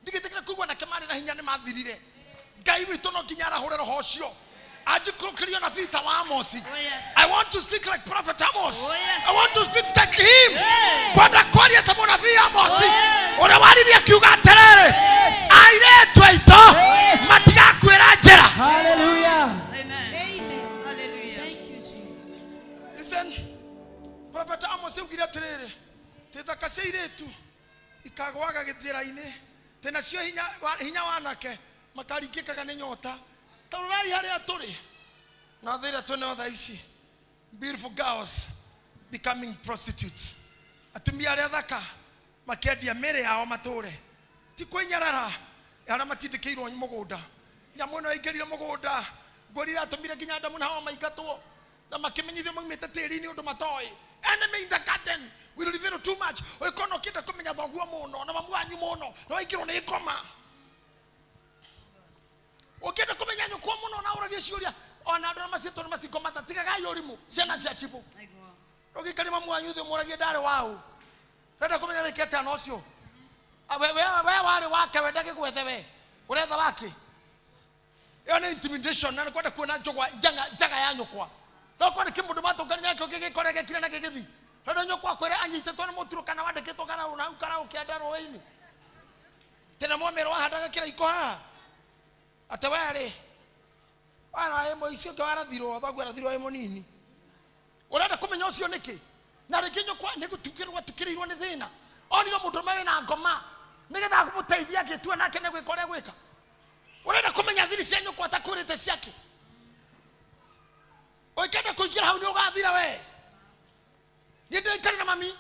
Ndingĩtĩkĩra kũigua anake marĩ na hinya nĩ mathirire. Ngai witũ no nginya arahũre roho ũcio. Anjikũrũkĩrio na vita wa Amosi. Oh, yes. I want to speak like Prophet Amos. Oh, yes. I want to speak like him. Hey. Kwenda kwaria ta mũnabii Amosi. Oh, yes. Ũrĩa waririe akiuga atĩrĩrĩ, airĩtu aitũ matigakuĩra njĩra. Hallelujah. Amen. Amen. Hallelujah. Thank you, Jesus. Listen, Prophet Amos augire atĩrĩrĩ, tĩ thaka cia airĩtu ikagwaga gĩthĩra-inĩ, tĩ nacio hinya wa anake makaringĩkaga nĩ nyota. Ta rorai harĩa tũrĩ na thĩ ĩrĩa twĩnayo thaa ici, beautiful girls becoming prostitutes. Atumia arĩa thaka makĩendia mĩĩrĩ yao matũre. Ti kwĩnyarara arĩa matindĩkĩirwo mũgũnda. Nyamũ ĩno yaingĩrire mũgũnda, ngũri iratũmire nginya Adamu na Hawa maingatwo na makĩmenyithio maumĩte tĩri-inĩ ũndũ matoĩ. Enemy in the garden Will reveal too much. Ũngĩkorwo na ũkĩenda kũmenya thoguo mũno na mamu wanyu mũno, no waingĩrwo nĩ ngoma. Ũngĩenda kũmenya nyũkwa mũno na ũragie ciũria, ona andũ arĩa maciĩtwo nĩ macingomata, tigagai ũrimũ, ciana cia cibũ. Ũngĩikaria mamu wanyu thĩ ũmũragie ndarĩ waũ. Ũrenda kũmenya wĩke atĩa na ũcio? We warĩ wake, we ndagĩgwethe we. Ũretha wake? Ĩyo nĩ intimidation, na nĩ kwenda kuona njũgwa, njaga ya nyũkwa. No korwo nĩ kĩmũndũ matũngani nake ũngĩgĩkora gĩkire na gĩgĩthiĩ. Tondũ nyũkwa akwĩre anyitĩtwo nĩ mũturo kana wandĩkĩtwo karaũ na hau karaũ kĩanda rũĩ-inĩ. Tena mwamĩrwo wahandaga kĩraikũ haha. Atĩ we rĩ, wara wĩ mũici ũngĩ warathirwo, thoguo arathirwo wĩ mũnini. Ũrenda kũmenya ũcio nĩkĩ? Na rĩngĩ nyũkwa nĩ gũtukĩrwo atukĩrĩirwo nĩ thĩna. Onire mũndũ ũmwe wĩna ngoma, nĩgetha amũteithie angĩtua nake nĩ gwĩka ũrĩa gwĩka. Ũrenda kũmenya thiri cia nyũkwa atakwĩrĩte ciake? Ũngĩenda kũingĩra hau nĩ ũgathira we. Niĩ ndĩraikara na mami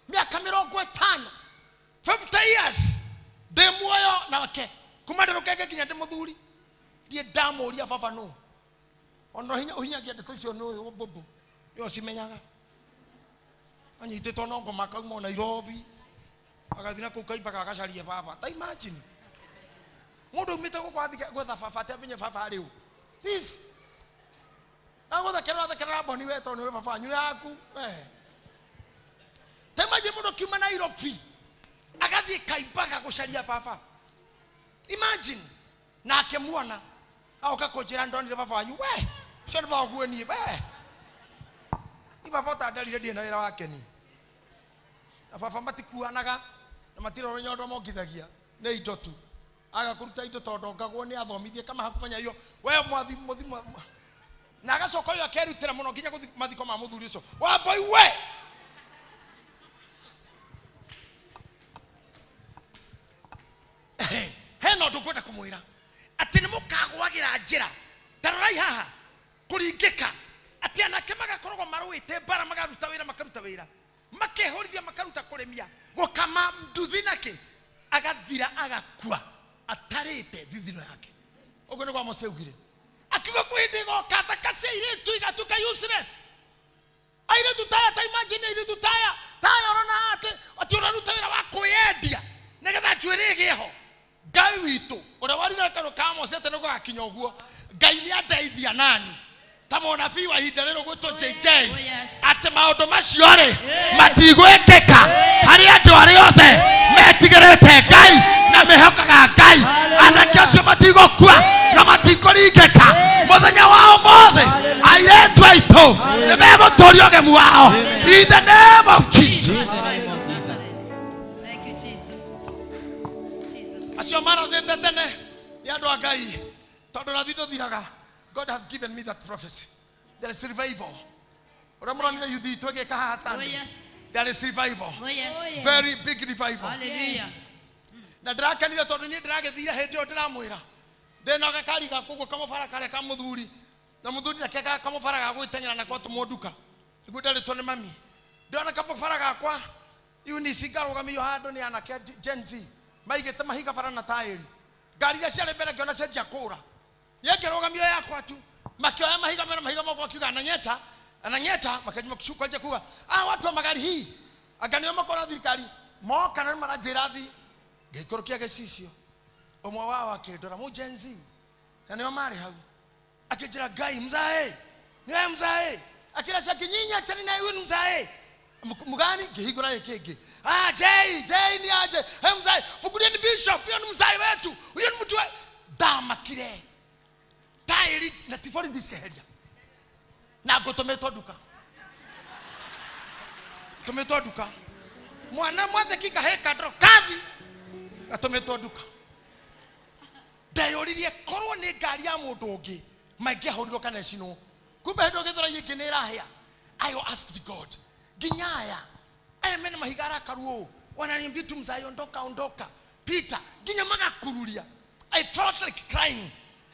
mĩaka mĩrongo ĩtano, 50 years ndĩ muoyo nake, kuma ndĩ rũkenge nginya ndĩ mũthuri. Ndiĩ ndamũria baba nũ. Ona ũhinyagia ndeto icio nĩ ũyũ mbũmbũ, nĩwe ũcimenyaga. Anyitĩtwo no ngoma akauma Nairobi, agathiĩ na kũu Kaimbaga agacarie baba. Ta imagine mũndũ aumĩte gũkũ athiĩ gwetha baba atĩ amenye baba arĩ ũ. This agũthekerera thekerera mboni we tondũ nĩwe baba wanyu nĩ yaku we. Ta imagine mũndũ akiuma Nairobi agathiĩ Kaimbaga gũcaria baba. Imagine na akĩmuona agoka kũnjĩra ndonire baba wanyu we, ũcio nĩ baba ũguo niĩ we. Ni baba ũtandarire ndirĩ na wĩra wake niĩ. Na baba matikuanaga na matirĩ ũrĩa ũndũ mongithagia nĩ indo tu. Aga kũruta indo tondũ ongagwo nĩ athomithie kama hakufanya hiyo we mwathi mũthi na agacoka ũyũ akerutĩra mũno nginya gũthiĩ mathiko ma mũthuri ũcio. Wamboi we! Hena ũndũ ngwenda kũmwĩra atĩ nĩ mũkagũagĩra njĩra. Ta rorai haha kũringĩka atĩ anake magakoragwo marũĩte mbara magaruta wĩra makaruta wĩra makehũrithia makaruta kũrĩmia gũkama nduthi nakĩ agathira agakua atarĩte thithino yake. Ũguo nĩguo Mose augire. Akiuga kwĩ hĩndĩ ĩgoka thaka cia airĩtu igatuĩka useless. Airĩtu taya, ta imagine airĩtu taya, taya ũrona atĩ ũraruta wĩra wa kwĩyendia nĩgetha njuĩrĩ ĩgĩe ho. Ngai witũ ũrĩa warire kanua ka Mose atĩ nĩgũgakinya ũguo, Ngai nĩandeithia nani ta mũnabii wa ihinda rĩrĩ ũgwĩtwo JJ atĩ maũndũ macio rĩ matigwĩkĩka harĩ andũ arĩa othe metigĩrĩte Ngai na mehokaga Ngai. Anake acio matigũkua na matikũringĩka mũthenya wao mothe. Airĩtu aitũ nĩmegũtũria ũgemu wao in the name of Jesus. Thank you, Jesus. Jesus. Acio marathĩte tene nĩ andũ a Ngai tondũ rathi ndũthiraga. God has given me that prophecy. There is revival. Ũrĩa mũronire youth itũ ĩgĩka haha Sunday. Oh, yes. There is revival. Oh, yes. Oh, yes. Very big revival. Hallelujah. Na ndĩrakenire tondũ niĩ ndĩragĩthire hĩndĩ ĩyo ndĩramwĩra. Ndĩna gakari gakwa ũguo kamũbara karĩa ka mũthuri. Na mũthuri nake kamũbara ga gwĩteng'era nako atũmwo nduka. Nĩguo ndarĩtwo nĩ mami. Ndĩrona kamũbara gakwa Eunice ngarũgamio handũ nĩ anake a Gen Z. Maigĩte mahiga bara na taĩri. Ngari iria ciarĩ mbere ngĩona cianjia kũũra. Niĩ ngĩrũgamio yakwa tu. Makĩoya mahiga mena mahiga moko makiuga ananyeta, ananyeta, makĩanjia makicuka nje kuga, watu wa magari hii. Anga nĩo makora thirikari. Moka na maranjĩra thi. Ngĩikũrũkia gĩcicio. Ũmwe wao akĩndora, mũ Gen Z. Na nĩo marĩ hau. Akĩnjĩra, Ngai, mzae. Nĩwe mzae. Akĩra ciake, nyinyi achani na huyu mzae. Mgani? Ngĩhingũra gĩkĩ kĩngĩ. Jay, Jay ni aje. Hey, mzae, fungulieni bishop, huyo ni mzae wetu. Huyo ni mtu wa ndamakire. Tairi na tibori thiceheria. Na ngũtũmĩtwo nduka. Tũmĩtwo nduka. Mwana mwatheki kahe kandoro kathi. Gatũmĩtwo nduka. Ndeyũririe korwo nĩ ngari ya mũndũ ũngĩ mangĩahũrirwo kana ĩcinwo. Kumbe hĩndĩ ĩyo gĩthũrai ĩngĩ nĩ ĩrahĩa. I asked God, nginya aya aya mena mahiga arakaru ũũ, wananiambia tu mzai ondoka ondoka. Peter nginya magakururia. I felt like crying.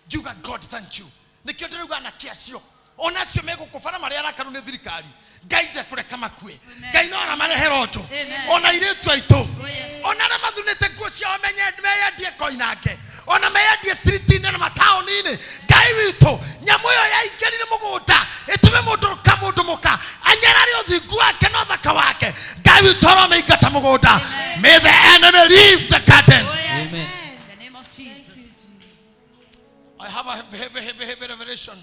Ngiuga God thank you. Nĩkĩo ndĩrauga anake acio ona acio megũkũbara marĩa arakaru nĩ thirikari, Ngai ndekũreka makue. Amen. Ngai no aramarehera ũndũ. Amen. Ona airĩtu aitũ, Oh, yes. ona arĩa mathunĩte nguo ciao meyendie koinange, ona meyendie street-inĩ na mataũni-inĩ, Ngai witũ nyamũ ĩyo yaingĩrire mũgũnda ĩtũme mũndũ ka mũndũ mũka anyarare ũthingu wake na ũthaka wake. Ngai I have a heavy, heavy, heavy revelation,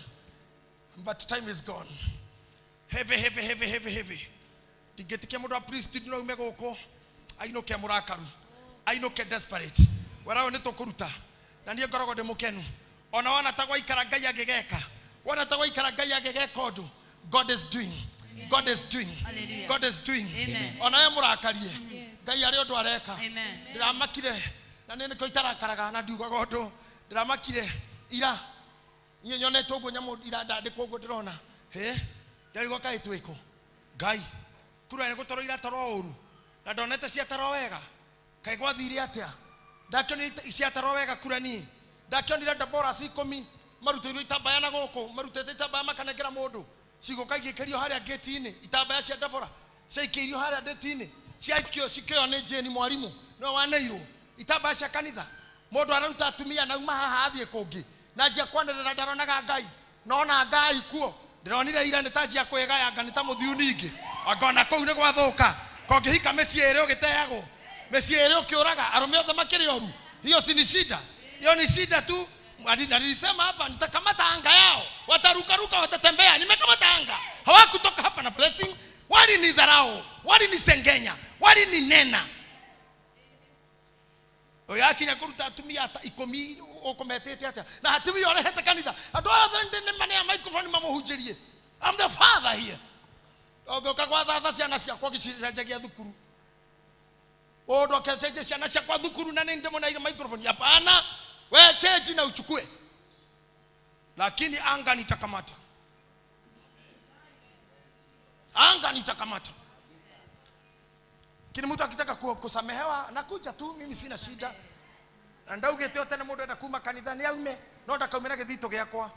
but time is gone. Heavy, heavy, heavy, heavy, heavy. Ndingĩtĩkia mũndũ wa priesthood no ume gũkũ ainũke mũrakaru, ainũke desperate. Wĩra ũyũ nĩ tũkũruta na niĩ ngoragwo ndĩ mũkenu. Ona wona ta gwaikara Ngai angĩgeka, wona ta gwaikara Ngai angĩgeka ũndũ, God is doing. God is doing. Hallelujah. God is doing. Amen. Ona we mũrakarie, Ngai arĩ ũndũ areka. Amen. Ndĩramakire na nĩ nĩkĩo itarakaraga na ndiugaga ũndũ. Ndĩramakire ira niĩ nyonete ũguo nyamũ ira ndandĩkwo ũguo ndĩrona hĩ ndarigwo kaĩ twĩkũ Ngai kura nĩ gũtorwo iratoro ũru na ndonete ciatarwo wega kaĩ gwathire atĩa ndakĩonire ciatarwo wega kura niĩ ndakĩonire Debora 10 marutĩirwo itambaya na gũkũ marutĩte itambaya makanengera mũndũ cigũka igĩkĩrio harĩa gate-inĩ itambaya cia Debora ciaikĩirio harĩa gate-inĩ ciaikio cikĩoywo nĩ Jane mwarimũ nĩwe waneirwo itambaya cia kanitha mũndũ araruta atumia na uma haha athiĩ kũngĩ na njia kwanĩrĩra ndaronaga Ngai nona Ngai kuo ndĩronire ira nĩ ta njia kwĩgayanga nĩ ta mũthiu ningĩ anga ona kũu nĩ gwathũka kongĩhika mĩciĩ ĩrĩ ũgĩteagwo mĩciĩ ĩrĩ ũkĩũraga arũme othe makĩrĩ oru hiyo si ni shida hiyo ni shida tu. Na nilisema hapa nitakamata anga yao, watarukaruka, watatembea. Nimekamata anga, hawakutoka hapa na blessing. Walinidharau, walinisengenya, walininena. Oyakinya kuruta atumia ata 10 ũkũmetĩte atĩa na atumia ũrehete kanitha andũ othe nĩ manea microphone mamũhunjĩrie. I'm the father here. Ũngĩũka gwathatha ciana ciakwa ũgĩcicenjagia thukuru, ũndũ ũkecenjia ciana ciakwa thukuru na nĩ ndĩmũneire microphone. Hapana, we change na uchukue, lakini anga nitakamata, anga nitakamata. Kini mtu akitaka kusamehewa nakuja tu, mimi sina shida. Na ndaugĩte o tene mũndũ enda kuma kanitha nĩ aume no ndakaumĩra gĩthitũ gĩakwa.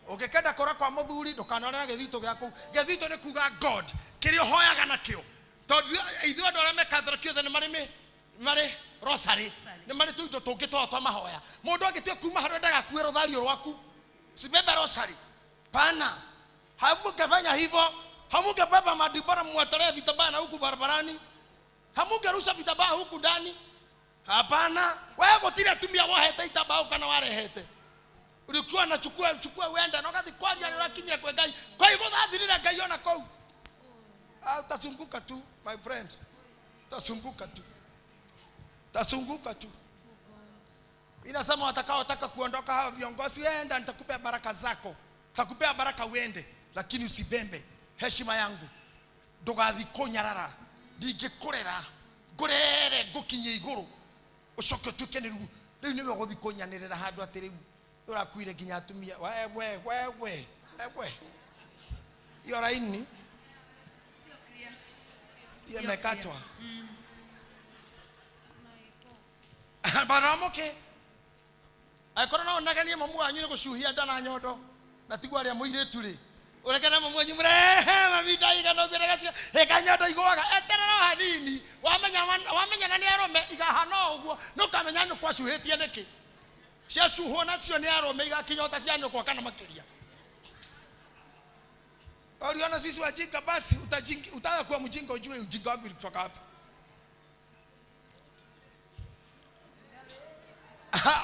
Ũngĩkenda kũra kwa mũthuri ndũkanore na gĩthitũ gĩaku. Gĩthitũ nĩ kuga God kĩrĩa ũhoyaga nakĩo, tondũ ithuĩ andũ arĩa me Catholic othe nĩ marĩ marĩ rosary, nĩ marĩ tũindo tũngĩ twao twa mahoya. Mũndũ angĩtua kuma harĩa ndagakue rũthario rwaku, sibebe rosary pana. Hamungefanya hivyo, hamungebeba madibora muwatolee vitambaa na huku barabarani, hamungerusha vitambaa huku ndani. Hapana, wewe gũtirĩ atumia wohete itambaa kana warehete. Ulikuwa unachukua chukua uenda na ukathi kwaria nĩ ũrakinyire kwĩ Ngai. Kwa hivyo thathirire Ngai ona kũu. Ah, utasunguka tu my friend. Utasunguka tu. Utasunguka tu. Inasema watakaotaka kuondoka hawa viongozi, enda nitakupea baraka zako. Nitakupea baraka uende, lakini usibembe heshima yangu. Ndugathi kũnyarara, ndingĩkũrera, ngũrere ngũkinye igũrũ. Ũcoke ũtuĩke nĩ rĩu nĩwe ũgũthiĩ kũnyanĩrĩra handũ atĩ rĩu ũrakuire nginya atumia. Wewe wewe wewe, hiyo laini hiyo imekatwa. Baramoke akorwo no onaganie mamu wanyu nĩ gũcuhia nda na nyondo na tiguo arĩa mũirĩtu rĩ ũrekere mamu wanyu mũrehe mami ndaigana ũguo gacio ĩka nyondo igũaga eterera o hanini wamenya wamenyana nĩ arũme igahana o ũguo nĩ ũkamenya nyũkwa acuhĩtie nĩkĩ ciacuhwo nacio nĩ arũme igakinya ota cia nyũkwa kana makĩria. Uliona sisi wajinga, basi utaka kuwa mjinga ujue ujinga wako ulitoka wapi.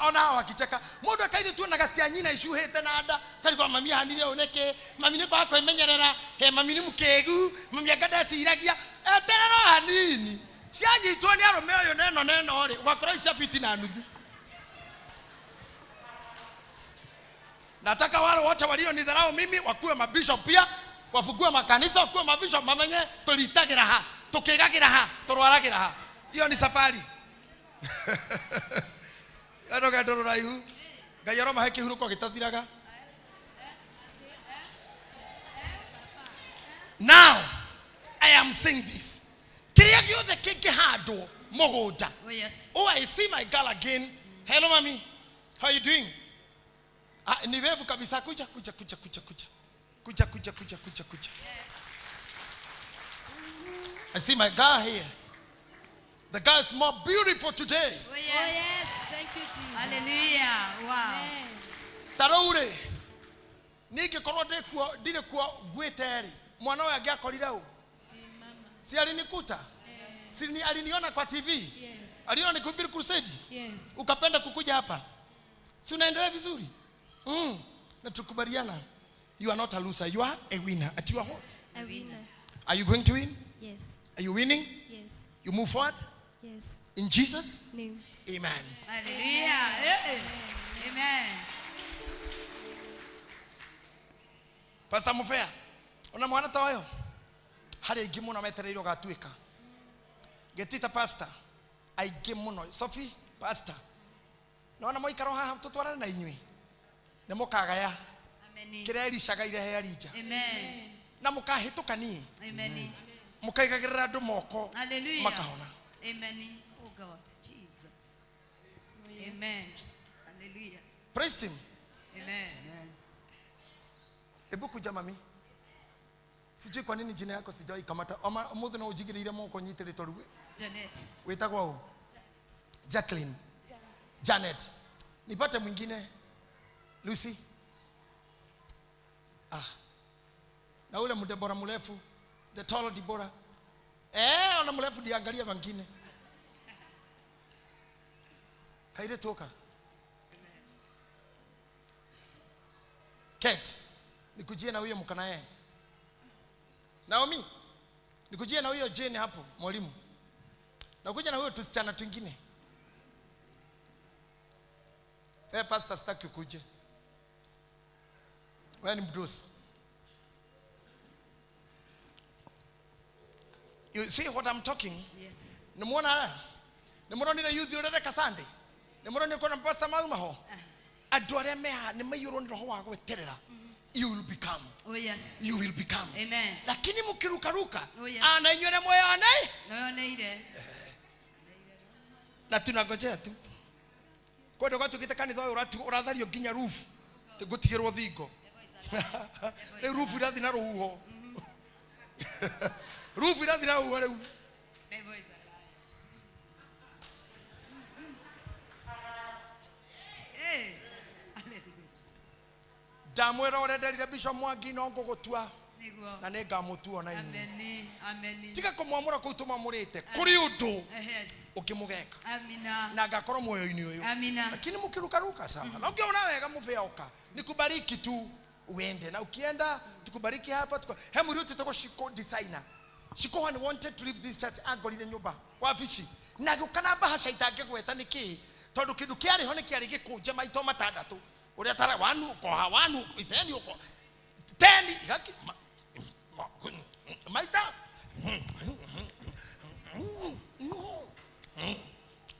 Ona hawa wakicheka mundu akaire tuonaga cia nyina icuhite na nda karigwa mami ahanire ũũ nĩkĩ, mami nĩ kwaga kwĩmenyerera, he mami nĩ mũkĩgu, mami anga ndeciragia. Eterera o hanini cianyitwo nĩ arũme ũyũ neno neno rĩ ũgakora icia fiti na nuthu. Nataka wale wote walionidharau mimi wakuwe mabishop pia, wafungue makanisa, wakuwe mabishop, mamenye tulitagira ha, tukigagira ha, turwaragira ha. Hiyo ni safari. Ero rũgendo rũraihu. Ngai aromahe kĩhurũko gĩtathiraga. Now I am saying this. Kĩrĩa gĩothe kĩngĩhandwo mũgũnda. Oh yes. Oh, I see my girl again. Hello mami. How you doing? Ah, ni refu kabisa. Kuja kuja kuja kuja kuja. Kuja kuja kuja kuja kuja. I see my girl here. The girl is more beautiful today. Oh yes. Oh, yes. Thank you, Jesus. Hallelujah. Wow. Taraure. Ningikorwo ndikuo ndire kuo ngwite ri. Mwana ũyũ angĩakorire ũ? Si alinikuta? Si aliniona kwa TV? Yes. Aliona nikihubiri crusade? Yes. Ukapenda kukuja hapa? Si unaendelea vizuri? Na tukubaliana, you are not a loser, you are a winner. At you are what? A winner. Are you going to win? Yes. Are you winning? Yes. You move forward? Yes. In Jesus? Name. Amen. Hallelujah. Amen. Pastor Mufea, ona mwana ta ũyũ harĩ aingĩ mũno metereirwo gatuĩka. Getita pastor, aingĩ mũno. Sophie, pastor. Nona mũikaro haha tũtwarane na inyuĩ. Nĩ mũkagaya. Kĩrĩa Elisha gaire he Elija. Amen. Na mũkahĩtũka niĩ. Amen. Mũkaigagĩrĩra andũ moko. Hallelujah. Makahona. Amen. Oh God, Jesus. Amen. Hallelujah. Praise him. Amen. Ebu kuja mami. Sijui kwa nini jina yako sijawahi kamata. Ama muthu no ujigirire moko nyitire toru. Janet. Wetagwa u? Jacqueline. Janet. Nipate mwingine. Lucy. Ah. Na ule mdebora mrefu, the tall Deborah. Ona mrefu diangalia wengine. Kaire toka. Kate, nikujie na huyo mkana yeye. Naomi, nikujie na huyo Jane hapo, mwalimu. Nakuja na huyo tusichana twingine. Pastor sitaki ukuje. Wewe ni mdosi. You see what I'm talking? Yes. Nimuona haya? Nimuonire youth urereka Sunday. Nimuonire kona pastor mauma ho. Andũ arĩa meha nĩ maiyũrwo nĩ roho wa gweterera. You will become. Oh yes. You will become. Amen. Lakini mkirukaruka, oh yes, ana inyuĩ nĩ mweyoneire. Mweyoneire. Na tunangojea tu. Kwenda gwatuĩkĩte kanitha ũyũ ũrathario nginya roof. Gũtigĩrwo thingo. Rĩu roof irathi na rũhuho. Roof irathi na rũhuho rĩu. Ndamwĩra ũrĩa nderire Bishop Mwangi no ngũgũtua na nĩ ngamũtua na inyuĩ. Amen. Tiga kũmwamũra kũu tũmwamũrĩte kũrĩ ũndũ ũngĩmũgeka. Amina. Na ngakorwo muoyo-inĩ ũyũ. Amina. Lakini mkirukaruka sawa. Na ukiona wega mũbĩa oka nikubariki tu uende, na ukienda tukubariki hapa he mũirĩtu wĩtagwo Shiko designer. Shiko when wanted to leave this church angorire nyũmba wabici na gĩũka na bahasha itangĩgweta nĩkĩ tondũ kĩndũ kĩarĩ ho nĩ kĩarĩ gĩkũnje maito matandatũ ũrĩa tara wanu ukoha wanu iteni uko teni haki maita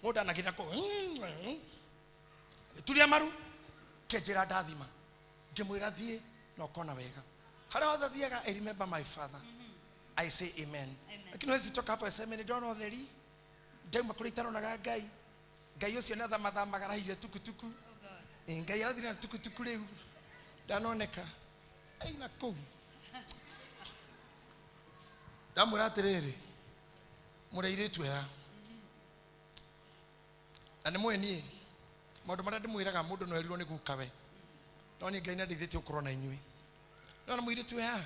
mũndũ anagĩra kũ turia maru kĩnjĩra ndathima ngĩmwĩra thiĩ na ũkona wega harĩa hothe thiaga. I remember my father. I say amen. Lakini huwezi toka hapo useme nĩ ndona ũtheri ndauma kũrĩa itaronaga Ngai. Ngai ũcio nĩ athamathamaga arahire tukutuku. Ngai arathire na tukutuku rĩu ndanoneka aina kũu. Ndamwĩra atĩrĩrĩ, mũrĩ airĩtu aya na nĩ mũĩ niĩ maũndũ marĩa ndĩmwĩraga mũndũ no erirwo nĩ gukawe, no niĩ Ngai nĩandeithĩtie gũkorwo na inyuĩ. No na mũirĩtu aya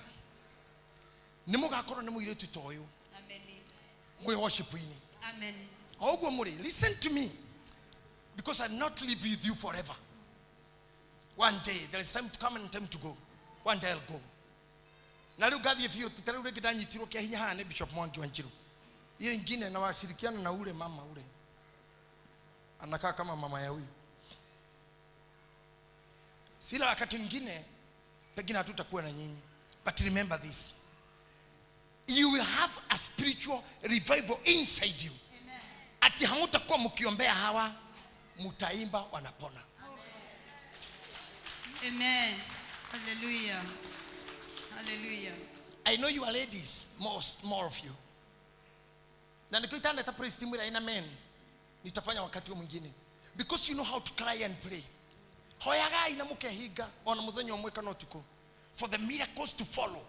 nĩ mũgakorwo nĩ mũirĩtu ta ũyũ mwĩ worship-inĩ. Amen. O ũguo mũrĩ, listen to me, because I not live with you forever. One day there is time to come and time to go. One day I'll go. Na rĩu ngathiĩ biũ ti ta rĩu rĩngĩ ndanyitirwo kĩa hinya haha nĩ Bishop Mwangi wa Njiru. Hiyo ingine na washirikiana na ule mama ule anakaa kama mama ya huyu. Sila wakati mwingine pengine hatutakuwa na nyinyi, but remember this, you will have a spiritual revival inside you. Amen. Ati hamutakuwa mkiombea hawa, mutaimba wanapona. Amen. Hallelujah. Hallelujah. I know you are ladies, more of you. Na nikiitana ta praise team ina men. Nitafanya wakati mwingine. Because you know how to cry and pray. Hoyagai na mukehiga ona muthenya umwe kana utuku. For the miracles to follow.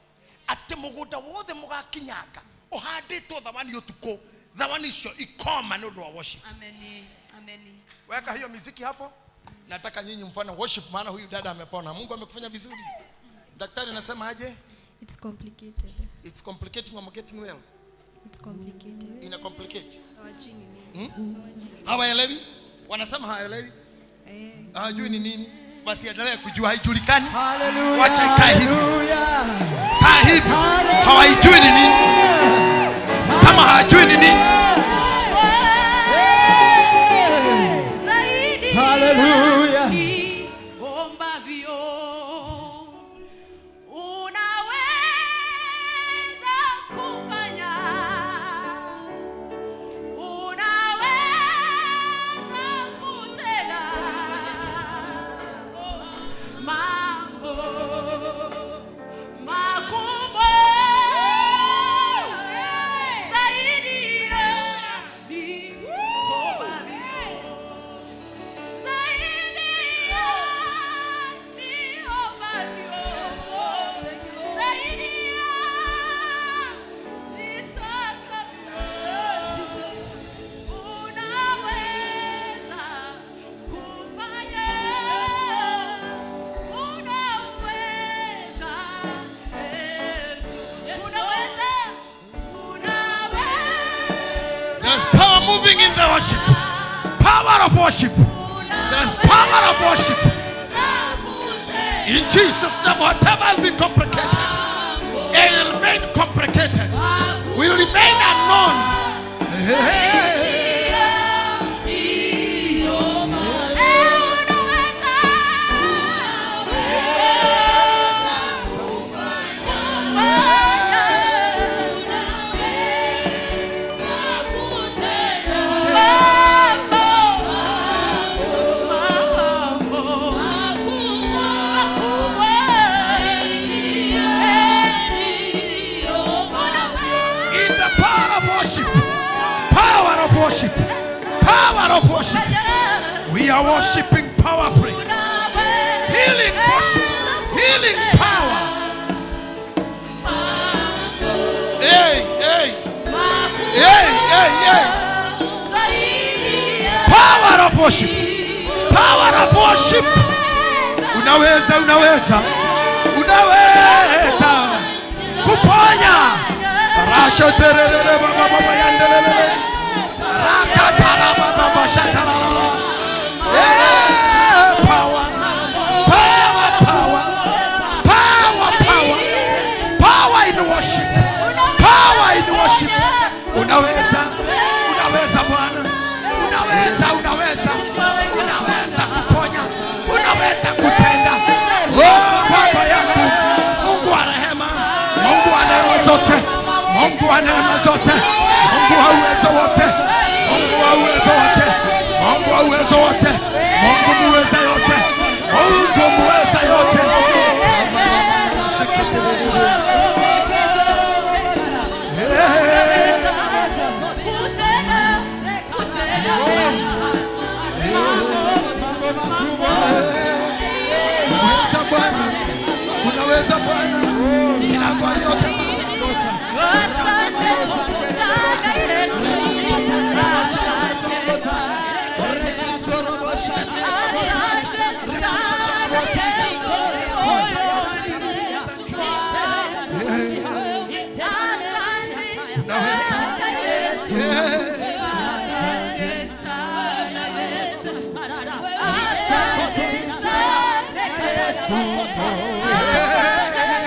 Ate mugunda wothe mugakinyanga uhanditwo thamani utuku. Thamani icio ikoma ni undu wa worship. Amen. Amen. Weka hiyo muziki hapo. Nataka nyinyi mfano worship, maana huyu dada amepona. Mungu amekufanya vizuri. Daktari anasema aje? It's complicated. It's complicating or getting well. It's complicated. Ina complicate. Hawajui ni nini. Hawaelewi? Wanasema hawaelewi. Eh. Hawajui ni nini. Wasiendelee kujua, haijulikani. Wacha ikae hivi. Kaa hivi. Hawaijui ni nini. Kama hawajui ni nini. Hallelujah. There's power moving in the worship. Power of worship. There's power of worship. In Jesus' name, whatever will be complicated, it will remain complicated. Will remain unknown. Hey. Worship, power of worship. We are worshiping powerfully. Healing worship, healing power. Hey, hey, hey, hey, hey. Power of worship, power of worship. Unaweza, unaweza, unaweza kuponya. Rasha tererere baba baba yandelele. Power, power, power, power, power, power in worship, power in worship. Unaweza, unaweza Bwana, unaweza, unaweza, unaweza kuponya, unaweza kutenda. Oh Baba yangu, Mungu wa rehema, Mungu wa neema zote, Mungu wa neema zote, Mungu wa uwezo wote. Mungu wa uwezo wote, Mungu wa uwezo wote, Mungu muweza yote, Mungu muweza yote. Unaweza Bwana, unaweza Bwana, milango yote.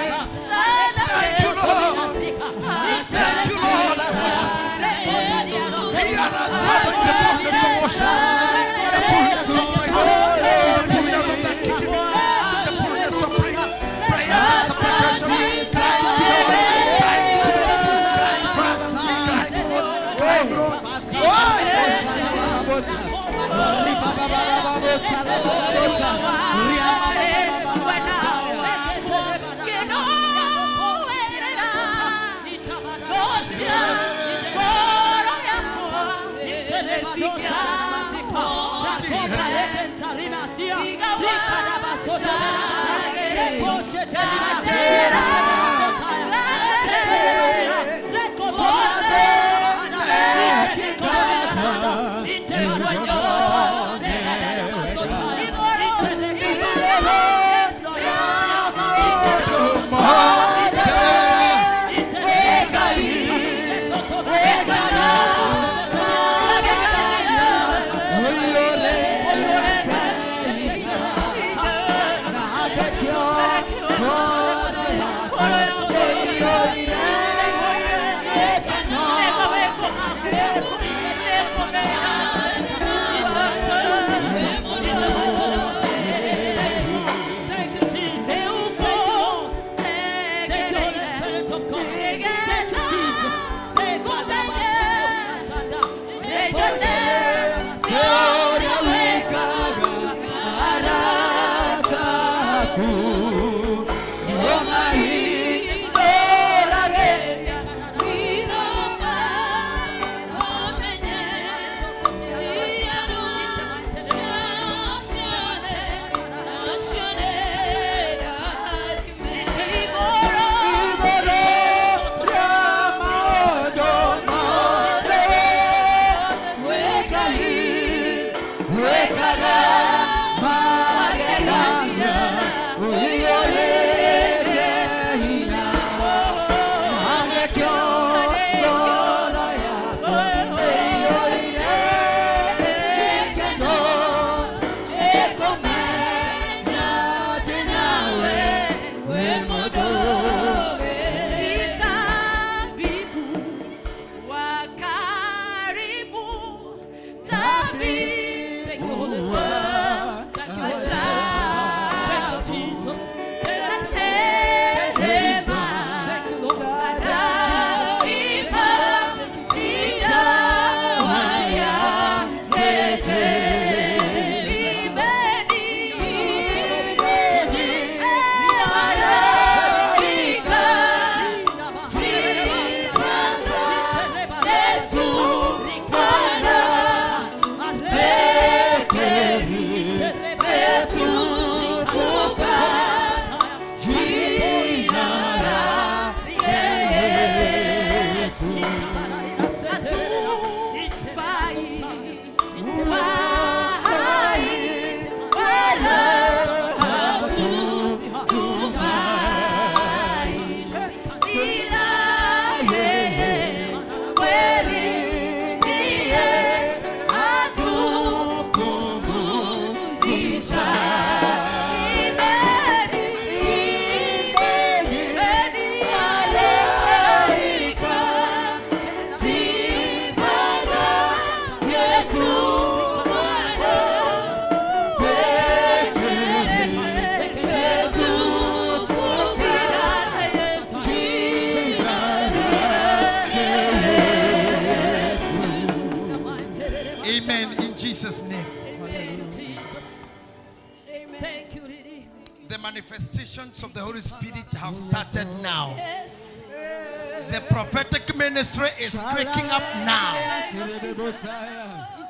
Thank you, Lord. Thank you, Lord. I worship. We are as Father in the fullness of worship, in the fullness of praise, in the fullness of thanksgiving, in the fullness of prayers and supplication, crying to the Lord, crying to the Lord, crying Father, crying Lord, crying Lord. Oh yes. yaku nĩo mahingũragĩria igũrũ rĩa maũndũ mothe wĩkaga magegania ũiyũrĩte hinya na nĩkĩo ngoro yakwa ĩiyũire gĩkeno ĩkũmenya atĩ nawe wĩ mũndũ. Amen. In Jesus' name. Thank you, Lady. The manifestations of the Holy Spirit have started now. The prophetic ministry is waking up now.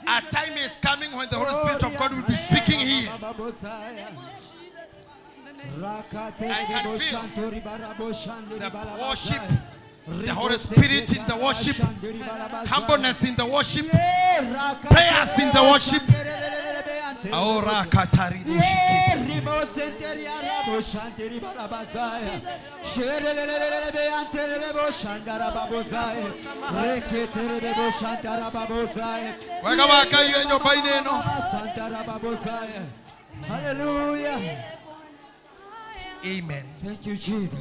A time is coming when the Holy Spirit of God will be speaking here. I can feel the worship, the Holy Spirit in the worship, humbleness in the worship, prayers in the worship. Aora katari Wega waka iwe nyũmba-inĩ ĩno. Hallelujah. Amen. Thank you, Jesus.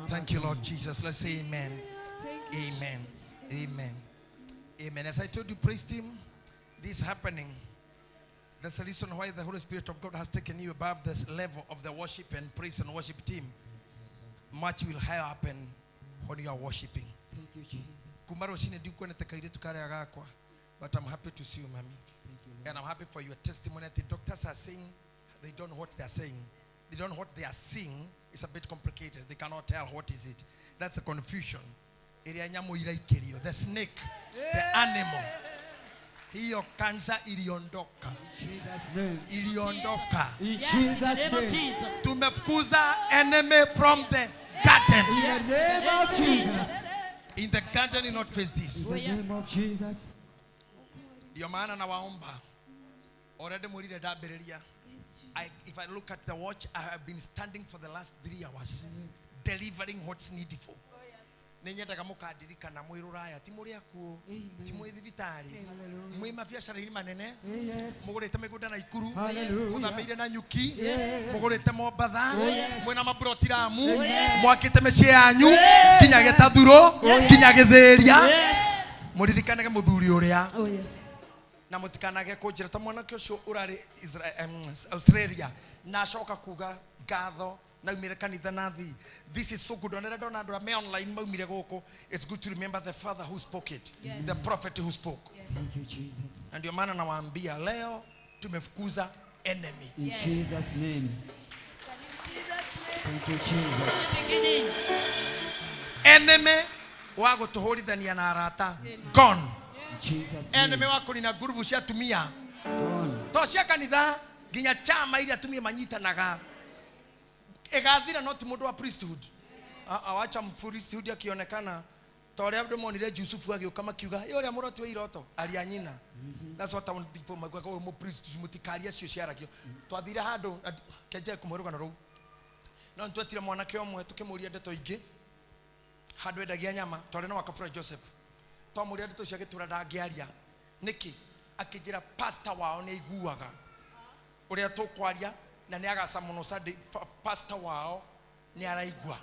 Thank you, Lord Jesus. Let's say amen. Amen. Amen. Amen. As I told you, praise team, this is happening. That's the reason why the Holy Spirit of God has taken you above this level of the worship and praise and worship team. Much will happen when you are worshiping. Thank you, Jesus. Kumaro shine ndikuona kairĩtu karĩa gakwa, but I'm happy to see you, mommy. And I'm happy for your testimony. The doctors are saying they don't know what they are saying. They don't know what they are seeing. It's a bit complicated. They cannot tell what is it. That's a confusion. Ĩrĩa nyamũ iraikĩrio, the snake, the animal. Hiyo kansa iliondoka. Iliondoka. In Jesus' name. Tumefukuza enemy from the garden. In the name of Jesus. In the garden, you not face this. In the name of Jesus. Ndio maana nawaomba. Already murire ndambĩrĩria. If I look at the watch, I have been standing for the last 3 hours, delivering what's needful. Nĩ nyendaga mũkandirikana mwĩ rũraya ti mũrĩ akuũ ti mwĩ thibitarĩ mwĩ mabiacara-inĩ manene mũgũrĩte mĩgũnda na Ikuru mũthamĩire na nyuki mũgũrĩte Mombatha mwĩna maburoti Lamu mwakĩte mĩciĩ yanyu nginya Gĩtathurũ nginya Gĩthĩria mũririkanage mũthuri ũrĩa na mũtikanage kũnjĩra ta mwanake ũcio ũrarĩ Australia na acoka kuga ngatho na umire kanitha na thi. This is so good. Onera ndona andũ me online maumire gũkũ. It's good to remember the father who spoke it. Yes. The prophet who spoke. Yes. Thank you, Jesus. Na ndio maana nawaambia leo Tumefukuza enemy. In Jesus name. Thank you, Jesus. Enemy wa gutuhurithania na arata gone. Jesus name. Enemy wa kurina ngurubu cia atumia to cia kanitha nginya chama iria atumia manyitanaga igathira, no ti mundu wa priesthood. Awacha priesthood akionekana ta uria andu monire Jusufu agiuka makiuga ĩ uria muroti wa iroto aria nyina. That's what I want people maguaga uyu mu priesthood mutikaria cio ciaragio. Twathire handu kenje kumwe rugano ruu no nitwetire mwanake ũmwe tukimuria ndeto ingĩ handũ endagia nyama twarĩ na wakabura Joseph twamuria ndeto cia gĩtura ndangĩaria nĩkĩ akĩnjĩra pastor wao nĩ aiguaga ũrĩa tũkwaria na nĩ agaca mũno Sunday pastor wao nĩ araigua.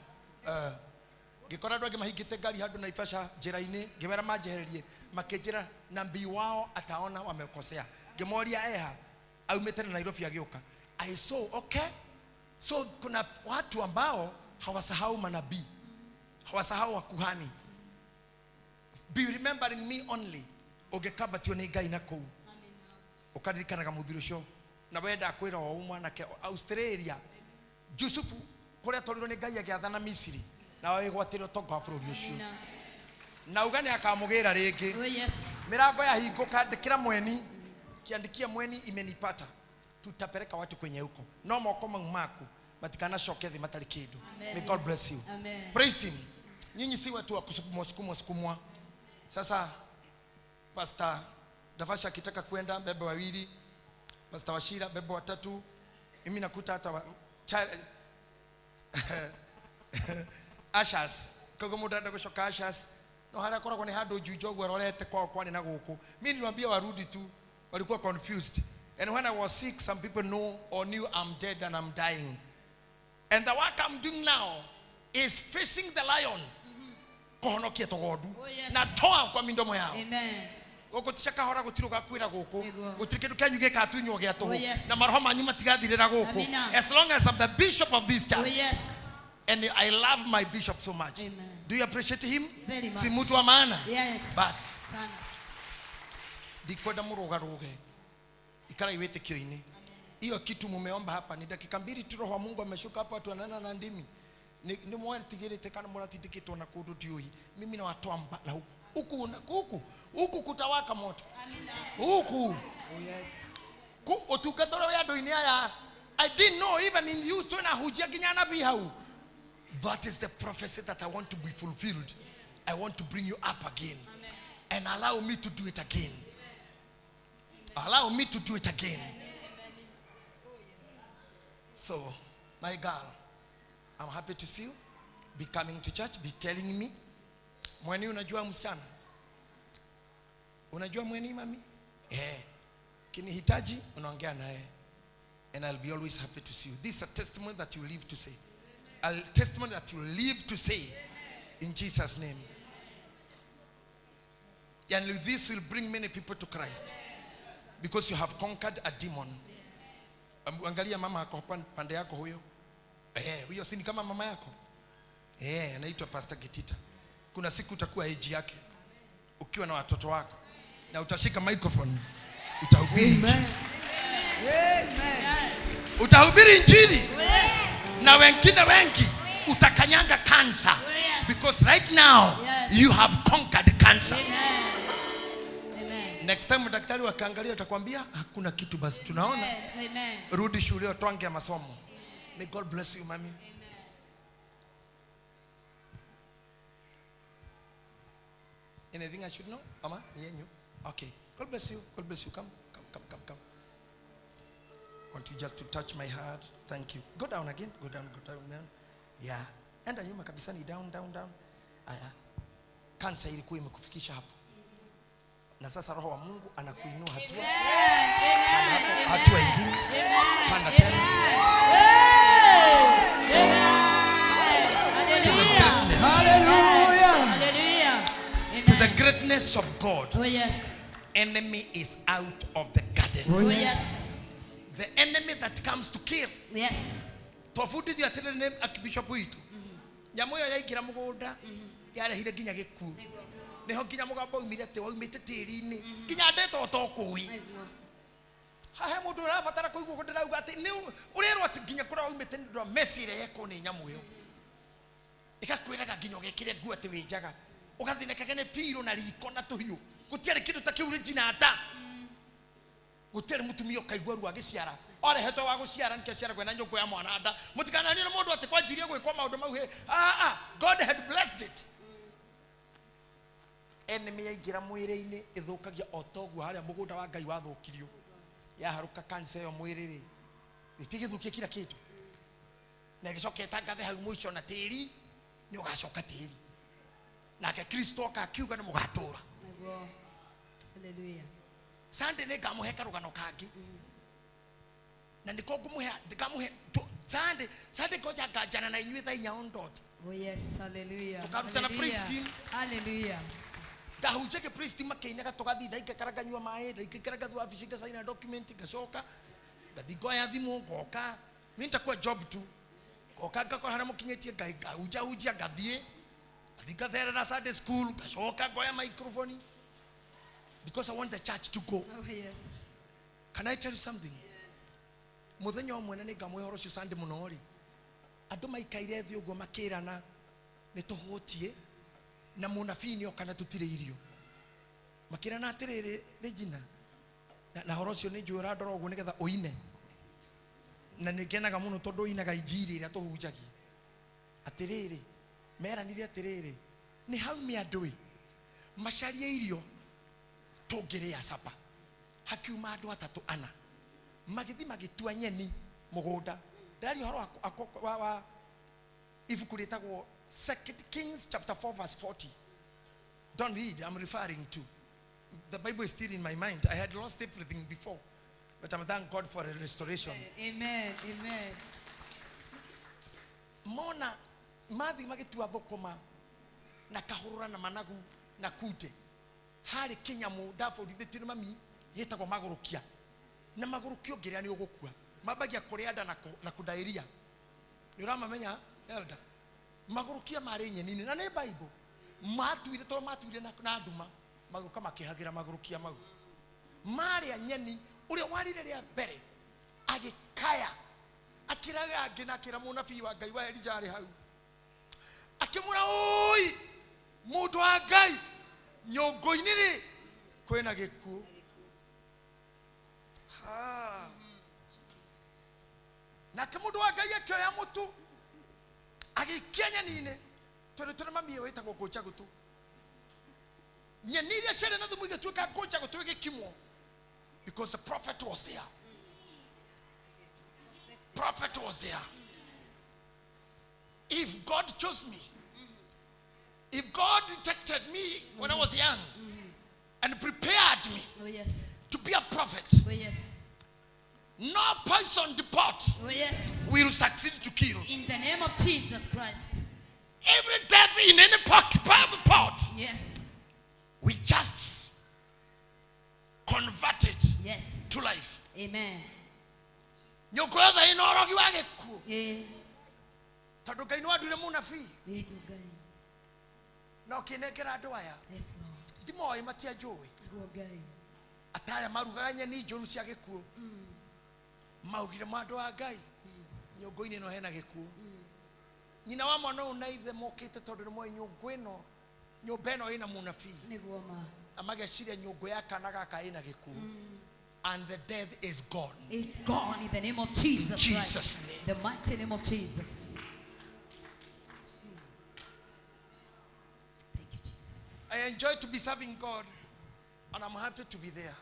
Ngĩkora andũ angĩ mahingĩte ngari handũ Naivasha njĩra-inĩ ngĩmera manjehererie makĩnjĩra nabii wao ataona wamekosea. Ngĩmoria eha aumĩte na Nairobi agĩũka. I saw okay. So kuna watu ambao hawasahau manabii, hawasahau wakuhani. Be remembering me only. Ũngĩkambatio nĩ Ngai na kũu ũkaririkanaga mũthuri ũcio na wenda kwĩra o mwanake Australia Jusufu kũrĩa atwarirwo nĩ Ngai agĩathana Misiri na wĩgwatĩre ũtonga wa bũrũri ũcio na uga nĩ akamũgĩra rĩngĩ. Milango yahingũka andĩkĩra mweni kiandikia mweni imenipata tutapeleka watu kwenye huko no moko mau maku matikanacoke thĩ matarĩ kĩndũ. May God bless you. Amen. Praise him. Nyinyi si watu wa kusukumwa sukumwa sukumwa. Sasa Pastor Davasha akitaka kwenda bebe wawili, Pastor Washira bebe watatu, mimi nakuta hata Ashas kogo mundu arenda gucoka Ashas no haria akoragwo ni handu Juja ũguo arorete kwao kwarĩ na gũkũ. Mimi niliwaambia warudi tu, walikuwa confused. And when I was sick, some people know or knew I'm dead and I'm dying. And the work I'm doing now is facing the lion. Kuhonokia tũgondu na toa kwa mindomo yao. Amen. Gũkũ ti cakahora gũtirĩ ũgakuĩra gũkũ gũtirĩ kĩndũ kĩanyu gĩkatunywo gĩa tũhũ na maroho manyu matigathirĩra gũkũ. As long as I'm the bishop of this church. And I love my bishop so much. Amen. Do you appreciate him? Very much. Si mtu wa maana? Yes. Bas. Sana. Ndikwenda mũrũgarũge. Ikara iwĩtĩkio-inĩ. Hiyo kitu mumeomba hapa ni dakika mbili tu, roho wa Mungu ameshuka hapa watu wanana na ndimi. Ni mwatigirite kana muratindikitwo na kundu tiui. Mimi na watoa na huku. Huku huku huku kutawaka moto. Huku. Oh yes. Ku utungata ũrĩa wĩ andũ-inĩ aya. I didn't know even in you twĩna hujia nginya nabii hau. That is the prophecy that I want to be fulfilled. I want to bring you up again. Amen. And allow me to do it again. Allow me to do it again. So, my girl, I'm happy to see you. Be coming to church, be telling me. Mweni unajua msichana? Unajua mweni mami? Eh. Kinihitaji unaongea naye. And I'll be always happy to see you. This is a testimony that you live to say. A testimony that you live to say in Jesus' name. And this will bring many people to Christ. Because you have conquered a demon. Angalia mama yako pande yako huyo. Huyo si ni kama mama yako? Anaitwa Pastor Getita. Kuna siku utakuwa age yake ukiwa na watoto wako na utashika microphone utahubiri. Amen. Amen. Utahubiri injili. Na wengine wengi utakanyanga cancer. Because right now you have conquered cancer. Amen. Next time daktari wakaangalia utakwambia hakuna kitu basi tunaona. Amen. Rudi shule utwange masomo. May God bless you, mami. Anything I should know? Mama, ni yenyu. Okay. God bless you. God bless you. Come, come, come, come, come. Want you just to touch my heart. Thank you. Go down again. Go down, go down, down. Yeah. Enda nyuma kabisa ni down, down, down. Aya. Kansa ilikuwa imekufikisha hapo. Na sasa roho wa Mungu anakuinua hatua. Hatua nyingine. Panda tena. To the greatness. Hallelujah. Hallelujah. To the greatness of God. Oh yes. Enemy is out of the garden. Oh yes. The enemy that comes to kill. Yes. Twabundithio atĩrĩrĩ nĩ Archbishop witũ. Nyamũ ĩyo yaingĩra mũgũnda yarehire nginya gĩkuũ. Nĩho nginya mũgambo waumire atĩ waumĩte tĩri-inĩ nginya ndetwo tokũi. Hahe mũndũ ũrabatara kũigua ũguo ndĩrauga atĩ nĩ ũrerwo atĩ nginya kũrĩa waumĩte nĩ ũndũ wa mess ĩrĩa yekwo nĩ nyamũ ĩyo. Ĩgakwĩraga nginya ũgekĩre nguo atĩ wĩ njaga. Ũgathĩnĩkage nĩ piro na riko na tũhiũ. Gũtiarĩ kĩndũ ta kĩu Regina nda. Gũtiarĩ mũtumia ũkaigua ruo agĩciara. Orehetwo wa gũciara nĩkĩo aciaragwo na nyũngũ ya mwana nda. Mũtikananio nĩ mũndũ atĩ kwanjirie gwĩkwo maũndũ mau hĩ. God had blessed it. Enemy yaingĩra mwĩrĩ-inĩ ĩthũkagia o ta ũguo harĩa mũgũnda wa Ngai wathũkirio. Yaharũka cancer ĩyo mwĩrĩ rĩ, ĩtigĩthũkie kila kĩndũ. Na ĩgĩcoka ĩtangathe hau mũico na tĩri, nĩ ũgacoka tĩri. Nake Kristo oka akiuga nĩ mũgatũra. Nĩguo. Hallelujah. Sunday nĩ ngamũhe karũgano kangĩ. Na nĩko ngũmũhe, ngamũhe, Sunday, Sunday ngoja nganjana na inyuĩ thaa inya on dot. Oh yes, hallelujah. Tũkarutana praise team. Hallelujah. Ngahunjagia praise team makĩinaga tũgathiĩ ndaikara nganyua maĩ, ndaikara ngathiĩ wabici ngacaina document ngacoka, ngathiĩ ngoya thimũ ngoka. Niĩ nitakuwa job tu. Ngoka ngakora harĩa mũkinyĩtie Ngai, ngahunjahunjia ngathiĩ. Ngathiĩ ngatherera Sunday school, ngacoka ngoya microphone. Because I want the church to go. Oh yes. Can I tell you something? Mũthenya ũmwe na nĩngamũhe ũhoro ũcio Sunday mũno rĩ, andũ maikaire thĩ ũguo makĩrana nĩ tũhũtiĩ na mũnabii nĩ oka na tũtirĩ irio. Makĩrana atĩrĩrĩ, Regina, na ũhoro ũcio nĩ njũĩ ũrandora ũguo nĩgetha ũine. Na nĩ ngenaga mũno tondũ ũinaga injiri ĩrĩa tũhunjagia. Atĩrĩrĩ, meranire atĩrĩrĩ, nĩ haume andũ ĩ, macarie irio tũngĩrĩa capa. Hakiuma andũ atatũ ana. Magĩthiĩ magĩtua nyeni mũgũnda. Ndĩraria ũhoro wa ibuku rĩtagwo 2 Kings chapter 4 verse 40. Don't read, I'm referring to. The Bible is still in my mind. I had lost everything before, but I'm thank God for a restoration. Amen, amen. Mona mathi magĩtua thũkũma na kahũrũra na managu na kute. Harĩ kĩnyamũ ndabundithĩtio nĩ mami gĩtagwo magũrũkia. Na magũrũkio ũngĩrĩa nĩ ũgũkua. Mambagia kũrĩa nda na kũndairia. Nĩ ũramamenya, elder? Magũrũkia marĩ nyeni-inĩ, na nĩ Bible. Matuire tondũ matuire na nduma, magũka makĩhagĩra magũrũkia mau. Marĩa nyeni, ũrĩa warire rĩa mbere, agĩkaya, akĩraga angĩ na akĩra mũnabii wa Ngai wa Elijah arĩ hau. Akĩmwĩra, ũi, mũndũ wa Ngai, nyũngũ-inĩ rĩ, kwĩna gĩkuũ. Ha. Nake mũndũ wa Ngai akĩoya mũtu, agĩikia nyeni-inĩ, tondũ tũrĩ mami ĩyo ĩtagwo ngũnja gũtũ. Nyeni iria ciarĩ na thumu igĩtuĩka ngũnja gũtũ ĩgĩkimwo. Because the prophet was there. Prophet was there. If God chose me, if God detected me when I was young and prepared me Oh, yes. to be a prophet, Oh, yes. no poison depart Oh, yes. will succeed to kill. In the name of Jesus Christ. Every death in any pot, Yes. we just convert it Yes. to life. Amen. Nyũngũ yothe ĩna ũrogi wa gĩkuũ. Eh. Tondũ Ngai nĩ wandure mũnabii. Thank you, Ngai. Na ũkĩnengera andũ aya. Yes, Lord. Ndimoĩ matianjũĩ. Nĩguo Ngai. Ataya marugaga nyeni njũru cia gĩkuũ. Maugire mwandũ wa Ngai. Nyũngũ-inĩ ĩno hena gĩkuũ. Nyina wa mwana ũyũ na ithe mokĩte tondũ nĩmoĩ nyũngũ ĩno, nyũmba ĩno ĩna mũnabii. Nĩguo ma. Na mageciria nyũngũ ya kana gaka ĩna gĩkuũ. And the death is gone. It's gone in the name of Jesus In Jesus' Christ. The mighty name of Jesus. Thank you, Jesus. I enjoy to be serving God, and I'm happy to be there.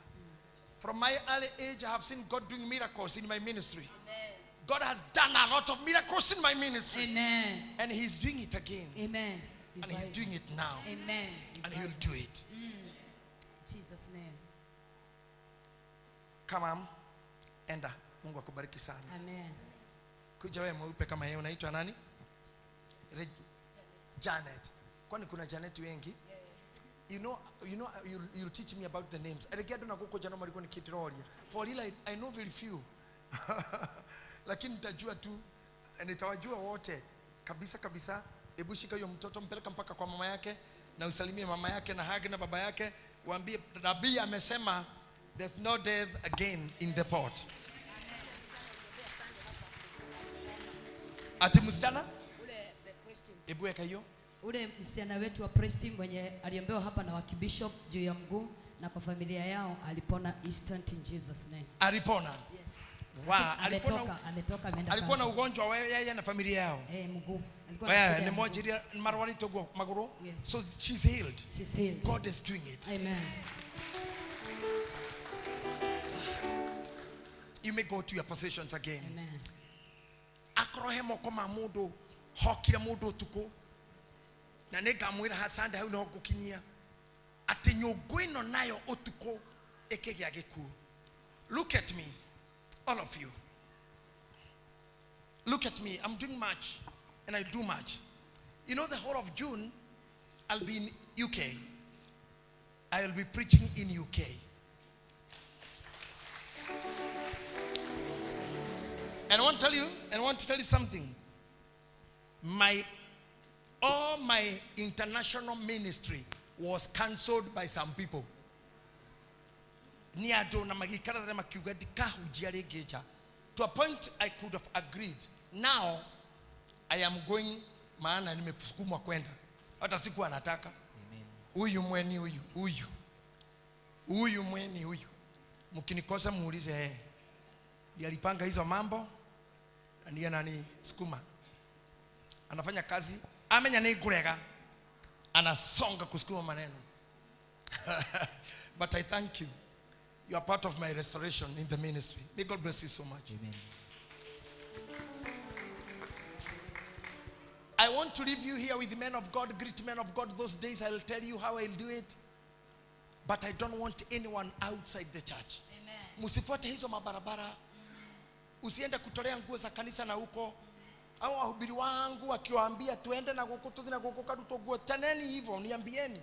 From my early age, I have seen God doing miracles in my ministry. Amen. God has done a lot of miracles in my ministry. Amen. And he's doing it again. Amen. And he's doing it now. Amen. And he'll do it. Jesus' name. Come on. Enda. Mungu akubariki sana. Amen. Kuja wewe mweupe kama yeye, unaitwa nani? Janet. Kwani kuna Janet wengi? You know, you'll teach me about the names. Erege na kuko jana mariko nikitroria. For real, I know very few. Lakini nitajua tu, nitawajua wote kabisa kabisa. Hebu shika huyo mtoto, mpeleka mpaka kwa mama yake na usalimie mama yake na hagi na baba yake, waambie nabii amesema There's no death again in the pot. Ati msichana? Ebu weka hiyo. Ule msichana wetu wa praise team mwenye aliombewa hapa na wakibishop juu ya mguu na kwa familia yao alipona instant in Jesus name. Alipona. Yes. Wow, alipona. Ametoka ameenda. Alikuwa na ugonjwa yeye na familia yao. Mguu. Alikuwa na ni moja marwari togo maguru. Yes. So she's healed. She's healed. God is doing it. Amen. You may go to your positions again. Amen. Akrohe moko ma mundu hokire mundu tuku na nĩngamwĩra hasanda hau no ngũkinyia atĩ nyũngũ ĩno nayo ũtukũ ĩkĩgĩa gĩkuũ. Look at me, all of you. Look at me. I'm doing much and I do much. You know, the whole of June I'll be in UK. I'll be preaching in UK. And I want to tell you, and I want to tell you something. All my international ministry was cancelled by some people. To a point I could have agreed. Now I am going, maana nimesukumwa kwenda. Hata sikuwa nataka. Huyu mweni huyu, huyu. Huyu mweni huyu. Mkinikosa muulize yeye. Ndiye alipanga hizo mambo na ndiye ananisukuma. Anafanya kazi, amenya ni kurega. Anasonga kusukuma maneno. But I thank you. You are part of my restoration in the ministry. May God bless you so much. Amen. I want to leave you here with the men of God, great men of God. Those days I will tell you how I'll do it. But I don't want anyone outside the church. Msifuate hizo mabarabara. Usiende kutolea nguo za kanisa na huko. Au wahubiri wangu wakiwaambia tuende na guku tuthi na guku karuto nguo, chaneni hivyo, niambieni.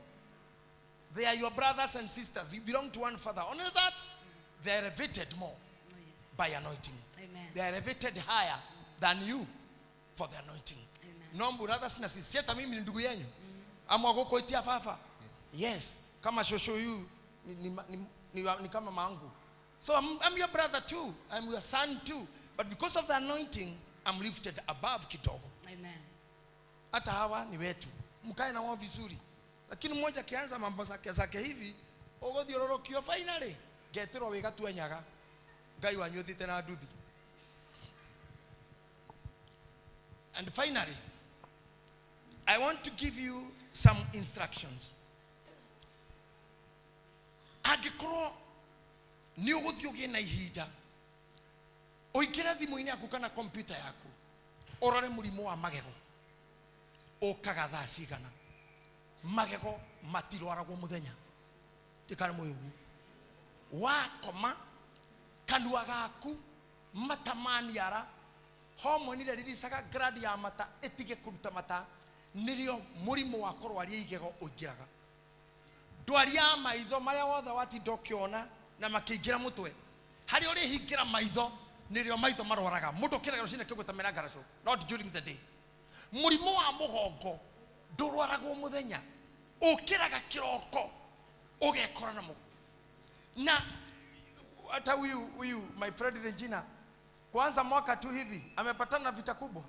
They are your brothers and sisters. You belong to one father. Only that, they are elevated more by anointing. Amen. They are elevated higher than you for the anointing. Amen. No brothers na sisters, hata mimi ni ndugu yenu. Ama wako itia fafa. Yes. Kama shosho yu ni kama mamangu. So I'm your brother too. I'm your son too. But because of the anointing, I'm lifted above kidogo. Amen. Hata hawa ni wetu. Mkae na wao vizuri. Lakini mmoja akianza mambo zake hivi, ogothiororokio finally. Getirwo wega tuenyaga. Ngai wanyu thite na nduthi. And finally, I want to give you some instructions. Angĩkorwo nĩ ũgũthiĩ ũgĩe na ihinda, ũingĩre thimũ-inĩ yaku kana kompyuta yaku, ũrore mũrimũ wa magego ũkaga thaa cigana. Magego matirwaragwo mũthenya, ndikana mũĩ ũguo. Wakoma kanua gaku mata maniara, homoni ĩrĩa riricaga grad ya mata ĩtige kũruta mata, nĩrĩo mũrimũ wa kũrwaria igego ũingĩraga. Ndwari ya maitho marĩa wothe watinda ũkĩona na makĩingĩra mũtwe, harĩa ũrĩhingĩra maitho nĩrĩo maitho marwaraga. Mũndũ ũkĩraga rũcinĩ kĩgwĩta mena ngaracũ, not during the day. Mũrimũ wa mũgongo ndũrwaragwo mũthenya, ũkĩraga kĩroko ũgekora na mũgongo. Na hata huyu my friend Regina, kwanza mwaka tu hivi amepatana na vita kubwa.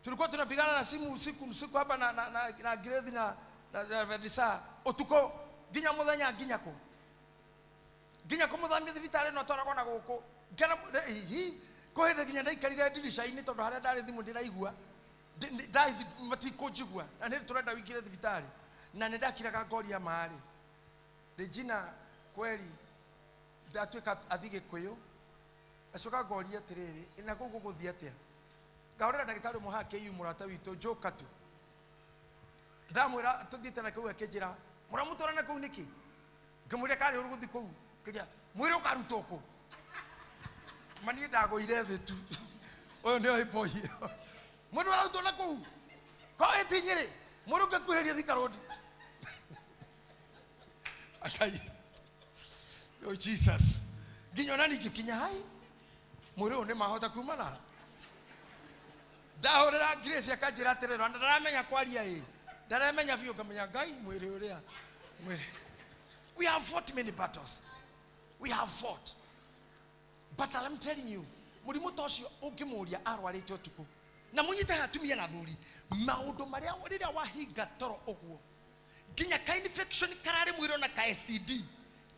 Tulikuwa tunapigana na simu usiku hapa na Grethi na Vedisa utuko nginya muthenya nginya ku nginya kumuthambia thibitarĩ no twaragwo na gũkũ ngena hihi kwĩ nginya ndaikarire ndirica-inĩ tondũ harĩa ndarĩ thimũ ndĩraigua matikũnjigua na nĩ tũrenda wĩingĩre thibitarĩ na nĩ ndakiraga ngoria maarĩ. Regina kweli ndatuĩka athi Gĩkũyũ acoka ngoria atĩrĩrĩ, na kũu gũgũthiĩ atĩa? Ngahũrĩra ndagĩtarĩ ũmwe haha KU mũrata witũ Njoka tu, ndamwĩra tũthiĩte na kũu, akĩnjĩra mũramũtwara na kũu nĩkĩ? Ngĩmwĩra karĩ ũru gũthiĩ kũu, kĩnjĩra mwĩrĩ ũkarutwo kũ? Ma niĩ ndagũire thĩ tu, ũyũ nĩo ĩboyio mũndũ ararutwo na kũu ko ĩti Nyĩrĩ, mwĩrĩ ũngĩkuhĩrĩria Thika Road. Akai, oh Jesus, nginya ona ningĩkinya hai mwĩrĩ ũyũ nĩ mahota kumana. Ndahũrĩra Grace akanjĩra atĩrĩrĩ, ona ndaramenya kwaria ĩ, ndaramenya biũ, ngamenya Ngai mwĩrĩ ũrĩa mwĩrĩ. We have fought many battles. We have fought. But I'm telling you, mũrimũ ta ũcio ũngĩmũria arwarĩte ũtukũ na mũnyite atumia na athuri maũndũ marĩa rĩrĩa wahinga toro ũguo nginya ka infection kararĩ mwĩrĩ ona ka STD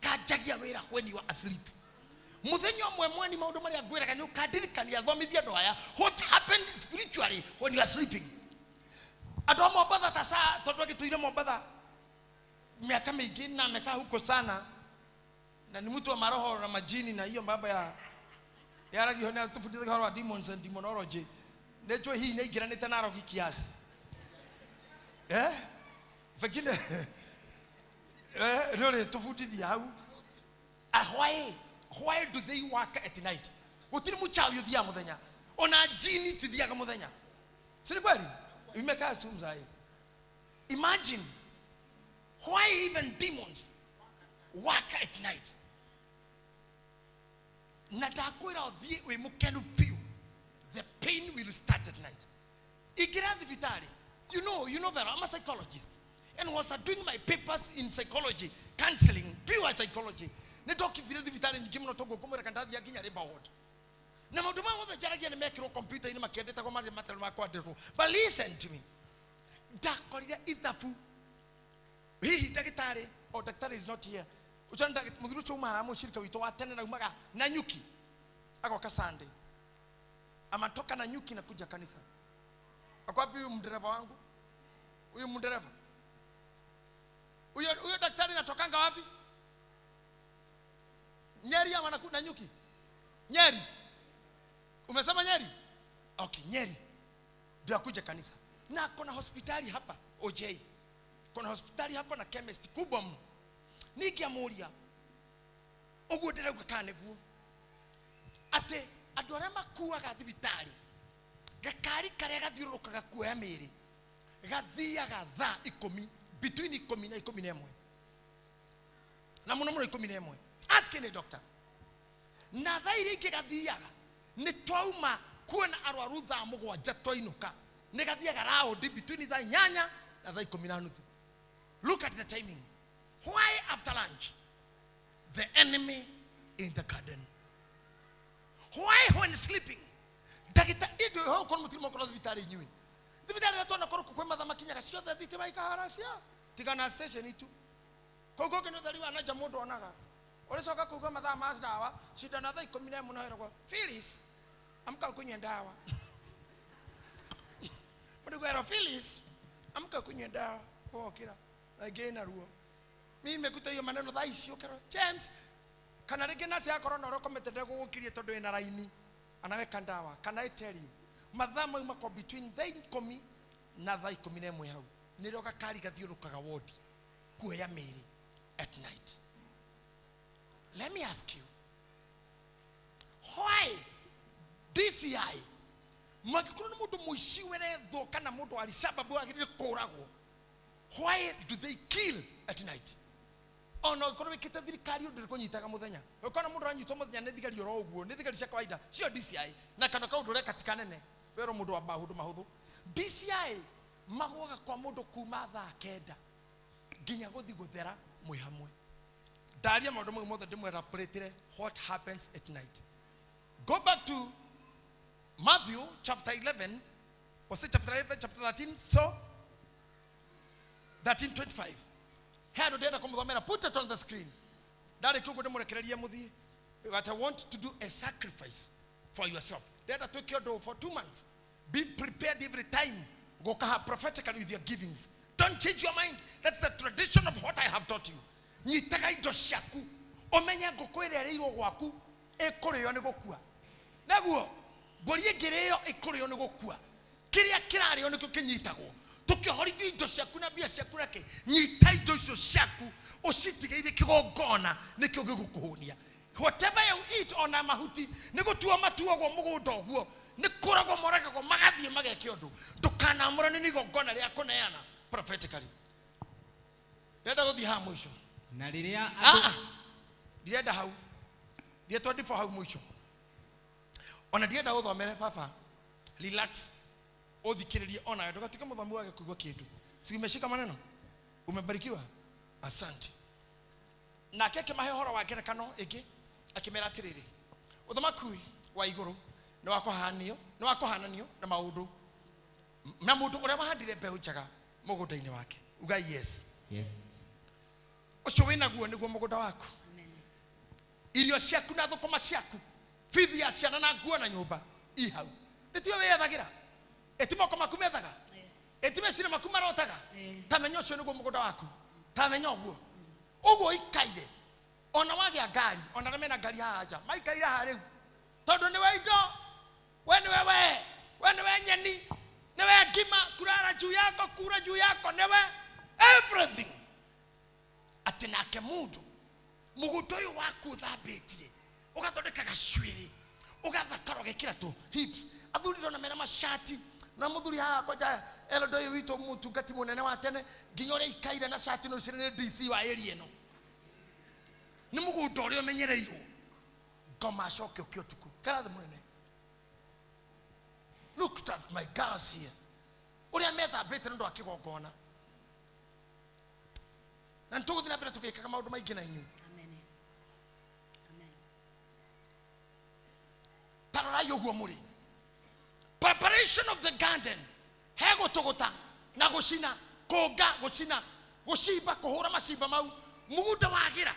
kanjagia wĩra when you are asleep. Mũthenya ũmwe mweni maũndũ marĩa ngwĩraga nĩ ũkandirikania thomithia andũ aya what happened spiritually when you are sleeping. Andũ a Mombatha ta saa tondũ agĩtũire Mombatha miaka mĩingĩ na amekaa huko sana na ni mtu wa maroho na majini na hiyo mambo ya yaragio na tufundithagia ũhoro wa demons and demonology. Nĩnjũĩ hihi nĩaingĩranĩte na arogi kiasi. Pengine nĩũrĩ tũbundithia hau. Why do they work at night? Gũtirĩ mũchawi ũthiaga mũthenya ona jini tithiaga mũthenya. Si ni kweli? Imekaa siku mzai. Imagine why even demons work at night. Na ndakwĩra ũthiĩ wĩ mũkenu biũ. The pain will start at night. Ingĩra thibitarĩ, you know Vera, I'm a psychologist and was doing my papers in psychology, counseling, pure psychology. Nĩ ndokithire thibitarĩ nyingĩ mũno toguo ngũmwĩra kana ndathiaga nginya labour ward. Na maũndũ maya mothe njaragia nĩ mekĩrwo kompiuta-inĩ makĩandĩtagwo marĩa matarĩ ma kwandĩkwo. But listen to me. Ndakorire ithabu hihi ndagĩtarĩ, oh, daktari is not here. Ũcio nĩ mũthuri ũcio umaga haha mũcirika witũ wa tene na umaga na nyuki agoka Sunday amatoka na nyuki na kuja kanisa. Akwapi huyu mdereva wangu? Huyu mdereva huyo daktari natokanga wapi? Nyeri ama na nyuki? Nyeri. Umesema Nyeri? Okay, Nyeri ndio akuja kanisa. Na kuna hospitali hapa OJ. Kuna hospitali hapa na chemist kubwa mno. Nikiamuria uguo ndirauga kana niguo ati andu aria makuaga thibitari gakari karia gathiũrũrũkaga kuoya mĩĩrĩ gathiaga thaa 10 between 10 na 11 na mũno mũno 11. Ask any doctor. Na thaa iria ingĩ gathiaga nĩ twauma kuona arwaru thaa 7 twainũka nĩ gathiaga raundi between thaa 8 na thaa 10:30. Look at the timing. Why after lunch? The enemy in the garden. Why when sleeping? Ndagĩtarĩ ndĩ ho korwo mũtirĩ mwakorwo thibitarĩ inyuĩ. Thibitarĩ ĩrĩa twanakorwo kwĩ mathaa makinyaga ciothe thitima ikahara cia tiga na station tu. Kũu kũngĩ nĩ ũtheri wa na nja mũndũ onaga. Ũrĩcoka kũigua mathaa ma ndawa cindano thaa 11 no ĩragwo Phyllis amka ũkũnyue ndawa. Mũndũ kwĩrwo Phyllis amka ũkũnyue ndawa wokĩra na ĩngĩ ĩna ruo. Mimi nimekuta hiyo maneno thaa ici ũkerwo James kana rĩngĩ nasi akorwo na ũrĩa ũkomete ndegũgũkirie tondũ ĩna raini anaweka ndawa. Can I tell you mathaa mau makwa between thaa 10 na thaa 11 hau nĩrĩo gakari gathiũrũrũkaga wodi kuoya mĩĩrĩ at night. Let me ask you, why DCI mangĩkorwo nĩ mũndũ mũici werethwo kana mũndũ wa Al-Shabaab wagĩrĩire kũũragwo, why do they kill at night? Ona ũngĩkorwo wĩkĩte thirikari ũndũ ndĩkũnyitaga mũthenya. Ũkona mũndũ aranyitwo mũthenya nĩ thigari oro ũguo, nĩ thigari cia kawaida cio DCI na kana kaũndũ ũreka ti kanene werwo mũndũ wa maũndũ mahũthũ. DCI magũaga kwa mũndũ kuma thaa 9 nginya gũthiĩ gũthera mwĩ hamwe. Ndaria maũndũ mau mothe ndĩmwerapũrĩtire what happens at night. Go back to Matthew chapter 11, was it chapter 11, chapter 13? So 13:25. Here ndĩrenda kũmũthomera, put it on the screen. Ndarĩkia ũguo ndĩmũrekererie mũthiĩ. But I want to do a sacrifice for yourself. Ndĩrenda twĩke ũndũ for 2 months. Be prepared every time. Gũkaha prophetically with your givings. Don't change your mind. That's the tradition of what I have taught you. Nyitaga indo ciaku. Ũmenye ngũkũ ĩrĩa ĩrĩirwo gwaku ĩkũrĩo nĩ gũkua. Naguo mbũri ĩngĩrĩo ĩkũrĩo nĩ gũkua. Kĩrĩa kĩrarĩo nĩkĩo kĩnyitagwo. Tũkĩhorithio indo ciaku na mbia ciaku nake nyita indo icio ciaku ũcitigĩire kĩgongona nĩkĩo gĩgũkũhũnia. Whatever you eat ona mahuti nĩ gũtuo matuagwo mũgũnda ũguo nĩ kũragwo moragagwo magathiĩ mageke ũndũ. Ndũkanamũrane nĩ igongona rĩa kũneana prophetically. Ndĩrenda gũthiĩ haha mũico. Na rĩrĩa andũ Ndirenda hau. Thiĩ 24 hau mũico. Ona ndirenda ũthomere baba. Relax. Ũthikĩrĩrie ona ndũgatuĩke mũthomi wage kũigua kĩndũ. Si umeshika maneno? Umebarikiwa? Asante. Nake akĩmahe ũhoro wa ngerekano ĩngĩ. Akĩmera atĩrĩrĩ, ũthamaki wa igũrũ nĩ wa kũhaanio, nĩ wa kũhananio na maũndũ na mũndũ ũrĩa wahandire mbeũ njega mũgũnda-inĩ wake. Uga yes. Yes. Ũcio wĩnaguo nĩguo mũgũnda waku. Irio ciaku na thũkũma ciaku, bithi ya ciana na nguo na nyũmba i hau. Nĩtiwe wĩyethagĩra, ĩti moko maku methaga, ĩti meciria maku marotaga. Ta menya ũcio nĩguo mũgũnda waku, ta menya ũguo ũguo ikaire. Ona wagĩa ngari, ona arĩa mena ngari haha nja maikaire haha rĩu, tondũ nĩwe indo, we nĩwe we nĩwe nyeni, nĩwe ngima, kurara juu yako, kura juu yako, nĩwe everything. Atĩ nake mũndũ mũgũnda ũyũ waku ũthambĩtie, ũgathondeka gacuĩrĩ, ũgathakara, ũgekĩra tũ hips. Athuri ndona mena macati na mũthuri haha kwanja eldo ũyũ witũ mũtungati mũnene wa tene nginya ũrĩa ikaire na cati no ũcio nĩ DC wa area ĩno. Nĩ mũgũnda ũrĩa ũmenyereirwo. Ngoma acoke ũkĩ ũtukũ. Karathi mũnene. Look at my girls here. Ũrĩa methambĩte nĩ ũndũ wa kĩgongona. Na nĩ tũgũthiĩ na mbere tũgĩkaga maũndũ maingĩ na inyuĩ. Ta rorai ũguo mũrĩ. Preparation of the garden. He gũtũgũta na gũcina, kũnga, gũcina, gũcimba, kũhũra macimba mau. Mũgũnda wagĩra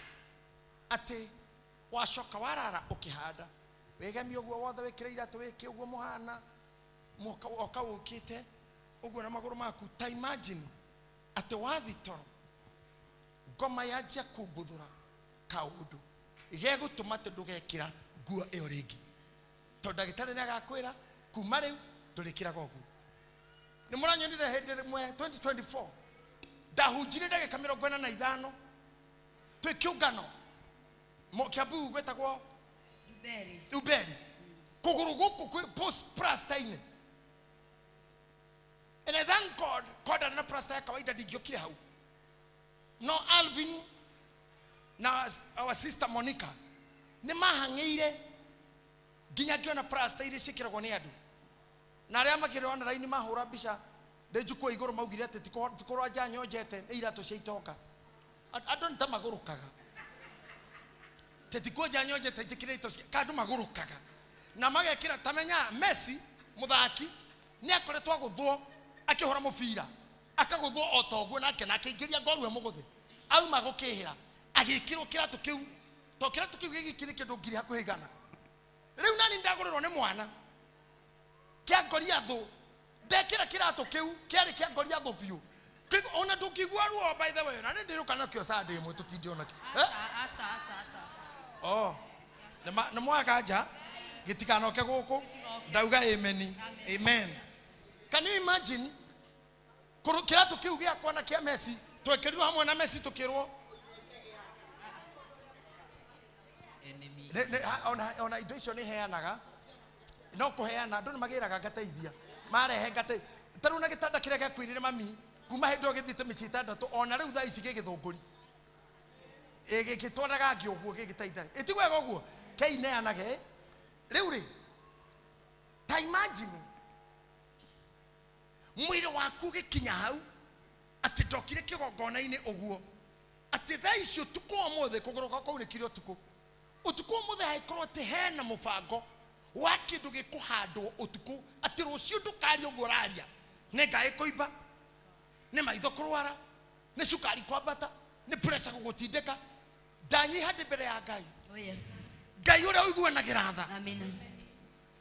atĩ wacoka warara ũkĩhanda, wĩgemie ũguo wothe, wĩkĩre iratũ, wĩke ũguo mũhana, mũka oka ũkĩte ũguo na magũrũ maku. Ta imagine atĩ wathi toro ngoma yanjia kumbuthũra kaũndũ gegũtũma atĩ ndũgekĩra nguo ĩyo rĩngĩ, tondũ ndagĩtarĩ nĩ agakwĩra kuma rĩu ndũrĩkĩraga ũguo. Nĩ mũranyonire hĩndĩ ĩmwe 2024 ndahunjire ndagĩka 45 twĩ kĩũngano Kiambu gwĩtagwo Uberi, kũgũrũ gũkũ kwĩ post plaster-inĩ. And I thank God, God ndarĩ na plaster ya kawaida, ndingĩokire hau. No Alvin na our sister Monica nĩ mahang'ĩire nginya ngĩona plaster iria ciĩkĩragwo nĩ andũ. Na arĩa makĩrĩ online mahũra mbica ndĩ njukua igũrũ maugire atĩ ti kũrwanja nyonjete, nĩ iratũ cia itonga. Andũ nĩ ta magũrũkaga. Ti kuonja nyonjete njĩkĩre ito cia, ka andũ magũrũkaga. Na magekĩra, ta menya Messi mũthaki nĩ akoretwo agũthwo akĩhũra mũbira, akagũthwo o ta ũguo nake, na akĩingĩria ngoru ĩmũgũthe. Auma gũkĩhĩra, agĩkĩrwo kĩratũ kĩu, to kĩratũ kĩu gĩgĩkĩrĩ kĩndũ ngiri hakuhĩ igana. Rĩu nani ndagũrĩrwo nĩ mwana kĩa Goliathũ, ndekĩra kĩratũ kĩu kĩarĩ kĩa Goliathũ biũ. Ona ndũngĩigua ruo by the way, na nĩ ndĩrũka nakĩo Sunday ĩmwe tũtinde onakĩo. Asa, asa, asa, asa. Oh, nĩ mwaga nja gĩtikanoke gũkũ, ndauga amen. Amen. Can you imagine kĩratũ kĩu gĩakwa na kĩa Messi twekĩrirwo hamwe na Messi tũkĩrwo ona indo icio nĩ heanaga, no kũheana andũ nĩ magĩraga ngateithia, marehe ngateithia. Ta rĩu na gĩtanda kĩrĩa gĩakuĩrĩre mami kuma hĩndĩ ĩyo gĩthiĩte mĩciĩ ĩtandatũ, ona rĩu thaa ici gĩ gĩthũngũri gĩgĩtwaraga ngĩ ũguo gĩgĩteithagia. Ĩ ti wega ũguo? Keineanage. Rĩu rĩ, ta imagine mwĩrĩ waku ũgĩkinya hau atĩ ndokire kĩgongona-inĩ ũguo, atĩ thaa ici ũtukũ wa ũmũthĩ, kũgũrũ gwakwa kwaunĩkire ũtukũ, ũtukũ wa ũmũthĩ hangĩkorwo atĩ hena mũbango wa kĩndũ gĩkũhandwo ũtukũ, atĩ rũciũ ndũkaria ũguo ũraria, nĩ ngaĩ kũimba, nĩ maitho kũrwara, nĩ cukari kwambata, nĩ pressure gũgũtindĩka. Ndanyiha ndĩ mbere ya Ngai. Oh yes. Ngai ũrĩa ũiguanagĩra tha. Amina.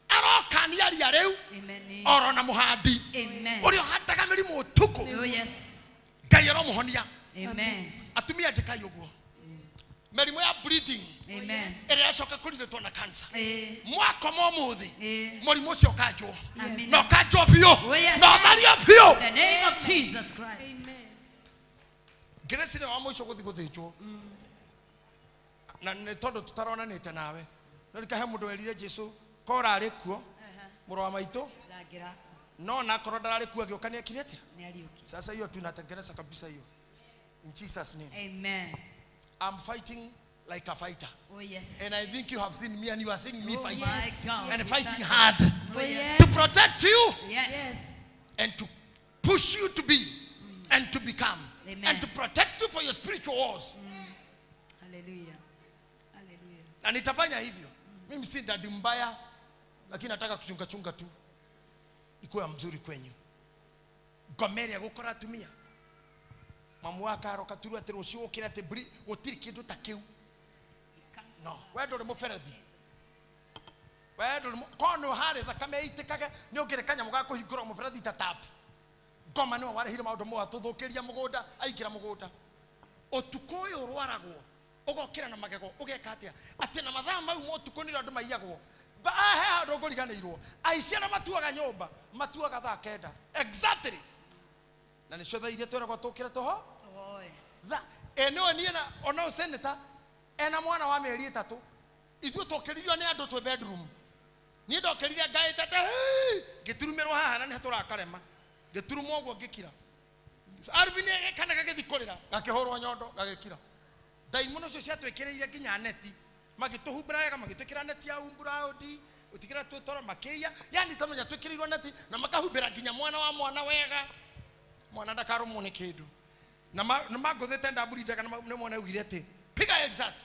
Arokania ria rĩu Amen. oro na mũhandi Amen. ũrĩa ũhandaga mĩrimũ ũtukũ. Oh yes. Ngai aromũhonia. Amen. Atumia njĩkai ũguo. Mĩrimũ ya bleeding Amen. ĩrĩa ĩracoka kũrigitwo na cancer. Mwakoma ũmũthĩ mũrimũ ũcio ũkanjwo. Amen. Na ũkanjwo biũ. Oh yes. Na ũthario biũ. In the name of Jesus Christ. Grace nĩ wa mũico gũthiĩ gũthĩnjwo. Na nĩ tondũ tũtaronanĩte nawe. No rĩkahe mũndũ werire Jesu ko ũrarĩ kuo mũrũ wa maitũ, no na akorwo ndararĩ kuo agĩũka nĩ ekire atĩa? Sasa hiyo tunatengeneza kabisa hiyo. In Jesus name. Amen. I'm fighting like a fighter. Oh yes. And I think you have seen me and you are seeing me Oh, fighting. my God. And fighting hard. Oh, yes. To protect you. Yes. And to push you to be and to become. Amen. And to protect you for your spiritual wars. Hallelujah. Hallelujah. Na nitafanya hivyo. Mimi si dadi mbaya, lakini nataka kuchunga chunga tu. Ikuwe mzuri kwenyu. Gomeri agukora atumia. Mamu akaroka turu ati rucio ukira ati bri gutiri kindu ta kiu. No, we nduri muberethi. We nduri kono hari thakame itikage ni ungire kanyamu ga kuhingura muberethi ta tap. Ngoma niwe warehire maundu mo atuthukiria mugunda aingira mugunda. Utuku uyu urwaragwo ugokira na magego ugeka atia ati na mathaa mau ma utuku nĩrĩo andũ maiyagwo. He handũ ngũriganĩirwo aici arĩa matuaga nyũmba matuaga thaa 9 exactly, na nĩcio thaa iria twĩragwo tũkĩre tũho tha ĩnĩwe niĩ na ona senator ena mwana wa mĩeri 3 ithuĩ twokĩririo nĩ andũ twĩ bedroom. Niĩ ndokĩrire ngaĩte ta ngĩturumĩrwo haha na nĩ tũrakarema ngĩturumwo ũguo ngĩkira. Alvin kana gagĩthiĩ kũrĩra gakĩhũrwo nyondo gagĩkira. Ndaimono cio ciatwĩkĩrĩire nginya neti magĩtũhumbĩra wega magĩtwĩkĩra neti ya umburaudi ũtigĩra twĩtoro makĩiya, yani tamenya twĩkĩrĩirwo neti na makahumbĩra nginya mwana wa mwana wega, mwana ndakarũmwo nĩ kĩndũ. Na mangũthĩte ndamburi ndega na nĩ mwana augire atĩ piga risasi,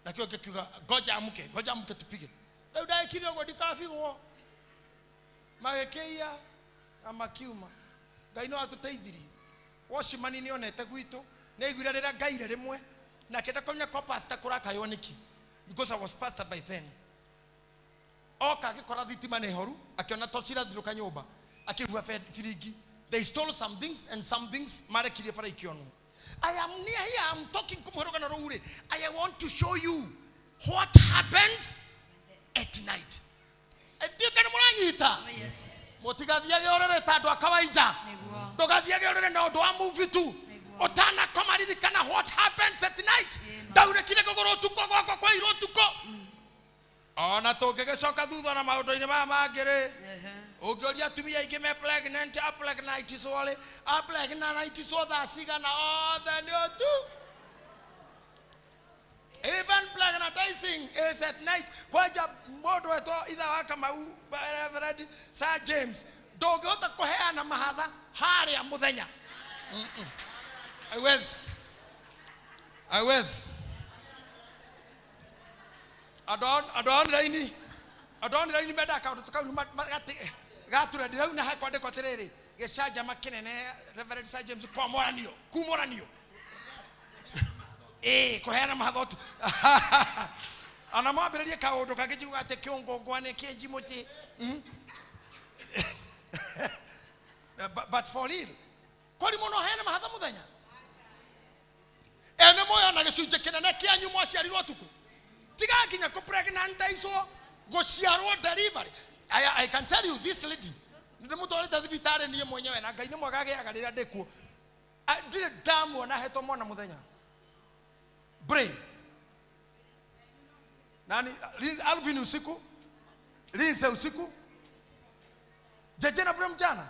nakĩo ngĩkiuga ngoja amke, ngoja amke tupige. Rĩu ndekire ũguo ndikabigwo, magĩkĩiya na makiuma. Ngai no atũteithirie. Washimani nĩonete gwitũ nĩaiguire rĩrĩa ngaire rĩmwe na akĩenda kũmenya kwa pastor kũrakaywo nĩkĩ, because I was pastor by then. Oka agĩkora thitima nĩ horu, akĩona toci irathirũka nyũmba, akĩhua biringi. They stole some things and some things marekirie bara ikĩonwo. I am near here, I'm talking kũmũhe rũgano rũu rĩ. I want to show you what happens at night. Ndiũ kana mũranyita? Mũtigathiage ũrĩrĩ ta andũ a kawaida. Ndũgathiage ũrĩrĩ na ũndũ wa movie tu. Ũtanakoma ririkana what happens at night. Ndaunĩkire kũgũrũ ũtukũ gwakwa kwairwo ũtukũ. Ona tũngĩgĩcoka thutha na maũndũ-inĩ maya mangĩ rĩ, ũngĩũria atumia aingĩ me pregnant, a pregnantiswo rĩ, a pregnantiswo thaa cigana, othe nĩ ũtu. Even pregnantizing is at night. Kwanja mũndũ wetwo itha wa Kamau, Reverend Sir James, ndũngĩhota kũheana mahatha harĩa mũthenya. Haiwezi. Haiwezi. Andũ a online, andũ a online mendaga kaũndũ kau gature ndĩrauna hakwandĩkwo atĩrĩrĩ, gĩcanjama kĩnene Reverend Sir James kwamoranio, kumoranio. Kũheana mahatha ũtu. Ona mwambĩrĩrie kaũndũ kangĩ njiuga atĩ kĩũngũngwa nĩ kĩenji mũtĩ. But for real, kwari mũno heana mahatha mũthenya. Ene moyo na gĩcunjĩ kĩnene kĩanyu mwaciarirwo ũtukũ. Tiga nginya kũ-pregnantiswo, gũciarwo delivery. I can tell you this lady, ndĩmũtwarĩte thibitarĩ niĩ mwenyewe na Ngai nĩ mwega agĩaga rĩrĩa ndĩkuo. Ndirĩ ndamuona ahetwo mwana mũthenya. Bray. Nani Alvin usiku? Lisa usiku? Jeje na Bray mjana?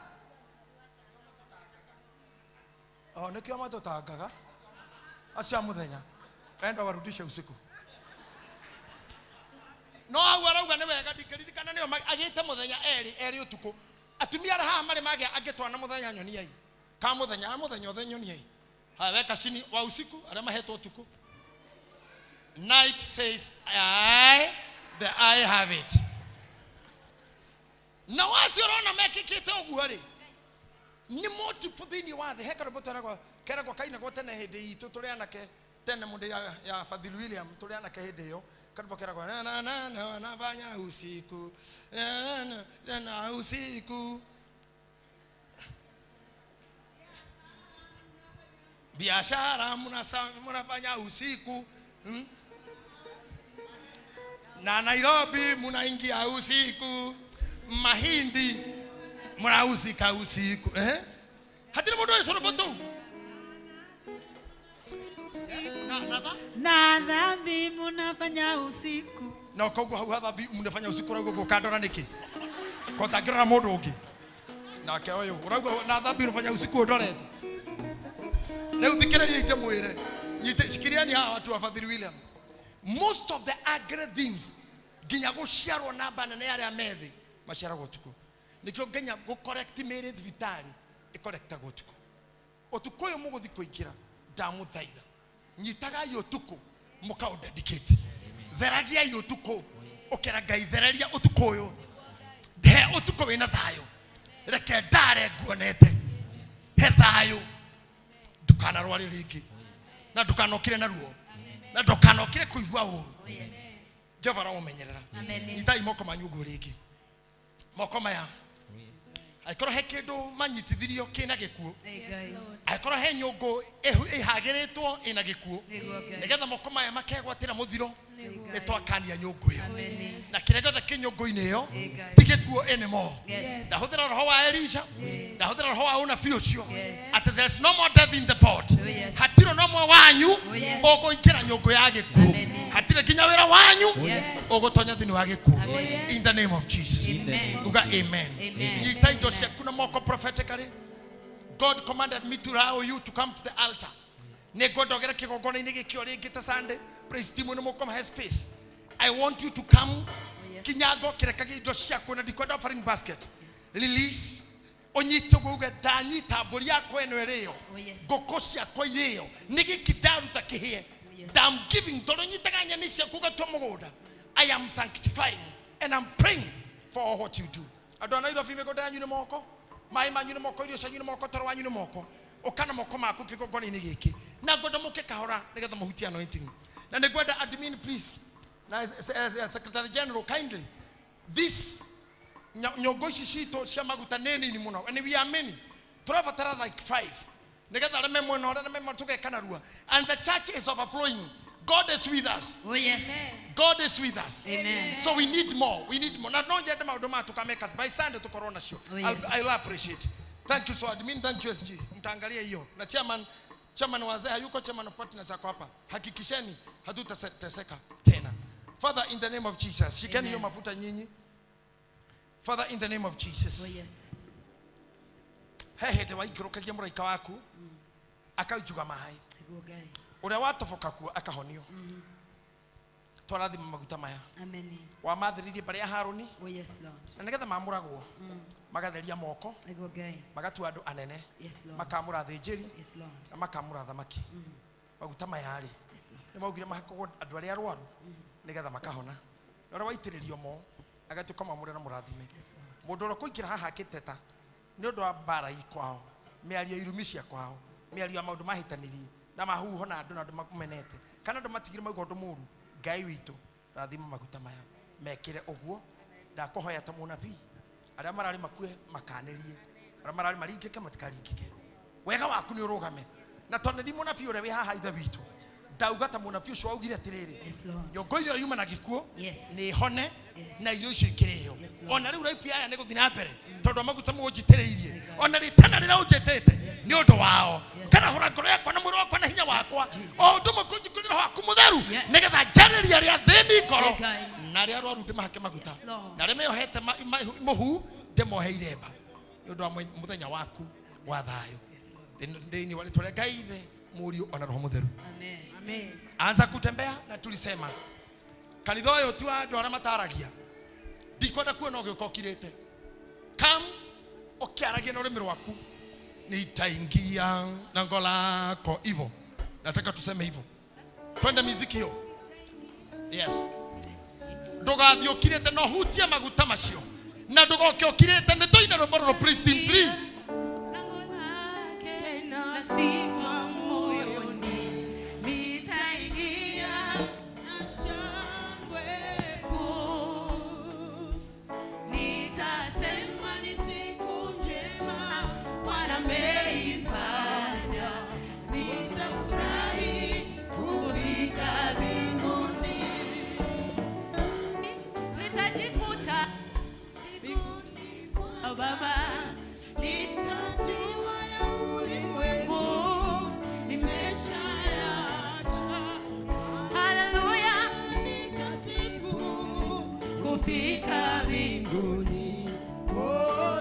Oh, nĩkĩo matũtangaga. Acio a mũthenya. Enda warudishe usiku. No hau arauga nĩ wega ndingĩririkana nĩo agĩte mũthenya erĩ erĩ ũtukũ. Atumia arĩa haha marĩ magĩa angĩ twana mũthenya nyoniai. Ka mũthenya a mũthenya othe nyoniai. Haya weka cini wa usiku arĩa mahetwo ũtukũ. Night says I, the I have it. Na wacio ũrona mekĩkĩte ũguo rĩ, nĩ multiple thĩinĩ wa thĩ. He karwĩmbo keragwo kainagwo tene hĩndĩ itũ tũrĩ anake tene mũndũ ya Fadhili William tũrĩ anake hĩndĩ ĩyo. Karwĩmbo keragwo na na na na nafanya usiku na na na na usiku biashara mnafanya usiku na Nairobi mnaingia usiku, mahindi mnauzika usiku. Hatiri mũndũ ũyũ rwĩmbo tũu. Na dhambi mnafanya usiku. Na koguo hau dhambi mnafanya usiku ũrauga ũguo ũkandora nĩkĩ? Ko tangĩrora mũndũ ũngĩ. Nake ũyũ ũrauga na dhambi mnafanya usiku ũndorete. Rĩu thikĩrĩria ndĩmwĩre. Nyite shikiriani hawa watu wa Fadhili William. Most of the ugly things nginya gũciarwo namba nene ya arĩa methĩ maciaragwo ũtukũ. Nĩkĩo nginya gũ-correct mĩĩrĩ thibitarĩ ĩkorektagwo ũtukũ. Ũtukũ ũyũ mũgũthiĩ kũingĩra ndamũthaitha. Nyitagai ũtukũ mũkaũ dedicate. Theragiai ũtukũ. Ũkera Ngai thereria ũtukũ ũyũ. He ũtukũ wĩna thayũ. Reke ndare nguonete. He thayũ. Ndukanarware rĩngĩ. Na ndukanokire na ruo. Na ndukanokire kũigua ũru. Jehova aramũmenyerera. Nyitai moko manyu ũguo rĩngĩ. Moko maya. Angĩkorwo he kĩndũ manyitithirio kĩna gĩkuũ. Angĩkorwo he nyũngũ ĩhagĩrĩtwo ĩna gĩkuũ. Nĩgetha moko maya makegwatĩra mũthiro. Nĩ twakania nyũngũ ĩyo. Na kĩrĩa gĩothe kĩ nyũngũ-inĩ ĩyo ti gĩkuũ anymore. Ndahũthĩra roho wa Elisha. Ndahũthĩra roho wa ũnabii ũcio. Atĩ there is no more death in the pot. Hatirĩ na ũmwe wanyu ũkũingĩra nyũngũ ya gĩkuũ. Hatirĩ nginya wĩra wanyu ũgũtonya thĩinĩ wa gĩkuũ. In the name of Jesus. Uga amen. Nyita indo ciaku na moko prophetically. God commanded me to allow you to come to the altar. Nĩngwenda ũgere kĩgongona-inĩ gĩkĩ o rĩngĩ ta Sunday. Praise team nĩ mũkũmahe space. I want you to come. Kinyago kĩrekagia indo ciaku na ndikwenda offering basket. Release. Ũnyite ũguo uge ndanyita mbũri yakwa ĩno ĩrĩo. Ngũkũ ciakwa irĩo. Nĩ gĩkĩ ndaruta kĩhĩe. I'm giving. Tondũ nyitaga nyeni ciaku ũgatua mũgũnda. I am sanctifying and I'm praying for all what you do. Andũ a Nairobi mĩgũnda yanyu nĩ moko. Maĩ manyu nĩ moko, irio cianyu nĩ moko, toro wanyu nĩ moko. Ũka na moko maku kĩgongona-inĩ gĩkĩ. Na ngwenda mũke kahora nĩgetha mũhutie anointing. Na nĩngwenda admin please. Na secretary general kindly. This nyongo ici citũ cia maguta nĩ nini mũno. And we are many. Tũrabatara like 5. Nĩgetha arĩa me mwena ũrĩa na me mwena tũgeka narua. And the church is overflowing. God is with us. Oh yes. God is with us. Amen. So we need more. We need more. Na no nyende maũndũ maya tũkameka by Sunday tũkorwo nacio. Oh, yes. I'll appreciate. Thank you so admin, thank you SG. Mtaangalia hiyo. Na chairman wazee hayuko, chairman of partners ako hapa. Hakikisheni hatutateseka tena. Father in the name of Jesus. Shikeni hiyo mafuta nyinyi. Father in the name of Jesus. Oh yes. He hĩndĩ waikũrũkagia mũraika waku akaujuga maĩ. Ũrĩa watoboka kuo akahonio. Twarathima maguta maya. Amen. Wamathĩrĩirie mbarĩ ya Harũni. Oh yes Lord. Na nĩgetha mamũragwo magatheria moko. Nĩguo Ngai. Magatua andũ anene. Yes Lord. Makamũra athĩnjĩri. Yes Lord. Na makamũra athamaki. Maguta maya rĩ. Yes Lord. Nĩ maugire mahakagwo andũ arĩa arwaru nĩgetha makahona. Na ũrĩa waitĩrĩrio mo agatuĩka mwamũre na mũrathime. Mũndũ ũrĩa ũkũingĩra haha akĩteta nĩ ũndũ wa mbara ikwao, mĩario irumi cia kwao, mĩario ya maũndũ mahĩtanĩrie na mahuho na andũ na andũ makumenete kana andũ matigire mauga ũndũ mũru. Ngai witũ rathima maguta maya mekĩre ũguo. Ndakũhoya ta mũnabii arĩa mararĩ makue makanĩrie, arĩa mararĩ maringĩke matikaringĩke. Wega waku nĩ ũrũgame. Na tondũ nĩ mũnabii ũrĩa wĩ haha ithe witũ ndauga ta mũnabii ũcio waugire atĩrĩrĩ, nyũngũ ĩrĩa yuma na gĩkuũ nĩ hone na irio icio ikĩrĩo. Ona rĩu raibu aya nĩ gũthiĩ na mbere tondũ maguta mũnjitĩrĩirie, ona rĩtana rĩrĩa ũnjĩtĩte nĩ ũndũ wao. Ngarahũra ngoro yakwa na mwĩrĩ wakwa na hinya wakwa o ũndũ ũmwe kũnjikũrĩra roho waku mũtheru nĩgetha njarĩrie arĩa athĩni ngoro na arĩa arwaru ndĩmahake maguta na arĩa meyohete mũhu ndĩmohe iremba nĩ ũndũ wa mũthenya waku wa thayũ. Thĩinĩ wa rĩtwa rĩa Ngai Ithe, Mũriũ ona Roho Mũtheru. Amen. Anza kutembea na tulisema kanitha ũyũ ti wa andũ arĩa mataragia. Ndikwenda kuona ũgĩũka ũkirĩte. Come ũkĩaragia na rũrĩmĩ rwaku. Nitaingia lango lako hivyo. Nataka tuseme hivyo. Twende miziki hiyo. Yes. Ndũgathiĩ ũkirĩte no hutie maguta macio. Na ndũgoke ũkirĩte nĩ tũine rwĩmbo rũrũ please team please. Na sifa moyoni nitaingia na shangwe kuu, nitasema ni siku njema Bwana ameifanya, nitafurahi kufika mbinguni, nitajikuta mbinguni kwa Baba, nitajua ya ulimwengu nimeshayaacha. Haleluya, nitasifu kufika mbinguni,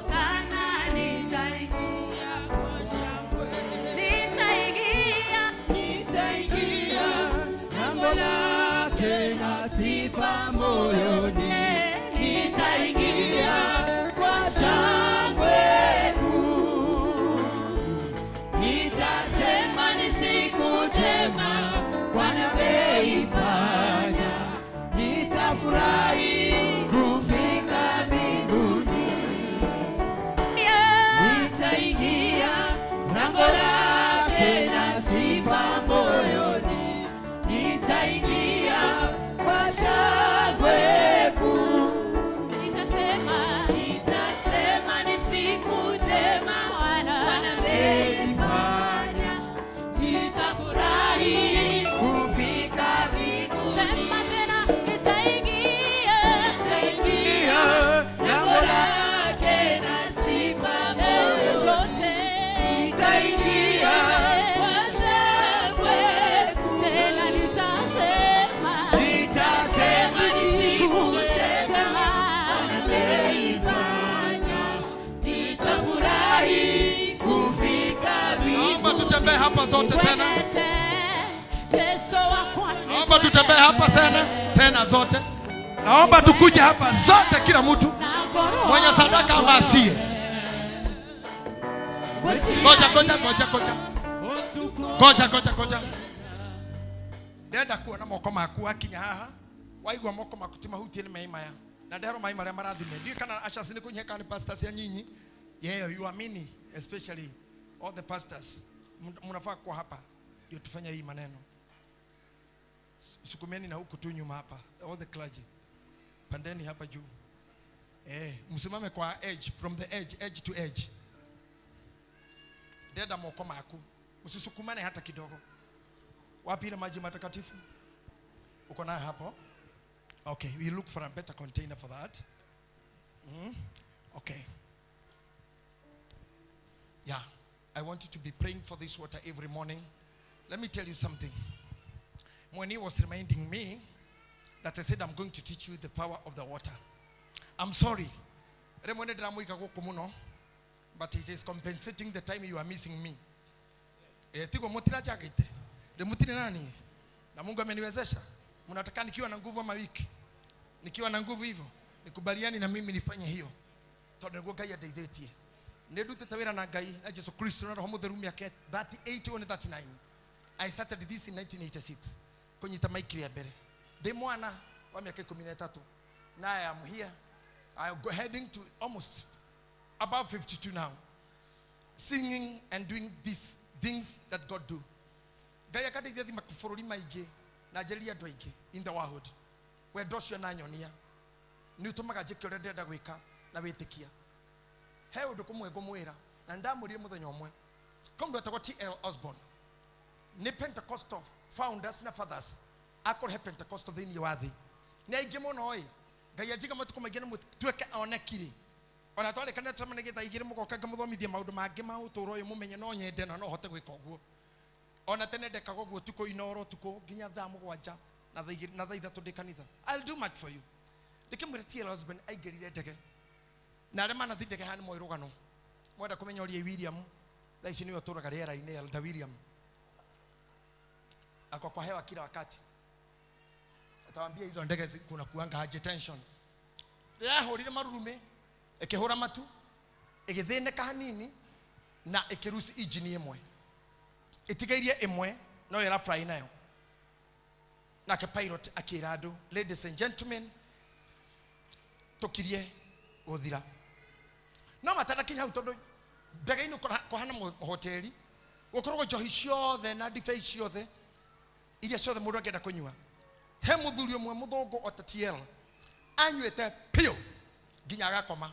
sana nitaingia kwa shangwe, nitaingia, nitaingia lango lake na sifa moyoni, nitaingia kwa shangwe kuu, nitasema ni siku njema Bwana ameifanya, zote tena. Naomba tutembee hapa sana tena zote. Naomba tukuje hapa zote, kila mtu mwenye sadaka ama asiye. Ngoja ngoja ngoja ngoja. Ngoja ngoja ngoja. Ndenda kuona moko maku akinya haha. Waigua moko maku ti mahutie ni mai maya. Na ndero mai maria marathime. Ndiũĩ kana ushers ni kũnyihia kana ni pastors ya nyinyi. Yeah, you are many, especially all the pastors. Mnafaa kuwa hapa ndio tufanye hii maneno. Sukumeni na huku tu nyuma hapa, all the clergy. Pandeni hapa juu. Msimame kwa edge, from the edge, edge to edge. Deda moko maku. Usisukumane hata kidogo. Wapi ile maji matakatifu? Uko nayo hapo? Okay, we look for a better container for that. Okay. Yeah, I want you to be praying for this water every morning. Let me tell you something. When he was reminding me that I said I'm going to teach you the power of the water. I'm sorry. But it is compensating the time you are missing me. Tigo mutira jagite. De mutire nani? Na Mungu ameniwezesha. Mnataka nikiwa na nguvu ama wiki? Nikiwa na nguvu hivyo, nikubaliani na mimi nifanye hiyo. Tondu niguo Ngai andeithĩtie. Nĩ ndutĩte wĩra na Ngai na Jesu Kristo na Roho Mũtheru mĩaka 38 on 39. I started this in 1986. Kũnyita mic rĩa mbere. Ndĩ mwana wa mĩaka 13. Now I am here. I am heading to almost about 52 now. Singing and doing these things that God do. Ngai akandeithia thima bũrũri maingĩ na njeria andũ aingĩ in the world. Wendo ũcio na nyonia nĩ ũtũmaga njĩke ũrĩa ndĩrenda gwĩka na wĩtĩkia. He ũndũ kũmwe ngũmwĩra na ndamũrire mũthenya ũmwe. Kũndũ etagwo T.L. Osborne. Nĩ Pentecostal founders na fathers akũrehe Pentecostal thĩinĩ wa thĩ. Nĩ aingĩ mũno ĩ. Ngai anjiga matukũ maingĩ na mũtuĩke onekire. Ona twarĩkanĩra tũcemanie thaa igĩrĩ mũgoka ngamũthomithia maũndũ mangĩ ma ũtũũro ũyũ mũmenye no nyende na no hote gwĩka ũguo. Ona tene ndekaga ũguo ũtukũ inoro ũtukũ nginya thaa mũgwanja na thaa igĩrĩ na thaa ithatũ ndĩ kanitha. I'll do much for you. Ndĩkĩmwĩra T.L. Osborne aingĩrire ndege. Na arĩa manathiĩ ndege haha nĩ moĩ rũgano. Mwenda kũmenya ũria William, thaa ici nĩwe ũtũũraga rĩera-inĩ, Elder William. Ako kwa hewa kila wakati. Atawaambia hizo ndege kuna kuanga aje tension. Rĩrahũrire marurumĩ, ĩkĩhũra matu, ĩgĩthĩnĩka hanini na ĩkĩruci injini ĩmwe. Ĩtigairie ĩmwe no ĩra fly nayo. Nake pilot akĩra andũ, ladies and gentlemen, tũkirie gũthira. No matanakinya hau tondũ ndege-inĩ kũhana hoteli, gũkoragwo njohi ciothe na ndibei ciothe iria ciothe mũndũ angĩenda kũnyua. He mũthuri ũmwe mũthũngũ o ta TL anyuĩte piũ nginya agakoma.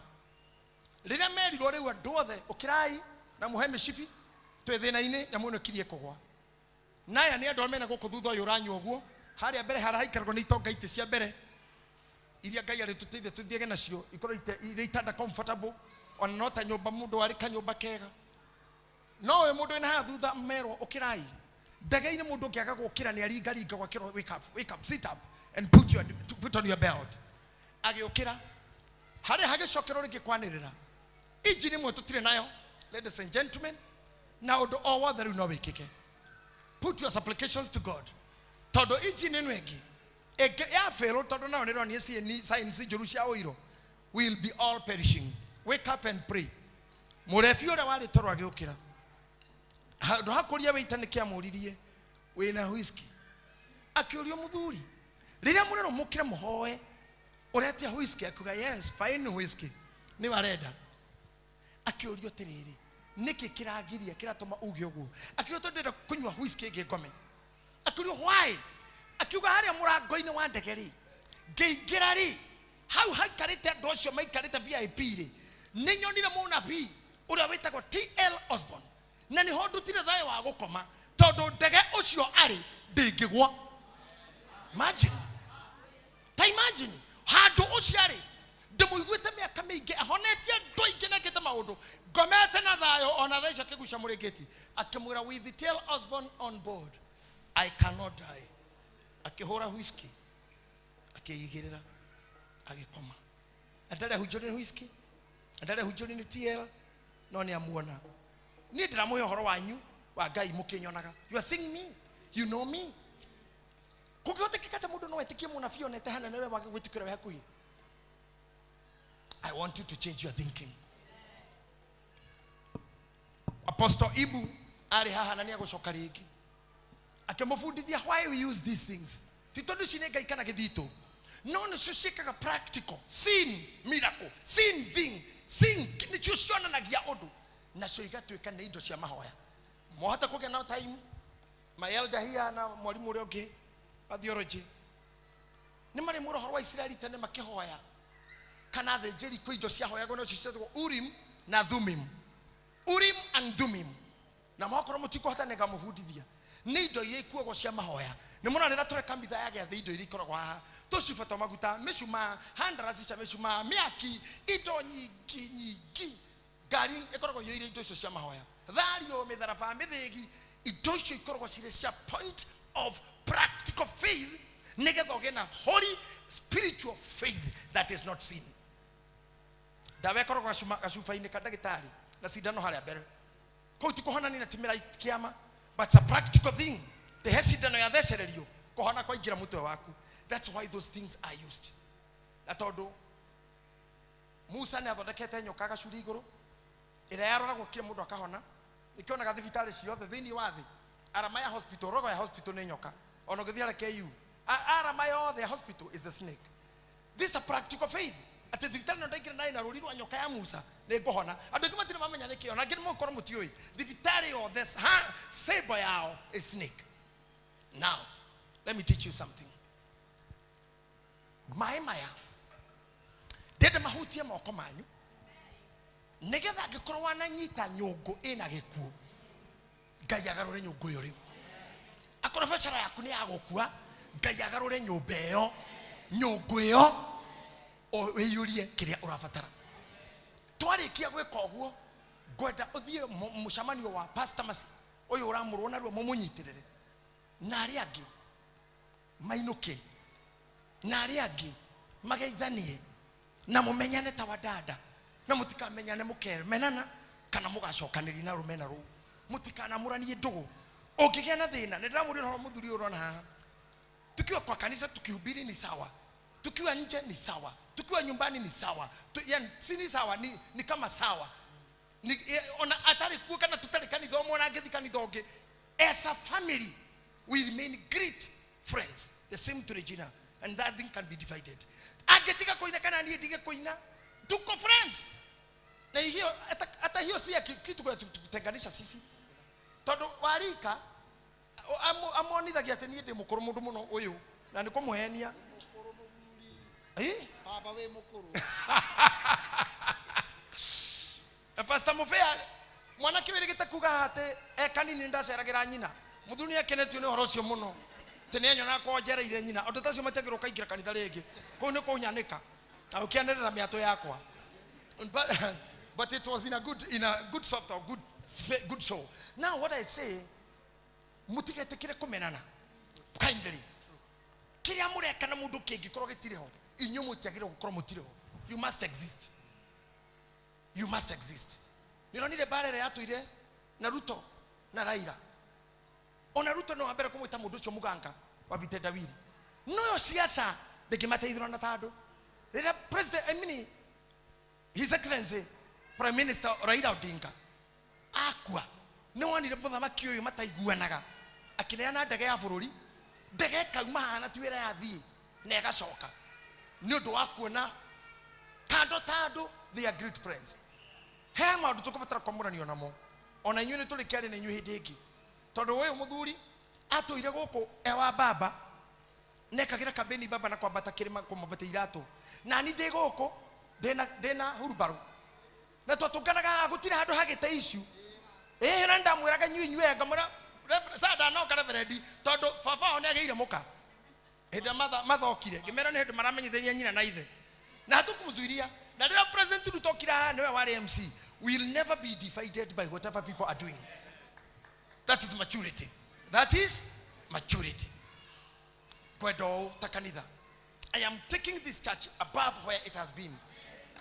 Rĩrĩa merirwo rĩu andũ othe ũkĩrai na mũhe mĩcibi twĩ thĩna-inĩ, nyamũ ĩno ĩkirie kũgwa. Naya nĩ andũ arĩa mena gũkũ thutha ũyũ ũranyua ũguo, harĩa mbere harĩa haikaragwo nĩ itonga itĩ cia mbere iria Ngai arĩtũteithia tũthiage nacio, ikorwo irĩ itanda comfortable, ona no ta nyũmba mũndũ arĩ kanyũmba kega. No ũyũ mũndũ wĩna haha thutha merwo ũkĩrai. Ndege-inĩ mũndũ ũngĩaga gũkĩra nĩ aringaringa gwakĩrwo, wake up, wake up, sit up and put on your belt. Agĩũkĩra harĩa hagĩcokerwo rĩngĩ kwanĩrĩra. Injini ĩmwe tũtirĩ nayo, ladies and gentlemen, na ũndũ o wothe rĩu no wĩkĩke. Put your supplications to God. Tondũ injini ĩno ĩngĩ ĩngĩ ya fail, tondũ nayo nĩ ĩronania signs njũru cia ũiro, will be all perishing. Wake up and pray. Mũrebi ũrĩa warĩ toro agĩũkĩra. Handũ ha kũria wĩita nĩ kĩamũririe, wĩna whisky? Akĩũrio mũthuri, rĩrĩa mũrerwo mũkĩre mũhoe, ũretia whisky? Akiuga yes, fine whisky. Nĩ arenda. Akĩũrio atĩrĩrĩ, nĩkĩ kĩragiria kĩratũma uge ũguo? Akiuga tondũ ndĩrenda kũnyua whisky ĩngĩ ngome. Akĩũrio why? Akiuga harĩa mũrango-inĩ wa ndege rĩ, ngĩingĩra rĩ, hau haikarĩte andũ acio maikarĩte VIP rĩ, nĩ nyonire mũnabii ũrĩa wĩtagwo T.L. Osborne. Na nĩho ndutire thayũ wa gũkoma tondũ ndege ũcio arĩ ndĩngĩgwa. Imagine. Ta imagine handũ ũcio arĩ ndĩmũiguĩte mĩaka mĩingĩ ahonetie andũ aingĩ na ekĩte maũndũ ngomete na thayũ ona thaa icio akĩgucia mũrĩngĩti. Akĩmwĩra with T.L. Osborne on board I cannot die. Akĩhũra whisky akĩigĩrĩra agĩkoma. Na ndarĩ ahunjio nĩ whisky, na ndarĩ ahunjio nĩ TL, no nĩ amuona. Niĩ ndĩramũhe ũhoro wanyu Wa Ngai mũkĩnyonaga. You are seeing me. You know me. Kũngĩhotekeka atĩ mũndũ no etĩkie mũnabii onete hanene we wage gwĩtĩkĩra we hakuhĩ. I want you to change your thinking. Apostle Ibu arĩ haha na nĩegũcoka rĩngĩ. Akĩmũbundithia why we use these things. Ti tondũ ici nĩ Ngai kana gĩthitũ. No nĩcio ciĩkaga practical, seen miracle, seen thing, seen nĩcio cionanagia ũndũ. Nacio igatuĩka nĩ indo cia mahoya. Mwahota kũgĩa na time, my elder here na mwarimũ ũrĩa ũngĩ wa theology, nĩ marĩ mũra ũhoro wa Isiraeli tene makĩhoya kana athĩnjĩri kwĩ indo ciahoyagwo nacio cietagwo Urim na Thummim. Urim and Thummim. Na mwakorwo mũtikũhota nĩ ngamũbundithia. Nĩ indo iria ikuagwo cia mahoya. Nĩ mũrona rĩrĩa tũreka mitha ya gĩathĩ indo iria ikoragwo haha. Tũcuba twa maguta, mĩcumaa, handaraci cia mĩcumaa, mĩaki, indo nyingĩ nyingĩ. Ngari ĩkoragwo iyũire indo icio cia mahoya. Thario, mĩtharaba, mĩthĩgi, indo icio ikoragwo cirĩ cia point of practical faith nĩgetha ũgĩe na holy spiritual faith that is not seen. Ndawa ĩkoragwo gacuba-inĩ ka ndagĩtarĩ na cindano harĩa mbere. Kũu ti kũhonania na ti mĩrai kĩama, but it's a practical thing. Te he cindano yathecererio kũhona kwaingĩra mũtwe waku. That's why those things are used. Na tondũ Musa nĩ athondekete nyoka gacuri igũrũ ĩrĩa yaroragwo kila mũndũ akahona, ĩkĩonaga thibitarĩ ciothe thĩinĩ wa thĩ. Arama ya hospital, rogo ya hospital nĩ nyoka. Ona ũngĩthiĩ harĩa KU, arama yothe ya hospital is the snake. This is a practical faith. Atĩ thibitarĩ no ndaingĩra naĩ na rũri rwa nyoka ya Musa nĩ ngũhona. Andũ aingĩ matirĩ mamenya nĩkĩ, ona angĩ nĩ mũgũkorwo mũtiũĩ. Thibitarĩ yothe symbol yao is snake. Now, let me teach you something. Maĩ maya ndĩrenda mahutie moko manyu nĩgetha angĩkorwo wananyita nyũngũ ĩna gĩkuũ, Ngai agarũre nyũngũ ĩyo rĩu. Akorwo biacara yaku nĩ ya gũkua, Ngai agarũre nyũmba ĩyo, nyũngũ ĩyo, ũiyũrie kĩrĩa ũrabatara. Twarĩkia gwĩka ũguo, ngwenda ũthiĩ mũcemanio wa Pastor Mercy ũyũ ũramũrwo narua mũmũnyitĩrĩre, na arĩa angĩ mainũke, na arĩa angĩ mageithanie na mũmenyane ta wadada, na mũtikamenyane mũkemenana kana mũgacokanĩria na rũmena rũu. Mũtikanamũranie ndũgũ. Ũngĩgĩa na thĩna, nĩ ndĩramũria ũhoro mũthuri ũyũ ũrona haha. Tukiwa kwa kanisa tukihubiri ni sawa, tukiwa nje ni sawa, tukiwa nyumbani ni sawa, yani si ni sawa, ni kama sawa. Ni, ona atari kuwa kana tutari kanitha ũmwe na angĩthiĩ kanitha ũngĩ. As a family we remain great friends, the same to Regina, and that thing can be divided. Angĩtiga kũina kana niĩ ndige kũina, tuko friends. Na hiyo hata hiyo si ya kitu kwa kutenganisha sisi. Tondũ warika amonithagia atĩ niĩ ndĩ mũkũrũ mũndũ mũno ũyũ na nĩ kũmũhenia. Baba wĩ mũkũrũ. Na Pastor Mubea mwanake wĩrĩgĩte kuga atĩ e kanini ndaceragĩra nyina. Mũthuri nĩ akenetio nĩ ũhoro ũcio mũno. Atĩ nĩ anyonaga kwa njereire nyina. Ũndũ ta ũcio matiagĩrĩirwo ũkaingĩra kanitha rĩngĩ. Kũu nĩ kũnyanĩka. Na ũkĩanĩrĩra mĩatũ yakwa. But it was in a good soft or good show. Now what I say, mutigetikire kumenana kindly. Kiria mureka na mundu kingikorwo gitire ho, inyu mutiagire gukorwo mutire ho. You must exist. You must exist. Nironire bare ĩrĩa yatũire na Ruto na Raila. Ona Ruto no ambere kumwita mundu ucio muganga wa vitendawili. No yo siasa ndingimateithũra na tandu. Rĩrĩa president, I mean, His Excellency Prime Minister Raila Odinga akua, nĩ wonire mũthamaki ũyũ mataiguanaga akĩneana ndege ya bũrũri, ndege ĩkauma haha na ti wĩra yathiĩ na ĩgacoka nĩ ũndũ wa kuona kando tandũ they are great friends. He maũndũ tũkũbatara kwamũranio namo, ona inyuĩ nĩ tũrĩ kĩarĩ na inyuĩ hĩndĩ ĩngĩ, tondũ ũyũ mũthuri atũire gũkũ e wa baba nekagĩra kambeni baba na kwambata kĩrĩma kũmwambatia iratũ, na ni ndĩ gũkũ ndĩna hurumbarũ na twatũnganaga haha gũtirĩ handũ hagĩte issue. Ĩĩ na ndamwĩraga inyuĩ inyuĩ ngamwĩra sa ndanoka reverend tondũ baba wao nĩagĩire mũka hĩndĩ ĩrĩa mathokire, ngĩmera nĩ hĩndĩ maramenyithania nyina na ithe na hatukũmũzuiria. Na rĩrĩa President Ruto okire haha nĩwe warĩ MC. We will never be divided by whatever people are doing. That is maturity. That is maturity. Kwenda ũũ ta kanitha. I am taking this church above where it has been.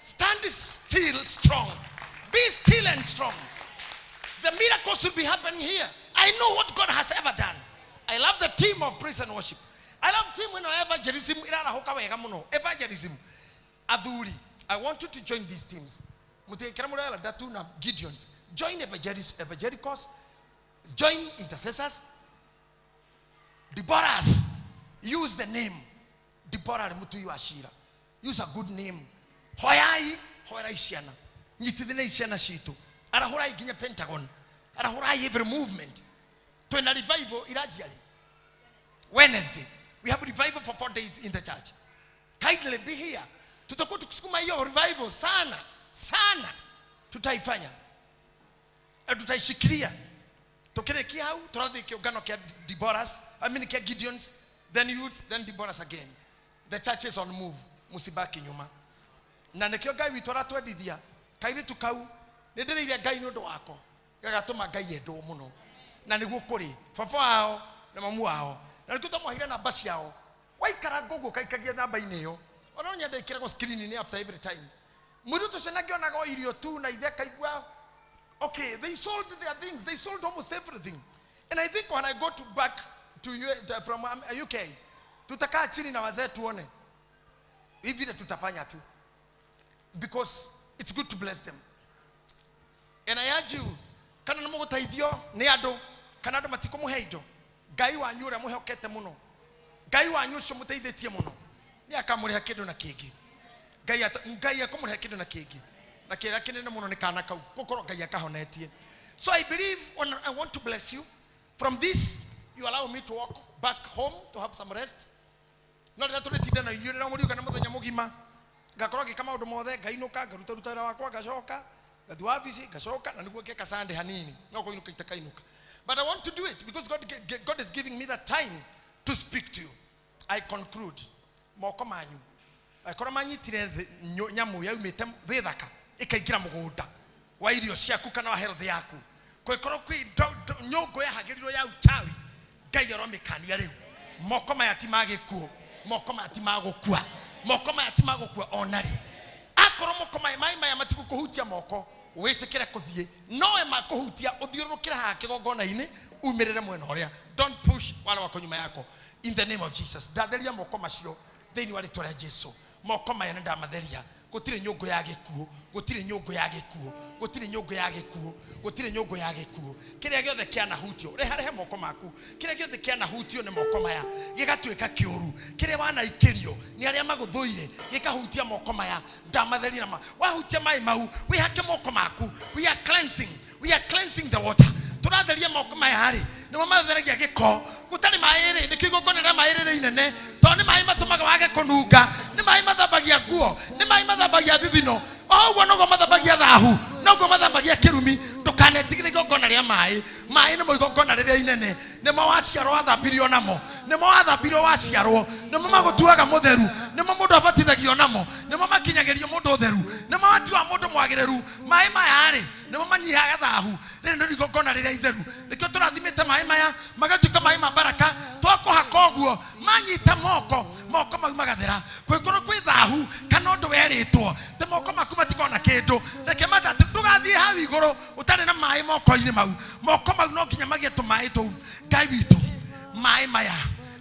Stand still strong. Be still and strong. The miracles will be happening here. I know what God has ever done. I love the team of praise and worship. I love team when evangelism irarahuka wega muno. Evangelism. Athuri, I want you to join these teams. Mutikira murela datu na Gideons. Join evangelicals. Join intercessors. Deborahs. Use the name. Deborah mutu wa Ashira. Use a good name. Hoyai, hoyai ciana. Nyitithine ciana citu. Arahurai nginya Pentagon. Arahurai every movement. Twina revival irajiari. Wednesday. We have revival for 4 days in the church. Kindly be here. Tutakuwa tukisukuma hiyo revival sana sana. Tutaifanya. Tutaishikilia. Tukirikia hau turathi kiungano kia Deborahs, I mean kia Gideons, then youths, then Deborahs again. The church is on move. Musibaki nyuma. Na nikio Ngai witũ aratwendithia kairitu kau nĩndĩrĩire Ngai nĩ ũndũ wako gagatũma Ngai endwo mũno na nĩguo kũrĩ baba wao na mamu wao na nĩkĩo twamwahire namba ciao waikara ngũguo kaikagia namba-inĩ ĩyo ona no nyende ĩkĩragwo screen-inĩ after every time mũirĩtu ũcio nangĩonaga o irio tu na ithe akaigua okay, they sold their things, they sold almost everything. And I think when I go to back to from UK, tutakaa chini na wazee tuone hivi vile tutafanya tu, because it's good to bless them. And I urge you, kana nĩmũgũteithio nĩ andũ kana andũ matikũmũhe indo, Ngai wanyu ũrĩa mũhokete mũno, Ngai wanyu ũcio mũteithĩtie mũno, nĩ akamũrĩha kĩndũ na kĩngĩ. Ngai akũmũrĩha kĩndũ na kĩngĩ. Na kĩrĩa kĩnene mũno nĩ kana kau gũkorwo Ngai akahonetie. So I believe when I want to bless you from this, you allow me to walk back home to have some rest. No rĩrĩa tũrĩtinda na inyuĩ rĩrĩa mũriũka mũthenya mũgima, ngakorwo ngĩka maũndũ mothe, ngainũka, ngaruta ruta wĩra wakwa, ngacoka ngathiĩ wabici, ngacoka, na nĩguo ngeka Sunday hanini, no kũinũka itakainũka. But I want to do it because God is giving me that time to speak to you. I conclude. Moko manyu akorwo manyitire nyamũ yaumĩte thĩ thaka ĩkaingĩra mũgũnda wa irio ciaku kana wa health yaku, kũngĩkorwo kwĩ nyũngũ yahagĩrirwo ya uchawi, Ngai aromĩkania rĩu. Moko maya ti ma gĩkuũ, moko maya ti ma gũkua, moko maya ti ma gũkua ona rĩ. Akorwo moko maya maĩ maya matigũkũhutia moko, wĩtĩkĩre kũthiĩ, nowe makũhutia ũthiũrũrũkĩre haha kĩgongona-inĩ, umĩrĩre mwena ũrĩa. Don't push wale wako nyuma yako. In the name of Jesus. Ndatheria moko macio thĩinĩ wa rĩtwa rĩa Jesu. Moko maya nĩ ndamatheria. Gũtirĩ nyũngũ ya gĩkuũ, gũtirĩ nyũngũ ya gĩkuũ, gũtirĩ nyũngũ ya gĩkuũ, gũtirĩ nyũngũ ya gĩkuũ. Kĩrĩa gĩothe kĩanahutio, reharehe moko maku. Kĩrĩa gĩothe kĩanahutio nĩ moko maya gĩgatuĩka kĩũru. Kĩrĩa wanaikĩrio nĩ arĩa magũthũire gĩkahutia moko maya, ndamatheria nama. Wahutia maĩ mau, wĩhake moko maku. We are cleansing. We are cleansing the water. Tũratheria moko maya rĩ, nĩmo matheragia gĩko. Gũtarĩ maĩ rĩ, nĩkĩo igongona rĩa maĩ rĩrĩ inene, tondũ nĩ maĩ matũmaga wage kũnunga, nĩ maĩ mathambagia nguo, nĩ maĩ mathambagia thithino, o ũguo noguo mathambagia thahu, noguo mathambagia kĩrumi. Ndũkanetigĩre igongona rĩa maĩ. Maĩ nĩmo igongona rĩrĩa inene, nĩmo waciarwo wathambirio namo, nĩmo wathambirio waciarwo, nĩmo magũtuaga mũtheru, nĩmo mũndũ abatithagio namo, nĩmo makinyagĩrio mũndũ ũtheru, nĩmo matuaga mũndũ mwagĩrĩru. Maĩ maya rĩ, nĩmo manyihaga thahu. Rĩrĩ nĩ igongona rĩrĩa itheru, nĩkĩo tũrathimĩte maĩ maya magatuĩka maĩ ma baraka. Twakũhaka ũguo manyita moko, moko mau magathera. Kũngĩkorwo kwĩ thahu kana ũndũ werĩtwo te moko maku matikona kĩndũ, reke matatũ ndũgathiĩ hau igũrũ ũtarĩ na maĩ moko-inĩ mau. Moko mau no nginya magĩe tũmaĩ tũu. Ngai witũ, maĩ maya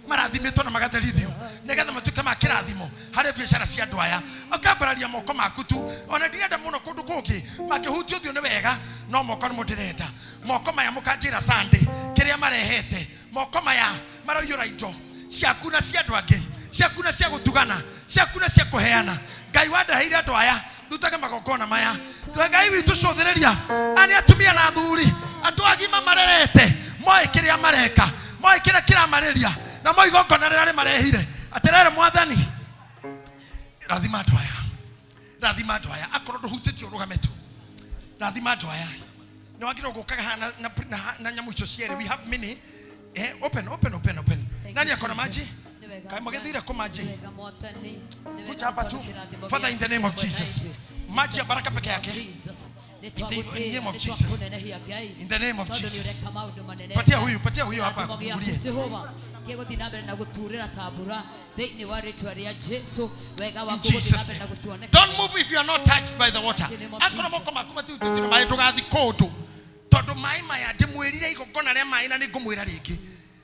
marathimĩtwo na magatherithio nĩgetha matuĩke ma kĩrathimo harĩ biacara cia andũ aya. Ũkambararia moko maku tu, ona ndirenda mũno kũndũ kũngĩ mangĩhutio ũthiũ nĩ wega, no moko nĩmo ndĩrenda. Moko maya mũkanjĩra Sunday kĩrĩa marehete, moko maya maraiyũra indo ciaku na cia andũ angĩ, ciaku na cia gũtugana, ciaku na cia kũheana. Ngai wandeheire andũ aya ndutage magongona maya. Ngai witũ cũthĩrĩria aya nĩ atumia na athuri, andũ agima marerete, moĩ kĩrĩa mareka, moĩ kĩrĩa kĩramarĩria, na moĩ igongona rĩrĩa rĩmarehire. Atĩrĩrĩ Mwathani, rathima andũ aya, rathima andũ aya. Akorwo ndũhutĩtie ũrũgame tu, rathima andũ aya. Nĩ wagĩrĩirwo gũkaga haha na nyamũ icio cierĩ. We have many. Open, open, open, open. Nani akona maji? Kai magethire kwa maji. Kuja hapa tu. Father, in the name of Jesus. Maji ya baraka peke yake. In the name of Jesus. In the name of Jesus. Patia huyu hapa akufungulie. Gĩgũthiĩ na mbere na gũturĩra tambura thĩinĩ wa rĩtwa rĩa Jesu. Wega waku In gũthiĩ na Jesus' mbere na name. gũtuoneka. Don't move if you are not touched by the water. In the name of Akorwo Jesus. moko maku matihutĩtio nĩ maĩ, ndũgathiĩ kũndũ tondũ Maĩ maya ndĩmwĩrire igongona rĩa maĩ na nĩngũmwĩra rĩngĩ.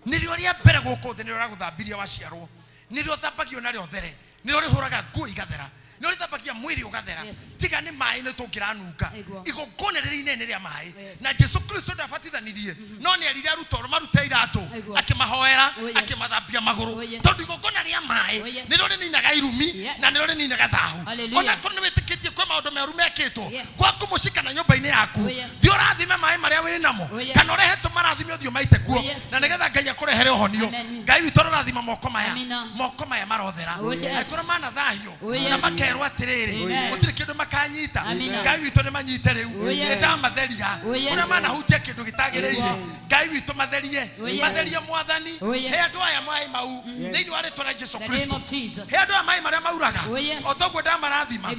Nĩrĩo rĩa mbere gũkũ thĩ, nĩrĩo rĩragũthambirie waciarwo. Nĩrĩo ũthambagio narĩo there. Nĩrĩo rĩhũraga nguo igathera. Nĩrĩo rĩthambagia mwĩrĩ ũgathera. Tiga nĩ maĩ nĩ tũngĩranunga. Igongona rĩrĩ inene rĩa maĩ. Na Jesu Kristo ndabatithanirie. No nĩ erire arutwo marute iratũ. Akĩmahoera, akĩmathambia magũrũ. Tondũ igongona rĩa maĩ nĩrĩo rĩninaga irumi na nĩrĩo rĩninaga thahu. Ona korwo nĩ wĩtĩkĩtie kwĩ maũndũ meru mekĩtwo gwaku mũciĩ kana nyũmba-inĩ yaku, thiĩ ũrathime maĩ marĩa wĩ namo, kana ũrehe tũmarathime ũthiĩ ũmaite kuo, na nĩgetha Ngai akũrehere ũhonio. Ngai witũ arorathima moko maya. Moko maya marothera. Angĩkorwo manathahio na makerwo atĩrĩrĩ, gũtirĩ kĩndũ makanyita. Ngai witũ nĩ manyite rĩu. Nĩ ndamatheria. Kũrĩa manahutia kĩndũ gĩtagĩrĩire, Ngai witũ matherie. Matherie Mwathani. He andũ aya maĩ mau thĩinĩ wa rĩtwa rĩa Jesu Kristo. He andũ aya maĩ marĩa mauraga. O toguo ndamarathima,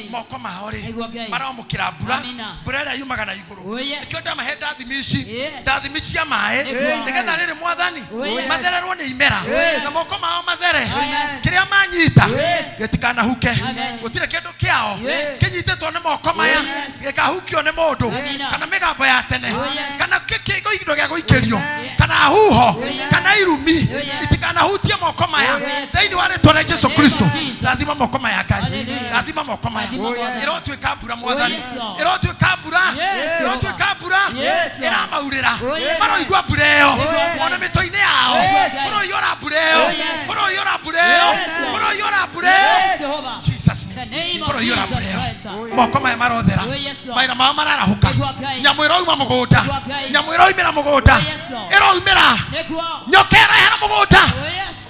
moko mao rĩ maramũkĩra mbura, mbura ĩrĩa yumaga na igũrũ. Nĩkĩo ndamahe ndathimi ici, ndathimi cia maĩ, nĩgetha rĩrĩ Mwathani mathererwo nĩ imera na moko mao mathere. Kĩrĩa manyita gĩtikanahuke. Gũtirĩ kĩndũ kĩao kĩnyitĩtwo nĩ moko maya gĩkahukio nĩ mũndũ kana mĩgambo ya tene kana kĩndũ gĩa gũikĩrio kana huho kana irumi itikanahutie moko maya thĩinĩ wa rĩtwa rĩa Jesu Kristo. Rathima moko maya Ngai, rathima moko maya. Ĩrotuĩka mbura Mwathani, ĩrotuĩka mbura, ĩrotuĩka mbura ĩramaurĩra. Maroigua mbura ĩyo ona mĩtwe-inĩ yao, kũroiyũra mbura ĩyo, kũroiyũra mbura ĩyo, kũroiyũra mbura ĩyo. Jesus name, kũroiyũra mbura ĩyo. Moko maya marothera, maira mao mararahũka. Nyamũ ĩrouma mũgũnda, nyamũ ĩroimĩra mũgũnda, ĩroimĩra nyoka ĩrehera mũgũnda.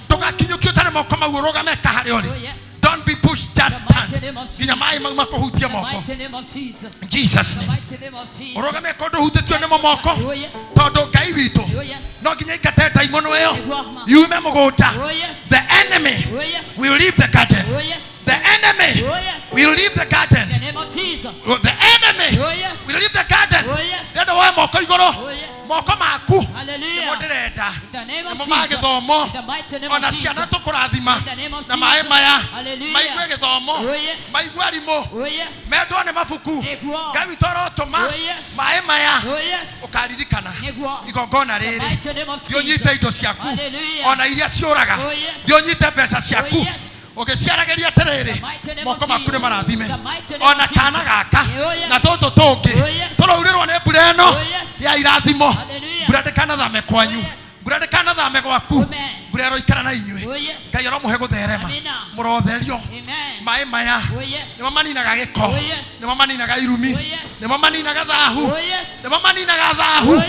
Ndũgakinyũkio ũtarĩ moko mau, ũrũgame harĩa ũrĩ. Don't be pushed, just stand. Nginya maĩ mau makũhutie moko. In Jesus name. Ũrũgame kũndũ ũhutĩtio nĩmo moko, tondũ Ngai witũ no nginya ingate ndaimono ĩyo yume mũgũnda. The enemy will leave the garden. The enemy will leave the garden. The enemy will leave the garden. Ndĩrenda woe moko igũrũ, moko maku nĩmo ndĩrenda, nĩmo ma gĩthomo. Ona ciana tũkũrathima na maĩ maya, maigue gĩthomo, maigue arimũ, mendwo nĩ mabuku. Ngai witũ arotũma maĩ maya ũkaririkana igongona rĩrĩ. Thiĩ ũnyite indo ciaku ona iria ciũraga, thiĩ ũnyite mbeca ciaku ũgĩciaragĩria atĩrĩrĩ, moko maku nĩ marathime. Ona kana gaka na tũtũ tũngĩ tũraurĩrwo nĩ mbura ĩno ya irathimo. Mbura ndĩkanathame kwanyu, mbura ndĩkanathame gwaku, mbura ĩroikara na inyuĩ. Ngai aromũhe gũtherema, mũrotherio. Maĩ maya nĩmo maninaga gĩko, nĩmo maninaga irumi, nĩmo maninaga thahu, nĩmo maninaga thahu,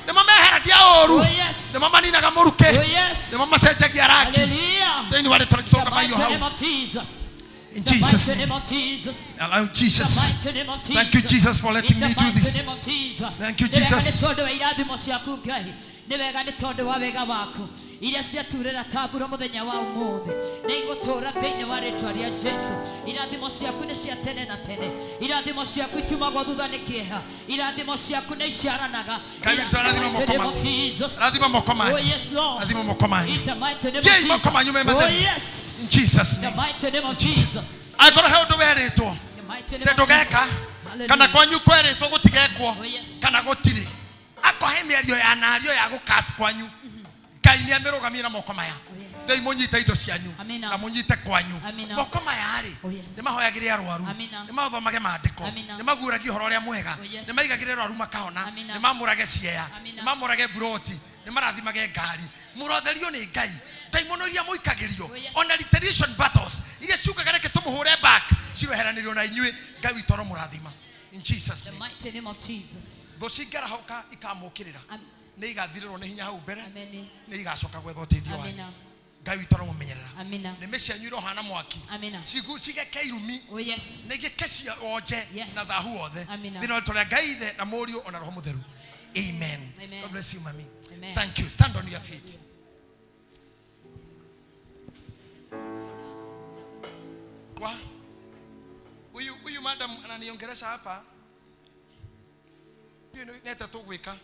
nĩmo meheragia ũũru, nĩmo maninaga mũrukĩ, nĩmo macenjagia rangi. Thĩinĩ wa rĩtwa rĩa Jesũ maiyo hau. In Jesus' name. Allow Jesus. Thank you, Jesus, for letting me do this. Thank you, Jesus. Nĩ wega nĩ tondũ wa wega waku iria ciaturĩra ta mbura mũthenya wa ũmũthĩ nĩ igũtũũra thĩinĩ wa rĩtwa rĩa Jesu. Irathimo ciaku nĩ cia tene na tene, irathimo ciaku itiumagwo thutha nĩ kĩeha, irathimo ciaku nĩ iciaranaga. Rathima moko manyu, rathima moko manyu, thiĩi moko manyu me matheru. In Jesus name. Angĩkorwo he ũndũ werĩtwo atĩ ndũgeka, kana kwanyu kwerĩtwo gũtigekwo, kana gũtirĩ, akohe mĩario ya nario ya gũkas kwanyu, Ngai nĩ amĩrũgamie na moko maya. Thiĩi mũnyite indo cianyu na mũnyite kwanyu. Moko maya rĩ nĩ mahoyagĩre arwaru, nĩ mathomage maandĩko, nĩ maguũragie ũhoro ũrĩa mwega, nĩ maigagĩre arwaru makahona, nĩ mamũrage ciea, nĩ mamũrage mburoti, nĩ marathimage ngari. Mũrotherio nĩ Ngai. Ndaimono iria mũikagĩrio ona retaliation battles iria ciukaga reke tũmũhũre back, ciroheranĩrio na inyuĩ. Ngai witũ aromũrathima. In Jesus name. The mighty name of Jesus. Thũ cingĩarahũka ikamũkĩrĩra nĩ igathirĩrwo nĩ hinya hau mbere, nĩ igacoka gwetha ũteithio wanyu. Ngai witũ aromũmenyerera. Nĩmĩ cianyu irohana mwaki, cigeke irumi, nĩ igĩke cia onje na thahu wothe. Thĩinĩ wa rĩtwa rĩa Ngai Ithe na Mũriũ ona Roho Mũtheru. Amen. God bless you, mami. Thank you. Stand on your feet. Wa huyu madam ananiongelesha hapa. Neta tũgwĩka.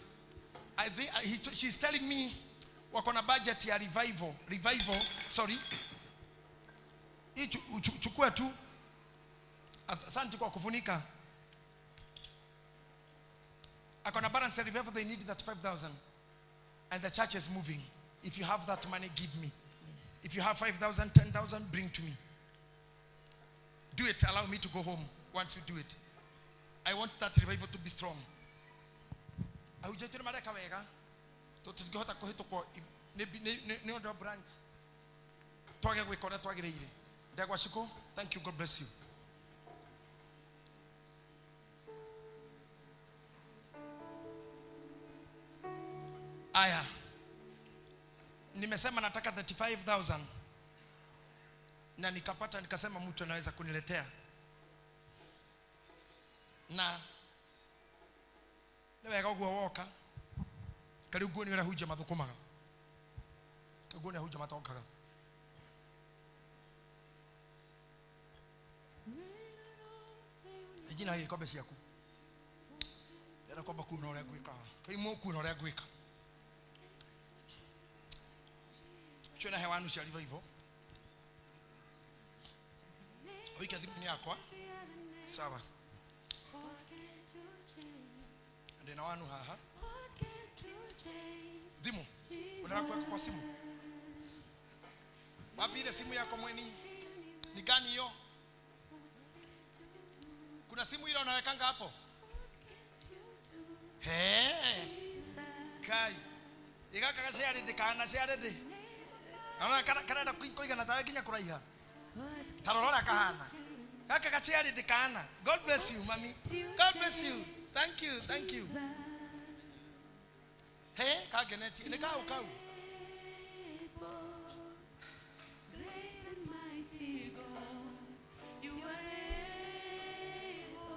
I think she's telling me wako na budget ya revival, sorry. Chukua tu. Asante kwa kufunika. Akona balance revival, they need that 5,000. And the church is moving. If you have that money, give me. Yes. If you have 5,000, 10,000, bring to me. Do it. Allow me to go home once you do it. I want that revival to be strong. Ahunjia mareka wega tũtingĩhota kũhĩtũkwo nĩ ũndũ wa branch twage gwĩka ũrĩa twagĩrĩire. Ndegwa Shiko, thank you, God bless you. Aya, nimesema nataka 35,000 na nikapata, nikasema mtu anaweza kuniletea na nĩ wega ũguo woka kariu nguo nĩ ũrĩa hunja mathũkũmaga nguo nĩ hunja matongaga. Ijina gĩkombe ciaku ndĩrenda kwamba kuona ũrĩa ngwĩka kaimwo kuona ũrĩa ngwĩka ũcio na hewanu cia revival ũike thimũ-inĩ yakwa sawa ndina wanu haha thimu unataka kuweka kwa simu wapi ile simu yako mweni ni gani hiyo? Kuna simu ile unawekanga hapo he kai igaka gaciarĩ ndikana ciarĩ ndi naona karenda kuigana tawe nginya kuraiha tarorora kahana gaka gaciarĩ ndikana. God bless you mami, God bless you. Thank you, thank you. Hey, kageneti, ni kau kau.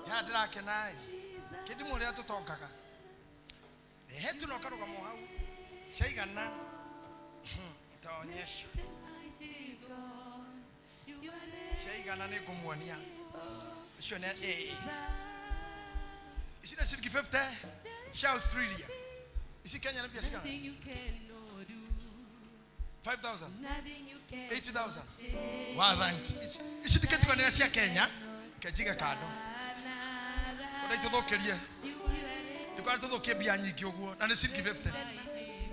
Ya ndirakenai. Kindi muria tutongaga. Ehe tunokaruga mo hau. Ciaigana. Nitaonyesha. Ciaigana ni ngumuonia. Icio ni ici nĩ ciringi 50 cia Australia. Ici Kenya nĩ mbia cigana? 5,000 80,000. Wa thank. Ici ndikĩtukanĩra cia Kenya kenjiga kando kũrĩa itũthũkĩrie ndikwana tũthũkie mbia nyingĩ ũguo na nĩ ciringi 50.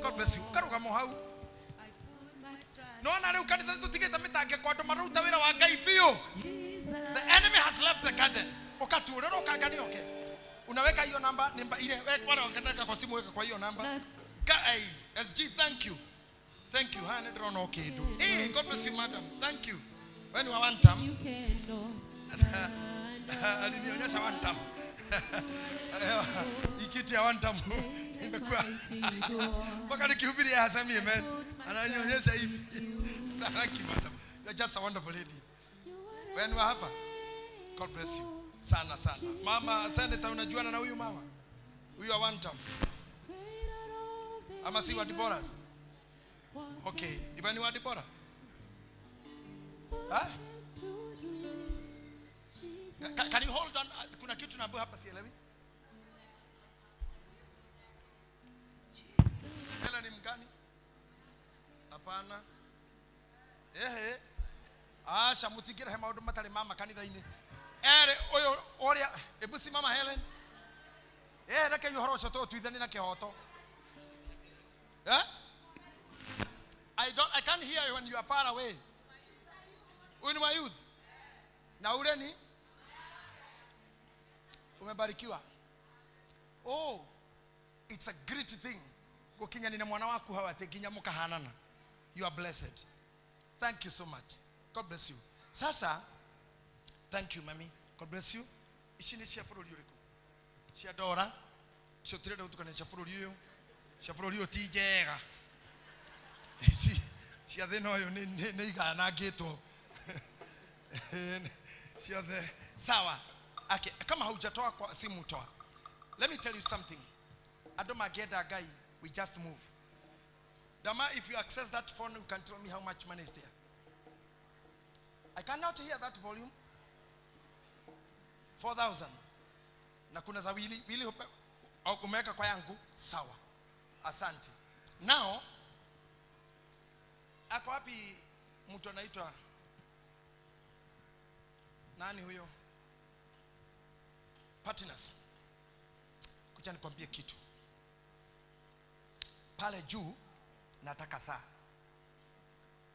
God bless you. Karũgamo hau nona rĩu kanitha tũtigĩte mĩtangĩko andũ maruta wĩra wa Ngai biũ. The enemy has left the garden. Ũkatuũrĩrwo ũkanga nĩ oke. Unaweka hiyo namba ile wale wakataka kwa simu weka kwa hiyo namba. Kai SG, thank you. Thank you. Hana ndona okay do. Hey, God bless you madam. Thank you. When you want time. Alinionyesha one time. Ikiti ya one time imekuwa mpaka nikihubiri hasemi amen. Ananionyesha hivi. Thank you madam. You're just a wonderful lady. When you are hapa. God bless you. Sana sana. Mama senator, unajuana na huyu mama? Huyu wa one time. Ama si wa Deborah's? Okay, ibani wa Deborah? Huh? Can you hold on? Kuna kitu naambiwa hapa sielewi. Hela ni mgani? Hapana. Ehe. Asha mutigire maundu matari mama kanitha-ini. Ere uyu uria ebu simama Helen. Reke uhoro ucio tutuithanie na kihoto. Eh? I can't hear you when you are far away. Huyu ni wa youth. Na ule ni umebarikiwa. Oh, it's a great thing. Gukinyani na mwana waku hawa ati nginya mukahanana. You are blessed. Thank you so much. God bless you. Sasa thank you mami. God bless you. Ici nĩ cia bũrũri ũrĩkũ? Cia ndora. Icio tũrenda gũtukania cia bũrũri ũyũ. Cia bũrũri ũyũ ti njega. Ici cia thĩna ũyũ nĩ iganangĩtwo. Ciothe. Sawa. Okay, kama haujatoa kwa simu toa. Let me tell you something. Andũ mangĩenda Ngai, we just move. Dama, if you access that phone, you can tell me how much money is there. I cannot hear that volume. 4,000. Na kuna za wili, wili umeweka kwa yangu, sawa. Asante. Now, ako wapi mtu anaitwa nani huyo? Partners. Kuja nikwambie kitu. Pale juu nataka saa.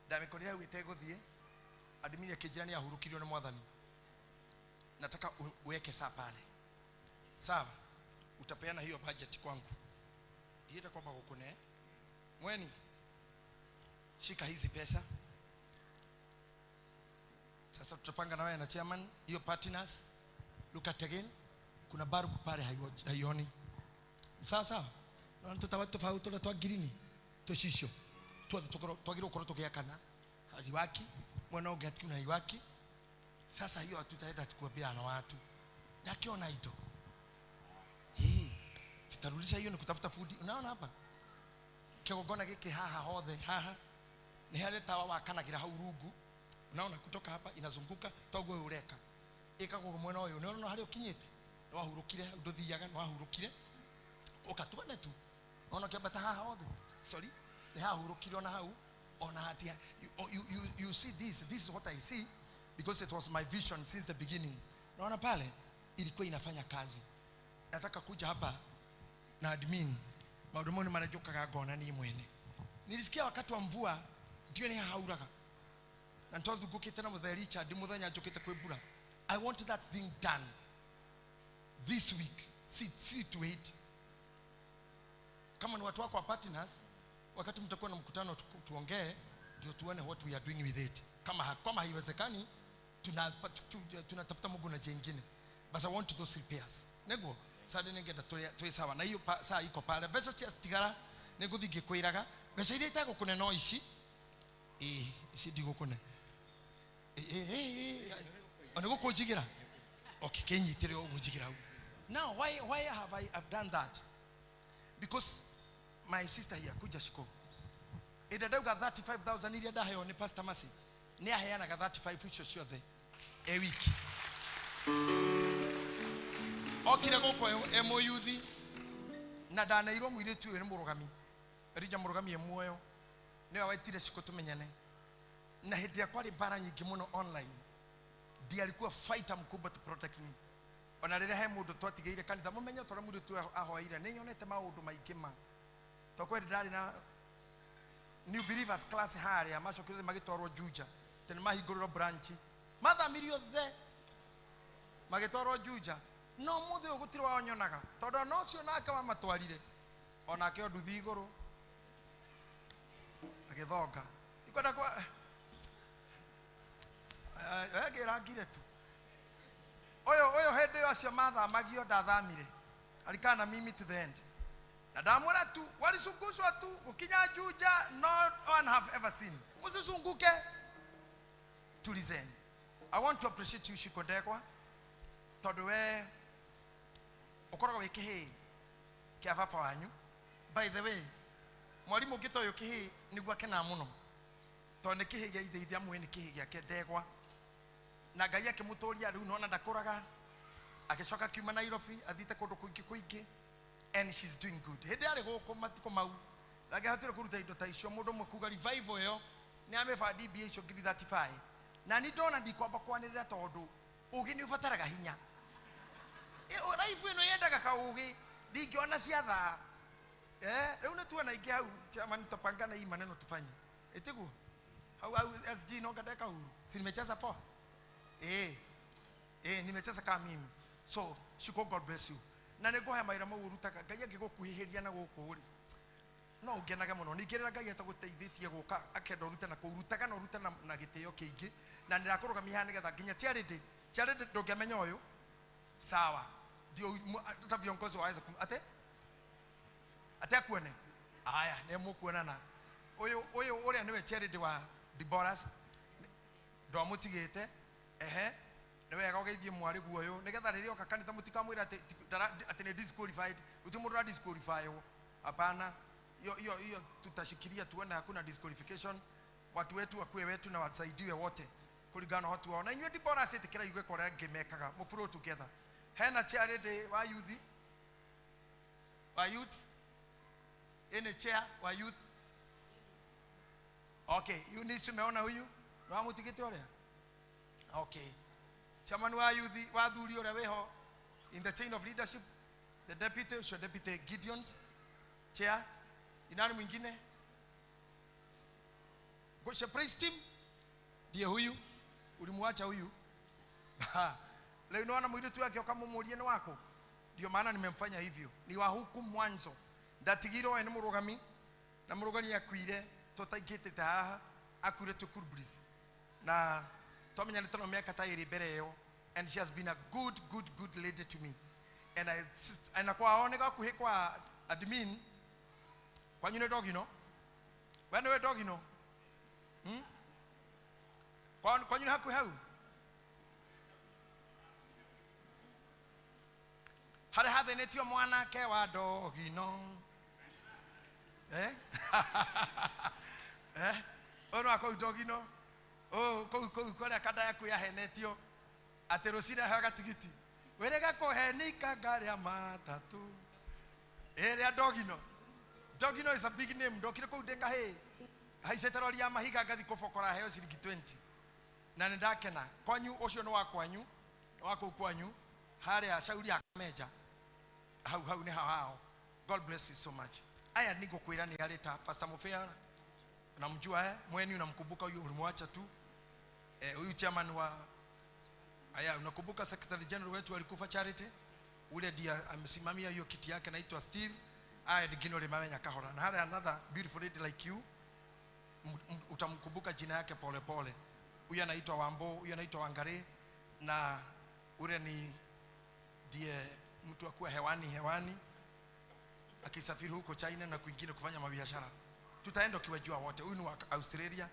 Ndamikorire wite guthie admini akĩnjĩra nĩ ahurũkirio nĩ mwathani. Nataka uweke saa pale. Sawa, utapeana hiyo budget kwangu. Ndienda kwamba gukune. Mweni, shika hizi pesa. Sasa tutapanga na wewe na chairman, hiyo partners. Look at again. Kuna barubu pale haioni. Sawa sawa. Na tutawa tofauti na twa green. Toshisho. Twagirwo korwo tugiakana. Haliwaki, mwana ũngĩ hatikuna haliwaki. Sasa hiyo hatutaenda kuambia na watu. Ndakiona indo. Tutarudisha hiyo ni kutafuta food. Unaona hapa? Kigongona giki haha hothe haha. Ni harĩa tawa wakanagira hau rungu. Unaona kutoka hapa inazunguka toguo ureka. Ikagwo mwena ũyũ. Nĩ ũrona harĩa ũkinyĩte? Nĩ wahurũkire hau ndũthiaga, nĩ wahurũkire. Ũkatuane tu. Unaona kĩambata haha hothe. Sorry. Nĩ hahurũkire ona hau. Ona hatia. You see this. This is what I see because it was my vision since the beginning. Unaona pale ilikuwa inafanya kazi. Nataka kuja hapa na admin maundu mau ni maranjukaga ngona ni mwene. Nilisikia wakati wa mvua ndio ni hauraga. Na ntothungukite na Muthee Richard muthenya njukite kwi mbura. I want that thing done this week. See to it. Kama ni watu wako wa partners, wakati mtakuwa na mkutano tuongee ndio tuone what we are doing with it. Kama haiwezekani tunatafuta Mungu na jengine. But I want those repairs. Neguo sasa ningenda tuli sawa na hiyo saa iko pale. Mbeca cia tigara nĩngũthiĩ ngĩkwĩraga mbeca iria itagũkũne no ici. Ici ndigũkũne. Ona gũkũnjigĩra. Okay, kĩnyitĩre ũguo njigĩra hau. Now why have I have done that? Because my sister here kuja shiko. Ĩrĩa ndauga 35,000 iria ndaheo nĩ Pastor Mercy. Nĩ aheanaga 35 icio ciothe e wiki. Okire gũkũ e mũyuthi na ndaneirwo mũirĩtu ũyũ nĩ mũrũgami. Elija mũrũgami e muoyo. Nĩwe wetire Shiko tũmenyane. Na hĩndĩ ĩrĩa kwarĩ mbara nyingĩ mũno online, ndiye alikuwa fighter mkubwa to protect me. Ona rĩrĩa he mũndũ twatigĩire kanitha, mũmenye tondũ mũirĩtu ahoeire, nĩ nyonete maũndũ maingĩ ma. To kweri ndarĩ na New Believers class harĩa, macokire magĩtwarwo Juja. Tene mahingũrĩrwo branch. Mathamirio othe magĩtwarwo Juja. No mũthĩ ũyũ gũtirĩ wao nyonaga. Tondũ ona ũcio nake wamatwarire, onake o nduthi igũrũ agĩthonga. Ndikwenda kwa ngĩrangire tu. Ũyũ hĩndĩ ĩyo acio mathamagio ndathamire. Alikaa na mimi to the end. Na ndamwĩra tu, walizungushwa tu gũkinya Juja, no one have ever seen. Msizunguke. Tulizeni. I want to appreciate you Shiko Ndegwa. Tondũ we ũkoragwo wĩ kĩhĩĩ kĩa baba wanyu. By the way, mwarimũ ũngĩ ta ũyũ kĩhĩĩ nĩguo akenaga mũno. Tondũ nĩ kĩhĩĩ gĩa ithe ithe amwe nĩ kĩhĩĩ gĩake Ndegwa. Na Ngai akĩmũtũria rĩu nona ndakũraga. Agĩcoka akiuma Nairobi athiĩte kũndũ kũingĩ kũingĩ and she's doing good. Hĩndĩ yarĩ gũkũ matukũ mau ndangĩahotire kũruta indo ta icio. Mũndũ ũmwe kuga revival ĩyo nĩ amĩbandi mbia icio ngiri 35. Na nĩ ndona ndikwamba kwanĩrĩra tondũ ũgĩ nĩ ũbataraga hinya. Life ĩno yendaga kaũgĩ, ndingĩona cia thaa. Rĩu nĩ tuona ingĩ hau chairman, tutapangana hii maneno tufanye. Ĩtiguo? Hau hau SG no ngadeka huru. Si nimecheza poa? Nimecheza kama mimi. So, Shiko, God bless you. Na nĩngũhe mawĩra mau ũrutaga. Ngai angĩgũkuhĩhĩria na gũkũ rĩ, no ũngenage mũno. Ningĩ rĩrĩa Ngai atagũteithĩtie gũka akenda ũrute na kũu, rutaga na ũrute na gĩtĩo kĩingĩ. Na nĩndakũrũgamia haha nĩgetha nginya charity, charity ndũngĩamenya ũyũ. Sawa. Ndio hata viongozi waweza ate? Ate akuone? Aya, nĩ mũkuonana. Ũyũ ũrĩa nĩwe charity wa Deborah's. Ndwamũtigĩte. Ehe. Nĩ wega ũgeithie mwarĩ guo ũyũ nĩgetha rĩrĩa oka kanitha mũtikamwĩre atĩ nĩ disqualified. Gũtirĩ mũndũ ũra-disqualify-wo. Hapana. Hiyo tutashikilia tuone hakuna disqualification. Watu wetu wakue wetu na wasaidiwe wote kulingana na watu wao. Na inyuĩ Deborah ĩtĩkĩra igue kũrĩa ngĩmekaga. Mũflow together. Hena charity wa youth. Wa youth. Any chair wa youth. Okay, Eunice umeona huyu? Nĩ wamũtigĩte ũrĩa? Okay. Chairman wa youth wa thuri ũrĩa wĩho in the chain of leadership. The deputy, ũcio deputy Gideons chair. Ni nani mwingine? Gosha praise team ndiye huyu, ulimwacha huyu. Leo unaona mwiritu wake ukamumurie ni wako. Ndio maana nimemfanya hivyo. Ni wa huku mwanzo. Ndatigirwo we ni murugami na murugani akuire tutaingĩtĩte haha akuire tu Kurbris. Na twamenyanĩte no mĩaka ta ĩrĩ mbere ĩyo, and she has been a good good good lady to me. And I and kwa one gakuhĩ kwa admin kwanyu nĩ dogino. We nĩwe dogino. Kwanyu nĩ hakuhĩ hau. Harĩa hathenetio mwanake wa dogino. Eh? Eh? Ono akau dogino. Oh, kuu kuu kũrĩa kanda yaku yahenetio atĩ rũcinĩ aheaga tigiti. Wĩrĩga kũhenika ngari ya matatu. Ĩrĩa dogino. Dogino is a big name. Ndokire kũu ndĩ kahĩĩ. Haicĩte rori ya mahiga ngathi kũbokora heo ciringi 20. Na nĩ ndakena. Kwanyu ũcio nĩ wa kwanyu. Nĩ wa kũu kwanyu. Harĩa shauri ya Kameja. Hau hau nĩ hao. God bless you so much. Aya nĩngũkwĩra nĩ arĩta Pastor Mufea. Unamjua mweni, unamkumbuka huyu, ulimwacha tu. Huyu chairman wa aya, unakumbuka secretary general wetu alikufa Charity? Ule ndiye amesimamia hiyo kiti yake, anaitwa Steve. Aya ndigino limamenya kahora. Na hale another beautiful lady like you, utamkumbuka jina yake pole pole. Huyu anaitwa Wambo, huyu anaitwa Wangare, na ule ni ndiye mtu akuwa hewani hewani akisafiri huko China na kwingine kufanya mabiashara. Tutaenda ukiwajua wote. Huyu ni wa Australia.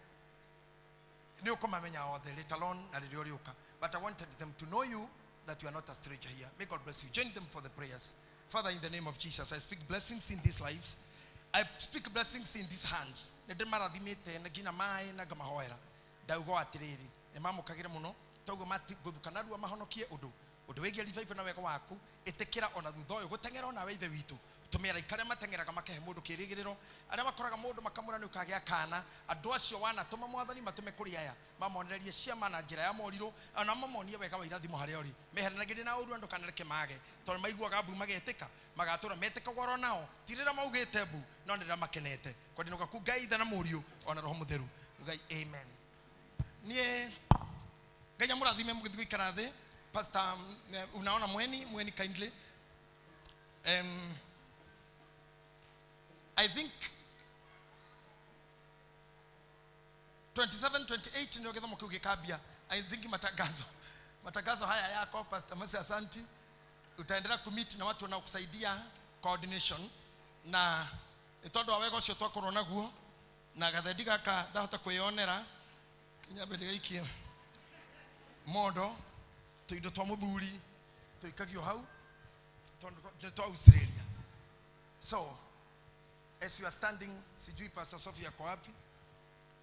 Ni uko mamenya othe, let alone na rĩrĩa. But I wanted them to know you, that you are not a stranger here. May God bless you. Join them for the prayers. Father, in the name of Jesus, I speak blessings in these lives. I speak blessings in these hands. Nĩndĩmarathimĩte na nginya maĩ na ngamahoera. Ndauga atĩrĩrĩ, nĩmamũkagĩre mũno, toguo matigũthuka narua mahonokie ũndũ. Ũndũ wĩgiĩ revival na wega waku, ĩtĩkĩra ona thutha ũyũ gũteng'era onawe ithe witũ. Tũmĩra ikarĩa mateng'eraga makehe mũndũ kĩrĩgĩrĩro, arĩa makoraga mũndũ makamũra nĩ ũkagĩa kana, andũ acio wanatũma mwathani matũme kũrĩ aya, mamonererie ciama na njĩra ya morirũ, ona mamonie wega wa irathimo harĩa ũrĩ. Meheranagĩrie na ũru andũ kanareke mage, tondũ maiguaga mbu magetĩka, magatũra metĩkagwo oro nao, ti rĩrĩa maugĩte mbu, no nĩ rĩrĩa makenete. Kwendinĩ gwaku Ngai Ithe na Mũriũ ona Roho Mũtheru. Ngai, amen. Niĩ Ngai amũrathime mũgĩthiĩ gũikara thĩ. Pastor, unaona mweni, mweni kindly. I think 27, 28 ndio githomo kiu gikambia. I think matangazo haya yako Pastor Mercy, asanti. Utaendelea kumit na watu wanaokusaidia coordination na tondu wa wega ucio twakorwo naguo na gathendi gaka ndahota kwiyonera kinyambe ndigaikie mondo tuindo twa muthuri tuikagio hau tondu twa Australia. So as you are standing, sijui Pastor Sophia kwa wapi,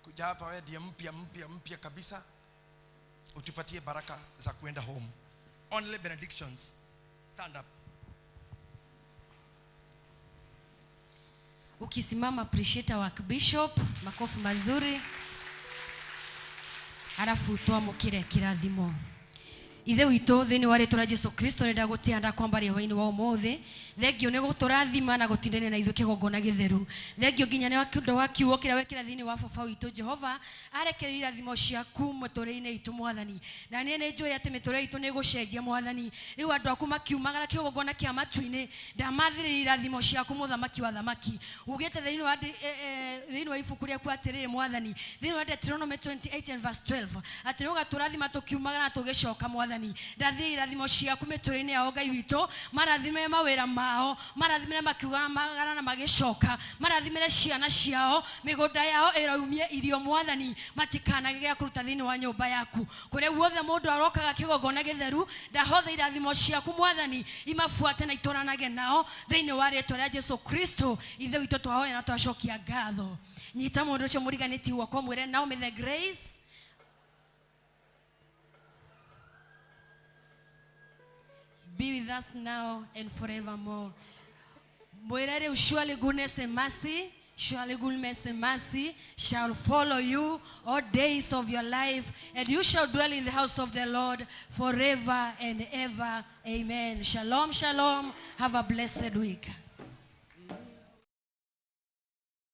kuja hapa wewe ndiye mpya mpya mpya kabisa, utupatie baraka za kuenda home. Only benedictions. Stand up. Ukisimama, appreciate our bishop, makofi mazuri. Halafu twamukire kirathimo. Ithe witũ thĩinĩ wa rĩtwa rĩa Jesu Kristo nĩ ndagũtĩa ndakwambaria hwainĩ wa ũmũthĩ. Thengio nĩ gũtũrathima na gũtindania na ithuĩ kĩgongona gĩtheru. Thengio nginya nĩ ũndũ wa kiugo kĩrĩa wekĩra thĩinĩ wa baba witũ Jehova, arekereria irathimo ciaku mũtũrĩre-inĩ itũ mwathani. Na niĩ nĩ njũĩ atĩ mĩtũrĩre itũ nĩ ĩgũcenjia mwathani. Rĩu andũ aku makiumagara kĩgongona kĩa matu-inĩ, ndamathĩrĩria irathimo ciaku mũthamaki wa thamaki. Ugĩte thĩinĩ wa ibuku rĩaku atĩrĩrĩ mwathani, thĩinĩ wa Deuteronomy 28 and verse 12, atĩ nĩ ũgatũrathima tũkiumagara na tũgĩcoka mwathani. Ndathĩrĩria irathimo ciaku mĩtũrĩre-inĩ yao Ngai witũ, marathime mawĩra mao, marathimire makiumagara na magĩcoka, marathimire ciana ciao, mĩgũnda yao ĩraumie irio mwathani, matikanage kũruta thĩinĩ wa nyũmba yaku. Kũrĩa guothe mũndũ arokaga kĩgongona gĩtheru, ndahotha irathimo ciaku mwathani, imabuate na itũranage nao thĩinĩ wa rĩtwa rĩa Jesu Kristo. Ithe witũ twahoya na twacokia ngatho. Nyita mũndũ ũcio mũriganĩtie guoko mwĩre, now may the grace be with us now and forevermore. Mwĩre rĩu, surely goodness and mercy Surely goodness and mercy shall follow you all days of your life, and you shall dwell in the house of the Lord forever and ever. Amen. Shalom, shalom. Have a blessed week.